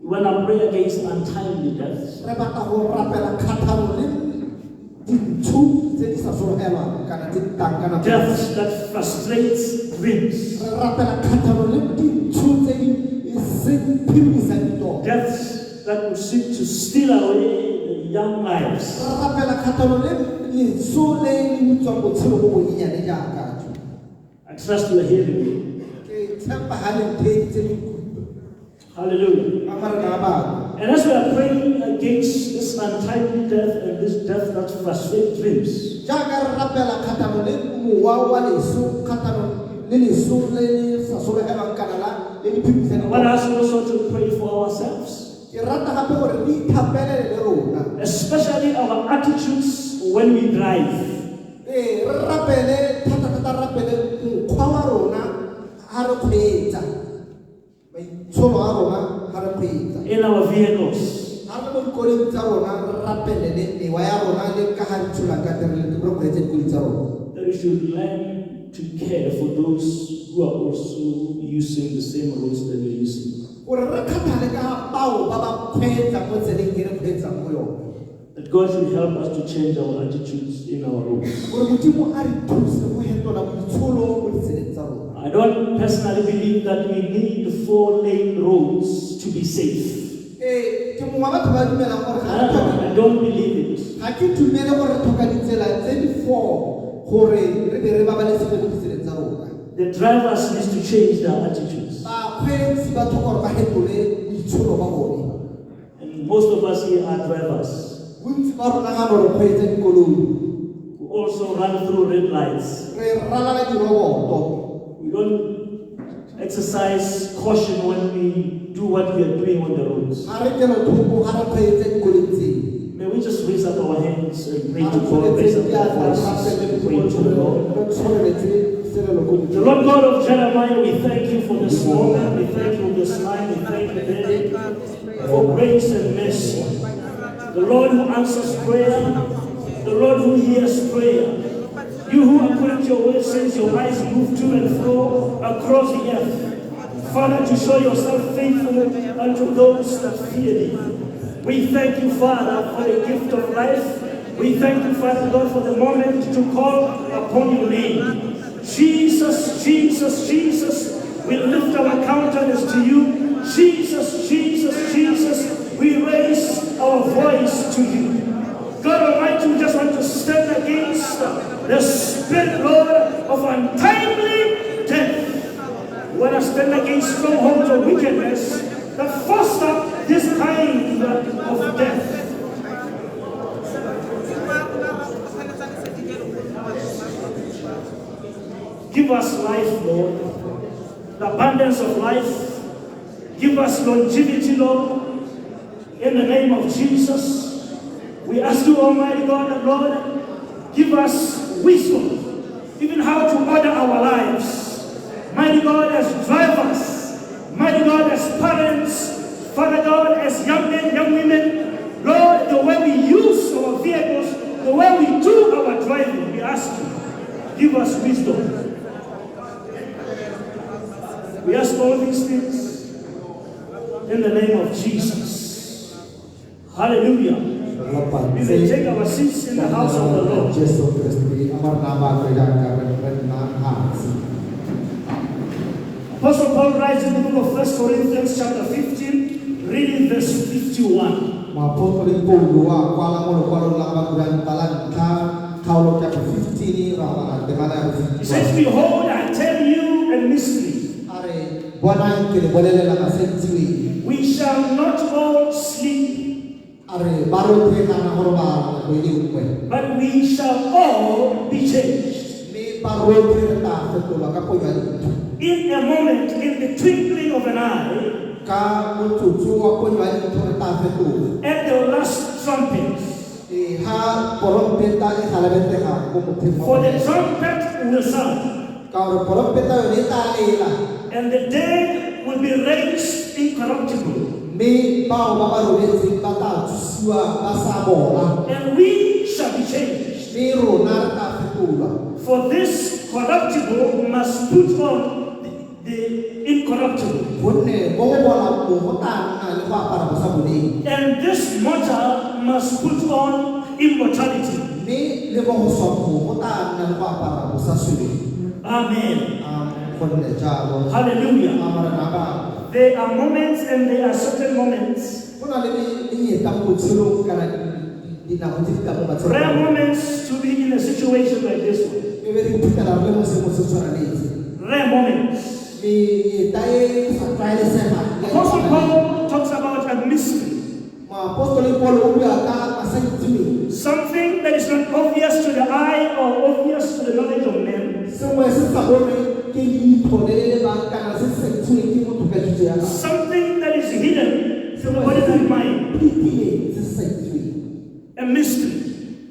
Speaker 14: When I pray against untimely deaths,
Speaker 5: Re batla go rapela kgatlhanong le dintsho tse di sa sologelwang kana tse di tlang ka nako.
Speaker 14: deaths that frustrates dreams,
Speaker 5: Re rapela kgatlhanong le dintsho tse di seng phirimisang ditoro.
Speaker 14: deaths that will seek to steal away the young lives.
Speaker 5: Re rapela kgatlhanong le leso le le utswang botshelo bo bonyenyane jaaka jo.
Speaker 14: I trust you are hearing me.
Speaker 5: Ke tshepa ha le ntheeditse le nkutlwa.
Speaker 14: Hallelujah.
Speaker 5: A Morena a bakwe.
Speaker 14: And as we are praying against this untimely death and this death that frustrates dreams,
Speaker 5: Jaaka re rapela kgatlhanong le mowa wa leso, kgatlhanong le leso le le sa sologelwang kana la le le phirimisang
Speaker 14: I want
Speaker 5: ditoro.
Speaker 14: us also to pray for ourselves,
Speaker 5: Ke rata gape gore re ithapelele le rona.
Speaker 14: especially our attitudes when we drive.
Speaker 5: Ee, re rapele thata-thata re rapele mokgwa wa rona ha re kgweetsa. Maitsholo a rona ha re kgweetsa.
Speaker 14: In our vehicles,
Speaker 5: Ha re le mo dikoloing tsa rona re rapelele mewa ya rona le ka ha re tsholang ka teng re re kgweetse dikoloi tsa rona.
Speaker 14: that we should learn to care for those who are also using the same roads that we're using.
Speaker 5: Gore re kgathale ka bao ba ba kgweetsang mo tseleng e re kgweetsang mo yone.
Speaker 14: That God should help us to change our attitudes in our roads.
Speaker 5: Gore Modimo a re thuse go fetola boitsholo mo ditseleng tsa rona.
Speaker 14: I don't personally believe that we need 4-lane roads to be safe.
Speaker 5: Ee, ke mongwe wa batho ba dumelang gore ga re tlhoke
Speaker 14: I don't believe it.
Speaker 5: ga ke dumele gore re tlhoka ditsela tse di four gore re be re babalesegile mo ditseleng tsa rona.
Speaker 14: The drivers need to change their attitudes.
Speaker 5: Bakgweetsi ba tlhoka gore ba fetole boitsholo ba bone.
Speaker 14: And most of us here are drivers.
Speaker 5: Bontsi ba rona ga no re kgweetsa dikoloi.
Speaker 14: We also run through red lights.
Speaker 5: Re ralala diroboto.
Speaker 14: We don't exercise caution when we do what we are doing on the roads.
Speaker 5: Ga re kelothoko ga re kgweetsa dikoloi tseo.
Speaker 14: May we just raise up our hands and pray
Speaker 5: Ga
Speaker 14: to
Speaker 5: re
Speaker 14: God, raise
Speaker 5: tsholetse
Speaker 14: up our
Speaker 5: diatla, re
Speaker 14: voices
Speaker 5: rapele
Speaker 14: and pray to the Lord.
Speaker 5: Re tsholetse selelo ko
Speaker 14: The
Speaker 5: Modimo.
Speaker 14: Lord God of Jeremiah, we thank you for this moment, we thank you for this time, we thank you Daddy, for grace and mercy. The Lord who answers prayer, the Lord who hears prayer. You who according to your word says your eyes move to and fro across the earth. Father, to show yourself faithful unto those that fear thee. We thank you, Father, for the gift of life. We thank you, Father God, for the moment to call upon your name. Jesus, Jesus, Jesus, we lift our countenance to you. Jesus, Jesus, Jesus, we raise our voice to you. God Almighty, we just want to stand against the spirit, Lord, of untimely death. We want to stand against strongholds of wickedness that foster this kind of death. Give us life, Lord, the abundance of life. Give us longevity, Lord, in the name of Jesus. We ask you, Almighty God and Lord, give us wisdom, even how to order our lives. Mighty God, as drivers,
Speaker 18: Mighty God, as parents, Father God, as young men, young women, Lord, the way we use our vehicles, the way we do our driving, we ask you, give us wisdom. We ask all these things in the name of Jesus. Hallelujah. We may take our seats in the house of the Lord.
Speaker 5: Jesu Kriste a marena a ba jaaka re nna fatshe.
Speaker 18: Apostle Paul writes in the book of 1 Corinthians chapter 15, reading verse 51.
Speaker 5: Moapostoli Paulo a kwala mo lekwalong la Bakorintha la ntlha kgaolo ke ya bo 15 ra bala temana ya bo
Speaker 18: He says,
Speaker 5: 51.
Speaker 18: Behold, I tell you a mystery.
Speaker 5: A re bonang ke le bolelela masaitseweng.
Speaker 18: We shall not all sleep,
Speaker 5: A re ba rotlhe ga rena go robala nako e le nngwe.
Speaker 18: but we shall all be changed.
Speaker 5: Mme ba rotlhe re tla fetolwa ka ponyo ya leitlho.
Speaker 18: In a moment, in the twinkling of an eye,
Speaker 5: Ka motsotso wa ponyo ya leitlho re tla fetoga.
Speaker 18: at the last trumpet.
Speaker 5: Ee, ha porompeta e galabetega ko motheng wa
Speaker 18: For the
Speaker 5: bofelo.
Speaker 18: trumpet will sound,
Speaker 5: Ka gore porompeta yone e tla lela.
Speaker 18: and the dead will be raised incorruptible,
Speaker 5: Mme bao ba ba robetseng ba tla tsosiwa ba sa bola.
Speaker 18: and we shall be changed.
Speaker 5: Mme rona re tla fetolwa.
Speaker 18: For this corruptible must put on the incorruptible,
Speaker 5: Gonne mo go bolang mo go tla nna le go apara bo sa boleng.
Speaker 18: and this mortal must put on immortality.
Speaker 5: Mme le mo go swang mo go tla nna le go apara bo sa sweleng.
Speaker 18: Amen.
Speaker 5: Go nne jalo.
Speaker 18: Hallelujah.
Speaker 5: A Morena a ba.
Speaker 18: There are moments and there are certain moments,
Speaker 5: Go na le menyetla mo botshelong kana dinako tse di tlang mo matshelong.
Speaker 18: rare moments to be in a situation like this one.
Speaker 5: E be re iphitlhela re le mo seemong se tshwana le se.
Speaker 18: Rare moments.
Speaker 5: Menyetla e e sa tlwaelesegang.
Speaker 18: Apostle Paul talks about a mystery,
Speaker 5: Moapostoli Paulo o bua ka masaitseweng.
Speaker 18: something that is not obvious to the eye or obvious to the knowledge of men,
Speaker 5: Sengwe se sa bonweng ke leitlho le le lebang kana se se sa itsiweng ke motho ka kitso ya gagwe.
Speaker 18: something that is hidden to the ordinary mind,
Speaker 5: Phitlhileng se se sa itsiweng.
Speaker 18: a mystery.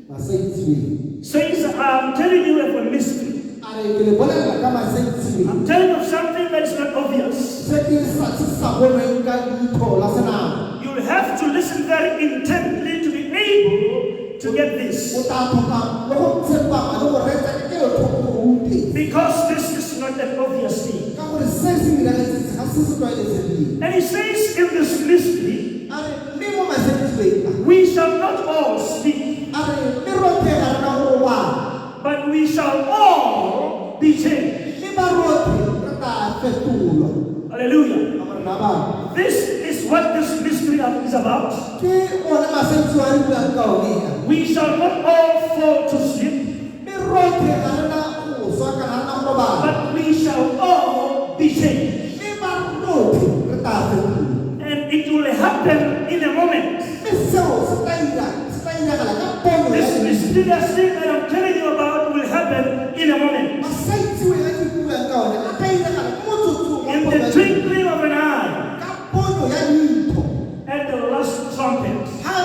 Speaker 5: Masaitseweng.
Speaker 18: Says, I'm telling you of a mystery.
Speaker 5: A re ke le bolelela ka masaitseweng.
Speaker 18: I'm telling you of something that is not obvious.
Speaker 5: Se ke sa se sa bonweng ka leitlho la senama.
Speaker 18: You'll have to listen very intently to be able to get
Speaker 5: O
Speaker 18: this.
Speaker 5: tla tlhoka le go tshepama le go reetsa ka kelotlhoko gore o utlwe.
Speaker 18: Because this is not an obvious thing.
Speaker 5: Ka gore se se diragetseng ga se se tlwaelesegileng.
Speaker 18: And he says in this mystery,
Speaker 5: A re mme mo masaitseweng a,
Speaker 18: we shall not all sleep,
Speaker 5: a re mme rotlhe ga re na go robala.
Speaker 18: but we shall all be changed.
Speaker 5: Mme ba rotlhe re tla fetolwa.
Speaker 18: Hallelujah.
Speaker 5: A Morena a ba.
Speaker 18: This is what this mystery is about.
Speaker 5: Ke one masaitseweng a re buang ka one a.
Speaker 18: We shall not all fall to sleep,
Speaker 5: Mme rotlhe ga re na go swa kana ga re na go robala.
Speaker 18: but we shall all be changed.
Speaker 5: Mme ba rotlhe re tla fetolwa.
Speaker 18: And it will happen in a moment.
Speaker 5: Mme seo se tla ira se tla iragala ka pono ya
Speaker 18: This
Speaker 5: leihlo.
Speaker 18: mysterious thing that I'm telling you about will happen in a moment.
Speaker 5: Masaitseweng a ke buang ka one a tla iragala mo motsotsong wa
Speaker 18: In
Speaker 5: pono
Speaker 18: the
Speaker 5: ya leihlo.
Speaker 18: twinkling of an eye,
Speaker 5: Ka pono ya leihlo.
Speaker 18: at the last trumpet.
Speaker 5: Ha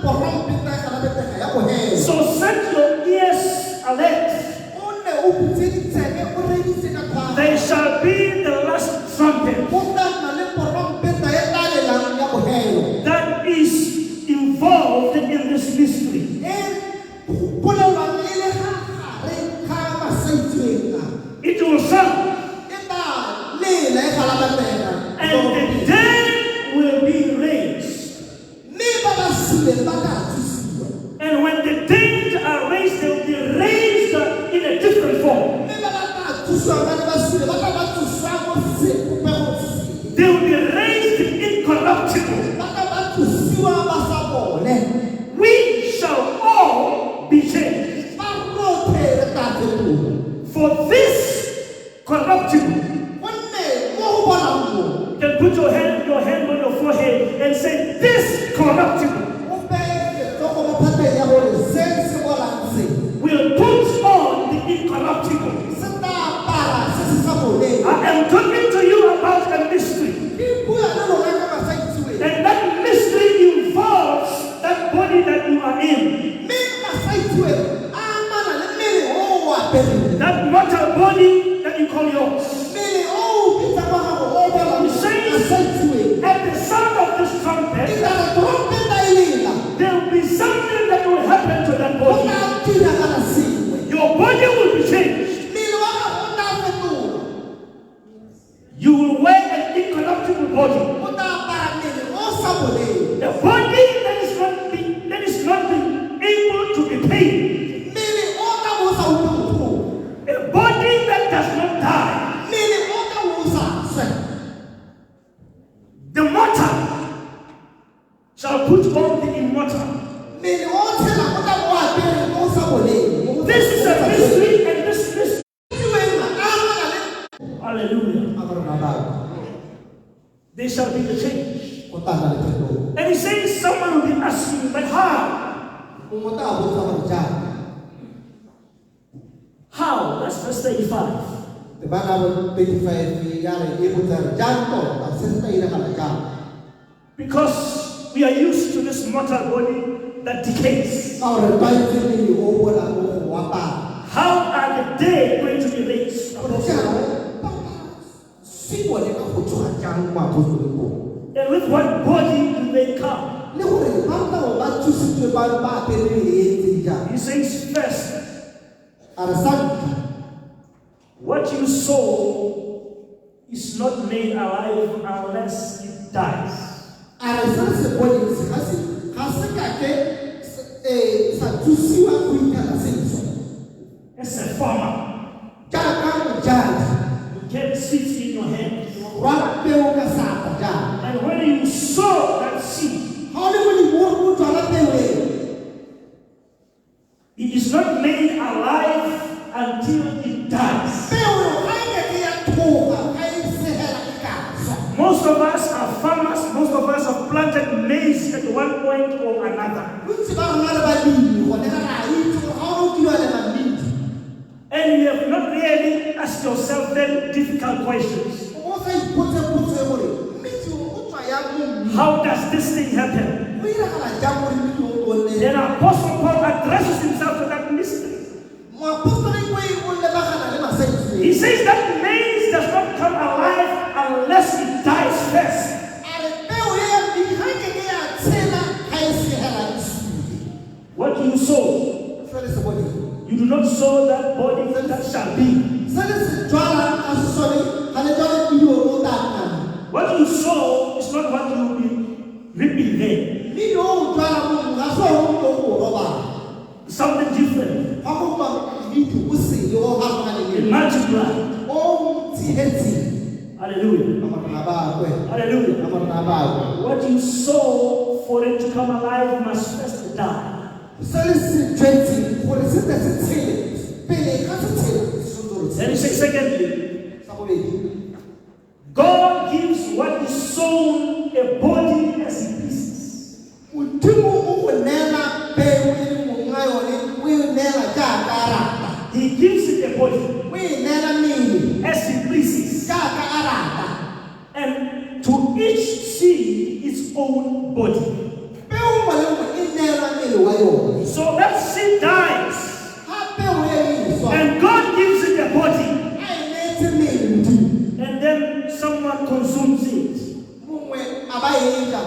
Speaker 5: porompeta e galabetega ya bofelo.
Speaker 18: So set your ears alert.
Speaker 5: O nne o butse ditsebe o reeditse ka tlhwaafalo.
Speaker 18: There shall be the last trumpet
Speaker 5: Go tla nna le porompeta e tla lelang ya bofelo.
Speaker 18: that is involved in this mystery.
Speaker 5: E bolelwang e le ga gare ga masaitseweng a.
Speaker 18: It will sound,
Speaker 5: E tla lela e galabetega.
Speaker 18: and the dead will be raised.
Speaker 5: Mme ba ba suleng ba tla tsosiwa.
Speaker 18: And when the dead are raised, they will be raised in a different form.
Speaker 5: Mme ba ba tla tsosiwang ba ne ba sule ba tla ba tsoswa mo sebopegong se sele.
Speaker 18: They will be raised incorruptible.
Speaker 5: Ba tla ba tsosiwa ba sa bole.
Speaker 18: We shall all be changed.
Speaker 5: Ba rotlhe re tla fetoga.
Speaker 18: For this corruptible,
Speaker 5: Gonne mo go bolang mo,
Speaker 18: you can put your hand on your forehead and say, This corruptible
Speaker 5: o beye letsogo mo phateng ya gore se se bolang se
Speaker 18: will put on the incorruptible.
Speaker 5: se tla apara se se sa boleng.
Speaker 18: I am talking to you about a mystery.
Speaker 5: Ke bua le lona ka masaitseweng.
Speaker 18: And that mystery involves that body that you are in.
Speaker 5: Mme masaitseweng a amana le mmele o o apereng.
Speaker 18: That mortal body that you call yours.
Speaker 5: Mmele o o bitsang wa gago o bolang.
Speaker 18: He says
Speaker 5: boleng.
Speaker 18: A body that is not be, that is not being able to be paid.
Speaker 5: Mmele o tla bo o sa utlwe botlhoko.
Speaker 18: A body that does not die.
Speaker 5: Mmele o tla bo o sa swe.
Speaker 18: The mortal shall put on the immortal.
Speaker 5: Mmele o tshelang o tla bo o apere mo o sa boleng, mo o sa-
Speaker 18: This is a
Speaker 5: o sa
Speaker 18: mystery, and this mystery.
Speaker 5: Tsiweng, a amana le-
Speaker 18: Hallelujah.
Speaker 5: A gore mabaka.
Speaker 18: There shall be a change.
Speaker 5: Go tla nna le phetogo.
Speaker 18: And he says, someone will be asking, but how?
Speaker 5: Mongwe o tla botsa gore jang.
Speaker 18: How? That's verse 35.
Speaker 5: Temana bo 35 ya re e botsa re jang tota se se tla iragala jang.
Speaker 18: Because we are used to this mortal body that decays.
Speaker 5: Ka gore re tlwaetse mmele o bolang o go apara.
Speaker 18: How are the dead going to be raised?
Speaker 5: Gore jaanong ba swi bone ka go tsoga jang moapostoli Paul.
Speaker 18: And with what body do they come?
Speaker 5: Le gore ba tla bo ba tsositswe ba ba apere mebele e ntseng jang.
Speaker 18: He says, first,
Speaker 5: A re sa ntlha,
Speaker 18: what you sow is not made alive unless it dies.
Speaker 5: A re se re se boneng se ga se ka ke sa tsosiwa go ithela seswa.
Speaker 18: As a farmer,
Speaker 5: Jaaka mojadi,
Speaker 18: you get seeds in your hands.
Speaker 5: rwala peo ka seatla jang.
Speaker 18: And when you sow that seed,
Speaker 5: Ga o le molemi o re o jwala peo eo,
Speaker 18: it is not made alive until it dies.
Speaker 5: peo eo ga e ka ke ya thoga, ga e segela e ka swa.
Speaker 18: Most of us are farmers, most of us have planted maize at one point or another.
Speaker 5: Bontsi ba rona re balemi gone ga re a itse gore ga o ne o kile wa lema mmidi,
Speaker 18: And you have not really asked yourself very difficult questions.
Speaker 5: o bo o sa ipotse potso e gore mmidi o o tswa yang mo mmung.
Speaker 18: How does this thing happen?
Speaker 5: Go iragala jang gore mmidi o o nne?
Speaker 18: Then Apostle Paul addresses himself to that mystery.
Speaker 5: Moapostoli o lebagana le masaitseweng.
Speaker 18: He says that maize does not come alive unless it dies first.
Speaker 5: A re peo e ya mmidi ga e ke ke ya tshela ga e segela e sule.
Speaker 18: What you sow,
Speaker 5: Se le se boneng.
Speaker 18: you do not sow that body that shall be.
Speaker 5: Se le se jwalang ga se sone, ga le jwale mmidi o o tla nnang.
Speaker 18: What you sow is not what you will be reaping there.
Speaker 5: Mmidi o o jwalang mo mmung ga se o o tlo go o robang.
Speaker 18: Something different.
Speaker 5: Ga go tswa mmidi o sele o harologaneng
Speaker 18: It
Speaker 5: le
Speaker 18: multiplies.
Speaker 5: o ntsihetseng.
Speaker 18: Hallelujah.
Speaker 5: Ka morena ba kwe.
Speaker 18: Hallelujah.
Speaker 5: Ka morena ba kwe.
Speaker 18: What you sow for it to come alive must first die.
Speaker 5: Se le se jwetseng gore se tle se tshele, pele ga se tshela, se tshwanetse gore
Speaker 18: Then he
Speaker 5: tshele.
Speaker 18: says, secondly,
Speaker 5: Sa bobedi,
Speaker 18: God gives what is sown a body as he pleases.
Speaker 5: Modimo o go neela peo e le monga yone, o e neela jaaka a rata.
Speaker 18: He gives it a body
Speaker 5: O e neela mmele
Speaker 18: as he pleases.
Speaker 5: jaaka a rata.
Speaker 18: And to each seed its own body.
Speaker 5: Peo nngwe le nngwe e neelwa mmele wa yone.
Speaker 18: So that seed dies,
Speaker 5: Ga peo e e swa,
Speaker 18: and God gives it a body,
Speaker 5: a e neetse mmele Modimo.
Speaker 18: and then someone consumes it.
Speaker 5: Mongwe a ba e ja.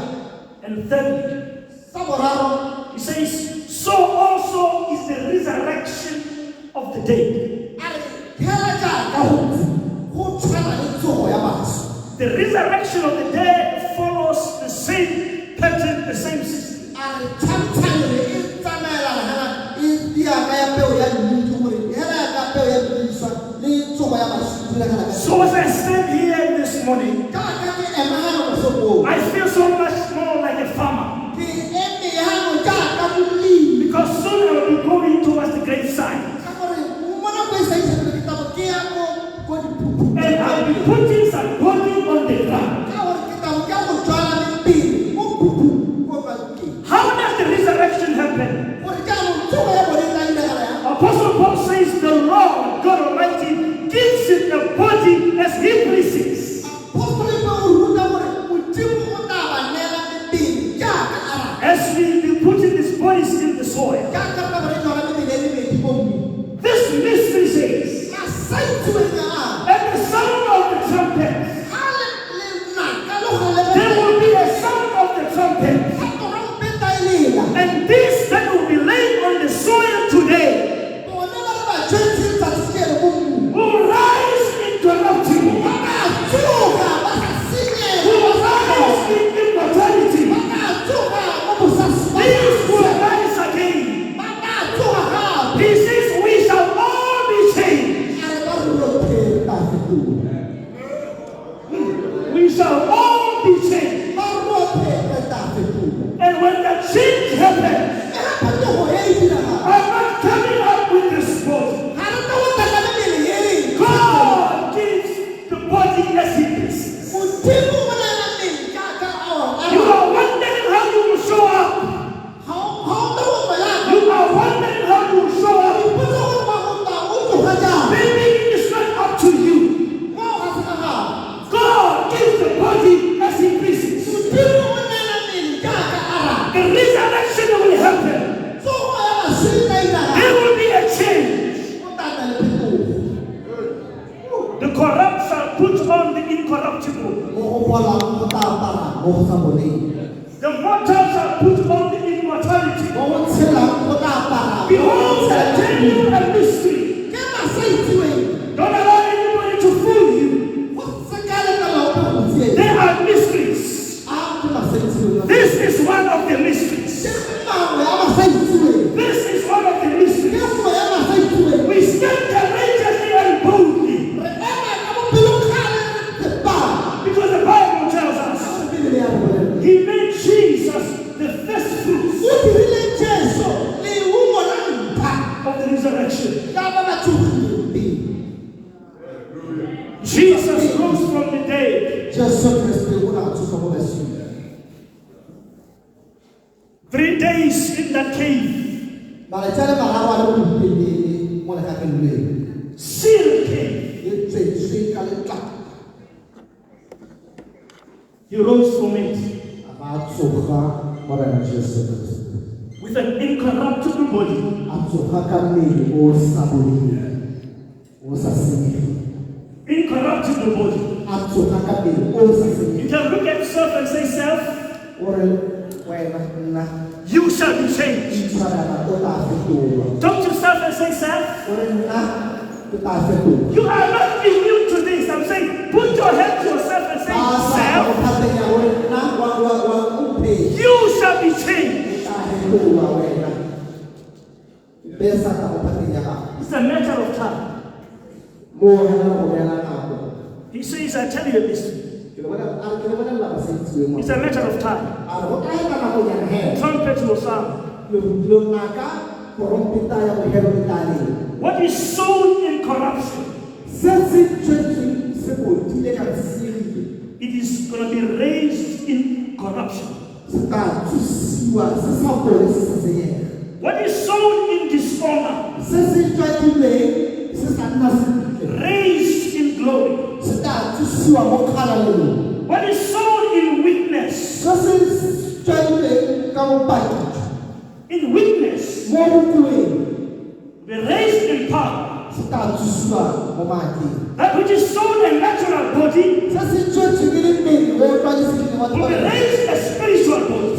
Speaker 18: And thirdly,
Speaker 5: Sa boraro,
Speaker 18: he says, so also is the resurrection of the dead.
Speaker 5: a re hela jaaka go ntse, go tshwana le tsogo ya baswi.
Speaker 18: The resurrection of the dead follows the same pattern, the same system.
Speaker 5: A re tshwantshanyo e tsamaelana hela e jaaka ya peo ya mmidi gore hela jaaka peo ya mmidi swa le tsogo ya baswi e diragala ka
Speaker 18: So as I stand here this morning,
Speaker 5: Jaaka ke ema hano mosong oo,
Speaker 18: I feel so much more like a farmer
Speaker 5: ke eme hano jaaka molemi.
Speaker 18: because soon I will be going towards the graveside
Speaker 5: Ka gore mo nako e sa iseng pele ke tla bo ke ya ko diphuphung.
Speaker 18: and I'll be putting some body on the ground.
Speaker 5: Ka gore ke tla bo ke ya go jwala mebele mo phuphung ko mabitleng.
Speaker 18: How does the resurrection happen?
Speaker 5: Gore jaanong tsogo ya bone e tla diragala yang?
Speaker 18: Apostle Paul says the Lord God Almighty gives it a body as he pleases.
Speaker 5: Apostoli Paul o ruta gore Modimo o tla ba neela mebele jaaka a rata.
Speaker 18: As we be putting these bodies in the soil.
Speaker 5: Jaaka re tla bo re jwala mebele e mebedi mo mmung.
Speaker 18: This mystery says,
Speaker 5: Masaitseweng a,
Speaker 18: at the sound of the trumpet,
Speaker 5: ga lenaka le go
Speaker 18: there
Speaker 5: lebela,
Speaker 18: will be a sound of the trumpet.
Speaker 5: ga trompeta e lela,
Speaker 18: And this that will be laid on the soil today
Speaker 5: bone ba re ba jwetse letsatsi keno mo mmung.
Speaker 18: will rise incorruptible,
Speaker 5: Ba tla tsoga ba sa senyege,
Speaker 18: will
Speaker 5: ba sa
Speaker 18: rise in immortality,
Speaker 5: ba tla
Speaker 18: change happens. I'm not coming up with this body. God gives the body as He pleases. You are wondering how you will show up. You are wondering how you will show up. Maybe it is not up to you. God gives the body as He pleases. The resurrection will happen. There will be a change. The corrupt shall put on the incorruptible. The mortal shall put on the immortality. Behold, I tell you a mystery. Don't allow anybody to fool you. There are mysteries. This is one of the mysteries. This is one of the mysteries. We stand courageously and boldly. Because the Bible tells us He made Jesus the first fruits of the resurrection. Jesus rose from the dead. 3 days in that cave. Sealed cave. He rose from it with an incorruptible body. Incorruptible body. You can look at yourself and say, self, you shall be changed. Talk to yourself and say, self, you are not immune to this. I'm saying, put your hand to yourself and say, self, you shall be changed. It's a matter of time. He says, I tell you a mystery. It's a matter of time. Trumpet will sound. What is sown in corruption, it is going to be raised in corruption. What is sown in dishonor, raised in glory. What is sown in weakness, in weakness, be raised in power. That which is sown a natural body will be raised a spiritual body.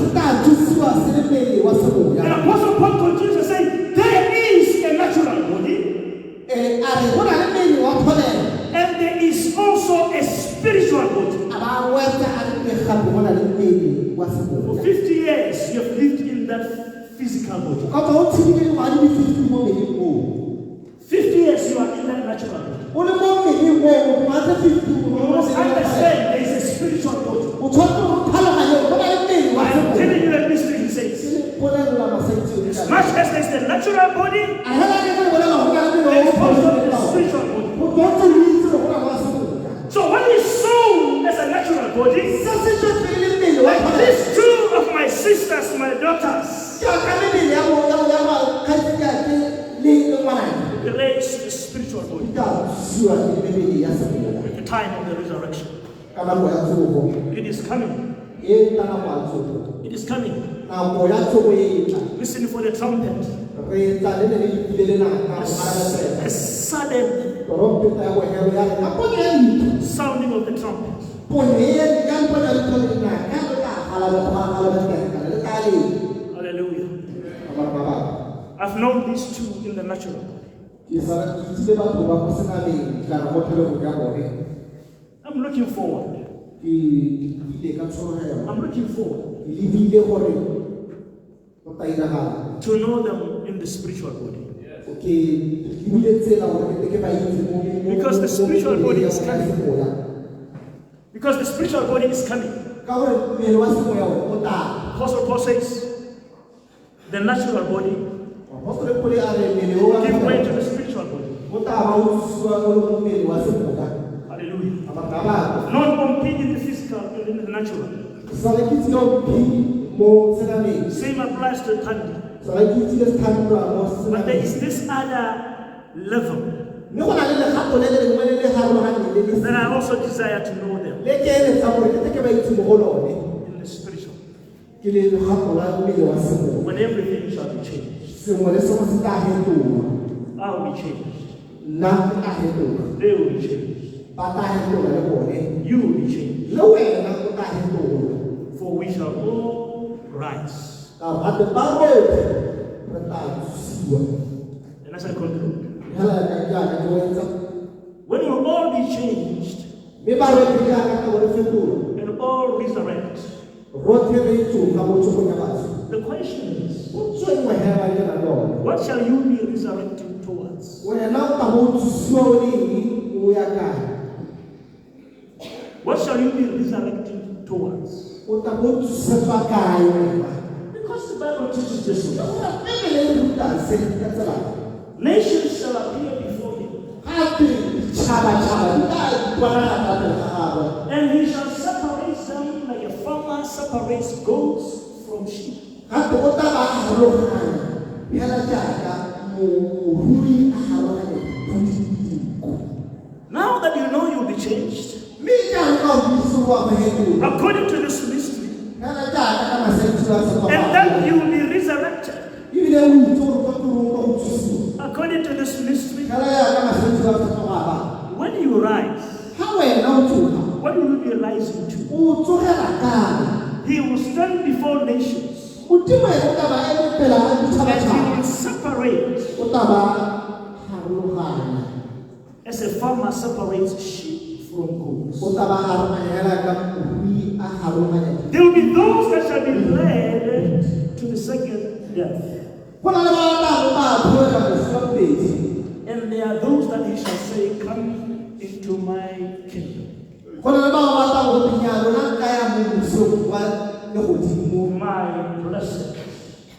Speaker 18: And Apostle Paul continues to say, there is a natural body, and there is also a spiritual body. For 50 years you have lived in that physical body. 50 years you are in that natural body. You must understand there is a spiritual body. I am telling you a mystery, he says. As much as there is the natural body, there is also the spiritual body. So what is sown as a natural body, like these two of my sisters, my daughters, be raised the spiritual body at the time of the resurrection. It is coming. It is coming. Listen for the trumpet. A sudden sounding of the trumpet. Hallelujah. I've known these two in the natural body. I'm looking forward. I'm looking forward to know them in the spiritual body. Because the spiritual body is coming. Because the spiritual body is coming. Apostle Paul says, The natural body
Speaker 5: Apostole Paul a re mmele o wa
Speaker 18: give way to the spiritual body.
Speaker 5: o tla ba o tsosiwa o le mo mmele wa semoya.
Speaker 18: Hallelujah.
Speaker 5: A batho ba
Speaker 18: Not compete in the physical, in the natural.
Speaker 5: sala ke itse ka phi mo senameng.
Speaker 18: Same applies to Thandi.
Speaker 5: Sala ke itse le Thandwa mo
Speaker 18: But there
Speaker 5: senameng.
Speaker 18: is this other level
Speaker 5: Mme go na le legato le le lengwe le le harologaneng le le
Speaker 18: that I also desire to know them
Speaker 5: le ke eletsang gore ke tle ke ba itse mo go lone.
Speaker 18: in the spiritual.
Speaker 5: Ke le legato la mmele wa semoya.
Speaker 18: When everything shall be changed,
Speaker 5: Sengwe le sengwe se tla fetoga.
Speaker 18: I will be changed.
Speaker 5: Nna ke tla fetoga.
Speaker 18: They will be changed.
Speaker 5: Ba tla fetoga le bone.
Speaker 18: You will be changed.
Speaker 5: Le wena o tla fetoga.
Speaker 18: For we shall all rise.
Speaker 5: Ka gore gape ba rotlhe re tla tsosiwa.
Speaker 18: And as I conclude,
Speaker 5: Hela ka jaaka ke wetsa.
Speaker 18: when we will all be changed
Speaker 5: Mme ba rotlhe jaaka ka bo re fetola.
Speaker 18: and all resurrect,
Speaker 5: Rotlhe re tsoga mo tsogong ya batho.
Speaker 18: the question is,
Speaker 5: Potso e nngwe hela ke nang le yone.
Speaker 18: what shall you be resurrecting towards?
Speaker 5: Wena o tla bo o tsosiwa o le eng o ya kae?
Speaker 18: What shall you be resurrecting towards?
Speaker 5: O tla bo o tsosetswa kae wena?
Speaker 18: Because the Bible teaches this way.
Speaker 5: Bebele e ruta se ka tsela.
Speaker 18: Nations shall appear before him,
Speaker 5: Gape ditšhabatšhaba di tla iponagatsa pele ga gagwe.
Speaker 18: and he shall separate them like a farmer separates goats from sheep.
Speaker 5: Gape o tla ba harologanya hela jaaka morui a harologanya dipodi le dinku.
Speaker 18: Now that you know you'll be changed,
Speaker 5: Mme jaanong ka o itse o a go fetola.
Speaker 18: according to this mystery,
Speaker 5: Hela jaaka ka masaitsholo a
Speaker 18: and then
Speaker 5: sefapaano.
Speaker 18: you will be resurrected
Speaker 5: Ebile o itse gore kwa tirong o tlo go tsosiwa.
Speaker 18: according to this mystery.
Speaker 5: Hela jaaka masaitsholo a sefapaano.
Speaker 18: When you rise,
Speaker 5: Ha wena o tsoga,
Speaker 18: what will you be rising to?
Speaker 5: o tsogela kae?
Speaker 18: He will stand before nations
Speaker 5: Modimo ene o tla ba eme pele ga
Speaker 18: and he
Speaker 5: ditšhabatšhaba.
Speaker 18: will separate
Speaker 5: O tla ba harologanya.
Speaker 18: as a farmer separates sheep from goats.
Speaker 5: O tla ba harologanya hela ka morui a harologanya dinku.
Speaker 18: There will be those that shall be led to the second death,
Speaker 5: Go na le ba ba tla bo ba tlhoela loso lwa bobedi.
Speaker 18: and there are those that he shall say, Come into my kingdom,
Speaker 5: Go na le bao ba tla go teng "Nnyaa, lona nka ya mo mmusong wa legodimo."
Speaker 18: my blessed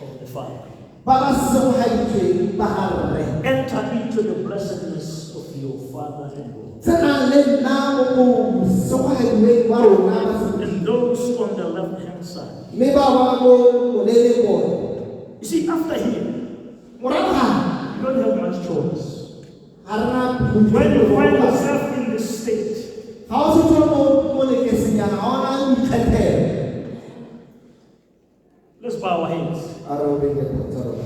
Speaker 18: of the Father.
Speaker 5: Ba ba segogaditsweng ba ga rre.
Speaker 18: Enter into the blessedness of your Father and God.
Speaker 5: Tsenang le nna mo go segogadiweng wa rona ba se-
Speaker 18: And those on the left hand side.
Speaker 5: Mme bao ba mo moleleng bone.
Speaker 18: You see, after here,
Speaker 5: Morago ga
Speaker 18: you don't have much choice.
Speaker 5: ga re na
Speaker 18: When you find yourself in this state,
Speaker 5: Ga o setse o le mo lekesenyana, ga o na boikgethelo.
Speaker 18: let's bow our heads.
Speaker 5: A re obeng diatla tsa rona.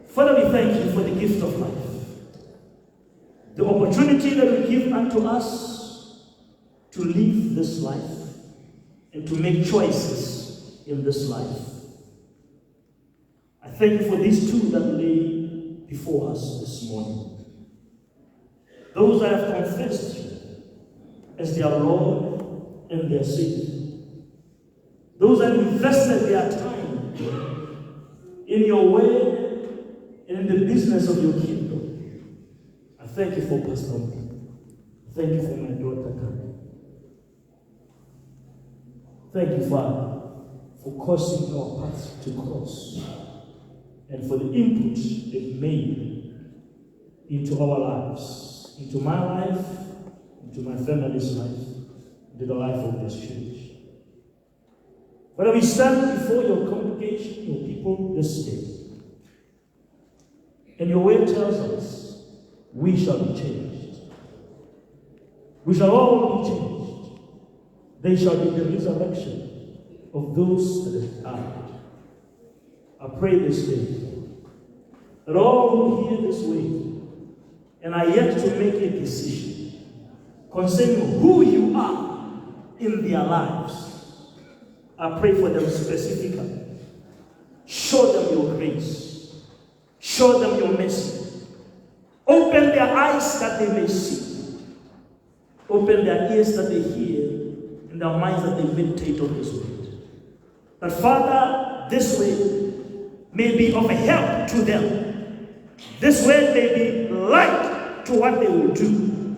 Speaker 18: Father, we thank you for the gift of life. The opportunity that you give unto us to live this life and to make choices in this life. I thank you for these two that lay before us this morning. Those that have confessed you as their Lord and their Savior. Those that invested their time in your way and in the business of your kingdom. I thank you for Pastor Obi. Thank you for my daughter, Karen. Thank you, Father, for causing our paths to cross and for the input they've made into our lives, into my life, into my family's life, into the life of this church. Father, we stand before your congregation, your people this day. And your word tells us we shall be changed. We shall all be changed. There shall be the resurrection of those that have died. I pray this day that all who hear this word and are yet to make a decision concerning who you are in their lives, I pray for them specifically. Show them your grace. Show them your mercy. Open their eyes that they may see. Open their ears that they hear, and their minds that they meditate on this word. That, Father, this way may be of help to them. This word may be light to what they will do.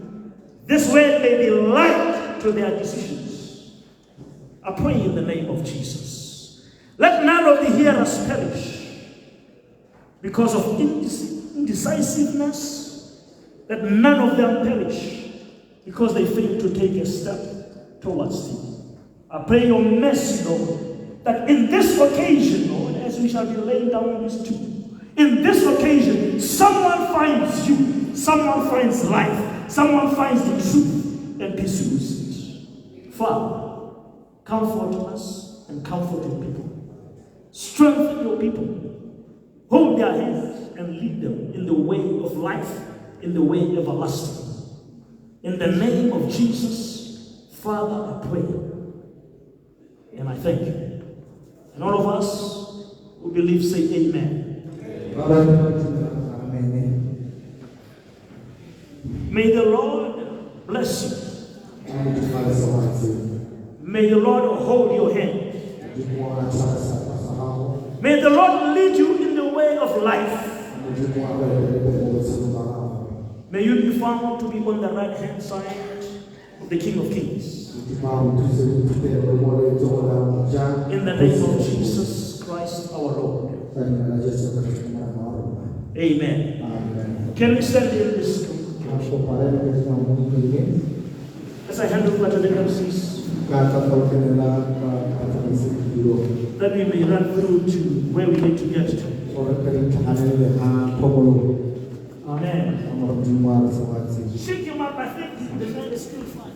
Speaker 18: This word may be light to their decisions. I pray in the name of Jesus. Let none of the hearers perish because of indecisiveness. Let none of them perish because they fail to take a step towards thee. I pray your mercy, Lord, that in this occasion, Lord, as we shall be laying down this tomb, in this occasion, someone finds you, someone finds life, someone finds the truth and pursues it. Father, comfort us and comfort your people. Strengthen your people. Hold their hands and lead them in the way of life, in the way everlasting. In the name of Jesus, Father, I pray. And I thank you. And all of us who believe say amen.
Speaker 5: Amen.
Speaker 18: May the Lord bless you. May the Lord hold your hand. May the Lord lead you in the way of life. May you be found to be on the right hand side of the King of Kings. In the name of Jesus Christ our Lord. Amen. Can we stand in this congregation? As I hand over to the MCs, that we may run through to where we need to get to. Amen. Shake him up. I think the man is still fine.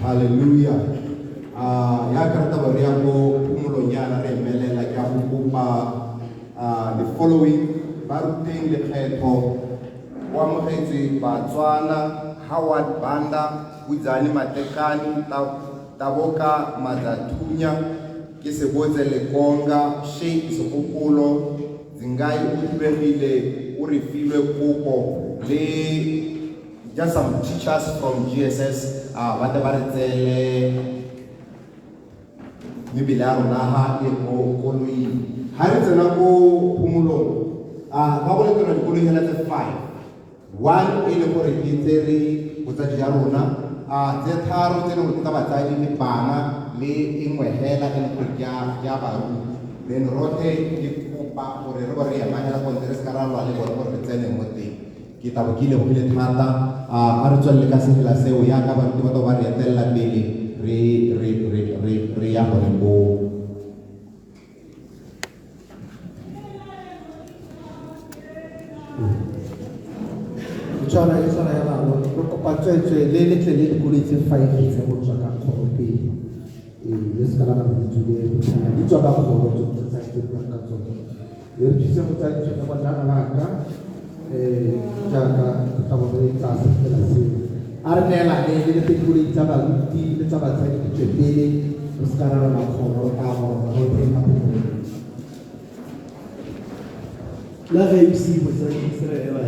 Speaker 1: Hallelujah. Ya karata ba re ya ko phomolong yana re emelela ke a go kopa the following ba ruteng lekgetho o amogetswe Batswana Howard Banda Budzani Matekani Taboka Madathunya ke Sebotse Lekonga Sheikh Segopolo Dzingai o thubegile o re filwe kopo le just some teachers from GSS ba tle ba re tseele mebele ya rona ha e mo koloing. Ha re tsena ko phomolong ba go letelwa dikoloi hela tse 5 one e le gore e tsere botsadi ja rona tse tharo tse leng gore ke tsa batsadi le bana le e nngwe hela e leng gore ke ya baruti. Then rotlhe ke kopa gore re bo re ema hela ko ntle re seka ra lwa le bone gore re tsene mo teng. Ke tabo ke lebogile thata a re tswelele ka sefela seo yaka baruti ba tlo ba re etelela pele re ya gone koo.
Speaker 5: Tshwana e tshwana ya bana re kopa tswetswe le letle le dikoloi tse 5 tse go tswa ka kgoro pele le se ka la go dule di tswa ka kgoro tse tsa ke buang ka tsone le re thuse go tsaya ditshwetso kwa nna ba ka jaaka tla bo re tsa fela seo a re neelane le le dikoloi tsa baruti le tsa batsadi di tswe pele re se ka ra rona kgoro ka gore go teng ka kgoro
Speaker 2: la ga e se motsadi se re eba.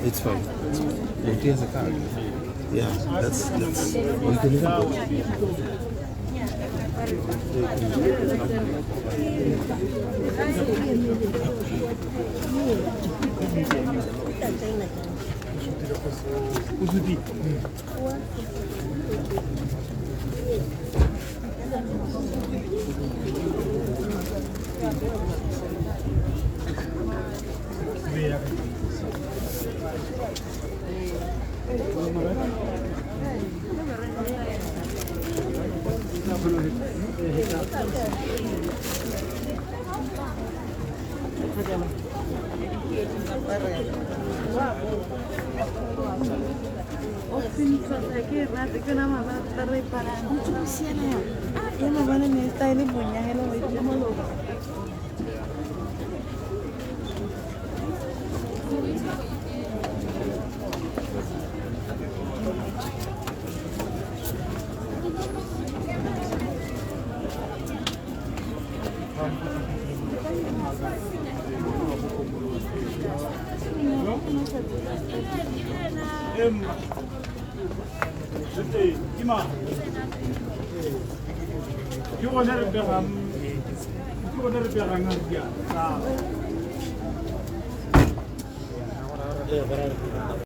Speaker 19: It's fine. It is a car. Yeah, that's we can even go.